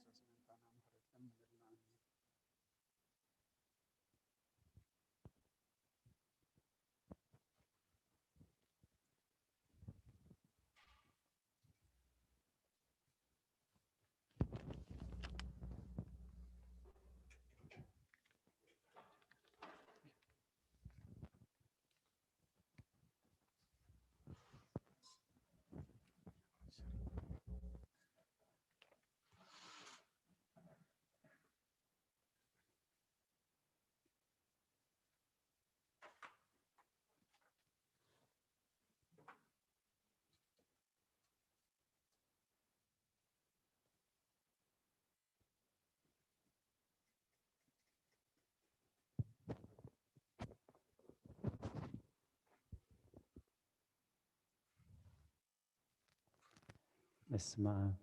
በስመ አብ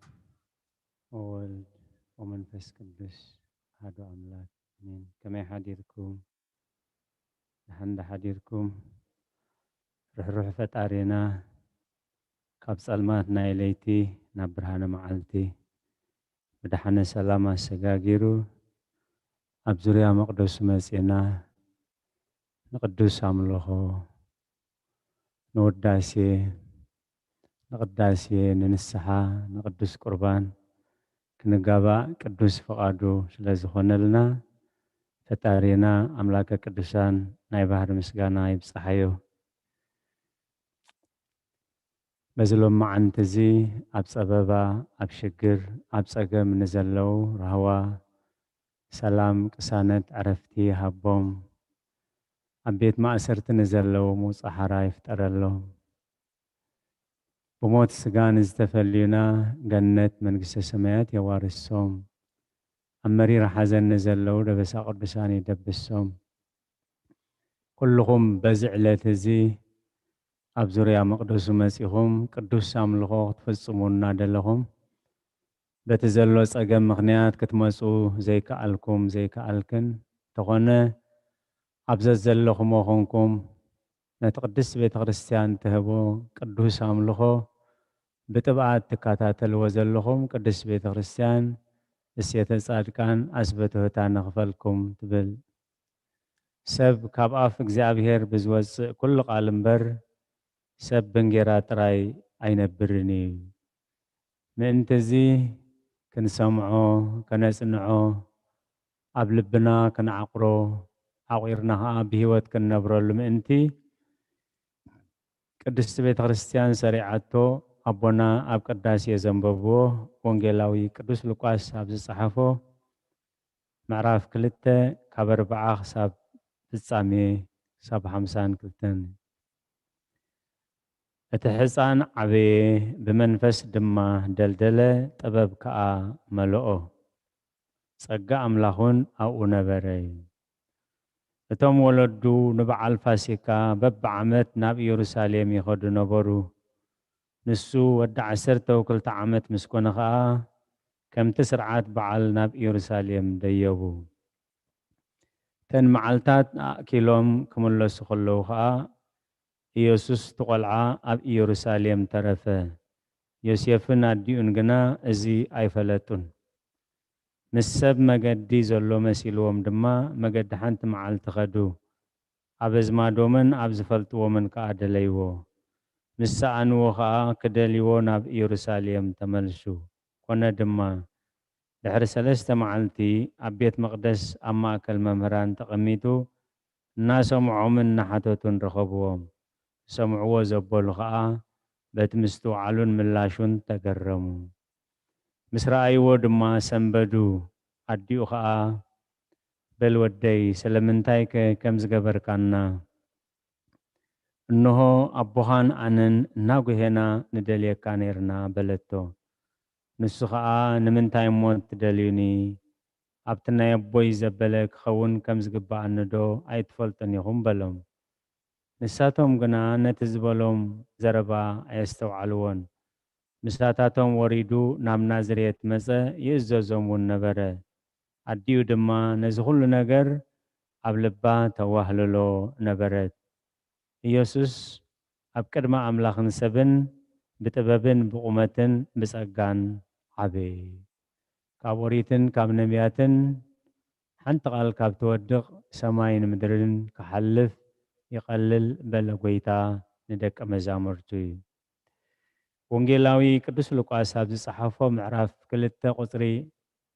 ወወልድ ወመንፈስ ቅዱስ አሐዱ አምላክ አሜን። ከመይ ሓዲርኩም? ደሓን ዶ ሓዲርኩም? ርሕሩሕ ፈጣሪና ካብ ጸልማት ናይ ለይቲ ናብ ብርሃነ መዓልቲ ብደሓነ ሰላም ኣሰጋጊሩ ኣብ ዙርያ መቕደሱ መጺእና ንቅዱስ ኣምልኾ፣ ንውዳሴ፣ ንቅዳሴ፣ ንንስሓ፣ ንቅዱስ ቁርባን ክንጋባእ ቅዱስ ፍቓዱ ስለ ዝኾነልና ፈጣሪና ኣምላከ ቅዱሳን ናይ ባህሪ ምስጋና ይብጽሓዮ። በዚ ሎማዓንቲ እዚ ኣብ ጸበባ፣ ኣብ ሽግር፣ ኣብ ጸገም ንዘለዉ ራህዋ፣ ሰላም፣ ቅሳነት፣ ዕረፍቲ ይሃቦም። ኣብ ቤት ማእሰርቲ ንዘለዉ ምውጻእ ሓራ ይፍጠረሎም። ብሞት ስጋ ንዝተፈልዩና ገነት መንግስተ ሰማያት የዋርሶም። ኣብ መሪር ሓዘን ንዘለዉ ደበሳ ቅዱሳን ይደብሶም። ኩልኹም በዚ ዕለት እዚ ኣብ ዙርያ መቕደሱ መጺኹም ቅዱስ ኣምልኾ ክትፍጽሙ እናደለኹም፣ በቲ ዘሎ ጸገም ምኽንያት ክትመጹ ዘይከኣልኩም፣ ዘይከኣልክን፣ እንተኾነ ኣብ ዘዘለኹሞ ኾንኩም ነቲ ቅድስት ቤተ ክርስቲያን ትህቦ ቅዱስ ኣምልኾ ብጥብኣት ትከታተልዎ ዘለኹም ቅድስት ቤተ ክርስቲያን እሴተ ጻድቃን ኣስበ ትሑታን ንኽፈልኩም ትብል። ሰብ ካብ ኣፍ እግዚኣብሔር ብዝወጽእ ኩሉ ቃል እምበር፣ ሰብ ብእንጌራ ጥራይ ኣይነብርን እዩ። ምእንቲ እዚ ክንሰምዖ፣ ከነጽንዖ፣ ኣብ ልብና ክንዓቑሮ፣ ዓቑርና ኸኣ ብህይወት ክንነብረሉ ምእንቲ፣ ቅድስቲ ቤተ ክርስቲያን ሰሪዓቶ ኣቦና ኣብ ቅዳሴ ዘንበብዎ ወንጌላዊ ቅዱስ ሉቃስ ኣብ ዝጸሓፎ ምዕራፍ ክልተ ካብ ኣርብዓ ክሳብ ፍጻሜ ክሳብ ሓምሳን ክልተን። እቲ ሕፃን ዓበየ፣ ብመንፈስ ድማ ደልደለ፣ ጥበብ ከኣ መለኦ። ጸጋ ኣምላኽ እውን ኣብኡ ነበረ። እቶም ወለዱ ንበዓል ፋሲካ በብዓመት ናብ ኢየሩሳሌም ይኸዱ ነበሩ። ንሱ ወዲ ዓሰርተ ክልተ ዓመት ምስ ኮነ ኸኣ፣ ከምቲ ስርዓት በዓል ናብ ኢየሩሳሌም ደየቡ። እተን መዓልታት ኣእኪሎም ክምለሱ ከለዉ ኸኣ፣ ኢየሱስ እቲ ቈልዓ ኣብ ኢየሩሳሌም ተረፈ። ዮሴፍን ኣዲኡን ግና እዚ ኣይፈለጡን። ምስ ሰብ መገዲ ዘሎ መሲልዎም ድማ፣ መገዲ ሓንቲ መዓልቲ ኸዱ። ኣብ ኣዝማዶምን ኣብ ዝፈልጥዎምን ከኣ ደለይዎ። ምስ ሰኣንዎ ኸኣ ክደልይዎ ናብ ኢየሩሳሌም ተመልሱ። ኮነ ድማ፣ ድሕሪ ሰለስተ መዓልቲ ኣብ ቤት መቕደስ ኣብ ማእከል መምህራን ተቐሚጡ፣ እናሰምዖምን እናሓተቱን ረኸብዎም። ዝሰምዕዎ ዘበሉ ኸኣ በቲ ምስትውዓሉን ምላሹን ተገረሙ። ምስ ረኣይዎ ድማ ሰንበዱ። ኣዲኡ ኸኣ፣ "በል ወደይ፣ ስለምንታይከ ከምዚ ገበርካና? እንሆ ኣቦኻን ኣነን እናጉሄና ንደልየካ ኔርና" በለቶ። ንሱ ኸኣ፣ "ንምንታይ እሞ ትደልዩኒ? ኣብቲ ናይ ኣቦይ ዘበለ ክኸውን ከም ዝግብኣኒዶ ኣይትፈልጡን ኢኹም?" በሎም። ንሳቶም ግና ነቲ ዝበሎም ዘረባ ኣየስተውዓልዎን። ምሳታቶም ወሪዱ ናብ ናዝሬት መጸ፣ ይእዘዞም እውን ነበረ። ኣዲኡ ድማ ነዚ ኹሉ ነገር ኣብ ልባ ተዋህልሎ ነበረት። ኢየሱስ ኣብ ቅድሚ ኣምላኽን ሰብን ብጥበብን ብቑመትን ብጸጋን ዓበየ። ካብ ኦሪትን ካብ ነቢያትን ሓንቲ ቃል ካብ ትወድቕ ሰማይን ምድርን ክሓልፍ ይቐልል በለ ጐይታ ንደቀ መዛሙርቱ። ወንጌላዊ ቅዱስ ሉቃስ ኣብ ዝጸሓፎ ምዕራፍ ክልተ ቁጽሪ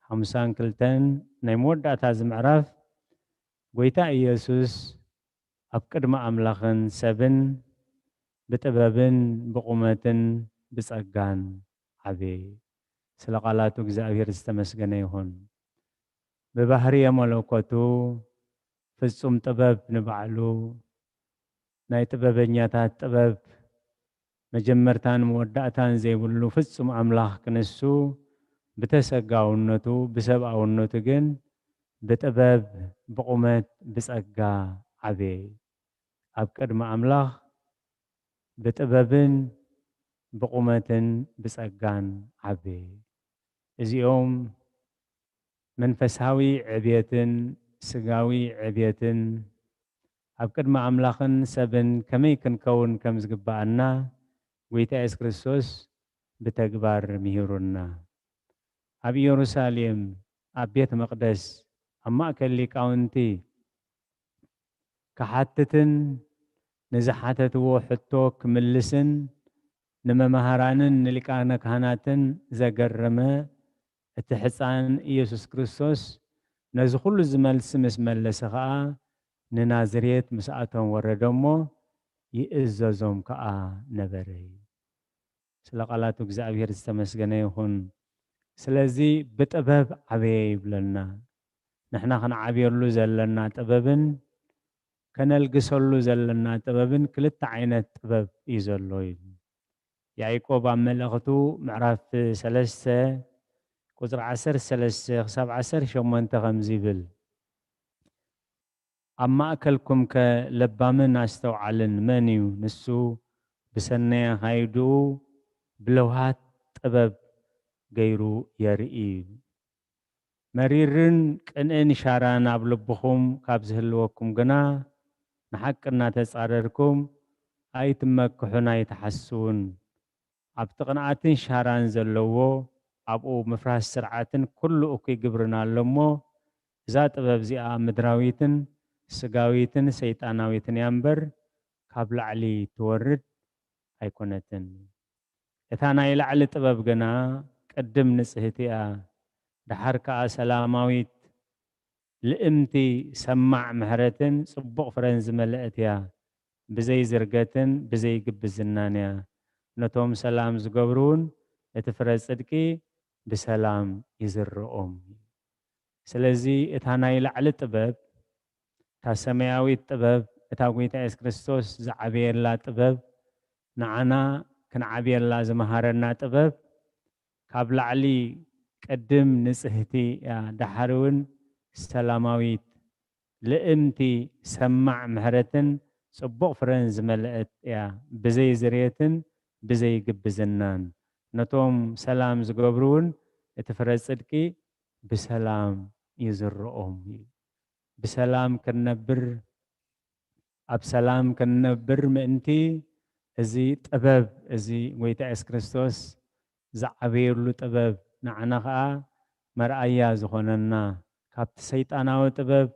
ሓምሳን ክልተን ናይ መወዳእታ እዚ ምዕራፍ፣ ጐይታ ኢየሱስ ኣብ ቅድሚ ኣምላኽን ሰብን ብጥበብን ብቑመትን ብጸጋን ዓበየ። ስለ ቃላቱ እግዚኣብሔር ዝተመስገነ ይኹን። ብባህርየ መለኮቱ ፍጹም ጥበብ ንባዕሉ፣ ናይ ጥበበኛታት ጥበብ፣ መጀመርታን መወዳእታን ዘይብሉ ፍጹም ኣምላኽ ክንሱ፣ ብተሰጋውነቱ፣ ብሰብኣውነቱ ግን ብጥበብ፣ ብቑመት፣ ብጸጋ ዓበየ። ኣብ ቅድሚ ኣምላኽ ብጥበብን ብቑመትን ብጸጋን ዓበየ። እዚኦም መንፈሳዊ ዕብየትን ስጋዊ ዕብየትን ኣብ ቅድሚ ኣምላኽን ሰብን ከመይ ክንከውን ከም ዝግብኣና ጐይታ የሱስ ክርስቶስ ብተግባር ምሂሩና። ኣብ ኢየሩሳሌም፣ ኣብ ቤት መቕደስ፣ ኣብ ማእከል ሊቃውንቲ ክሓትትን ንዝሓተትዎ ሕቶ ክምልስን ንመማህራንን ንሊቃነ ካህናትን ዘገረመ እቲ ሕፃን ኢየሱስ ክርስቶስ ነዚ ኩሉ ዝመልስ ምስ መለሰ ኸኣ ንናዝሬት ምስኣቶም ወረደ እሞ ይእዘዞም ከኣ ነበረ። ስለ ቃላቱ እግዚኣብሔር ዝተመስገነ ይኹን። ስለዚ ብጥበብ ዓበየ ይብለና። ንሕና ክንዓብየሉ ዘለና ጥበብን ከነልግሰሉ ዘለና ጥበብን ክልተ ዓይነት ጥበብ እዩ ዘሎ ኢሉ። ያዕቆብ ኣብ መልእኽቱ ምዕራፍ ሰለስተ ቁጽሪ ዓሰርተ ሰለስተ ክሳብ ዓሰርተ ሸሞንተ ከምዚ ይብል፣ ኣብ ማእከልኩምከ ለባምን ኣስተውዓልን መን እዩ? ንሱ ብሰናይ ኣኻይድኡ ብለውሃት ጥበብ ገይሩ የርኢ እዩ። መሪርን ቅንእን ሻራን ኣብ ልብኹም ካብ ዝህልወኩም ግና፣ ንሓቂ እናተጻረርኩም ኣይትመክሑን ኣይትሓስዉን። ኣብቲ ቅንኣትን ሻራን ዘለዎ፣ ኣብኡ ምፍራስ ስርዓትን ኩሉ እኩይ ግብርን ኣሎ እሞ፣ እዛ ጥበብ እዚኣ ምድራዊትን ስጋዊትን ሰይጣናዊትን እያ እምበር፣ ካብ ላዕሊ ትወርድ ኣይኮነትን። እታ ናይ ላዕሊ ጥበብ ግና ቅድም ንጽህቲ እያ፣ ደሓር ከኣ ሰላማዊት፣ ልእምቲ፣ ሰማዕ ምሕረትን ጽቡቕ ፍረን ዝመልአት እያ፣ ብዘይ ዝርገትን ብዘይ ግብዝናን እያ። ነቶም ሰላም ዝገብሩ እውን እቲ ፍረ ጽድቂ ብሰላም ይዝርኦም። ስለዚ እታ ናይ ላዕሊ ጥበብ፣ እታ ሰማያዊት ጥበብ፣ እታ ጐይታ የሱስ ክርስቶስ ዝዓበየላ ጥበብ፣ ንዓና ክንዓብየላ ዝመሃረና ጥበብ፣ ካብ ላዕሊ ቅድም ንጽህቲ እያ፣ ደሓር እውን ሰላማዊት፣ ልእምቲ፣ ሰማዕ ምሕረትን ጽቡቕ ፍረን ዝመልአት እያ፣ ብዘይ ዝርየትን ብዘይ ግብዝናን። ነቶም ሰላም ዝገብሩ እውን እቲ ፍረ ጽድቂ ብሰላም ይዝርኦም እዩ። ብሰላም ክንነብር፣ ኣብ ሰላም ክንነብር ምእንቲ፣ እዚ ጥበብ፣ እዚ ጐይታ የሱስ ክርስቶስ ዝዓበየሉ ጥበብ፣ ንዓና ኸኣ መርኣያ ዝኾነና፣ ካብቲ ሰይጣናዊ ጥበብ፣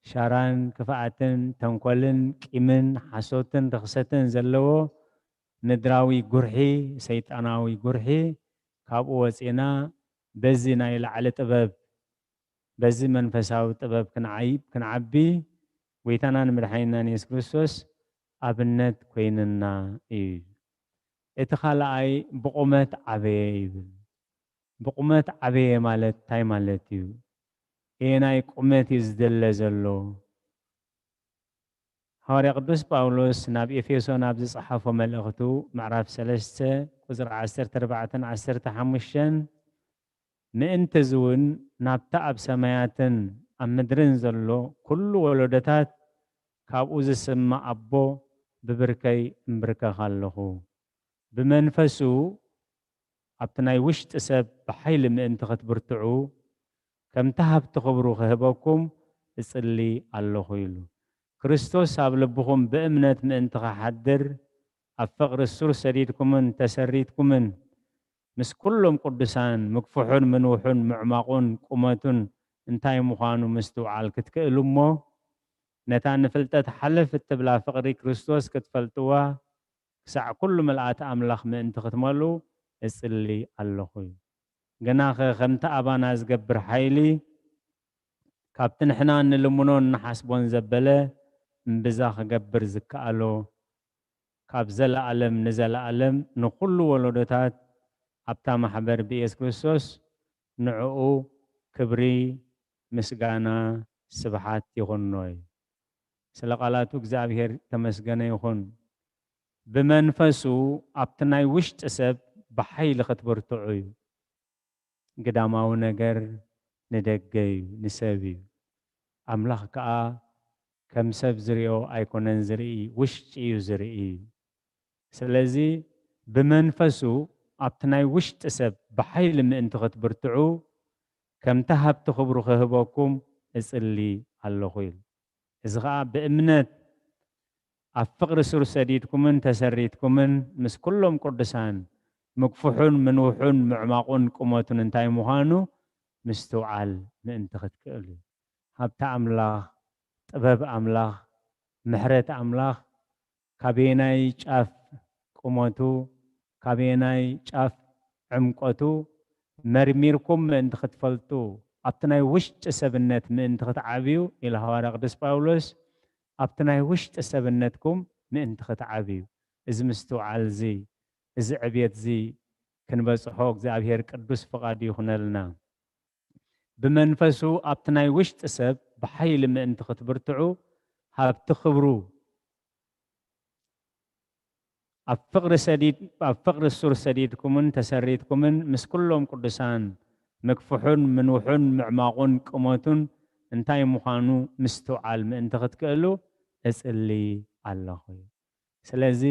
ሻራን ክፍኣትን ተንኮልን ቂምን ሓሶትን ርኽሰትን ዘለዎ ምድራዊ ጉርሒ፣ ሰይጣናዊ ጉርሒ፣ ካብኡ ወጺእና በዚ ናይ ላዕሊ ጥበብ፣ በዚ መንፈሳዊ ጥበብ ክንዓይብ፣ ክንዓቢ፣ ጐይታናን መድሓኒናን የሱስ ክርስቶስ ኣብነት ኮይንና እዩ። እቲ ካልኣይ ብቑመት ዓበየ ይብል። ብቑመት ዓበየ ማለት እንታይ ማለት እዩ? ኣየናይ ቁመት እዩ ዝድለ ዘሎ? ሃዋርያ ቅዱስ ጳውሎስ ናብ ኤፌሶን ኣብ ዝጸሓፎ መልእኽቱ ምዕራፍ ሰለስተ ቁጽሪ ዓሰርተ ኣርባዕተን ዓሰርተ ሓሙሽተን፣ ምእንቲ እዚ እውን ናብቲ ኣብ ሰማያትን ኣብ ምድርን ዘሎ ኩሉ ወለዶታት ካብኡ ዝስማዕ ኣቦ ብብርከይ እምብርከኽ ኣለኹ። ብመንፈሱ ኣብቲ ናይ ውሽጢ ሰብ ብሓይሊ ምእንቲ ክትብርትዑ፣ ከምቲ ሃብቲ ክብሩ ክህበኩም እጽሊ ኣለኹ ኢሉ። ክርስቶስ ኣብ ልብኹም ብእምነት ምእንቲ ኽሓድር፣ ኣብ ፍቕሪ ሱር ሰዲድኩምን ተሰሪትኩምን፣ ምስ ኩሎም ቅዱሳን፣ ምግፍሑን ምንውሑን ምዕማቑን ቁመቱን እንታይ ምዃኑ ምስትውዓል ክትክእሉ እሞ፣ ነታ ንፍልጠት ሓለፍ እትብላ ፍቕሪ ክርስቶስ ክትፈልጥዋ፣ ክሳዕ ኩሉ ምልኣት ኣምላኽ ምእንቲ ክትመልኡ እጽሊ ኣለኹ። ግናኸ ከምቲ ኣባና ዝገብር ሓይሊ፣ ካብቲ ንሕና እንልምኖን እንሓስቦን ዘበለ እምብዛ ክገብር ዝከኣሎ፣ ካብ ዘለኣለም ንዘለኣለም ንኹሉ ወለዶታት ኣብታ ማሕበር ብኢየሱስ ክርስቶስ ንዕኡ ክብሪ፣ ምስጋና፣ ስብሓት ይኹኖ እዩ። ስለ ቃላቱ እግዚኣብሔር ተመስገነ ይኹን። ብመንፈሱ ኣብቲ ናይ ውሽጢ ሰብ ብሓይሊ ክትብርትዑ እዩ። ግዳማዊ ነገር ንደገ እዩ፣ ንሰብ እዩ። ኣምላኽ ከኣ ከም ሰብ ዝርእዮ ኣይኮነን ዝርኢ፣ ውሽጢ እዩ ዝርኢ። ስለዚ ብመንፈሱ ኣብቲ ናይ ውሽጢ ሰብ ብሓይሊ ምእንቲ ክትብርትዑ፣ ከምቲ ሃብቲ ክብሩ ክህበኩም እጽሊ ኣለኹ ኢሉ። እዚ ኸኣ ብእምነት ኣብ ፍቕሪ ሱር ሰዲድኩምን ተሰሪትኩምን ምስ ኩሎም ቅዱሳን ምግፍሑን ምንውሑን ምዕማቑን ቁመቱን እንታይ ምዃኑ ምስትውዓል ምእንቲ ክትክእሉ። ሃብቲ ኣምላኽ፣ ጥበብ ኣምላኽ፣ ምሕረት ኣምላኽ ካበየናይ ጫፍ ቁመቱ፣ ካበየናይ ጫፍ ዕምቆቱ መርሚርኩም ምእንቲ ክትፈልጡ፣ ኣብቲ ናይ ውሽጢ ሰብነት ምእንቲ ክትዓብዩ ኢሉ ሃዋርያ ቅዱስ ጳውሎስ፣ ኣብቲ ናይ ውሽጢ ሰብነትኩም ምእንቲ ክትዓብዩ። እዚ ምስትውዓል እዚ፣ እዚ ዕብየት እዚ ክንበጽሖ እግዚኣብሔር ቅዱስ ፍቓዱ ይኹነልና። ብመንፈሱ ኣብቲ ናይ ውሽጢ ሰብ ብሓይሊ ምእንቲ ክትብርትዑ፣ ሃብቲ ክብሩ ኣብ ፍቕሪ ሰዲድ-፣ ኣብ ፍቕሪ ሱር ሰዲድኩምን ተሰሪትኩምን ምስ ኩሎም ቅዱሳን ምግፍሑን ምንውሑን ምዕማቑን ቁመቱን እንታይ ምዃኑ ምስትውዓል ምእንቲ ክትክእሉ እጽሊ ኣለኹ። ስለዚ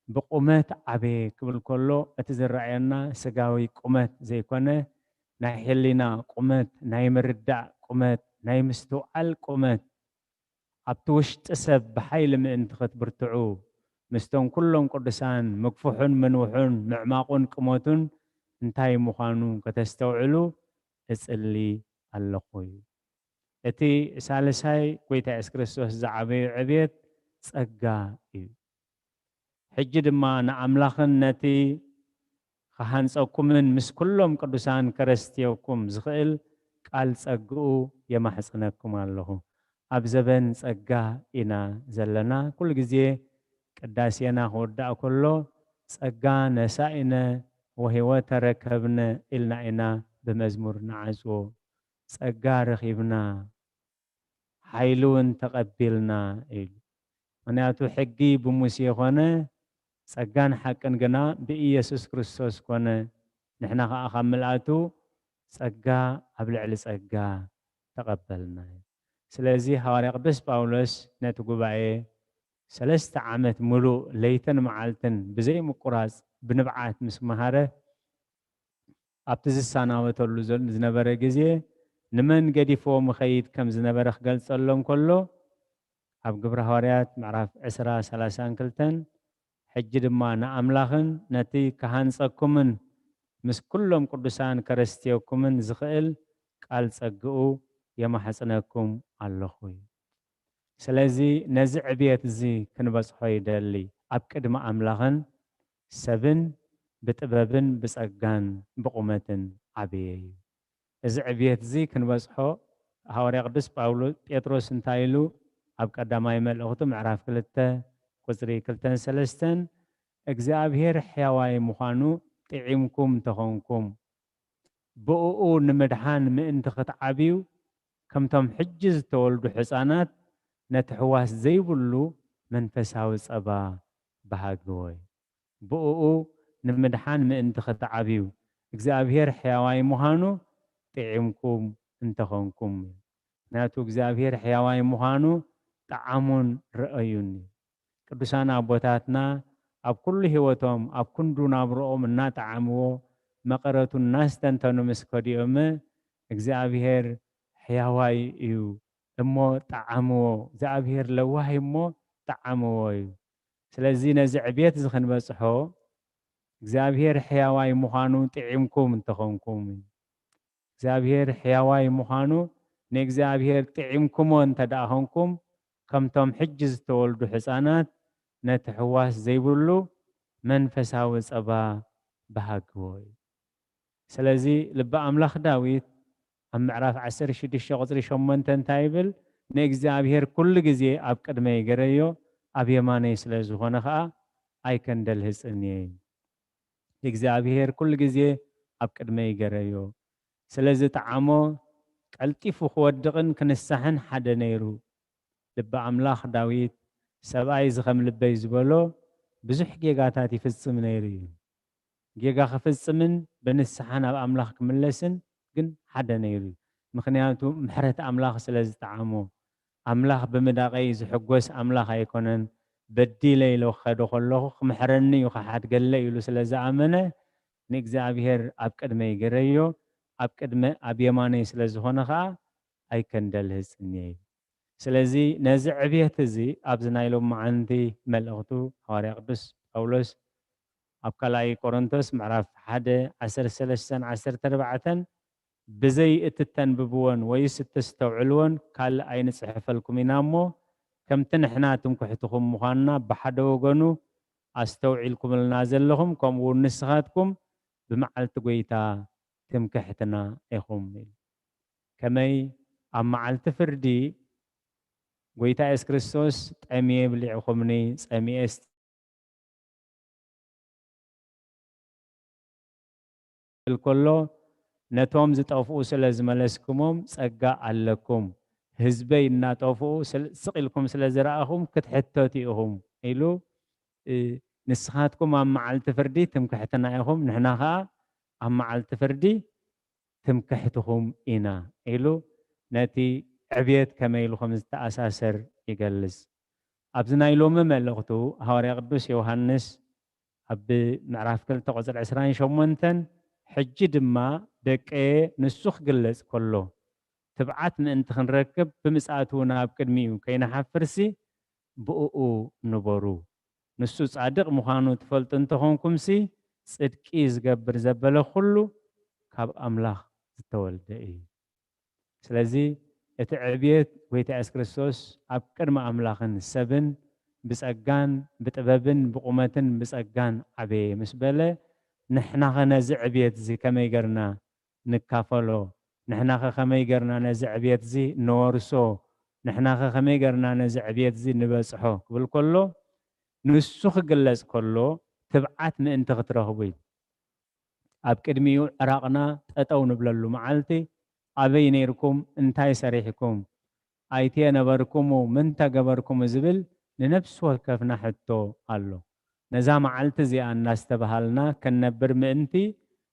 ብቁመት ዓበየ ክብል ከሎ እቲ ዝረኣየና ስጋዊ ቁመት ዘይኮነ ናይ ሕሊና ቁመት፣ ናይ ምርዳእ ቁመት፣ ናይ ምስትውዓል ቁመት ኣብቲ ውሽጢ ሰብ ብሓይሊ ምእንቲ ክትብርትዑ፣ ምስቶም ኩሎም ቅዱሳን ምግፍሑን ምንውሑን ምዕማቑን ቁመቱን እንታይ ምዃኑ ከተስተውዕሉ እጽሊ ኣለኹ እዩ። እቲ ሳልሳይ ጐይታ የሱስ ክርስቶስ ዝዓበዩ ዕብየት ጸጋ እዩ። ሕጂ ድማ ንኣምላኽን ነቲ ክሃንጸኩምን ምስ ኩሎም ቅዱሳን ከረስትየኩም ዝኽእል ቃል ጸግኡ የማሕጽነኩም ኣለኹ። ኣብ ዘበን ጸጋ ኢና ዘለና። ኩሉ ግዜ ቅዳሴና ክውዳእ ከሎ፣ "ጸጋ ነሳኢነ ወህይወት ተረከብነ" ኢልና ኢና ብመዝሙር ንዓጽዎ። ጸጋ ረኺብና፣ ሓይሊ እውን ተቐቢልና ኢሉ። ምኽንያቱ ሕጊ ብሙሴ ኮነ፣ ጸጋን ሓቅን ግና ብኢየሱስ ክርስቶስ ኮነ። ንሕና ኸኣ ካብ ምልኣቱ ጸጋ ኣብ ልዕሊ ጸጋ ተቐበልና። ስለዚ ሃዋርያ ቅዱስ ጳውሎስ ነቲ ጉባኤ ሰለስተ ዓመት ምሉእ ለይትን መዓልትን ብዘይ ምቁራጽ ብንብዓት ምስ መሃረ፣ ኣብቲ ዝሰናበተሉ ዘ-፣ ዝነበረ ግዜ ንመን ገዲፍዎ ምኸይድ ከም ዝነበረ ክገልጸሎም ከሎ፣ ኣብ ግብረ ሃዋርያት ምዕራፍ ዕስራ፣ ሰላሳን ክልተን፣ "ሕጂ ድማ ንኣምላኽን ነቲ ክሃንጸኩምን ምስ ኩሎም ቅዱሳን ከረስትየኩምን ዝኽእል ቃል ጸግኡ የማሕጽነኩም ኣለኹ" እዩ። ስለዚ ነዚ ዕብየት እዚ ክንበጽሖ ይደሊ። ኣብ ቅድሚ ኣምላኽን ሰብን ብጥበብን ብጸጋን ብቑመትን ዓብየ እዩ። እዚ ዕብየት እዚ ክንበጽሖ ሃዋርያ ቅዱስ ጳውሎ-፣ ጴጥሮስ እንታይ ኢሉ ኣብ ቀዳማይ መልእኽቱ ምዕራፍ ክልተ ቁጽሪ ክልተን ሰለስተን፣ "እግዚኣብሔር ሕያዋይ ምዃኑ ጥዒምኩም እንተኾንኩም፣ ብእኡ ንምድሓን ምእንቲ ክትዓብዩ፣ ከምቶም ሕጂ ዝተወልዱ ሕፃናት ነቲ ሕዋስ ዘይብሉ መንፈሳዊ ጸባ በሃግዎ እዩ። ብእኡ ንምድሓን ምእንቲ ክትዓብዩ፣ እግዚኣብሔር ሕያዋይ ምዃኑ ጥዒምኩም እንተኾንኩም" እዩ። ምኽንያቱ እግዚኣብሔር ሕያዋይ ምዃኑ ጠዓሙን ረኣዩን እዩ። ቅዱሳን ኣቦታትና ኣብ ኩሉ ህይወቶም፣ ኣብ ክንዱ ናብርኦም እናጠዓምዎ፣ መቐረቱ እናስተንተኑ ምስ ከዲኦመ፣ "እግዚኣብሔር ሕያዋይ እዩ እሞ ጠዓምዎ፣ እግዚኣብሔር ለዋህ እዩ እሞ ጠዓምዎ" እዩ። ስለዚ ነዚ ዕብየት እዚ ክንበጽሖ፣ እግዚኣብሔር ሕያዋይ ምዃኑ ጥዒምኩም እንተኾንኩም፣ እግዚኣብሔር ሕያዋይ ምዃኑ ንእግዚኣብሔር ጥዒምኩሞ እንተ ደኣ ኾንኩም፣ ከምቶም ሕጂ ዝተወልዱ ሕፃናት ነቲ ሕዋስ ዘይብሉ መንፈሳዊ ጸባ በሃግዎ እዩ። ስለዚ ልበ ኣምላኽ ዳዊት ኣብ ምዕራፍ ዓሰርተ ሽዱሽተ ቁጽሪ ሸሞንተ እንታይ ይብል? "ንእግዚኣብሔር ኩሉ ግዜ ኣብ ቅድመይ ገረዮ፣ ኣብ የማነይ ስለ ዝኾነ ኸኣ ኣይከንደልህጽን እየ" ይብል። "እግዚኣብሔር ኩሉ ግዜ ኣብ ቅድመይ ገረዮ፣ ስለ ዝጠዓሞ ቀልጢፉ ክወድቕን ክንሳሕን ሓደ ነይሩ።" ልበ ኣምላኽ ዳዊት፣ "ሰብኣይ እዚ ኸም ልበይ" ዝበሎ ብዙሕ ጌጋታት ይፍጽም ነይሩ እዩ። ጌጋ ክፍጽምን ብንስሓ ናብ ኣምላኽ ክምለስን ግን ሓደ ነይሩ እዩ። ምኽንያቱ ምሕረት ኣምላኽ ስለ ዝጠዓሞ። "ኣምላኽ ብምዳቐይ ዝሕጎስ ኣምላኽ ኣይኮነን፣ በዲለ ኢለ ክኸዶ ከለኹ ክምሕረኒ እዩ ክሓድገለይ" ኢሉ ስለ ዝኣመነ፣ "ንእግዚኣብሔር ኣብ ቅድመይ ገረዮ፣ ኣብ ቅድመ፣ ኣብ የማነይ ስለ ዝኾነ ኸኣ ኣይከንደልህጽን እየ" ይብል። ስለዚ ነዚ ዕብየት እዚ ኣብዚ ናይ ሎማዓንቲ መልእኽቱ ሃዋርያ ቅዱስ ጳውሎስ ኣብ ካልኣይ ቆሮንቶስ ምዕራፍ ሓደ ዓሰርተ ሰለስተን ዓሰርተ ኣርባዕተን፣ "ብዘይ እትተንብብዎን ወይስ እተስተውዕልዎን ካልእ ኣይንጽሕፈልኩም ኢና እሞ፣ ከምቲ ንሕና ትምክሕትኹም ምዃንና ብሓደ ወገኑ ኣስተውዒልኩምልና ዘለኹም፣ ከምኡ እውን ንስኻትኩም ብመዓልቲ ጐይታ ትምክሕትና ኢኹም" ኢሉ። ከመይ ኣብ መዓልቲ ፍርዲ ጐይታ የሱስ ክርስቶስ፣ "ጠምየ ብሊዕኹምኒ፣ ጸሚኤስ" ክብል ከሎ፣ "ነቶም ዝጠፍኡ ስለ ዝመለስኩሞም ጸጋ ኣለኩም፣ ህዝበይ እናጠፍኡ ስል-፣ ስቕ ኢልኩም ስለ ዝረኣኹም ክትሕተቱ ኢኹም" ኢሉ፣ እ፣ "ንስኻትኩም ኣብ መዓልቲ ፍርዲ ትምክሕትና ኢኹም፣ ንሕና ኸኣ ኣብ መዓልቲ ፍርዲ ትምክሕትኹም ኢና" ኢሉ ነቲ ዕብየት ከመይ ኢሉ ከም ዝተኣሳሰር ይገልጽ። ኣብዚ ናይ ሎሚ መልእኽቱ ሃዋርያ ቅዱስ ዮሃንስ ኣብ ምዕራፍ ክልተ ቁጽሪ ዕስራን ሸሞንተን፣ "ሕጂ ድማ ደቀየ ንሱ ክግለጽ ከሎ፣ ትብዓት ምእንቲ ክንረክብ ብምጽኣቱ ናብ ቅድሚኡ ከይንሓፍርሲ ብእኡ ንበሩ። ንሱ ጻድቕ ምዃኑ ትፈልጡ እንተኾንኩምሲ፣ ጽድቂ ዝገብር ዘበለ ኩሉ ካብ ኣምላኽ ዝተወልደ እዩ።" ስለዚ እቲ ዕብየት ጐይታ የሱስ ክርስቶስ ኣብ ቅድሚ ኣምላኽን ሰብን ብጸጋን ብጥበብን ብቑመትን ብጸጋን ዓበየ ምስ በለ፣ ንሕናኸ ነዚ ዕብየት እዚ ከመይ ገርና ንካፈሎ? ንሕናኸ ከመይ ገርና ነዚ ዕብየት እዚ ንወርሶ? ንሕናኸ ከመይ ገርና ነዚ ዕብየት እዚ ንበጽሖ? ክብል ከሎ፣ ንሱ ክግለጽ ከሎ፣ ትብዓት ምእንቲ ክትረኽቡ እዩ። ኣብ ቅድሚኡ ዕራቕና ጠጠው ንብለሉ መዓልቲ፣ ኣበይ ነይርኩም? እንታይ ሰሪሕኩም? ኣይትየ ነበርኩሙ? ምን ተገበርኩሙ? ዝብል ንነፍሲ ወከፍና ሕቶ ኣሎ። ነዛ መዓልቲ እዚኣ እናስተብሃልና ከነብር ምእንቲ፣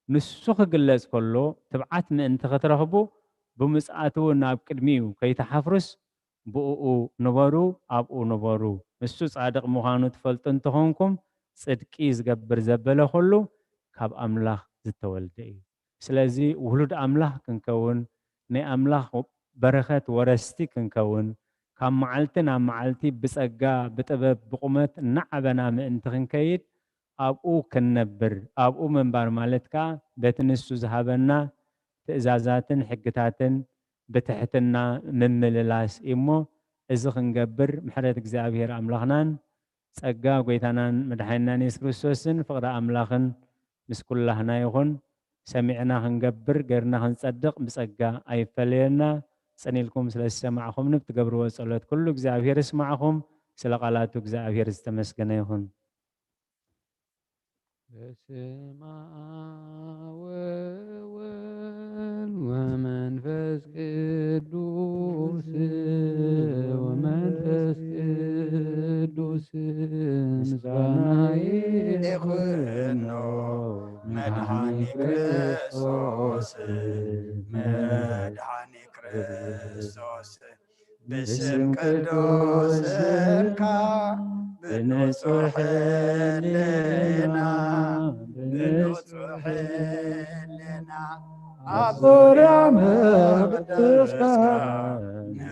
ንሱ ክግለጽ ከሎ፣ ትብዓት ምእንቲ ክትረኽቡ፣ ብምጽኣቱ እውን ኣብ ቅድሚኡ ከይትሓፍሩስ፣ ብእኡ ንበሩ፣ ኣብኡ ንበሩ። ንሱ ጻድቕ ምዃኑ ትፈልጡ እንተኾንኩም፣ ጽድቂ ዝገብር ዘበለ ኹሉ ካብ ኣምላኽ ዝተወልደ እዩ። ስለዚ ውሉድ ኣምላኽ ክንከውን፣ ናይ ኣምላኽ በረኸት ወረስቲ ክንከውን፣ ካብ መዓልቲ ናብ መዓልቲ ብጸጋ፣ ብጥበብ፣ ብቑመት እናዓበና ምእንቲ ክንከይድ፣ ኣብኡ ክንነብር፣ ኣብኡ ምንባር ማለት ከኣ በቲ ንሱ ዝሃበና ትእዛዛትን ሕግታትን ብትሕትና ምምልላስ እዩ እሞ፣ እዚ ክንገብር ምሕረት እግዚኣብሔር ኣምላኽናን ጸጋ ጐይታናን መድሓኒናን የሱስ ክርስቶስን ፍቕሪ ኣምላኽን ምስ ኩላህና ይኹን። ሰሚዕና ክንገብር፣ ገርና ክንጸድቕ ብጸጋ ኣይፈለየና። ጽን ኢልኩም ስለ ዝሰማዕኹምኒ ብትገብርዎ ጸሎት ኩሉ እግዚኣብሔር ይስማዕኹም። ስለ ቃላቱ እግዚኣብሔር ዝተመስገነ ይኹን። በስመ አብ ወወልድ ወመንፈስ ቅዱስ፣ ወመንፈስ ቅዱስ ምስጋና ይኹኖ መድኃኒ ክርስቶስ፣ መድኃኒ ክርስቶስ። ብስም ቅዱስ ስምካ ብንጹሕ ሕልና፣ ብንጹሕ ሕልና ኣብ ዙርያ መቕደስካ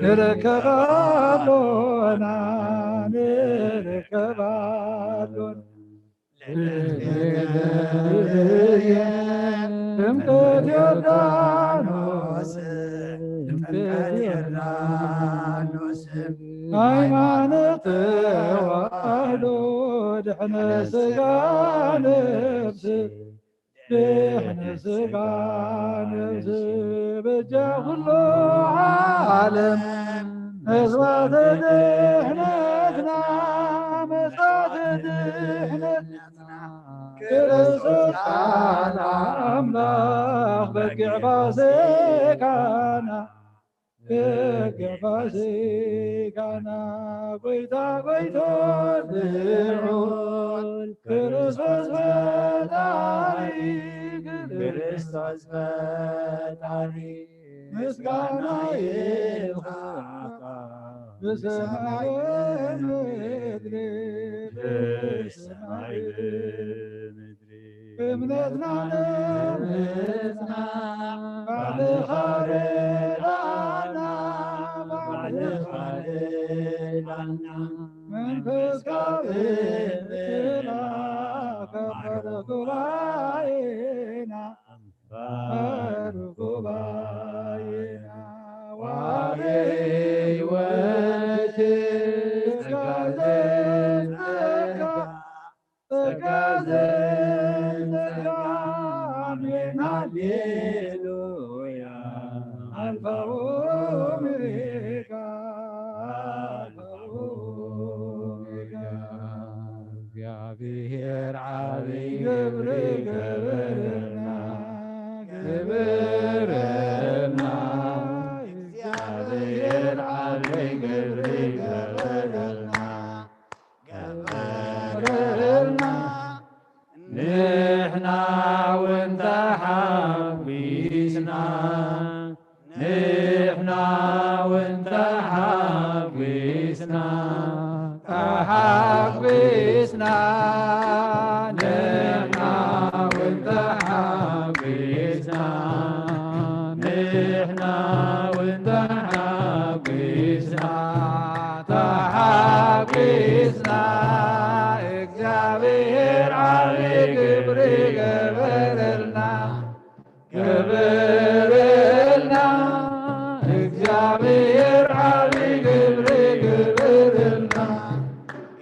ንርከብ ኣሎና፣ ንርከብ ኣሎና። ጥምቀት ዮርዳኖስ፣ ጥምቀት ዮርዳኖስ፣ ሃይማኖት ተዋህዶ ድሕነ ሥጋ ነፍስ፣ ድሕነ ሥጋ ነፍስ፣ በጃ ኩሉ ዓለም መስዋዕተ ድሕነትና፣ መስዋዕተ ድሕነትና። ክርስቶስ ቃል ኣምላኽ በጊዕ ፋሲካና፣ በጊዕ ፋሲካና፣ ጐይታ ጐይቶት ልዑል ክርስቶስ ፈጣሪ፣ ክርስቶስ ፈጣሪ። ምስጋና ይብቃዕካ ብሰማይ ብምድሪ፣ ብሰማይ ብምድሪ። እምነትና ንምጽና ባዕልኻ ርዳእና፣ ባዕልኻ ርዳእና። መንፈስካ ብምትላእ ከበረ ጉባኤና። ርኩባይና ዋቤ ሕይወት ጸጋ ዘጸጋ፣ ጸጋ ዘጸጋ። ኣሜን ሃሌሉያ። ኣልፋ ኦሜጋ፣ ኣልፋ ኦሜጋ። እግዚኣብሔር ዓብይ ግብሪ ገበረልና፣ ገበረልና። እግዚኣብሔር ዓብይ ግብሪ ገበረልና፣ ገበረልና። ንሕና እውን ተሓጒስና፣ ንሕና እውን ተሓጒስና፣ ተሓጒስና። ንሕና እውን ተሓጒስና፣ ንሕና እውን ተሓጒስና፣ ተሓጒስና። እግዚኣብሔር ዓብዪ ግብሪ ገበረልና። ገበረልና። እግዚኣብሔር ዓብዪ ግብሪ ገበረልና፣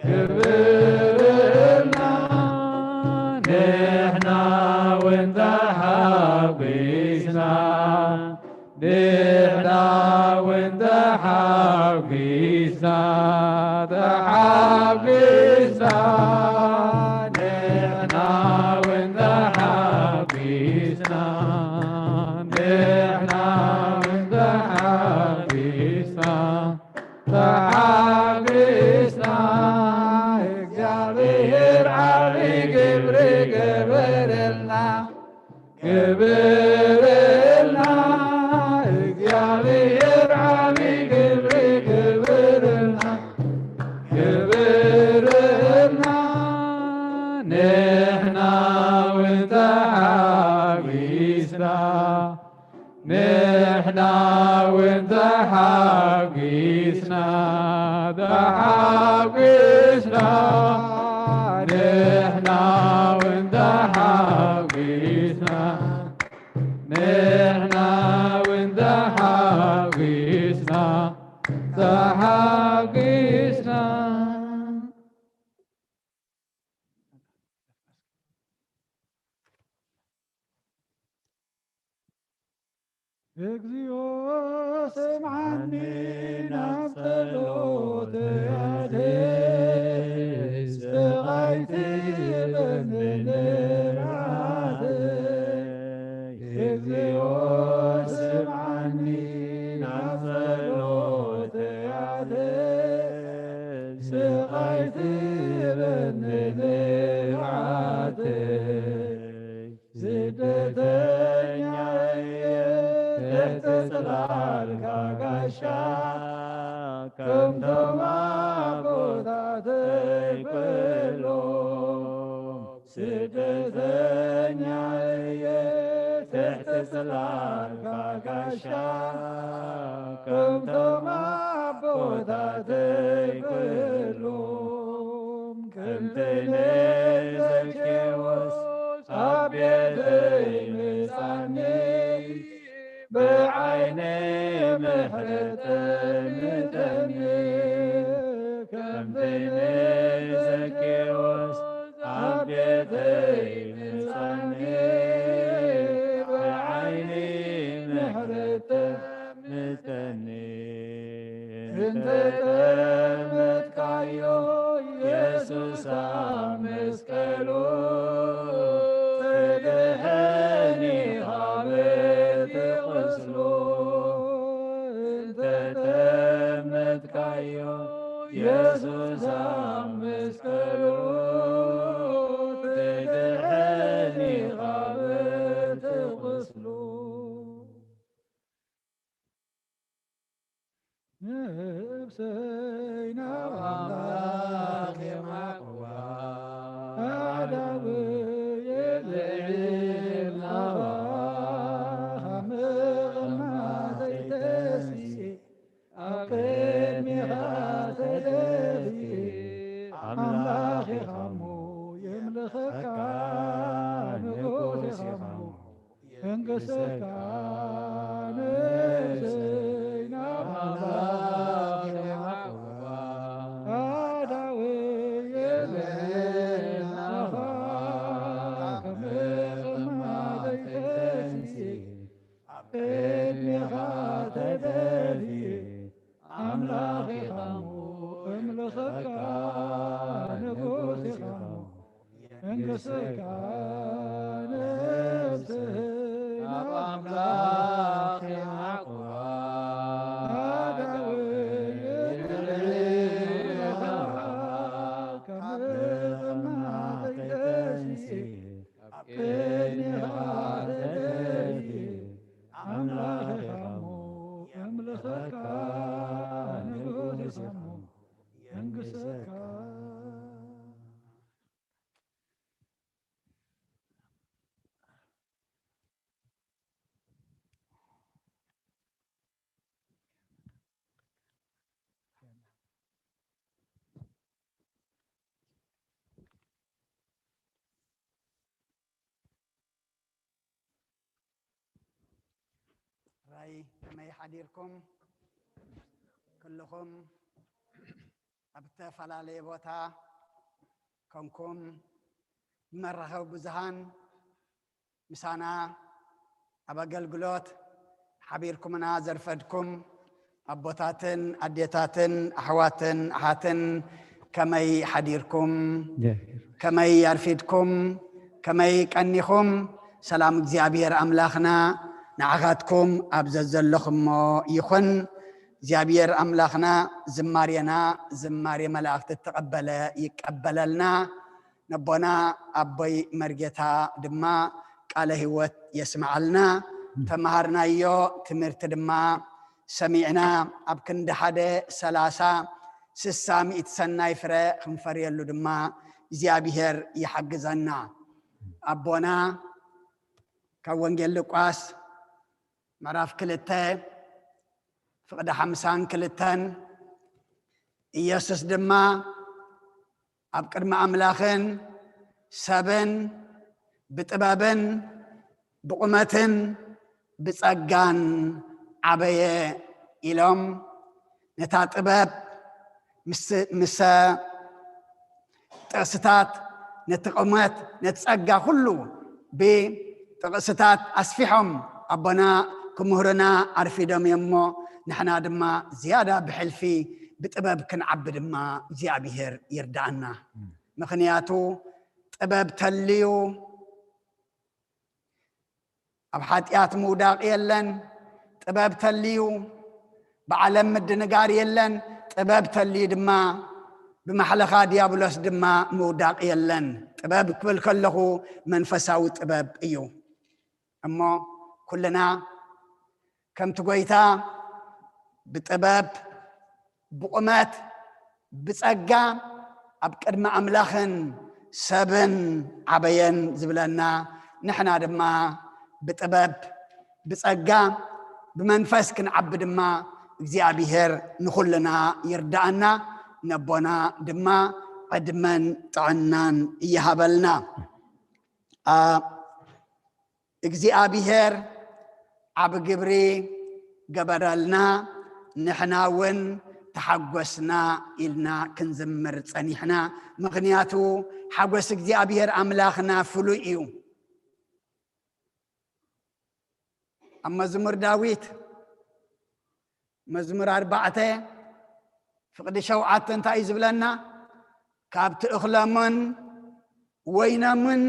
ገበረልና። ንሕና ንሕና እውን ተሓጒስና፣ ተሓጒስና፣ ንሕና እውን ተሓጒስና፣ ንሕና እውን ተሓጒስና፣ ተሓጒስና። እግዚኣብሔር ዓቢ ግብሪ ግበረልና። ግበረልና። እግዚኣብሔር ዓቢ ግብሪ ግበረልና፣ ግበረልና። ንሕና እውን ተሓጒስና፣ ንሕና እውን ተሓጒስና፣ ተሓጒስና። ንሕና እውን ተሓጒስና፣ ንሕና እውን ተሓጒስና፣ ተሓጒስና። እግዚኣብሔር ስምዓኒ፣ ናብ ጸሎተይ ኣድምጽ፣ ስቓይ ትህበኒ ንብዓተይ። እግዚኣብሔር ስምዓኒ፣ ናብ ጸሎተይ ኣድምጽ፣ ስቓይ ትህበኒ ንብዓተይ። ስደተኛ እየ ትሕቲ ጽላልካ ጋሻ፣ ከምቶም ኣቦታተይ ኩሎም። ስደተኛ እየ ትሕቲ ጽላልካ ጋሻ፣ ከምቶም ኣቦታተይ ኩሎም። ከምቲ ንዘኬዎስ ኣብ ቤተይ ምጻኒ፣ ብዓይኒ ምሕረት ጠምተኒ። ከምቲ ንዘኬዎስ ኣብ ቤተይ ምጻኒ፣ ብዓይኒ ምሕረት ጠምተኒ። እንተ ጠመትካዮ የሱስ ኣብ መስቀሉ፣ ትድሕን ኢኻ በቲ ቁስሉ። እንተ ጠመትካዮ የሱስ ኣብ መስቀሉ፣ ትድሕን ኢኻ በቲ ቁስሉ። ነፍሰይ ናብ ኣምላኽ የማዕቁባ፣ ኣእዳወይ የልዕል ናባኻ፣ ምቕማጠይ ተንሲኤ ኣብ ቅድሜኻ ተደፊኤ። ኣምላኽ ኢኻ እሞ የምልኸካ፣ ንጉስ ኢኻ እሞ የንግሰካ። ነፍሰይ ናብ ኣምላኽ የማዕቁባ፣ ኣእዳወይ የልዕል ናባኻ፣ ካብ ምቕማጠይ ተንሲኤ ኣብ ቅድሜኻ ተደፊኤ። ኣምላኽ ኢኻ እሞ እምልኸካ፣ ንጉስ ኢኻ እሞ የንግሰካ። ነፍሰይ ናብ ኣምላኽ የማዕቁባ፣ ኣእዳወይ የልዕል ናባኻ፣ ካብ ምቕማጠይ ተንሲኤ ኣብ ቅድሜኻ ተደፊኤ። ኣምላኽ ኢኻ እሞ የምልኸካ፣ ንጉስ ኢኻ እሞ የንግሰካ። ራይ ከመይ ሓዲርኩም? ኩልኹም ኣብ እተፈላለየ ቦታ ኮንኩም ብመራኸቢ ብዙሃን ምሳና ኣብ ኣገልግሎት ሓቢርኩምና ዘርፈድኩም ኣቦታትን ኣዴታትን ኣሕዋትን ኣሓትን፣ ከመይ ሓዲርኩም? ከመይ ኣርፊድኩም? ከመይ ቀኒኹም? ሰላም እግዚኣብሔር ኣምላኽና ንዓኻትኩም ኣብ ዘዘለኹሞ ይኹን። እግዚኣብሔር ኣምላኽና ዝማሬና ዝማሬ መላእኽቲ እተቐበለ ይቀበለልና። ነቦና ኣቦይ መርጌታ ድማ ቃለ ህይወት የስምዓልና። ተምሃርናዮ ትምህርቲ ድማ ሰሚዕና ኣብ ክንዲ ሓደ ሰላሳ፣ ስሳ፣ ሚእቲ ሰናይ ፍረ ክንፈርየሉ ድማ እግዚኣብሔር ይሓግዘና። ኣቦና ካብ ወንጌል ሉቃስ ምዕራፍ ክልተ ፍቕዲ ሓምሳን ክልተን፣ ኢየሱስ ድማ ኣብ ቅድሚ ኣምላኽን ሰብን ብጥበብን ብቑመትን ብጸጋን ዓበየ ኢሎም፣ ነታ ጥበብ ምስ፣ ምስ ጥቕስታት፣ ነቲ ቁመት፣ ነቲ ጸጋ ኩሉ ብጥቕስታት ኣስፊሖም ኣቦና ክምህሩና ኣርፊዶም እዮም እሞ፣ ንሕና ድማ ዝያዳ ብሕልፊ ብጥበብ ክንዓቢ ድማ እግዚኣብሔር ይርዳኣና። ምኽንያቱ ጥበብ ተልዩ ኣብ ሓጢኣት ምውዳቕ የለን። ጥበብ ተልዩ ብዓለም ምድንጋር የለን። ጥበብ ተልዩ ድማ ብማሕለኻ ዲያብሎስ ድማ ምውዳቕ የለን። ጥበብ ክብል ከለኹ መንፈሳዊ ጥበብ እዩ። እሞ ኩልና ከምቲ ጐይታ ብጥበብ፣ ብቑመት፣ ብጸጋ ኣብ ቅድሚ ኣምላኽን ሰብን ዓበየን ዝብለና፣ ንሕና ድማ ብጥበብ፣ ብጸጋ፣ ብመንፈስ ክንዓቢ ድማ እግዚኣብሔር ንኹልና ይርዳኣና። ነቦና ድማ ዕድመን ጥዕናን ይሃበልና። ኣ እግዚኣብሔር ዓቢ ግብሪ ገበረልና፣ ንሕና እውን ተሓጎስና ኢልና ክንዝምር ጸኒሕና። ምኽንያቱ ሓጎስ እግዚኣብሔር ኣምላኽና ፍሉይ እዩ። ኣብ መዝሙር ዳዊት መዝሙር ኣርባዕተ ፍቕዲ ሸውዓተ እንታይ እዩ ዝብለና? ካብቲ እኽሎምን ወይኖምን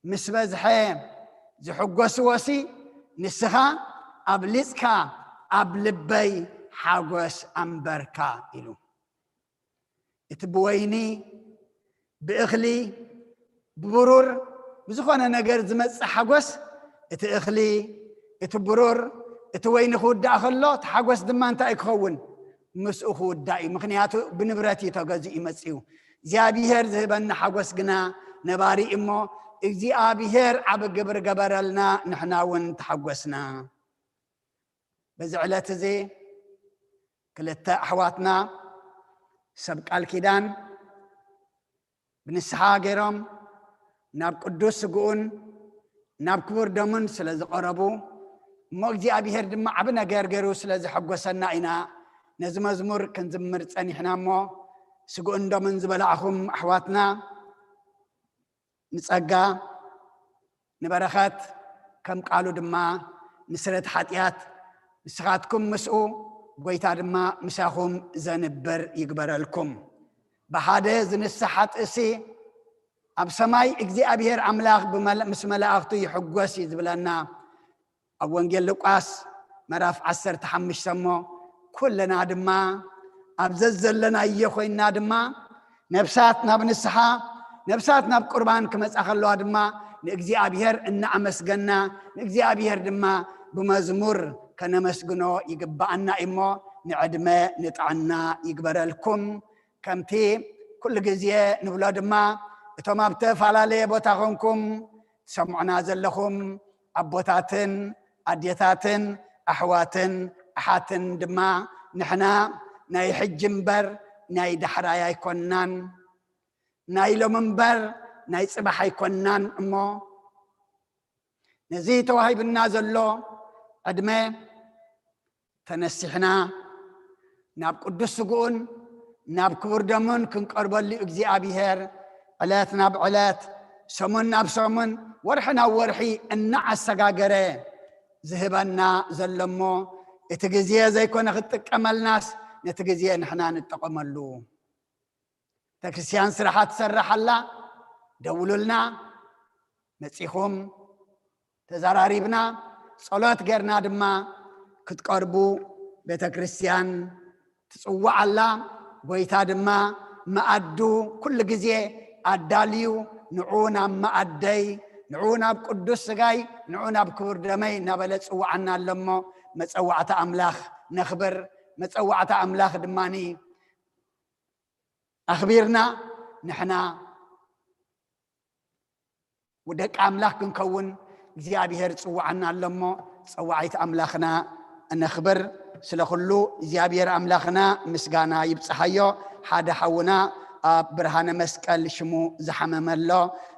ምስ በዝሐ ዝሕጎስዎሲ፣ ንስኻ ኣብሊጽካ ኣብ ልበይ ሓጎስ ኣንበርካ ኢሉ። እቲ ብወይኒ፣ ብእኽሊ፣ ብብሩር፣ ብዝኾነ ነገር ዝመጽእ ሓጎስ፣ እቲ እኽሊ፣ እቲ ብሩር፣ እቲ ወይኒ ክውዳእ ከሎ፣ እቲ ሓጎስ ድማ እንታይ እዩ ክኸውን? ምስኡ ክውዳእ እዩ። ምኽንያቱ ብንብረት እዩ ተገዚኡ መጺኡ። እግዚኣብሔር ዝህበና ሓጎስ ግና ነባሪ እዩ እሞ፣ እግዚኣብሔር ዓቢ ግብሪ ገበረልና፣ ንሕና እውን ተሓጎስና። በዚ ዕለት እዚ ክልተ ኣሕዋትና ሰብ ቃል ኪዳን ብንስሓ ገይሮም ናብ ቅዱስ ስግኡን ናብ ክቡር ደሙን ስለ ዝቐረቡ፣ እሞ እግዚኣብሔር ድማ ዓቢ ነገር ገይሩ ስለ ዘሐጎሰና ኢና ነዚ መዝሙር ክንዝምር ጸኒሕና። እሞ ስግኡን ደሙን ዝበላዕኹም ኣሕዋትና፣ ንጸጋ፣ ንበረኸት፣ ከም ቃሉ ድማ ንስረት ሓጢኣት፣ ንስኻትኩም ምስኡ፣ ጐይታ ድማ ምሳኹም ዘንብር ይግበረልኩም። ብሓደ ዝንስሕ ሓጥእሲ ኣብ ሰማይ እግዚኣብሔር ኣምላኽ ብመል-፣ ምስ መላእኽቱ ይሕጎስ እዩ ዝብለና። ኣብ ወንጌል ሉቃስ ምዕራፍ ዓሰርተ ሓሙሽተ፣ እሞ ኩልና ድማ ኣብ ዘዘለናዮ ኮይንና ድማ ነፍሳት ናብ ንስሓ፣ ነፍሳት ናብ ቁርባን ክመጻ ከለዋ ድማ ንእግዚኣብሔር እናኣመስገና፣ ንእግዚኣብሔር ድማ ብመዝሙር ከነመስግኖ ይግብኣና እዩ። እሞ ንዕድመ ንጥዕና ይግበረልኩም። ከምቲ ኩሉ ግዜ ንብሎ ድማ፣ እቶም ኣብ ተፈላለየ ቦታ ኾንኩም ትሰምዑና ዘለኹም ኣቦታትን ኣዴታትን ኣሕዋትን ኣሓትን ድማ፣ ንሕና ናይ ሕጂ እምበር ናይ ዳሕራይ ኣይኮንናን፣ ናይ ሎሚ እምበር ናይ ጽባሕ ኣይኮንናን። እሞ ነዚ ተዋሂብና ዘሎ ዕድመ ተነሲሕና ናብ ቅዱስ ስግኡን ናብ ክቡር ደሙን ክንቀርበሉ፣ እግዚኣብሔር ዕለት ናብ ዕለት፣ ሰሙን ናብ ሰሙን፣ ወርሒ ናብ ወርሒ እናኣሰጋገረ ዝህበና ዘሎ እሞ፣ እቲ ግዜ ዘይኮነ ክትጥቀመልናስ፣ ነቲ ግዜ ንሕና ንጠቐመሉ። ቤተክርስትያን ስራሓ ትሰርሕ ኣላ። ደውሉልና፣ መጺኹም ተዘራሪብና፣ ጸሎት ጌርና ድማ ክትቀርቡ ቤተክርስትያን ትጽውዕ ኣላ። ጎይታ ድማ መኣዱ ኩሉ ግዜ ኣዳልዩ፣ ንዑ ናብ መኣደይ፣ ንዑ ናብ ቅዱስ ስጋይ፣ ንዑ ናብ ክቡር ደመይ እናበለ ጽውዓና ኣሎ እሞ፣ መጸዋዕታ ኣምላኽ ነኽብር። መጸዋዕታ ኣምላኽ ድማኒ ኣኽቢርና ንሕና ደቂ ኣምላኽ ክንከውን እግዚኣብሔር ጽውዓና ኣሎ እሞ፣ ጸዋዒት ኣምላኽና እነኽብር። ስለ ኩሉ እግዚኣብሔር ኣምላኽና ምስጋና ይብጽሓዮ። ሓደ ሓውና ኣብ ብርሃነ መስቀል ሽሙ ዝሓመመ ኣሎ፣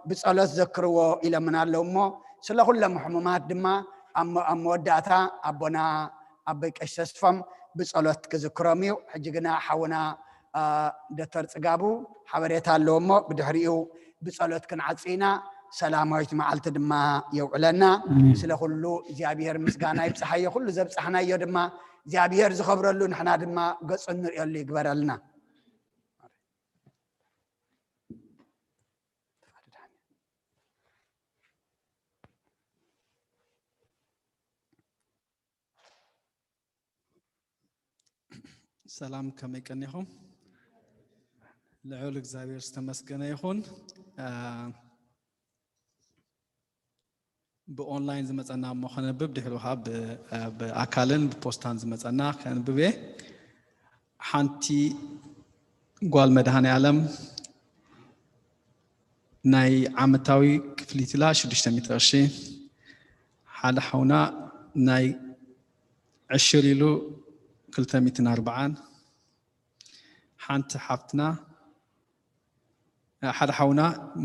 ብጸሎት ዘክርዎ ኢሎምና ኣለዉ እሞ፣ ስለ ኩሎም ሕሙማት ድማ ኣብ መ-፣ ኣብ መወዳእታ ኣቦና ኣቦይ ቀሺ ተስፎም ብጸሎት ክዝክሮም እዩ። ሕጂ ግና ሓውና፣ አ፣ ዶክተር ጽጋቡ ሓበሬታ ኣለዎ እሞ፣ ብድሕሪኡ ብጸሎት ክንዓጽ ኢና። ሰላማዊት መዓልቲ ድማ የውዕለና። ኣሜን። ስለ ኩሉ እግዚኣብሔር ምስጋና ይብጽሓዮ። ኩሉ ዘብጻሕናዮ ድማ እግዚኣብሔር ዝኸብረሉ፣ ንሕና ድማ ገጹ እንርእየሉ ይግበረልና። ሰላም፣ ከመይ ቀኒኹም? ልዑል እግዚኣብሔር ዝተመስገነ ይኹን። አ፣ ብኦንላይን ዝመጸና እሞ ከነንብብ፣ ድሕሩ ኸዓ ብ-፣ አ፣ ብኣካልን ብፖስታን ዝመጸና ከነንብብ እየ። ሓንቲ ጓል መድኃኔ ዓለም ናይ ዓመታዊ ክፍሊት ኢላ ሽዱሽተ ሚእቲ ቅርሺ፣ ሓደ ሓውና ናይ ዕሽር ኢሉ ክልተ ሚእትን ኣርባዓን፣ ሓንቲ ሓፍትና፣ ሓደ ሓውና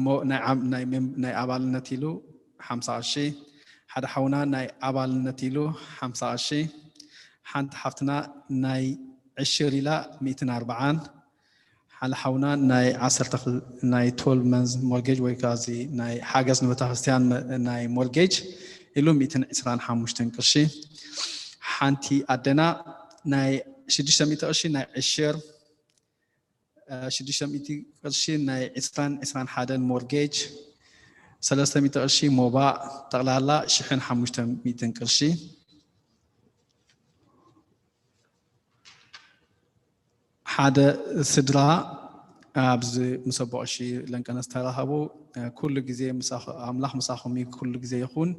ሞ-፣ ናይ ዓም-፣ ናይ ሜም-፣ ናይ ኣባልነት ኢሉ ሓምሳ ቅርሺ፣ ሓደ ሓውና ናይ ኣባልነት ኢሉ ሓምሳ ቅርሺ፣ ሓንቲ ሓፍትና ናይ ዕሽር ኢላ ሚእትን ኣርባዓን፣ ሓደ ሓውና ናይ ዓሰርተ ክል-፣ ናይ ትወልቭ መንዝ ሞርጌጅ ወይ ከዓ እዚ ናይ ሓገዝ ንቤተክርስትያን መ-፣ ናይ ሞርጌጅ ኢሉ ሚእትን ዕስራን ሓሙሽተን ቅርሺ፣ ሓንቲ ኣደና ናይ ሽዱሽተ ሚእቲ ቅርሺ ናይ ዕሽር፣ አ፣ ሽዱሽተ ሚእቲ ቅርሺ ናይ ዕስራን ዕስራን ሓደን ሞርጌጅ፣ ሰለስተ ሚእቲ ቅርሺ ሞባእ፣ ጠቕላላ ሽሕን ሓሙሽተ ሚእትን ቅርሺ። ሓደ ስድራ ኣብዚ ምስ ኣቦ ቀሺ ለንቀነስ ተራኸቡ። ኩሉ ግዜ ምሳኹ-፣ ኣምላኽ ምሳኹም ይ-፣ ኩሉ ግዜ ይኹን።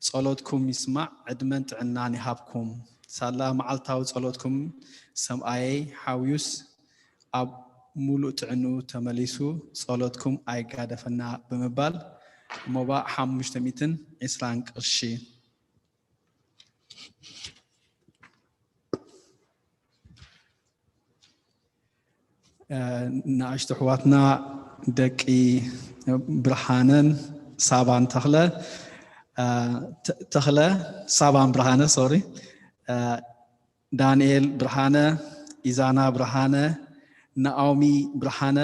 ጸሎትኩም ይስማዕ፣ ዕድመን ጥዕናን ይሃብኩም። ሳላ መዓልታዊ ጸሎትኩም ሰምኣየይ ሓውዩስ ኣብ ሙሉእ ጥዕንኡ ተመሊሱ፣ ጸሎትኩም ኣይጋደፈና ብምባል ሞባእ ሓሙሽተ ሚእትን ዕስራን ቅርሺ። እ፣ ንኣሽቱ ኣሕዋትና ደቂ ብርሃነን ሳባን ተኽለ፣ እ፣ ተ-፣ ተኽለ፣ ሳባን ብርሃነ፣ ሶሪ፣ እ፣ ዳንኤል ብርሃነ፣ ኢዛና ብርሃነ፣ ናኦሚ ብርሃነ፣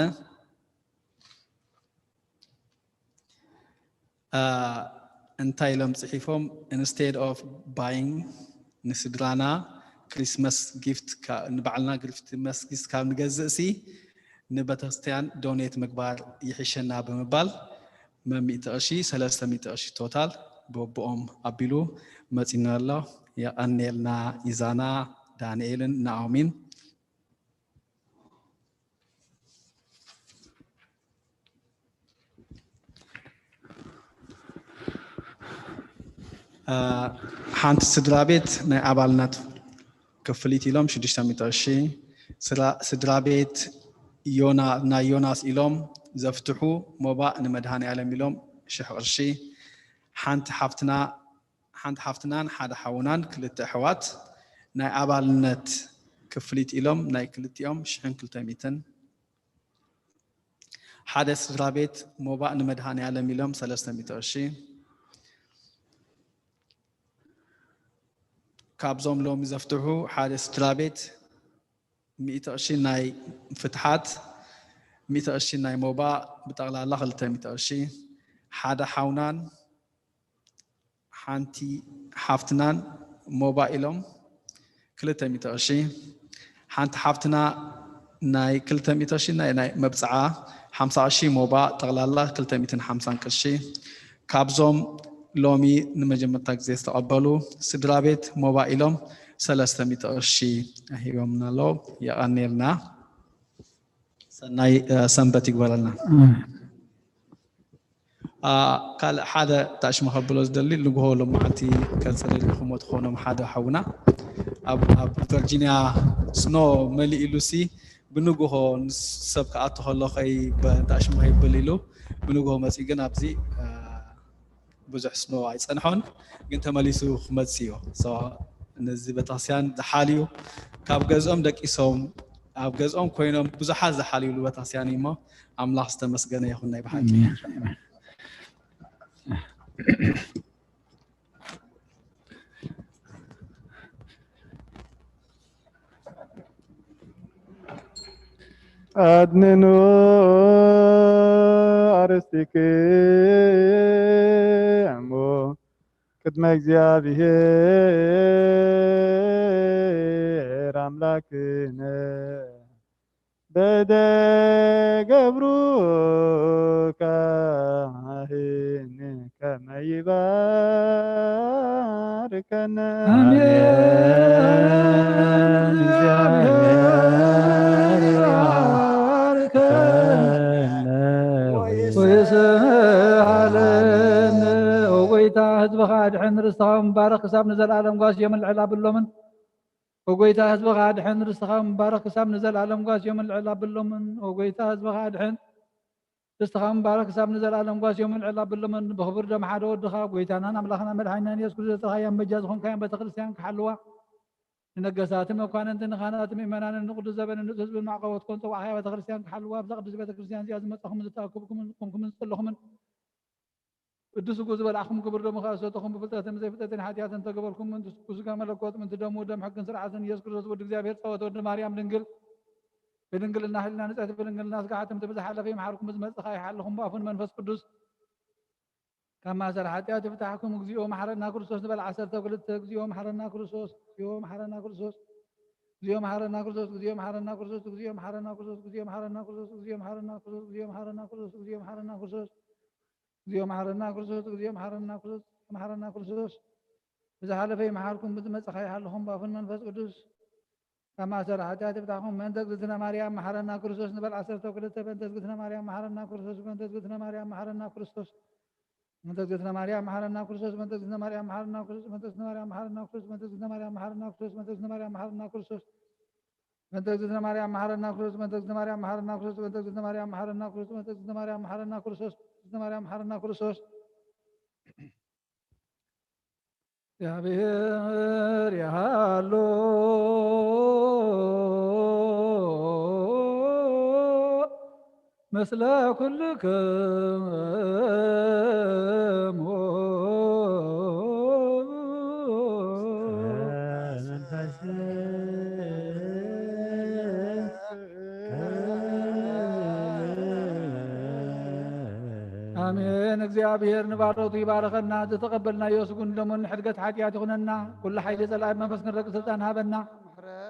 እ፣ እንታይ ኢሎም ጽሒፎም? Instead of buying ንስድራና ክሪስመስ ጊፍት ካ-፣ ንባዕልና ክሪስመስ ጊፍት ካብ ንገዝእ ሲ ንቤተክርስትያን ዶኔት ምግባር ይሕሸና ብምባል መሚእቲ ቅርሺ፣ ሰለስተ ሚእቲ ቅርሺ ቶታል በቦኦም ኣቢሉ መጺና ኣሎ። የቐንየልና ኢዛና፣ ዳንኤልን ናኦሚን። እ፣ ሓንቲ ስድራ ቤት ናይ ኣባልነት ክፍሊት ኢሎም ሽዱሽተ ሚእቲ ቅርሺ፣ ስራ-፣ ስድራ ቤት ዮና-፣ ናይ ዮናስ ኢሎም ዘፍትሑ ሞባእ ንመድኃኔ ዓለም ኢሎም ሽሕ ቅርሺ፣ ሓንቲ ሓፍትና፣ ሓንቲ ሓፍትናን ሓደ ሓውናን ክልተ ኣሕዋት ናይ ኣባልነት ክፍሊት ኢሎም ናይ ክልቲኦም ሽሕን ክልተ ሚእትን፣ ሓደ ስድራ ቤት ሞባእ ንመድኃኔ ዓለም ኢሎም ሰለስተ ሚእቲ ቅርሺ። ካብዞም ሎሚ ዘፍትሑ ሓደ ስድራ ቤት ሚእቲ ቅርሺ ናይ ፍትሓት፣ ሚእቲ ቅርሺ ናይ ሞባእ፣ ብጠቕላላ ክልተ ሚእቲ ቅርሺ። ሓደ ሓውናን ሓንቲ ሓፍትናን ሞባይሎም ክልተ ሚእቲ ቅርሺ፣ ሓንቲ ሓፍትና ናይ ክልተ ሚእቲ ቅርሺ ናይ፣ ናይ መብጽዓ ሓምሳ ቅርሺ ሞባ፣ ጠቕላላ ክልተ ሚእትን ሓምሳን ቅርሺ። ካብዞም ሎሚ ንመጀመርታ ግዜ ዝተቐበሉ ስድራ ቤት ሞባይሎም ሰለስተ ሚእቲ ቅርሺ ሂቦምና ኣለዉ። የቐንየልና። ሰናይ፣ እ፣ ሰንበት ይግበረልና። እ፣ ካልእ ሓደ ጣሽማ ከብሎ ዝደሊ፣ ንግሆ ሎማዓንቲ ከንጽር ኢልኩሞ ትኾኖም ሓደ ሓውና ኣብ፣ ኣብ ቨርጂንያ ስኖ መሊእ ኢሉሲ፣ ብንግሆ ንስ-፣ ሰብ ክኣቱ ከሎ ከይ-፣ በ-፣ ጣሽማ ከይብል ኢሉ ብንግሆ መጺኡ፣ ግን ኣብዚ፣ እ፣ ብዙሕ ስኖ ኣይጸንሖን፣ ግን ተመሊሱ ክመጽእ እዩ። ሶ፣ ነዚ ቤተክርስትያን ዝሓልዩ፣ ካብ ገዝኦም ደቂሶም፣ ኣብ ገዝኦም ኮይኖም ብዙሓት ዝሓልዩሉ ቤተክርስትያን እዩ እሞ፣ ኣምላኽ ዝተመስገነ ይኹን ናይ ብሓቂ። ኣሜን። ኣድንኑ ኣርእስቲክሙ ቅድመ እግዚኣብሔር ኣምላክነ በደ ገብሩ ካህን ከመ ይባርከነ። ኣሜን። ኣሜን። እግዚአብሔር ይባርከነ ወይስሃለነ። ኦ ጎይታ፣ ህዝብኻ ኣድሕን፣ ርስትኻ ምባረኽ፣ ክሳብ ንዘለኣለም ጓስ እዮም ልዕል ኣብሎምን። ኦ ጎይታ፣ ህዝብኻ ኣድሕን፣ ርስትኻ ምባረኽ፣ ክሳብ ንዘለኣለም ጓስ እዮም ልዕል ኣብሎምን። ኦ ጎይታ፣ ህዝብኻ ኣድሕን፣ ርስትኻ ምባረኽ፣ ክሳብ ንዘለኣለም ጓስ እዮም ልዕል ኣብሎምን። ብኽቡር ደም ሓደ ወድኻ፣ ጎይታናን ኣምላኽና መድሓኒናን ኢየሱስ ክርስቶስ፣ ዘእተኻያን በጃ ዝኾንካያን ቤተ ክርስቲያን ክሓልዋ፣ ንነገስታትን መኳንንትን ንኻህናትን ምእመናንን ንቅዱስ ዘበንን ንጹህ ህዝብን ማዕቆቦት ኮን ጸዋዕኻያ ቤተ ክርስቲያን ክሓልዋ፣ ኣብዛ ቅድስት ቤተ ክርስቲያን እዚኣ ዝመጻኹምን ዝተኣከብኩምን ዝቆምኩምን ዝጸለኹምን፣ ቅዱስ ስግኡ ዝበላዕኩም ክቡር ደሙ ከኣ ዝሰተኹም ብፍልጠትን ብዘይፍልጠትን ሓጢኣትን ተገበርኩም፣ ምእንቲ ስጋ መለኮት፣ ምእንቲ ደሙ፣ ደም ሕግን ስርዓትን ኢየሱስ ክርስቶስ ወዲ እግዚኣብሔር፣ ጸወት ወዲ ማርያም ድንግል፣ ብድንግልና ሕልና ንጽሕቲ፣ ብድንግልና ስጋ ሕትምቲ፣ ብዝሓለፈ ይምሓርኩም፣ ብዝመጽእ ከኣ ይሓልኹም፣ ብኣፉን መንፈስ ቅዱስ ካብ ማእሰር ሓጢኣት ይፍታሕኩም። እግዚኦ መሓረና ክርስቶስ ንበል ዓሰርተ ክልተ። እግዚኦ መሓረና ክርስቶስ፣ እግዚኦ መሓረና ክርስቶስ፣ እግዚኦ መሓረና ክርስቶስ፣ እግዚኦ መሓረና ክርስቶስ፣ እግዚኦ መሓረና ክርስቶስ፣ እግዚኦ መሓረና ክርስቶስ፣ እግዚኦ መሓረና ክርስቶስ፣ እግዚኦ መሓረና ክርስቶስ፣ እግዚኦ መሓረና ክርስቶስ፣ እግዚኦ መሓረና ክርስቶስ፣ እግዚኦ መሓረና ክርስቶስ፣ መሓረና ክርስቶስ። ብዝሓለፈ ይምሓርኩም፣ ብዝመጽእ ከኣ ይሓልኹም፣ ብኣፉን መንፈስ ቅዱስ ካብ ማእሰር ሓጢኣት ይፍታሕኩም። በእንተ እግዝእትነ ማርያም መሓረና ክርስቶስ ንበል ዓሰርተ ክልተ። በእንተ እግዝእትነ ማርያም መሓረና ክርስቶስ፣ በእንተ እግዝእትነ ማርያም መሓረና ክርስቶስ፣ በእንተ እግዝእትነ ማርያም መሓረና ክርስቶስ፣ በእንተ እግዝእትነ ማርያም መሓረና ክርስቶስ፣ በእንተ እግዝእትነ ማርያም መሓረና ክርስቶስ፣ በእንተ እግዝእትነ ማርያም መሓረና ክርስቶስ፣ በእንተ እግዝእትነ ማርያም መሓረና ክርስቶስ፣ በእንተ እግዝእትነ ማርያም መሓረና ክርስቶስ፣ በእንተ እግዝእትነ ማርያም መሓረና ክርስቶስ፣ በእንተ እግዝእትነ ማርያም መሓረና ክርስቶስ፣ በእንተ እግዝእትነ ማርያም መሓረና ክርስቶስ። እግዚኣብሔር ይሃሉ ምስለ ኩልክሙ። ኣሜን። እግዚኣብሔር ንባሮቱ ይባርኸና። ዝተቐበልናዮ ስጉን ደሙን ንሕድገት ሓጢኣት ይኹነና። ኩሉ ሓይሊ ጸላኢ መንፈስ ክንረግጽ ስልጣን ሃበና።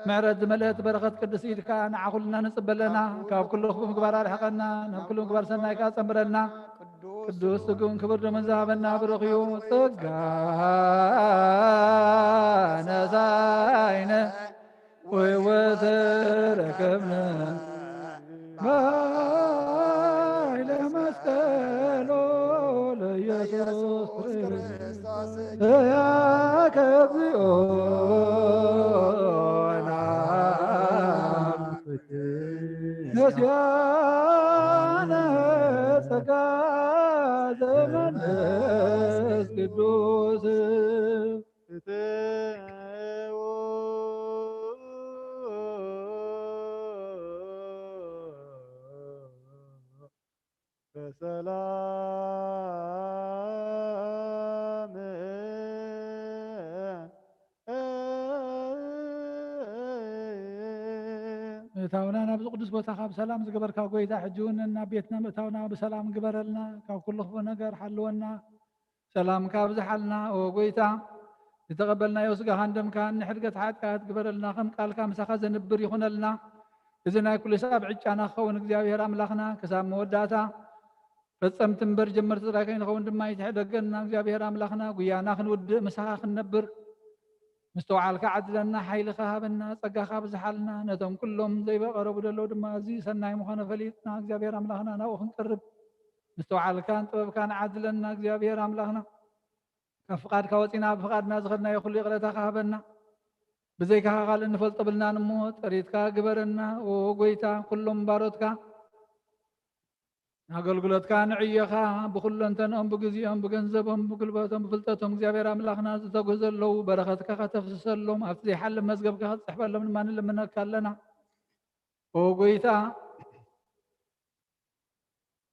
ምሕረት ዝመልአት በረኸት ቅድስቲ ኢድካ ንዓ ኩልና ንጽበለና። ካብ ኩሉ ክፉእ ምግባር ኣርሕቐና። ናብ ኩሉ ምግባር ሰናይ ከኣ ጸንብረልና። ቅዱስ ስግኡን ክቡር ደሙን ዝሃበና ብሩኽ እዩ። ጸጋ ነሳይነ ወይወተረከብነ ባይለ መስቀሎ ለኢየሱስ ክርስቶስ ያከብኦ ነስያነ ጸጋ ዘመንፈስ ቅዱስ። በሰላም ምእታውና ናብዚ ቅዱስ ቦታ ካብ ሰላም ዝገበርካ ጎይታ፣ ሕጂ እውን ናብ ቤትና ምእታውና ብሰላም ግበረልና፣ ካብ ኩሉ ክፉእ ነገር ሓልወና። ሰላምካ ኣብዝሓልና ኦ ጎይታ። ዝተቐበልናዮ ስጋኻን ደምካን ንሕድገት ሓጢኣት ግበረልና፣ ከም ቃልካ ምሳኻ ዘንብር ይኹነልና። እዚ ናይ ኩሉ ሰብ ዕጫና ክኸውን እግዚኣብሔር ኣምላኽና ክሳብ መወዳእታ ፈጸምቲ እምበር ጀመርቲ ጥራይ ከይንኸውን ድማ ይትሕደገና። እግዚኣብሔር ኣምላኽና ጉያና ክንውድእ ምሳኻ ክንነብር ምስተውዓልካ ዓድለና፣ ሓይልኻ ሃበና፣ ጸጋኻ ኣብዝሓልና። ነቶም ኩሎም ዘይበቐረቡ ዘለዉ ድማ እዚ ሰናይ ምዃነ ፈሊጥና እግዚኣብሔር ኣምላኽና ናብኡ ክንቀርብ ምስተውዓልካን ጥበብካን ዓድለና እግዚኣብሔር ኣምላኽና። ካብ ፍቓድካ ወጺና ብፍቓድና ዝኸድናዮ ኩሉ ይቕረታኻ ሃበና። ብዘይካኻ ካልእ እንፈልጦ ብልናን እሞ ጥሪትካ ግበረና። ኦ ጎይታ፣ ኩሎም ባሮትካ ኣገልግሎትካ ንዕዮኻ ብኹለንተንኦም፣ ብግዜኦም፣ ብገንዘቦም፣ ብጉልበቶም፣ ብፍልጠቶም እግዚኣብሔር ኣምላኽና ዝተጉህ ዘለዉ በረኸትካ ከተፍስሰሎም፣ ኣብቲ ዘይሓልፍ መዝገብካ ክትጽሕፈሎም ድማ ንልምነካ ኣለና። ኦ ጎይታ፣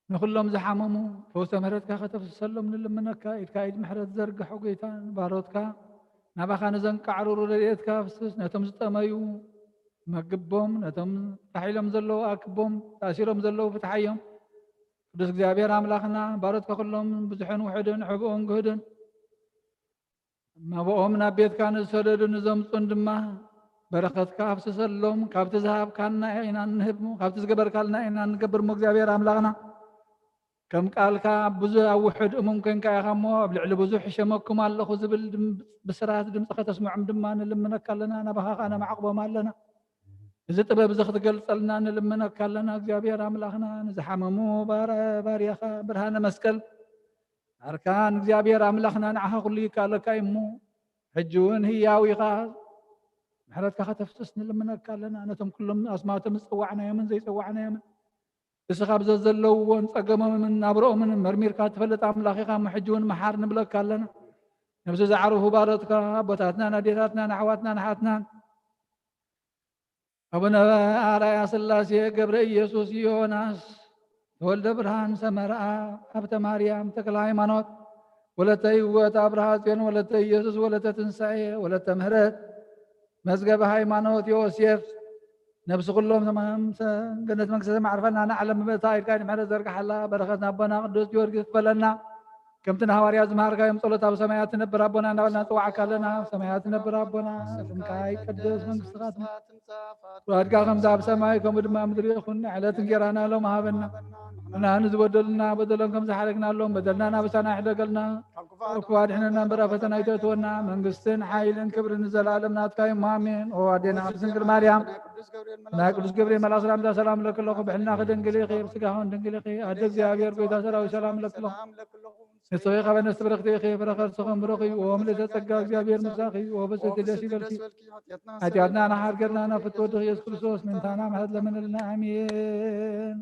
ንኹሎም ዝሓመሙ ፈውሰ ምሕረትካ ከተፍስሰሎም ንልምነካ። ኢድካ ኢድ ምሕረት ዘርግሖ ጎይታ፣ ንባሮትካ ናባኻ ንዘንቃዕርሩ ረድኤትካ ፍስስ፣ ነቶም ዝጠመዩ መግቦም፣ ነቶም ተታሒሎም ዘለዉ ኣክቦም፣ ተኣሲሮም ዘለዉ ፍትሓዮም። ቅዱስ እግዚኣብሔር ኣምላኽና፣ ባሮትካ ኩሎም ብዙሕን ውሑድን፣ ሕቡእን ግህድን፣ ናብኦም ናብ ቤትካ ንዝሰደዱ ንዘምጹን ድማ በረኸትካ ኣፍስሰሎም። ካብቲ ዝሃብካና ኢና እንህብ፣ ካብቲ ዝገበርካልና ኢና እንገብር። እሞ እግዚኣብሔር ኣምላኽና፣ ከም ቃልካ ኣብ ብዙ-፣ ኣብ ውሑድ እሙን ኮንካ ኢኻ እሞ፣ ኣብ ልዕሊ ብዙሕ እሸመኩም ኣለኹ ዝብል ድም-፣ ብስራት ድምፂ ከተስምዖም ድማ ንልምነካ ኣለና፣ ናባኻ ኸኣ ነማዕቕቦም ኣለና። እዚ ጥበብ እዚ ክትገልጸልና ንልምነካ ኣለና። እግዚኣብሔር ኣምላኽና፣ ንዝሓመሙ ባር-፣ ባርያኻ ብርሃነ መስቀል ኣርካን እግዚኣብሔር ኣምላኽና፣ ንዓኻ ኩሉ ይከኣለካ እዩ እሞ፣ ሕጂ እውን ህያው ኢኻ፣ ምሕረትካ ከተፍስስ ንልምነካ ኣለና። ነቶም ኩሎም ኣስማቶም ዝጸዋዕናዮምን ዘይጸዋዕናዮምን፣ እስኻ ኣብ ዘዘለውዎን ጸገሞምን ናብርኦምን መርሚርካ ትፈልጥ ኣምላኽ ኢኻ እሞ፣ ሕጂ እውን መሓር ንብለካ ኣለና። ነብሲ ዝዓረፉ ባሮትካ፣ ኣቦታትናን ኣዴታትናን ኣሕዋትናን ኣሓትናን፣ ኣቡነ ኣርኣያ ስላሴ፣ ገብረ ኢየሱስ፣ ዮናስ፣ ተወልደ ብርሃን፣ ሰመርኣ፣ ሃብተ ማርያም፣ ተክለ ሃይማኖት፣ ወለተ ህይወት፣ ኣብርሃ ጽዮን፣ ወለተ ኢየሱስ፣ ወለተ ትንሳኤ፣ ወለተ ምህረት፣ መዝገበ ሃይማኖት፣ ዮሴፍ፣ ነብሲ ኩሎም ተማም ሰ-፣ ገነት መንግስተ ሰማይ ዓርፋልና፣ ንዓለም ብመታ ኢድካ ኢድ ምሕረት ዘርግሓላ፣ በረኸት ናቦና ቅዱስ ጊዮርጊስ ክፈለና። ከምቲ ንሃዋርያት ዝመሃርካዮም ጸሎት ኣብ ሰማያት ትነብር ኣቦና እናበልና ንጽዋዓካ ኣለና። ኣብ ሰማያት ትነብር ኣቦና፣ ስምካ ይቀደስ፣ መንግስትኻ ትምጻእ፣ ፍቃድካ ከምቲ ኣብ ሰማይ ከምኡ ድማ ኣብ ምድሪ ይኹን። ዕለት እንጌራና ሎም ሃበና። ንሕና ንዝበደሉና በደሎም ከም ዝሓረግናሎም በደልና ናብሳና ይሕደገልና። ካብ ክፉ ኣድሕነና እምበር ኣብ ፈተና ኣይተእትወና። መንግስትን ሓይልን ክብርን ንዘለኣለም ናትካ እዮም። ኣሜን። ኦ ኣዴና ቅድስት ድንግል ማርያም፣ ናይ ቅዱስ ገብርኤል መልኣክ ሰላምታ ሰላም ለክለኹ። ብሕልናኺ ድንግል ኢኺ፣ ብስጋኽን ድንግል ኢኺ። ኣደ እግዚኣብሔር ጎይታ ሰራዊት ሰላም ለክለኹ። ንስኺ ካብ ኣንስቲ ብርኽቲ ኢኺ፣ ፍረ ከርስኽን ብሩኽ እዩ። ኦ ምልዕተ ጸጋ፣ እግዚኣብሔር ምሳኺ እዩ። ኦ ብፅዕቲ ደስ ይበልኪ፣ ሓጢኣትና ንሓር ገርና ናብ ፍትወ ወድኺ ኢየሱስ ክርስቶስ ምእንታና ምሕረት ለምንልና። ኣሜን።